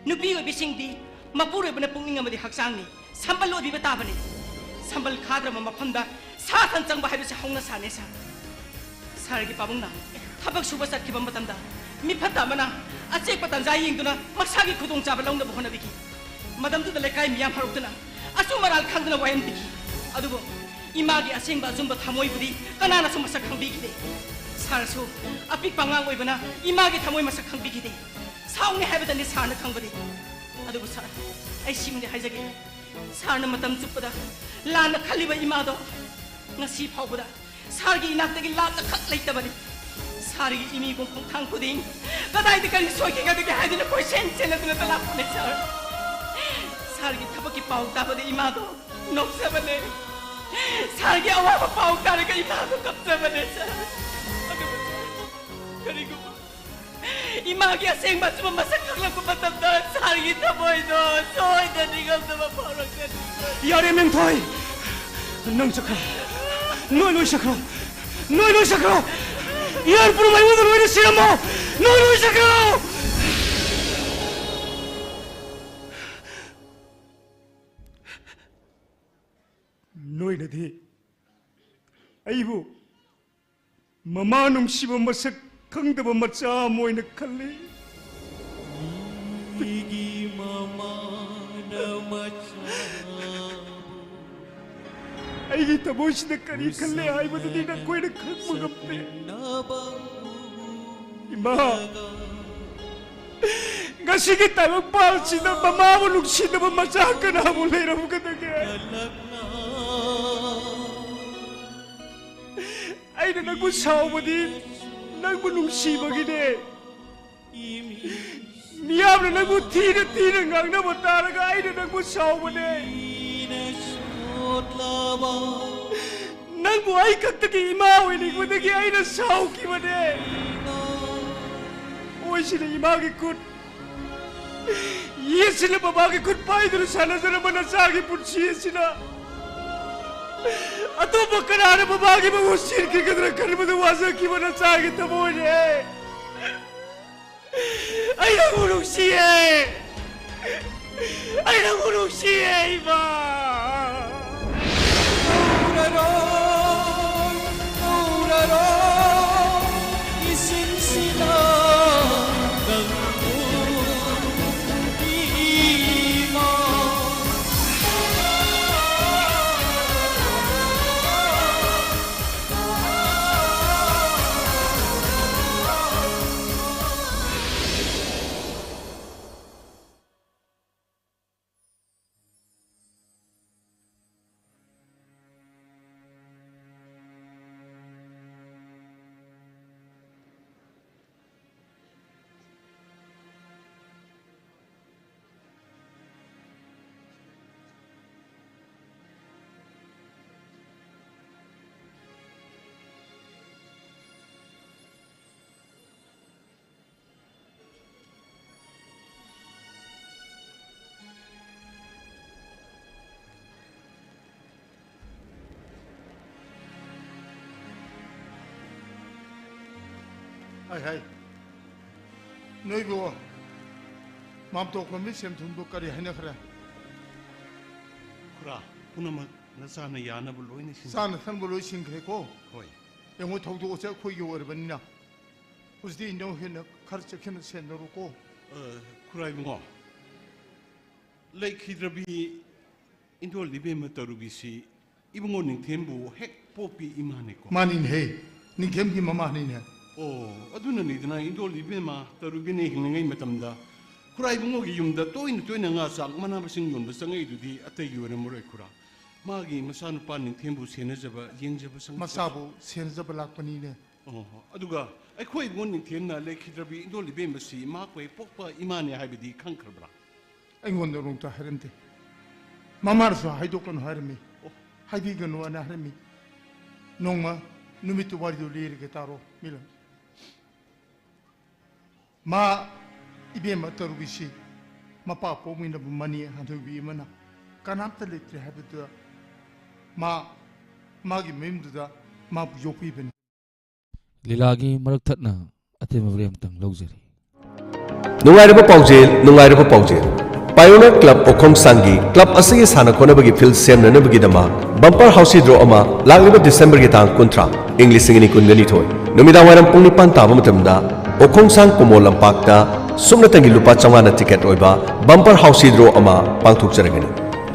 ꯅꯨꯄꯤ ꯑꯣꯏꯕꯤꯁꯤꯡꯗꯤ ꯃꯄꯨꯔꯣꯏꯕꯅ ꯄꯨꯛꯅꯤꯡ ꯑꯃꯗꯤ ꯍꯛꯆꯥꯡꯅꯤ, ꯁꯝꯕꯜ ꯑꯣꯏꯕꯤꯕ ꯇꯥꯕꯅꯤ꯫ ꯁꯝꯕꯜ ꯈꯥꯗ꯭ꯔꯕ ꯃꯐꯝꯗ ꯁꯥ ꯁꯟ ꯆꯪꯕ ꯍꯥꯏꯕꯁꯤ ꯍꯧꯅ ꯁꯥꯅꯦ, ꯁꯥꯔ꯫ ꯁꯥꯔꯒꯤ ꯄꯥꯕꯨꯡꯅ ꯊꯕꯛ ꯁꯨꯕ ꯆꯠꯈꯤꯕ ꯃꯇꯝꯗ ꯃꯤꯐꯠꯇ ꯑꯃꯅ ꯑꯆꯦꯛꯄ ꯇꯥꯟꯖꯥ ꯌꯦꯡꯗꯨꯅ ꯃꯁꯥꯒꯤ ꯈꯨꯗꯣꯡꯆꯥꯕ ꯂꯧꯅꯕ ꯍꯣꯠꯅꯕꯤꯈꯤ꯫ ꯃꯇꯝꯗꯨꯗ ꯂꯩꯀꯥꯏ ꯃꯤꯌꯥꯝ ꯍꯧꯔꯛꯇꯨꯅ ꯑꯆꯨꯝ ꯑꯔꯥꯟ ꯈꯪꯗꯅ ꯋꯥꯌꯦꯟꯕꯤꯈꯤ꯫ ꯑꯗꯨꯕꯨ ꯏꯃꯥꯒꯤ ꯑꯁꯦꯡꯕ ꯑꯆꯨꯝꯕ ꯊꯃꯣꯏꯕꯨꯗꯤ ꯀꯅꯥꯅꯁꯨ ꯃꯁꯛ ꯈꯪꯕꯤꯈꯤꯗꯦ꯫ ꯁꯥꯔꯁꯨ ꯑꯄꯤꯛꯄ ꯑꯉꯥꯡ ꯑꯣꯏꯕꯅ ꯏꯃꯥꯒꯤ ꯊꯃꯣꯏ ꯃꯁꯛ ꯈꯪꯕꯤꯈꯤꯗꯦ꯫ ꯁꯥꯎꯅꯤ ꯍꯥꯏꯕꯗꯅꯤ ꯁꯥꯔꯅ ꯈꯪꯕꯗꯤ꯫ ꯑꯗꯨꯕꯨ ꯁꯥꯔ, ꯑꯩ ꯁꯤꯃꯗꯤ ꯍꯥꯏꯖꯒꯦ꯫ ꯁꯥꯔꯅ ꯃꯇꯝ ꯆꯨꯞꯄꯗ ꯂꯥꯟꯅ ꯈꯜꯂꯤꯕ ꯏꯃꯥꯗꯣ ꯉꯁꯤ ꯐꯥꯎꯕꯗ ꯁꯥꯔꯒꯤ ꯏꯅꯥꯛꯇꯒꯤ ꯂꯥꯞꯅ ꯈꯛ ꯂꯩꯇꯕꯅꯤ꯫ ꯁꯥꯔꯒꯤ ꯏꯃꯤꯕꯨꯡ ꯈꯣꯡꯊꯥꯡ ꯈꯨꯗꯤꯡ ꯀꯗꯥꯏꯗ ꯀꯔꯤ ꯁꯣꯏꯈꯤꯒꯗꯒꯦ ꯍꯥꯏꯗꯨꯅ ꯀꯣꯏꯆꯦꯟ ꯆꯦꯟꯅꯗꯨꯅ ꯂꯥꯛꯄꯅꯦ, ꯁꯥꯔ꯫ ꯁꯥꯔꯒꯤ ꯊꯕꯛꯀꯤ ꯄꯥꯎ ꯇꯥꯕꯗ ꯏꯃꯥꯗꯣ ꯅꯣꯛꯆꯕꯅꯦ꯫ ꯁꯥꯔꯒꯤ ꯑꯋꯥꯕ ꯄꯥꯎ ꯇꯥꯔꯒ ꯏꯃꯥꯗꯣ ꯀꯞꯆꯕꯅꯦ, ꯁꯥꯔ꯫ ꯑꯗꯨꯕꯨ ꯁꯥꯔ, ꯀꯔꯤꯒꯨꯝꯕ ꯏꯃꯥꯒꯤ ꯑꯁꯦꯡꯕ ꯑꯆꯨꯝꯕ ꯃꯁꯛ ꯈꯪꯂꯛꯄ ꯃꯇꯝꯗ ꯁꯥꯔꯒꯤ ꯊꯃꯣꯏꯗꯣ ꯁꯣꯏꯗꯅ ꯅꯤꯡꯉꯝꯗꯕ ꯐꯥꯎꯔꯛꯀꯅꯤ꯫ ꯌꯥꯔꯦ, ꯃꯦꯝꯊꯣꯏ! ꯅꯪ ꯆꯠꯈ꯭ꯔꯣ꯫ ꯅꯣꯏ ꯂꯣꯏ ꯆꯠꯈ꯭ꯔꯣ꯫ ꯅꯣꯏ ꯂꯣꯏ ꯆꯠꯈ꯭ꯔꯣ꯫ ꯏꯔꯥꯟ ꯄꯨꯔꯝ ꯑꯩꯉꯣꯟꯗ ꯂꯣꯏꯅ ꯁꯤꯔꯝꯃꯣ꯫ ꯅꯣꯏ ꯂꯣꯏ ꯆꯠꯈ꯭ꯔꯣ꯫ ꯅꯣꯏꯅꯗꯤ ꯑꯩꯕꯨ ꯃꯃꯥ ꯅꯨꯡꯁꯤꯕ ꯃꯁꯛ ꯈꯪꯗꯕ ꯃꯆꯥ ꯑꯃ ꯑꯣꯏꯅ ꯈꯜꯂꯤ꯫ ꯃꯤꯒꯤ ꯃꯃꯥꯅ ꯃꯆꯥꯕꯨ ꯑꯩꯒꯤ ꯊꯃꯣꯏꯁꯤꯗ ꯀꯔꯤ ꯈꯜꯂꯦ ꯍꯥꯏꯕꯗꯨꯗꯤ ꯅꯈꯣꯏꯅ ꯈꯪꯕ ꯉꯝꯗꯦ꯫ ꯏꯃꯥ, ꯉꯁꯤꯒꯤ ꯇꯥꯏꯕꯪꯄꯥꯟꯁꯤꯗ ꯃꯃꯥꯕꯨ ꯅꯨꯡꯁꯤꯗꯕ ꯃꯆꯥ ꯀꯅꯥꯕꯨ ꯂꯩꯔꯝꯒꯗꯒꯦ? ꯑꯩꯅ ꯅꯪꯕꯨ ꯁꯥꯎꯕꯗꯤ ꯅꯪꯕꯨ ꯅꯨꯡꯁꯤꯕꯒꯤꯅꯦ꯫ ꯃꯤꯌꯥꯝꯅ ꯅꯪꯕꯨ ꯊꯤꯅ ꯊꯤꯅ ꯉꯥꯡꯅꯕ ꯇꯥꯔꯒ ꯑꯩꯅ ꯅꯪꯕꯨ ꯁꯥꯎꯕꯅꯦ꯫ ꯅꯪꯕꯨ ꯑꯩ ꯈꯛꯇꯒꯤ ꯏꯃꯥ ꯑꯣꯏꯅꯤꯡꯕꯗꯒꯤ ꯑꯩꯅ ꯁꯥꯎꯈꯤꯕꯅꯦ꯫ ꯑꯣꯏꯁꯤꯅ ꯏꯃꯥꯒꯤ ꯈꯨꯠ ꯌꯦꯠꯁꯤꯅ ꯃꯃꯥꯒꯤ ꯈꯨꯠ ꯄꯥꯏꯗꯨꯅ ꯁꯥꯟꯅꯖꯔꯝꯕ ꯅꯆꯥꯒꯤ ꯄꯨꯟꯁꯤ ꯑꯁꯤꯅ ꯑꯇꯣꯞꯄ ꯀꯅꯥꯅ ꯃꯃꯥꯒꯤ ꯃꯍꯨꯠ ꯁꯤꯟꯈꯤꯒꯗ꯭ꯔꯥ ꯈꯟꯕꯗ ꯋꯥꯖꯈꯤꯕ ꯅꯆꯥꯒꯤ ꯊꯃꯣꯏꯅꯦ꯫ ꯑꯩ ꯅꯪꯕꯨ ꯅꯨꯡꯁꯤꯌꯦ꯫ ꯑꯩ ꯅꯪꯕꯨ ꯅꯨꯡꯁꯤꯌꯦ, ꯏꯃꯥ꯫ ꯎꯔꯔꯣꯏ, ꯎꯔꯔꯣꯏ, ꯏꯁꯤꯡꯁꯤꯅ ꯅꯪꯕꯨ, ꯏꯃꯥ꯫ ꯍꯥꯏ, ꯍꯥꯏ꯫ ꯅꯣꯏꯕꯨ ꯃꯥꯝꯇꯣꯞ ꯈꯣꯝꯕꯤ ꯁꯦꯝꯊꯨꯝꯕꯨ ꯀꯔꯤ ꯍꯥꯏꯅꯈ꯭ꯔꯦ? ꯈꯨꯔꯥ, ꯄꯨꯝꯅꯃꯛ ꯅꯆꯥꯅ ꯌꯥꯅꯕ ꯂꯣꯏꯅ ꯁꯤꯟ- ꯆꯥꯅ ꯊꯛꯅꯕ ꯂꯣꯏ ꯁꯤꯟꯈ꯭ꯔꯦꯀꯣ? ꯍꯣꯏ꯫ ꯌꯦꯡꯉꯨ, ꯊꯧꯗꯣꯛ ꯑꯁꯦ ꯑꯩꯈꯣꯏꯒꯤ ꯑꯣꯏꯔꯕꯅꯤꯅ ꯍꯧꯖꯤꯛꯇꯤ ꯏꯅꯧ ꯍꯦꯟꯅ ꯈꯔ ꯆꯦꯛꯁꯤꯟꯅ ꯁꯦꯟꯅꯔꯨꯀꯣ꯫ ꯑ, ꯈꯨꯔꯥꯏꯕꯨꯡꯉꯣ, ꯂꯩꯈꯤꯗ꯭ꯔꯕꯤ ꯏꯟꯗꯣꯜ ꯏꯕꯦꯝꯃ ꯇꯔꯨꯕꯤꯁꯤ ꯏꯕꯨꯡꯉꯣ ꯅꯤꯡꯊꯦꯝꯕꯨ ꯍꯦꯛ ꯄꯣꯛꯄꯤ ꯏꯃꯥꯅꯤꯀꯣ? ꯃꯥꯅꯤꯅꯦꯍꯦ, ꯅꯤꯡꯊꯦꯝꯒꯤ ꯃꯃꯥꯅꯤꯅꯦ꯫ ꯑꯣ, ꯑꯗꯨꯅꯅꯤꯗꯅ ꯏꯟꯗꯣꯜ ꯏꯕꯦꯝꯃ ꯇꯔꯨꯕꯤꯅ ꯍꯤꯡꯂꯤꯉꯩ ꯃꯇꯝꯗ ꯈꯨꯔꯥꯏꯕꯨꯡꯉꯣꯒꯤ ꯌꯨꯝꯗ ꯇꯣꯏꯅ ꯇꯣꯏꯅ ꯉꯥ ꯆꯥꯛ ꯃꯅꯥ ꯃꯁꯤꯡ ꯌꯣꯟꯕ ꯆꯪꯉꯛꯏꯗꯨꯗꯤ ꯑꯇꯩꯒꯤ ꯑꯣꯏꯔꯝꯃꯔꯣꯏ ꯈꯨꯔꯥ꯫ ꯃꯥꯒꯤ ꯃꯆꯥꯅꯨꯄꯥ ꯅꯤꯡꯊꯦꯝꯕꯨ ꯁꯦꯟꯅꯖꯕ, ꯌꯦꯡꯖꯕ ꯁꯪ- ꯃꯆꯥꯕꯨ ꯁꯦꯟꯅꯖꯕ ꯂꯥꯛꯄꯅꯤꯅꯦ꯫ ꯑꯣ, ꯑꯗꯨꯒ ꯑꯩꯈꯣꯏ ꯏꯕꯨꯡꯉꯣ ꯅꯤꯡꯊꯦꯝꯅ ꯂꯩꯈꯤꯗ꯭ꯔꯕꯤ ꯏꯟꯗꯣꯜ ꯏꯕꯦꯝꯃꯁꯤ ꯃꯍꯥꯛꯄꯨ ꯍꯦꯛ ꯄꯣꯛꯄ ꯏꯃꯥꯅꯦ ꯍꯥꯏꯕꯗꯤ ꯈꯪꯈ꯭ꯔꯕ꯭ꯔꯥ? ꯑꯩꯉꯣꯟꯗ ꯅꯣꯡꯇ ꯍꯥꯏꯔꯝꯗꯦ꯫ ꯃꯃꯥꯅꯁꯨ ꯍꯥꯏꯗꯣꯛꯀꯅꯨ ꯍꯥꯏꯔꯝꯃꯤ꯫ ꯑꯣ꯫ ꯍꯥꯏꯕꯤꯒꯅꯨ ꯑꯅ ꯍꯥꯏꯔꯝꯃꯤ꯫ ꯅꯣꯡꯃ ꯅꯨꯃꯤꯠꯇꯨ ꯋꯥꯔꯤꯗꯨ ꯂꯤꯔꯒꯦ ꯇꯥꯔꯣ, ꯃꯤꯂꯟ꯫ ꯃꯥ ꯏꯕꯦꯝꯃ ꯇꯔꯨꯕꯤꯁꯤ ꯃꯄꯥ ꯄꯣꯛꯃꯤꯟꯅꯕ ꯃꯅꯤ ꯍꯟꯊꯣꯏꯕꯤ ꯑꯃꯅ ꯀꯅꯥꯝꯇ ꯂꯩꯇ꯭ꯔꯦ ꯍꯥꯏꯕꯗꯨꯗ ꯃꯥ ꯃꯥꯒꯤ ꯃꯌꯨꯝꯗꯨꯗ ꯃꯥꯕꯨ ꯌꯣꯛꯄꯤꯕꯅꯤ꯫ ꯂꯤꯂꯥꯒꯤ ꯃꯔꯛ ꯊꯠꯅ ꯑꯇꯦꯟꯕ ꯕ꯭ꯔꯦꯛ ꯑꯃꯇꯪ ꯂꯧꯖꯔꯤ꯫ ꯅꯨꯡꯉꯥꯏꯔꯕ ꯄꯥꯎꯖꯦꯜ, ꯅꯨꯡꯉꯥꯏꯔꯕ ꯄꯥꯎꯖꯦꯜ꯫ ꯄꯥꯏꯑꯣꯅꯤꯌꯔ ꯀ꯭ꯂꯕ ꯎꯈꯣꯡꯁꯥꯡꯒꯤ ꯀ꯭ꯂꯕ ꯑꯁꯤꯒꯤ ꯁꯥꯟꯅ ꯈꯣꯠꯅꯕꯒꯤ ꯐꯤꯜꯗ ꯁꯦꯝꯅꯅꯕꯒꯤꯗꯃꯛ ꯕꯝꯄꯔ ꯍꯥꯎꯁꯤ ꯗ꯭ꯔꯣ ꯑꯃ ꯂꯥꯛꯂꯤꯕ ꯗꯤꯁꯦꯝꯕꯔꯒꯤ ꯇꯥꯡ ꯀꯨꯟꯊ꯭ꯔꯥ, ꯏꯪ ꯂꯤꯁꯤꯡ ꯑꯅꯤ ꯀꯨꯟꯒ ꯅꯤꯊꯣꯏ, ꯅꯨꯃꯤꯗꯥꯡ ꯋꯥꯏꯔꯝ ꯄꯨꯡ ꯅꯤꯄꯥꯟ ꯇꯥꯕ ꯃꯇꯝꯗ ꯎꯈꯣꯡꯁꯥꯡ ꯀꯨꯃꯣꯜ ꯂꯝꯄꯥꯛꯇ ꯁꯨꯞꯅꯇꯪꯒꯤ ꯂꯨꯄꯥ ꯆꯥꯝꯃꯉꯥꯅ ꯇꯤꯀꯦꯠ ꯑꯣꯏꯕ ꯕꯝꯄꯔ ꯍꯥꯎꯁꯤ ꯗ꯭ꯔꯣ ꯑꯃ ꯄꯥꯡꯊꯣꯛꯆꯔꯒꯅꯤ꯫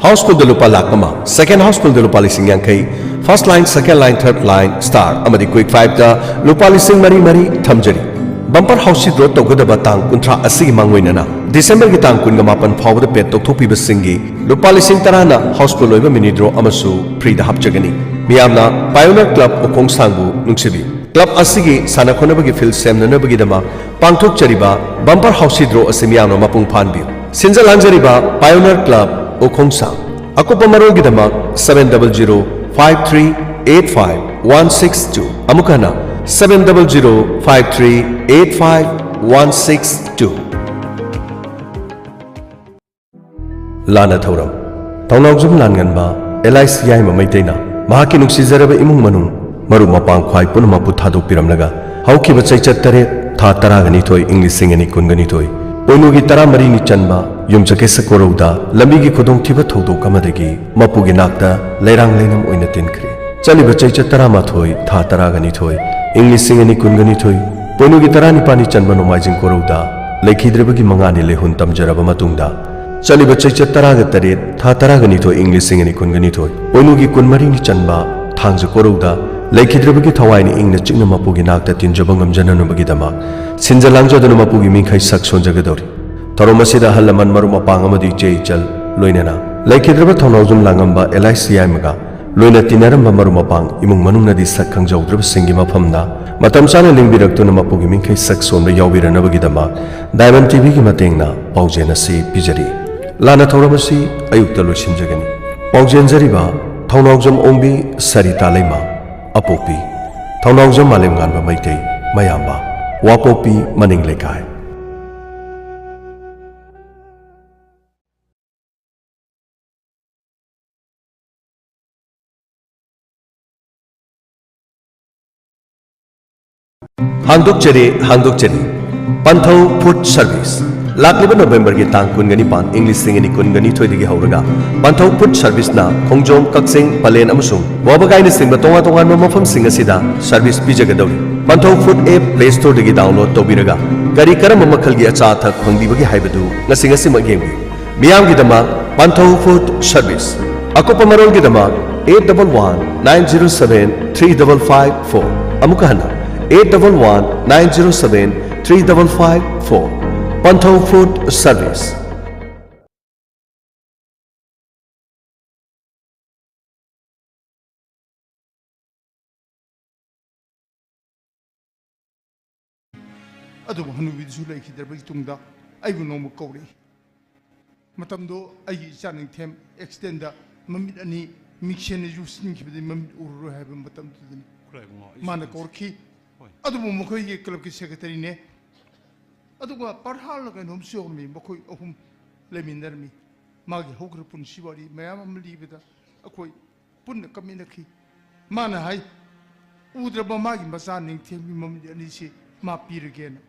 ꯍꯥꯎꯁꯐꯨꯜꯗ ꯂꯨꯄꯥ ꯂꯥꯈ ꯑꯃ, ꯁꯦꯀꯦꯟ ꯍꯥꯎꯁꯐꯨꯜꯗ ꯂꯨꯄꯥ ꯂꯤꯁꯤꯡ ꯌꯥꯡꯈꯩ, ꯐꯥꯔꯁ ꯂꯥꯏꯟ, ꯁꯦꯀꯦꯟ ꯂꯥꯏꯟ, ꯊꯔꯗ ꯂꯥꯏꯟ, ꯁ꯭ꯇꯥꯔ ꯑꯃꯗꯤ ꯀ꯭ꯋꯤꯛ ꯐꯥꯏꯚꯇ ꯂꯨꯄꯥ ꯂꯤꯁꯤꯡ ꯃꯔꯤ ꯃꯔꯤ ꯊꯝꯖꯔꯤ꯫ ꯕꯝꯄꯔ ꯍꯥꯎꯁꯤ ꯗ꯭ꯔꯣ ꯇꯧꯒꯗꯕ ꯇꯥꯡ ꯀꯨꯟꯊ꯭ꯔꯥ ꯑꯁꯤꯒꯤ ꯃꯥꯡꯑꯣꯏꯅꯅ ꯗꯤꯁꯦꯝꯕꯔꯒꯤ ꯇꯥꯡ ꯀꯨꯟꯒ ꯃꯥꯄꯟ ꯐꯥꯎꯕꯗ ꯄꯦꯗ ꯇꯧꯊꯣꯛꯄꯤꯕꯁꯤꯡꯒꯤ ꯂꯨꯄꯥ ꯂꯤꯁꯤꯡ ꯇꯔꯥꯅ ꯍꯥꯎꯁꯐꯨꯜ ꯑꯣꯏꯕ ꯃꯤꯅꯤ ꯗ꯭ꯔꯣ ꯑꯃꯁꯨ ꯐ꯭ꯔꯤꯗ ꯍꯥꯞꯆꯒꯅꯤ꯫ ꯃꯤꯌꯥꯝꯅ ꯄꯥꯏꯑꯣꯅꯤꯌꯔ ꯀ꯭ꯂꯕ ꯎꯈꯣꯡꯁꯥꯡꯕꯨ ꯅꯨꯡꯁꯤꯕꯤ꯫ ꯀ꯭ꯂꯕ ꯑꯁꯤꯒꯤ ꯁꯥꯟꯅ ꯈꯣꯠꯅꯕꯒꯤ ꯐꯤꯜꯗ ꯁꯦꯝꯅꯅꯕꯒꯤꯗꯃꯛ ꯄꯥꯡꯊꯣꯛꯆꯔꯤꯕ ꯕꯝꯄꯔ ꯍꯥꯎꯁꯤ ꯗ꯭ꯔꯣ ꯑꯁꯤ ꯃꯤꯌꯥꯝꯅ ꯃꯄꯨꯡ ꯐꯥꯍꯟꯕꯤꯌꯨ꯫ ꯁꯤꯟꯖ ꯂꯥꯡꯖꯔꯤꯕ ꯄꯥꯏꯑꯣꯅꯤꯌꯔ ꯀ꯭ꯂꯕ ꯎꯈꯣꯡꯁꯥꯡ꯫ ꯑꯀꯨꯞꯄ ꯃꯔꯣꯜꯒꯤꯗꯃꯛ seven double zero five three eight five one six two꯫ ꯑꯃꯨꯛ ꯍꯟꯅ, seven double zero five three eight five one six two꯫ ꯂꯥꯟꯅ ꯊꯧꯔꯝ꯫ ꯊꯧꯅꯥꯎꯖꯝ ꯂꯥꯟꯉꯟꯕ ꯑꯦꯂꯥꯏꯁ ꯌꯥꯏꯃ ꯃꯩꯇꯩꯅ ꯃꯍꯥꯛꯀꯤ ꯅꯨꯡꯁꯤꯖꯔꯕ ꯏꯃꯨꯡ ꯃꯅꯨꯡ, ꯃꯔꯨꯞ ꯃꯄꯥꯡ ꯈ꯭ꯋꯥꯏ ꯄꯨꯝꯅꯃꯛꯄꯨ ꯊꯥꯗꯣꯛꯄꯤꯔꯝꯂꯒ ꯍꯧꯈꯤꯕ ꯆꯩꯆꯠ ꯇꯔꯦꯠ, ꯊꯥ ꯇꯔꯥꯒ ꯅꯤꯊꯣꯏ, ꯏꯪ ꯂꯤꯁꯤꯡ ꯑꯅꯤ ꯀꯨꯟꯒ ꯅꯤꯊꯣꯏ, ꯄꯣꯏꯅꯨꯒꯤ ꯇꯔꯥꯃꯔꯤꯅꯤ ꯆꯟꯕ ꯌꯨꯝꯖꯀꯩꯁ ꯀꯣꯔꯧꯗ ꯂꯝꯕꯤꯒꯤ ꯈꯨꯗꯣꯡꯊꯤꯕ ꯊꯧꯗꯣꯛ ꯑꯃꯗꯒꯤ ꯃꯄꯨꯒꯤ ꯅꯥꯛꯇ ꯂꯩꯔꯥꯡ ꯂꯩꯅꯝ ꯑꯣꯏꯅ ꯇꯤꯟꯈ꯭ꯔꯦ꯫ ꯆꯠꯂꯤꯕ ꯆꯩꯆꯠ ꯇꯔꯥꯃꯥꯊꯣꯏ, ꯊꯥ ꯇꯔꯥꯒ ꯅꯤꯊꯣꯏ, ꯏꯪ ꯂꯤꯁꯤꯡ ꯑꯅꯤ ꯀꯨꯟꯒ ꯅꯤꯊꯣꯏ, ꯄꯣꯏꯅꯨꯒꯤ ꯇꯔꯥꯅꯤꯄꯥꯟꯅꯤ ꯆꯟꯕ ꯅꯣꯡꯃꯥꯏꯖꯤꯡ ꯀꯣꯔꯧꯗ ꯂꯩꯈꯤꯗ꯭ꯔꯕꯒꯤ ꯃꯉꯥꯅꯤ ꯂꯩꯍꯨꯟ ꯇꯝꯖꯔꯕ ꯃꯇꯨꯡꯗ, ꯆꯠꯂꯤꯕ ꯆꯩꯆꯠ ꯇꯔꯥꯒ ꯇꯔꯦꯠ, ꯊꯥ ꯇꯔꯥꯒ ꯅꯤꯊꯣꯏ, ꯏꯪ ꯂꯤꯁꯤꯡ ꯑꯅꯤ ꯀꯨꯟꯒ ꯅꯤꯊꯣꯏ, ꯄꯣꯏꯅꯨꯒꯤ ꯀꯨꯟꯃꯔꯤꯅꯤ ꯆꯟꯕ ꯊꯥꯡꯖ ꯀꯣꯔꯧꯗ ꯂꯩꯈꯤꯗ꯭ꯔꯕꯒꯤ ꯊꯋꯥꯏꯅ ꯏꯪꯅ ꯆꯤꯛꯅ ꯃꯄꯨꯒꯤ ꯅꯥꯛꯇ ꯇꯤꯟꯖꯕ ꯉꯝꯖꯅꯅꯕꯒꯤꯗꯃꯛ ꯁꯤꯟꯖ ꯂꯥꯡꯖꯗꯨꯅ ꯃꯄꯨꯒꯤ ꯃꯤꯡꯈꯩ ꯁꯛ ꯁꯣꯟꯖꯒꯗꯧꯔꯤ꯫ ꯊꯧꯔꯝ ꯑꯁꯤꯗ ꯑꯍꯜ ꯂꯃꯟ, ꯃꯔꯨꯞ ꯃꯄꯥꯡ ꯑꯃꯗꯤ ꯏꯆꯦ ꯏꯆꯜ, ꯂꯣꯏꯅꯅ ꯂꯩꯈꯤꯗ꯭ꯔꯕ ꯊꯧꯅꯥꯎꯖꯝ ꯂꯥꯡꯉꯝꯕ ꯑꯦꯜ ꯑꯥꯏ ꯁꯤ ꯌꯥꯏꯃꯒ ꯂꯣꯏꯅ ꯇꯤꯟꯅꯔꯝꯕ ꯃꯔꯨꯞ ꯃꯄꯥꯡ, ꯏꯃꯨꯡ ꯃꯅꯨꯡꯅꯗꯤ ꯁꯛ ꯈꯪꯖꯧꯗ꯭ꯔꯕꯁꯤꯡꯒꯤ ꯃꯐꯝꯗ ꯃꯇꯝ ꯆꯥꯅ ꯂꯦꯡꯕꯤꯔꯛꯇꯨꯅ ꯃꯄꯨꯒꯤ ꯃꯤꯡꯈꯩ ꯁꯛ ꯁꯣꯟꯕ ꯌꯥꯎꯕꯤꯔꯅꯕꯒꯤꯗꯃꯛ ꯗꯥꯏꯃꯟ ꯇꯤ ꯚꯤꯒꯤ ꯃꯇꯦꯡꯅ ꯄꯥꯎꯖꯦꯜ ꯑꯁꯤ ꯄꯤꯖꯔꯤ꯫ ꯂꯥꯟꯅ ꯊꯧꯔꯝ ꯑꯁꯤ ꯑꯌꯨꯛꯇ ꯂꯣꯏꯁꯤꯟꯖꯒꯅꯤ꯫ ꯄꯥꯎꯖꯦꯟꯖꯔꯤꯕ ꯊꯧꯅꯥꯎꯖꯝ ꯑꯣꯡꯕꯤ ꯁꯔꯤꯇꯥ ꯂꯩꯃ, ꯑꯄꯣꯛꯄꯤ ꯊꯧꯅꯥꯎꯖꯝ ꯃꯥꯂꯦꯝꯉꯥꯟꯕ ꯃꯩꯇꯩ, ꯃꯌꯥꯝꯕ ꯋꯥꯄꯣꯛꯄꯤ ꯃꯅꯤꯡ ꯂꯩꯀꯥꯏ꯫ ꯍꯥꯡꯗꯣꯛꯆꯔꯤ, ꯍꯥꯡꯗꯣꯛꯆꯔꯤ꯫ ꯄꯟꯊꯧ ꯐꯨꯗ ꯁꯔꯚꯤꯁ꯫ ꯂꯥꯛꯂꯤꯕ ꯅꯣꯚꯦꯝꯕꯔꯒꯤ ꯇꯥꯡ ꯀꯨꯟꯒ ꯅꯤꯄꯥꯟ, ꯏꯪ ꯂꯤꯁꯤꯡ ꯑꯅꯤ ꯀꯨꯟꯒ ꯅꯤꯊꯣꯏꯗꯒꯤ ꯍꯧꯔꯒ ꯄꯟꯊꯧ ꯐꯨꯗ ꯁꯔꯚꯤꯁꯅ ꯈꯣꯡꯖꯣꯝ, ꯀꯛꯆꯤꯡ, ꯄꯂꯦꯟ ꯑꯃꯁꯨꯡ ꯋꯥꯕꯒꯥꯏꯅꯆꯤꯡꯕ ꯇꯣꯉꯥꯟ ꯇꯣꯉꯥꯟꯕ ꯃꯐꯝꯁꯤꯡ ꯑꯁꯤꯗ ꯁꯔꯚꯤꯁ ꯄꯤꯖꯒꯗꯧꯔꯤ꯫ ꯄꯟꯊꯧ ꯐꯨꯗ ꯑꯦꯞ ꯄ꯭ꯂꯦ ꯁ꯭ꯇꯣꯔꯗꯒꯤ ꯗꯥꯎꯟꯂꯣꯗ ꯇꯧꯕꯤꯔꯒ ꯀꯔꯤ ꯀꯔꯝꯕ ꯃꯈꯜꯒꯤ ꯑꯆꯥ ꯑꯊꯛ ꯐꯪꯕꯤꯕꯒꯦ ꯍꯥꯏꯕꯗꯨ ꯉꯁꯤ ꯉꯁꯤꯃꯛ ꯌꯦꯡꯕꯤꯌꯨ꯫ ꯃꯤꯌꯥꯝꯒꯤꯗꯃꯛ ꯄꯟꯊꯧ ꯐꯨꯗ ꯁꯔꯚꯤꯁ꯫ ꯑꯀꯨꯞꯄ ꯃꯔꯣꯜꯒꯤꯗꯃꯛ eight double one nine zero seven three double five four꯫ ꯑꯃꯨꯛꯀ ꯍꯟꯅ, eight double one nine zero seven three double five four꯫ Panthou food service. ꯑꯗꯨꯕꯨ ꯍꯅꯨꯕꯤꯗꯨꯁꯨ ꯂꯩꯈꯤꯗ꯭ꯔꯕꯒꯤ ꯇꯨꯡꯗ ꯑꯩꯕꯨ ꯅꯣꯡꯃ ꯀꯧꯔꯛꯏ꯫ ꯃꯇꯝꯗꯣ ꯑꯩꯒꯤ ꯏꯆꯥ ꯅꯤꯡꯊꯦꯝ ꯑꯦꯛꯁꯤꯗꯦꯟꯗ ꯃꯃꯤꯠ ꯑꯅꯤ ꯃꯤꯡꯁꯦꯟꯅ ꯌꯨꯁꯤꯟꯈꯤꯕꯗꯒꯤ ꯃꯃꯤꯠ ꯎꯔꯔꯣꯏ ꯍꯥꯏꯕ ꯃꯇꯝꯗꯨꯗꯅꯤ꯫ ꯈꯨꯔꯥꯏ ꯏꯕꯨꯡꯉꯣ, ꯑꯩꯁꯨ ꯃꯥꯅ ꯈꯪꯗꯦ꯫ ꯀꯧꯔꯛꯈꯤ꯫ ꯍꯣꯏ꯫ ꯑꯗꯨꯕꯨ ꯃꯈꯣꯏꯒꯤ ꯀ꯭ꯂꯕꯀꯤ ꯁꯦꯀ꯭ꯔꯦꯇꯔꯤꯅꯦ꯫ ꯑꯗꯨꯒ ꯄꯔꯍꯥꯜꯂ ꯀꯩꯅꯣꯝꯁꯨ ꯌꯥꯎꯔꯝꯃꯤ꯫ ꯃꯈꯣꯏ ꯑꯍꯨꯝ ꯂꯩꯃꯤꯟꯅꯔꯝꯃꯤ꯫ ꯃꯥꯒꯤ ꯍꯧꯈ꯭ꯔ ꯄꯨꯟꯁꯤ ꯋꯥꯔꯤ ꯃꯌꯥꯝ ꯑꯃ ꯂꯤꯕꯗ ꯑꯩꯈꯣꯏ ꯄꯨꯟꯅ ꯀꯞꯃꯤꯟꯅꯈꯤ꯫ ꯃꯥꯅ ꯍꯥꯏ, ꯎꯗ꯭ꯔꯕ ꯃꯥꯒꯤ ꯃꯆꯥ ꯅꯤꯡꯊꯦꯝꯒꯤ ꯃꯃꯤꯠ ꯑꯅꯤꯁꯤ ꯃꯥ ꯄꯤꯔꯒꯦꯅ꯫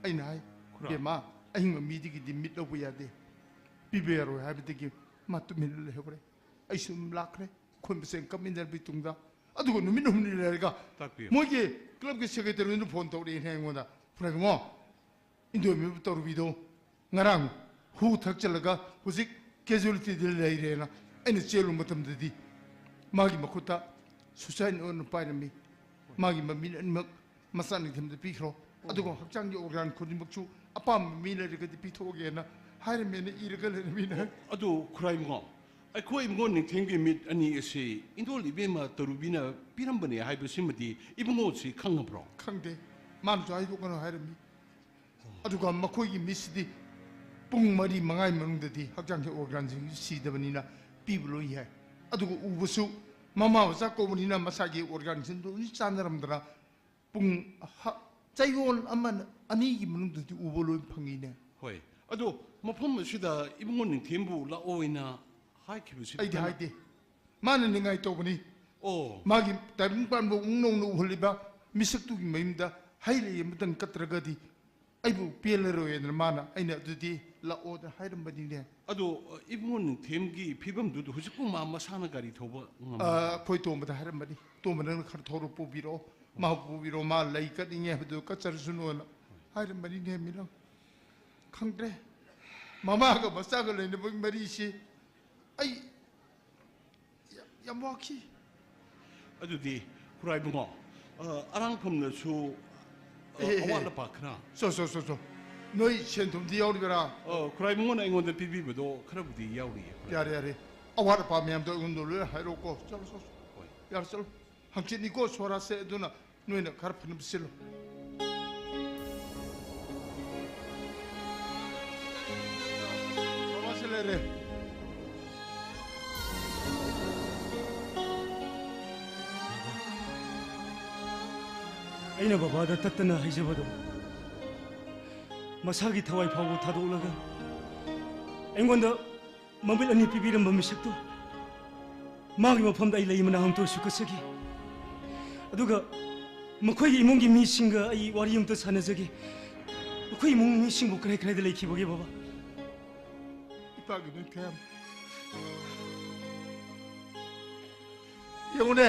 ꯑꯩꯅ ꯍꯥꯏ, ꯈꯨꯔꯥ꯫ "ꯕꯦꯝꯃ, ꯑꯍꯤꯡꯕ ꯃꯤꯗꯒꯤꯗꯤ ꯃꯤꯠ ꯂꯧꯕ ꯌꯥꯗꯦ, ꯄꯤꯕ ꯌꯥꯔꯣꯏ" ꯍꯥꯏꯕꯗꯒꯤ ꯃꯥ ꯇꯨꯃꯤꯟꯅ ꯂꯩꯍꯧꯔꯦ꯫ ꯑꯩꯁꯨ ꯑꯗꯨꯝ ꯂꯥꯛꯈ꯭ꯔꯦ꯫ ꯑꯩꯈꯣꯏ ꯃꯁꯦꯟ ꯀꯞꯃꯤꯟꯅꯔꯕꯒꯤ ꯇꯨꯡꯗ ꯑꯗꯨꯒ ꯅꯨꯃꯤꯠ ꯍꯨꯝꯅꯤ ꯂꯩꯔꯒ ꯇꯥꯛꯄꯤꯌꯨ꯫ ꯃꯣꯏꯒꯤ ꯀ꯭ꯂꯕꯀꯤ ꯁꯦꯀ꯭ꯔꯦꯇꯔꯤꯗꯨꯅ ꯐꯣꯟ ꯇꯧꯔꯛꯑꯦꯅꯦ ꯑꯩꯉꯣꯟꯗ, "ꯈꯨꯔꯥꯏꯕꯨꯡꯉꯣ, ꯏꯟꯗꯣ ꯏꯃꯣꯏꯕ ꯇꯧꯔꯨꯕꯤꯗꯣ ꯉꯔꯥꯡ ꯍꯨ ꯊꯛꯆꯜꯂꯒ ꯍꯧꯖꯤꯛ ꯀꯦꯖꯨꯋꯦꯂꯤꯇꯤꯗ ꯂꯩꯔꯦꯅ ꯑꯩꯅ ꯆꯦꯜꯂꯨ ꯃꯇꯝꯗꯗꯤ ꯃꯥꯒꯤ ꯃꯈꯨꯠꯇ ꯁꯨꯁꯥꯏꯟ ꯑꯣꯏꯅ ꯄꯥꯏꯔꯝꯃꯤ꯫ ꯃꯥꯒꯤ ꯃꯃꯤꯠ ꯑꯅꯤꯃꯛ ꯃꯆꯥ ꯅꯤꯡꯊꯝꯗ ꯄꯤꯈ꯭ꯔꯣ, ꯑꯗꯨꯒ ꯍꯛꯆꯥꯡꯒꯤ ꯑꯣꯔꯒꯥꯟ ꯈꯨꯗꯤꯡꯃꯛꯁꯨ ꯑꯄꯥꯝꯕ ꯃꯤ ꯂꯩꯔꯒꯗꯤ ꯄꯤꯊꯣꯛꯑꯒꯦꯅ ꯍꯥꯏꯔꯝꯃꯦꯅ ꯏꯔꯒ ꯂꯩꯔꯝꯃꯤꯅꯦ"꯫ ꯑꯗꯨ ꯈꯨꯔꯥꯏꯕꯨꯡꯉꯣ, ꯑꯩꯈꯣꯏ ꯏꯕꯨꯡꯉꯣ ꯅꯤꯡꯊꯦꯝꯒꯤ ꯃꯤꯠ ꯑꯅꯤ ꯑꯁꯤ ꯏꯟꯗꯣꯜ ꯏꯕꯦꯝꯃ ꯇꯔꯨꯕꯤꯅ ꯄꯤꯔꯝꯕꯅꯦ ꯍꯥꯏꯕꯁꯤꯃꯗꯤ ꯏꯕꯨꯡꯉꯣꯁꯤ ꯈꯪꯉꯕ꯭ꯔꯣ? "ꯈꯪꯗꯦ, ꯃꯥꯅꯁꯨ ꯍꯥꯏꯗꯣꯛꯀꯅꯨ ꯍꯥꯏꯔꯝꯃꯤ꯫ ꯑꯗꯨꯒ ꯃꯈꯣꯏꯒꯤ ꯃꯤꯠꯁꯤꯗꯤ ꯄꯨꯡ ꯃꯔꯤ ꯃꯉꯥꯒꯤ ꯃꯅꯨꯡꯗꯗꯤ ꯍꯛꯆꯥꯡꯒꯤ ꯑꯣꯔꯒꯥꯟꯁꯤꯡꯁꯤ ꯁꯤꯗꯕꯅꯤꯅ ꯄꯤꯕ ꯂꯣꯏ ꯌꯥꯏ꯫ ꯑꯗꯨꯒ ꯎꯕꯁꯨ ꯃꯃꯥ ꯃꯆꯥ ꯀꯧꯕꯅꯤꯅ ꯃꯁꯥꯒꯤ ꯑꯣꯔꯒꯥꯟꯁꯤꯡꯗꯣ ꯂꯣꯏ ꯆꯥꯟꯅꯔꯝꯗꯅ ꯄꯨꯡ ꯍ-, ꯆꯌꯣꯜ ꯑꯃ ꯑꯅꯤꯒꯤ ꯃꯅꯨꯡꯗꯗꯤ ꯎꯕ ꯂꯣꯏ ꯐꯪꯉꯤꯅꯦ"꯫ ꯍꯣꯏ꯫ ꯑꯗꯣ ꯃꯐꯝ ꯑꯁꯤꯗ ꯏꯕꯨꯡꯉꯣ ꯅꯤꯡꯊꯦꯝꯕꯨ ꯂꯥꯛꯑꯣꯅ ꯍꯥꯏꯈꯤꯕꯁꯤ "ꯑꯩꯗꯤ ꯀꯅꯥ- ꯍꯥꯏꯗꯦ, ꯃꯥꯅ ꯅꯤꯡꯉꯥꯏ ꯇꯧꯕꯅꯤ꯫ ꯑꯣ꯫ ꯃꯥꯒꯤ ꯇꯥꯏꯕꯪ ꯄꯥꯟꯕ ꯎꯪ ꯅꯧꯅ ꯎꯍꯜꯂꯤꯕ ꯃꯤꯁꯛꯇꯨꯒꯤ ꯃꯌꯨꯝꯗ ꯍꯩ ꯂꯩ ꯑꯃꯇꯪ ꯀꯠꯇ꯭ꯔꯒꯗꯤ ꯑꯩꯕꯨ ꯄꯦꯜꯂꯔꯣꯏ" ꯍꯥꯏꯗꯅ ꯃꯥꯅ ꯑꯩꯅ ꯑꯗꯨꯗꯤ ꯂꯥꯛꯑꯣꯗ ꯍꯥꯏꯔꯝꯕꯅꯤꯅꯦ꯫ ꯑꯗꯣ, ꯑ, ꯏꯕꯨꯡꯉꯣ ꯅꯤꯡꯊꯦꯝꯒꯤ ꯐꯤꯕꯝꯗꯨꯗ ꯍꯧꯖꯤꯛꯄꯨ ꯃꯥ ꯃꯁꯥꯅ ꯒꯥꯔꯤ ꯊꯧꯕ ꯉꯝꯕ꯭ꯔꯥ? ꯑ, ꯑꯩꯈꯣꯏ ꯇꯣꯝꯕꯗ ꯍꯥꯏꯔꯝꯕꯅꯤ, "ꯇꯣꯝꯕ, ꯅꯪꯅ ꯈꯔ ꯊꯧꯔ ꯄꯨꯕꯤꯔꯛꯑꯣ, ꯃꯥ ꯄꯨꯕꯤꯔꯛꯑꯣ, ꯃꯥ ꯂꯩ ꯀꯠꯅꯤꯡꯉꯦ ꯍꯥꯏꯕꯗꯨ ꯀꯠꯆꯔꯁꯅꯨꯅ" ꯍꯥꯏꯔꯝꯕꯅꯤꯅꯦ꯫ ꯃꯤꯅ ꯈꯪꯗ꯭ꯔꯦ, ꯃꯃꯥꯒ ꯃꯆꯥꯒ ꯂꯩꯅꯕꯒꯤ ꯃꯔꯤꯁꯤ ꯑꯩ ꯌꯥꯝ, ꯌꯥꯝ ꯋꯥꯈꯤ꯫ ꯑꯗꯨꯗꯤ ꯈꯨꯔꯥꯏꯕꯨꯡꯉꯣ, ꯑ, ꯑꯔꯥꯡꯐꯝꯅꯁꯨ, ꯑ, ꯑꯦ, ꯑꯦ, ꯑꯦ꯫ ꯑꯋꯥꯠ ꯑꯄꯥ ꯈꯔ ꯁꯣ, ꯁꯣ, ꯁꯣ, ꯁꯣ꯫ ꯅꯣꯏ ꯁꯦꯟ ꯊꯨꯝꯗꯤ ꯌꯥꯎꯔꯤꯕꯔꯥ? ꯑ, ꯈꯨꯔꯥꯏꯕꯨꯡꯉꯣꯅ ꯑꯩꯉꯣꯟꯗ ꯄꯤꯕꯤꯕꯗꯣ ꯈꯔꯕꯨꯗꯤ ꯌꯥꯎꯔꯤꯌꯦ, ꯈꯨꯔꯥꯏꯕꯨꯡꯉꯣ꯫ ꯌꯥꯔꯦ, ꯌꯥꯔꯦ꯫ ꯑꯋꯥꯠ ꯑꯄꯥ ꯃꯌꯥꯝꯗꯣ ꯑꯩꯉꯣꯟꯗ ꯂꯣꯏꯅ ꯍꯥꯏꯔꯛꯑꯣꯀꯣ꯫ ꯆꯠꯂꯣ, ꯆꯠꯂꯣ, ꯆꯠꯂꯣ꯫ ꯍꯣꯏ꯫ ꯌꯥꯔꯦ, ꯆꯠꯂꯣ꯫ ꯍꯪꯆꯤꯠꯅꯤꯀꯣ ꯁꯣꯔꯥꯠꯁꯦ, ꯑꯗꯨꯅ ꯅꯣꯏꯅ ꯈꯔ ꯐꯅꯕ ꯁꯤꯜꯂꯣ꯫ ꯁꯣꯔꯥꯠꯁꯦ ꯂꯩꯔꯦ꯫ ꯑꯩꯅ ꯕꯕꯥꯗ ꯇꯠꯇꯅ ꯍꯥꯏꯖꯕꯗꯣ, ꯃꯁꯥꯒꯤ ꯊꯋꯥꯏ ꯐꯥꯎꯕ ꯊꯥꯗꯣꯛꯂꯒ ꯑꯩꯉꯣꯟꯗ ꯃꯃꯤꯠ ꯑꯅꯤ ꯄꯤꯕꯤꯔꯝꯕ ꯃꯤꯁꯛꯇꯣ, ꯃꯥꯒꯤ ꯃꯐꯝꯗ ꯑꯩ ꯂꯩ ꯃꯅꯥ ꯑꯃꯇ ꯑꯣꯏꯔꯁꯨ ꯀꯠꯆꯒꯦ꯫ ꯑꯗꯨꯒ ꯃꯈꯣꯏꯒꯤ ꯏꯃꯨꯡꯒꯤ ꯃꯤꯁꯤꯡꯒ ꯑꯩ ꯋꯥꯔꯤ ꯑꯃꯇ ꯁꯥꯟꯅꯖꯒꯦ꯫ ꯃꯈꯣꯏ ꯏꯃꯨꯡ ꯃꯤꯁꯤꯡꯕꯨ ꯀꯔꯥꯏ ꯀꯔꯥꯏꯗ ꯂꯩꯈꯤꯕꯒꯦ, ꯕꯕꯥ? ꯏꯄꯥꯒꯤ ꯅꯤꯡꯊꯦꯝ꯫ ꯌꯦꯡꯉꯨꯅꯦ,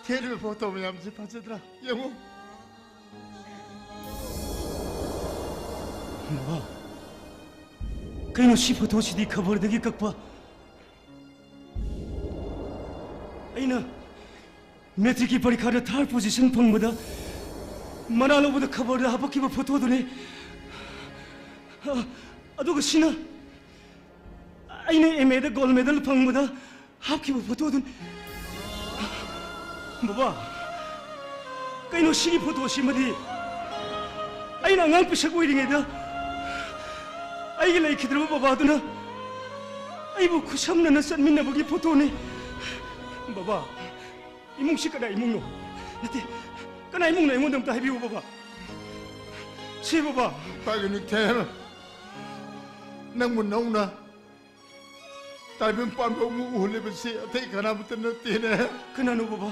ꯊꯦꯠꯂꯤꯕ ꯐꯣꯇꯣ ꯃꯌꯥꯝꯁꯤ ꯐꯖꯗ꯭ꯔꯥ? ꯌꯦꯡꯉꯨ꯫ ꯕꯥꯕꯥ, ꯀꯩꯅꯣ ꯁꯤ ꯐꯣꯇꯣꯁꯤꯗꯤ ꯈꯕꯔꯗꯒꯤ ꯀꯛꯄ? ꯑꯩꯅ ꯃꯦꯇ꯭ꯔꯤꯛꯀꯤ ꯄꯔꯤꯈꯥꯗ ꯊꯥꯔꯠ ꯄꯣꯖꯤꯁꯟ ꯐꯪꯕꯗ ꯃꯅꯥ ꯂꯧꯕꯗ ꯈꯕꯔꯗ ꯍꯥꯄꯛꯈꯤꯕ ꯐꯣꯇꯣꯗꯨꯅꯤ꯫ ꯑ-, ꯑꯗꯨꯒ ꯁꯤꯅ ꯑꯩꯅ ꯑꯦꯝ ꯑꯦꯗ ꯒꯣꯜꯗ ꯃꯦꯗꯜ ꯐꯪꯕꯗ ꯍꯥꯞꯈꯤꯕ ꯐꯣꯇꯣꯗꯨꯅꯤ꯫ ꯕꯕꯥ, ꯀꯩꯅꯣ ꯁꯤꯒꯤ ꯐꯣꯇꯣꯁꯤꯃꯗꯤ? ꯑꯩꯅ ꯑꯉꯥꯡ ꯄꯤꯁꯛ ꯑꯣꯏꯔꯤꯉꯩꯗ ꯑꯩꯒꯤ ꯂꯩꯈꯤꯗ꯭ꯔꯕ ꯕꯕꯥꯗꯨꯅ ꯑꯩꯕꯨ ꯈꯨꯠꯁꯝꯅꯅ ꯆꯠꯃꯤꯟꯅꯕꯒꯤ ꯐꯣꯇꯣꯅꯤ꯫ ꯕꯕꯥ, ꯏꯃꯨꯡꯁꯤ ꯀꯅꯥ ꯏꯃꯨꯡꯅꯣ? ꯅꯠꯇꯦ, ꯀꯅꯥ ꯏꯃꯨꯡꯅꯣ? ꯑꯩꯉꯣꯟꯗ ꯑꯝꯇ ꯍꯥꯏꯕꯤꯌꯨ ꯕꯕꯥ꯫ ꯁꯤ ꯕꯕꯥ꯫ ꯏꯄꯥꯒꯤ ꯅꯤꯡꯊꯦꯝ, ꯅꯪꯕꯨ ꯅꯧꯅ ꯇꯥꯏꯕꯪ ꯄꯥꯟꯕ ꯑꯃꯨꯛ ꯎꯍꯜꯂꯤꯕꯁꯤ ꯑꯇꯩ ꯀꯅꯥꯃꯠꯇ ꯅꯠꯇꯦꯅꯦ꯫ ꯀꯅꯥꯅꯣ ꯕꯕꯥ?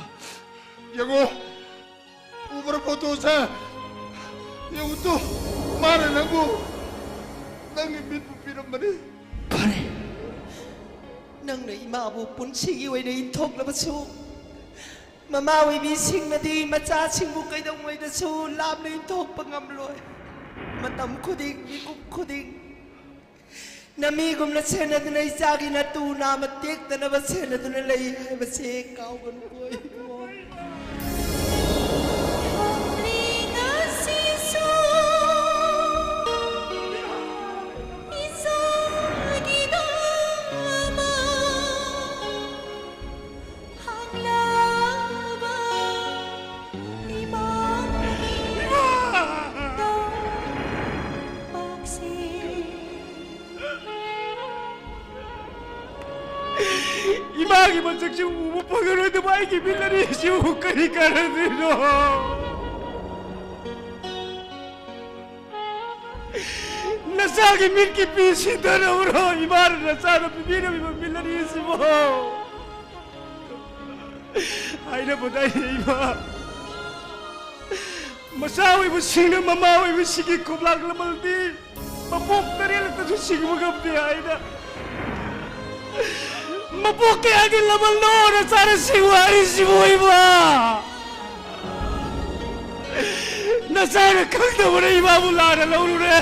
ꯌꯦꯡꯉꯣ, ꯎꯕ꯭ꯔꯥ ꯐꯣꯇꯣꯁꯦ? ꯌꯦꯡꯉꯨ ꯇꯨ, ꯃꯥꯅ ꯅꯪꯕꯨ, ꯅꯪꯒꯤ ꯃꯤꯠꯄꯨ ꯄꯤꯔꯝꯕꯅꯤ꯫ ꯐꯔꯦ, ꯅꯪꯅ ꯏꯃꯥꯕꯨ ꯄꯨꯟꯁꯤꯒꯤ ꯑꯣꯏꯅ ꯏꯟꯊꯣꯛꯂꯕꯁꯨ, ꯃꯃꯥ ꯑꯣꯏꯕꯤꯁꯤꯡꯅꯗꯤ ꯃꯆꯥꯁꯤꯡꯕꯨ ꯀꯩꯗꯧꯉꯩꯗꯁꯨ ꯂꯥꯞꯅ ꯏꯟꯊꯣꯛꯄ ꯉꯝꯂꯣꯏ꯫ ꯃꯇꯝ ꯈꯨꯗꯤꯡ, ꯃꯤꯀꯨꯞ ꯈꯨꯗꯤꯡ ꯅꯃꯤꯒꯨꯝꯅ ꯁꯦꯟꯅꯗꯨꯅ, ꯏꯆꯥꯒꯤ ꯅꯇꯨ ꯅꯥꯝꯃ ꯇꯦꯛꯇꯅꯕ ꯁꯦꯟꯅꯗꯨꯅ ꯂꯩ ꯍꯥꯏꯕꯁꯦ ꯀꯥꯎꯒꯅꯨꯀꯣ ꯏꯕꯨꯡꯉꯣ꯫ ꯏꯃꯥꯒꯤ ꯃꯁꯛꯁꯨ ꯎꯕ ꯐꯪꯉꯔꯣꯏꯗꯕ ꯑꯩꯒꯤ ꯃꯤꯠ ꯑꯅꯤꯁꯤꯕꯨ ꯀꯔꯤ ꯀꯥꯟꯅꯗꯣꯏꯅꯣ? ꯅꯆꯥꯒꯤ ꯃꯤꯠꯀꯤ ꯄꯤ ꯁꯤꯟꯊꯔꯛꯎꯔꯣ? ꯏꯃꯥꯅ ꯅꯆꯥꯗ ꯄꯤꯕꯤꯔꯝꯃꯤꯕ ꯃꯤꯠ ꯑꯅꯤꯁꯤꯕꯨ ꯍꯥꯏꯅꯕꯗ ꯑꯩ ꯏꯃꯥ, ꯃꯆꯥ ꯑꯣꯏꯕꯁꯤꯡꯅ ꯃꯃꯥ ꯑꯣꯏꯕꯁꯤꯡꯒꯤ ꯈꯣꯝꯂꯥꯡ ꯂꯃꯜꯗꯤ ꯃꯄꯣꯛ ꯇꯔꯦꯠꯂꯛꯇꯁꯨ ꯁꯤꯡꯕ ꯉꯝꯗꯦ ꯍꯥꯏꯅ ꯃꯄꯣꯛ ꯀꯌꯥꯒꯤ ꯂꯃꯟꯅꯣ ꯅꯆꯥꯅ ꯁꯤꯕꯨ ꯍꯥꯏꯔꯤꯁꯤꯕꯨ ꯏꯃꯥ? ꯅꯆꯥꯅ ꯈꯪꯗꯕꯅ ꯏꯃꯥꯕꯨ ꯂꯥꯟꯅ ꯂꯧꯔꯨꯔꯦ꯫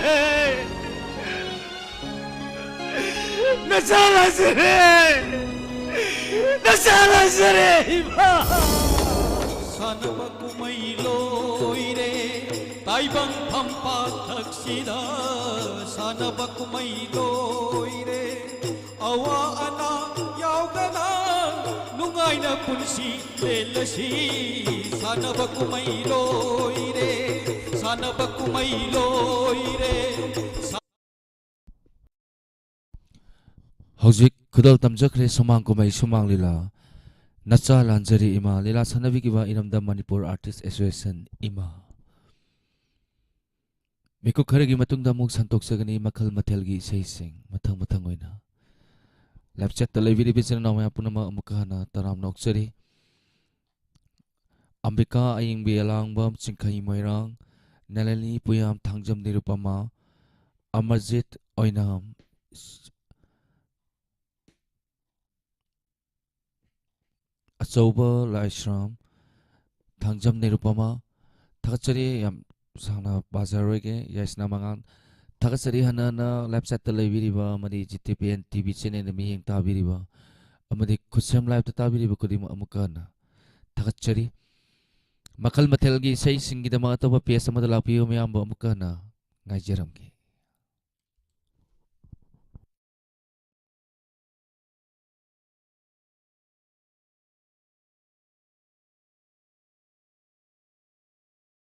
ꯅꯆꯥ ꯂꯥꯟꯖꯔꯦ꯫ ꯅꯆꯥ ꯂꯥꯟꯖꯔꯦ ꯏꯃꯥ꯫ ꯁꯥꯟꯅꯕ ꯀꯨꯝꯍꯩ ꯂꯣꯏꯔꯦ, ꯇꯥꯏꯕꯪ ꯐꯝꯄꯥꯛ ꯊꯛꯁꯤꯗ ꯁꯥꯟꯅꯕ ꯀꯨꯝꯍꯩ ꯂꯣꯏꯔꯦ꯫ ꯑꯋꯥ ꯑꯅꯥ ꯌꯥꯎꯗꯅ ꯅꯨꯡꯉꯥꯏꯅ ꯄꯨꯟꯁꯤ ꯂꯦꯜꯂꯁꯤ꯫ ꯁꯥꯟꯅꯕ ꯀꯨꯝꯍꯩ ꯂꯣꯏꯔꯦ, ꯁꯥꯟꯅꯕ ꯀꯨꯝꯍꯩ ꯂꯣꯏꯔꯦ꯫ ꯍꯧꯖꯤꯛ ꯈꯨꯗꯣꯜ ꯇꯝꯖꯈ꯭ꯔꯦ ꯁꯨꯃꯥꯡ ꯀꯨꯝꯍꯩ ꯁꯨꯃꯥꯡ ꯂꯤꯂꯥ꯫ ꯅꯆꯥ ꯂꯥꯟꯖꯔꯤ ꯏꯃꯥ ꯂꯤꯂꯥ ꯁꯥꯟꯅꯕꯤꯈꯤꯕ ꯏꯔꯝꯗꯝ ꯃꯅꯤꯄꯨꯔ ꯑꯥꯔꯇꯤꯁ ꯑꯦꯁꯣꯁꯤꯌꯦꯁꯟ ꯏꯃꯥ꯫ ꯃꯤꯀꯨꯞ ꯈꯔꯒꯤ ꯃꯇꯨꯡꯗ ꯑꯃꯨꯛ ꯁꯟꯗꯣꯛꯆꯒꯅꯤ ꯃꯈꯜ ꯃꯊꯦꯜꯒꯤ ꯏꯁꯩꯁꯤꯡ ꯃꯊꯪ ꯃꯊꯪ ꯑꯣꯏꯅ꯫ ꯂꯥꯏꯐ ꯆꯦꯠꯇ ꯂꯩꯕꯤꯔꯤꯕ ꯏꯆꯤꯟ ꯏꯅꯥꯎ ꯃꯌꯥꯝ ꯄꯨꯝꯅꯃꯛ ꯑꯃꯨꯛꯀ ꯍꯟꯅ ꯇꯔꯥꯝꯅ ꯑꯣꯛꯆꯔꯤ꯫ ꯑꯝꯕꯤꯀꯥ ꯑꯌꯤꯡꯕꯤ ꯑꯂꯥꯡꯕꯝ ꯆꯤꯡꯈꯩ ꯃꯣꯏꯔꯥꯡ, ꯅꯂꯤꯅꯤ ꯄꯨꯌꯥꯝ ꯊꯥꯡꯖꯝ ꯅꯤꯔꯨꯄꯃꯥ, ꯑꯃꯔꯖꯤꯠ ꯑꯣꯏꯅꯥꯝ, ꯑꯆꯧꯕ ꯂꯥꯏꯁ꯭ꯔꯝ, ꯊꯥꯡꯖꯝ ꯅꯤꯔꯨꯄꯃꯥ, ꯊꯥꯒꯠꯆꯔꯤ꯫ ꯌꯥꯝ ꯁꯥꯡꯅ ꯄꯥꯖꯔꯔꯣꯏꯒꯦ, ꯌꯥꯏꯁꯅꯥ ꯃꯉꯥꯜ꯫ ꯊꯥꯒꯠꯆꯔꯤ ꯍꯟꯅ ꯍꯟꯅ ꯂꯥꯏꯐ ꯆꯦꯠꯇ ꯂꯩꯕꯤꯔꯤꯕ ꯑꯃꯗꯤ G T P N T V ꯆꯦꯅꯦꯜꯗ ꯃꯤꯠꯌꯦꯡ ꯇꯥꯕꯤꯔꯤꯕ ꯑꯃꯗꯤ ꯈꯨꯠꯁꯦꯝ ꯂꯥꯏꯐꯇ ꯇꯥꯕꯤꯔꯤꯕ ꯈꯨꯗꯤꯡꯃꯛ ꯑꯃꯨꯛꯀ ꯍꯟꯅ ꯊꯥꯒꯠꯆꯔꯤ꯫ ꯃꯈꯜ ꯃꯊꯦꯜꯒꯤ ꯏꯁꯩꯁꯤꯡꯒꯤꯗꯃꯛ ꯑꯇꯣꯞꯄ ꯄꯦꯖ ꯑꯃꯗ ꯂꯥꯛꯄꯤꯌꯨ, ꯃꯌꯥꯝꯕꯨ ꯑꯃꯨꯛꯀ ꯍꯟꯅ ꯉꯥꯏꯖꯔꯝꯒꯦ꯫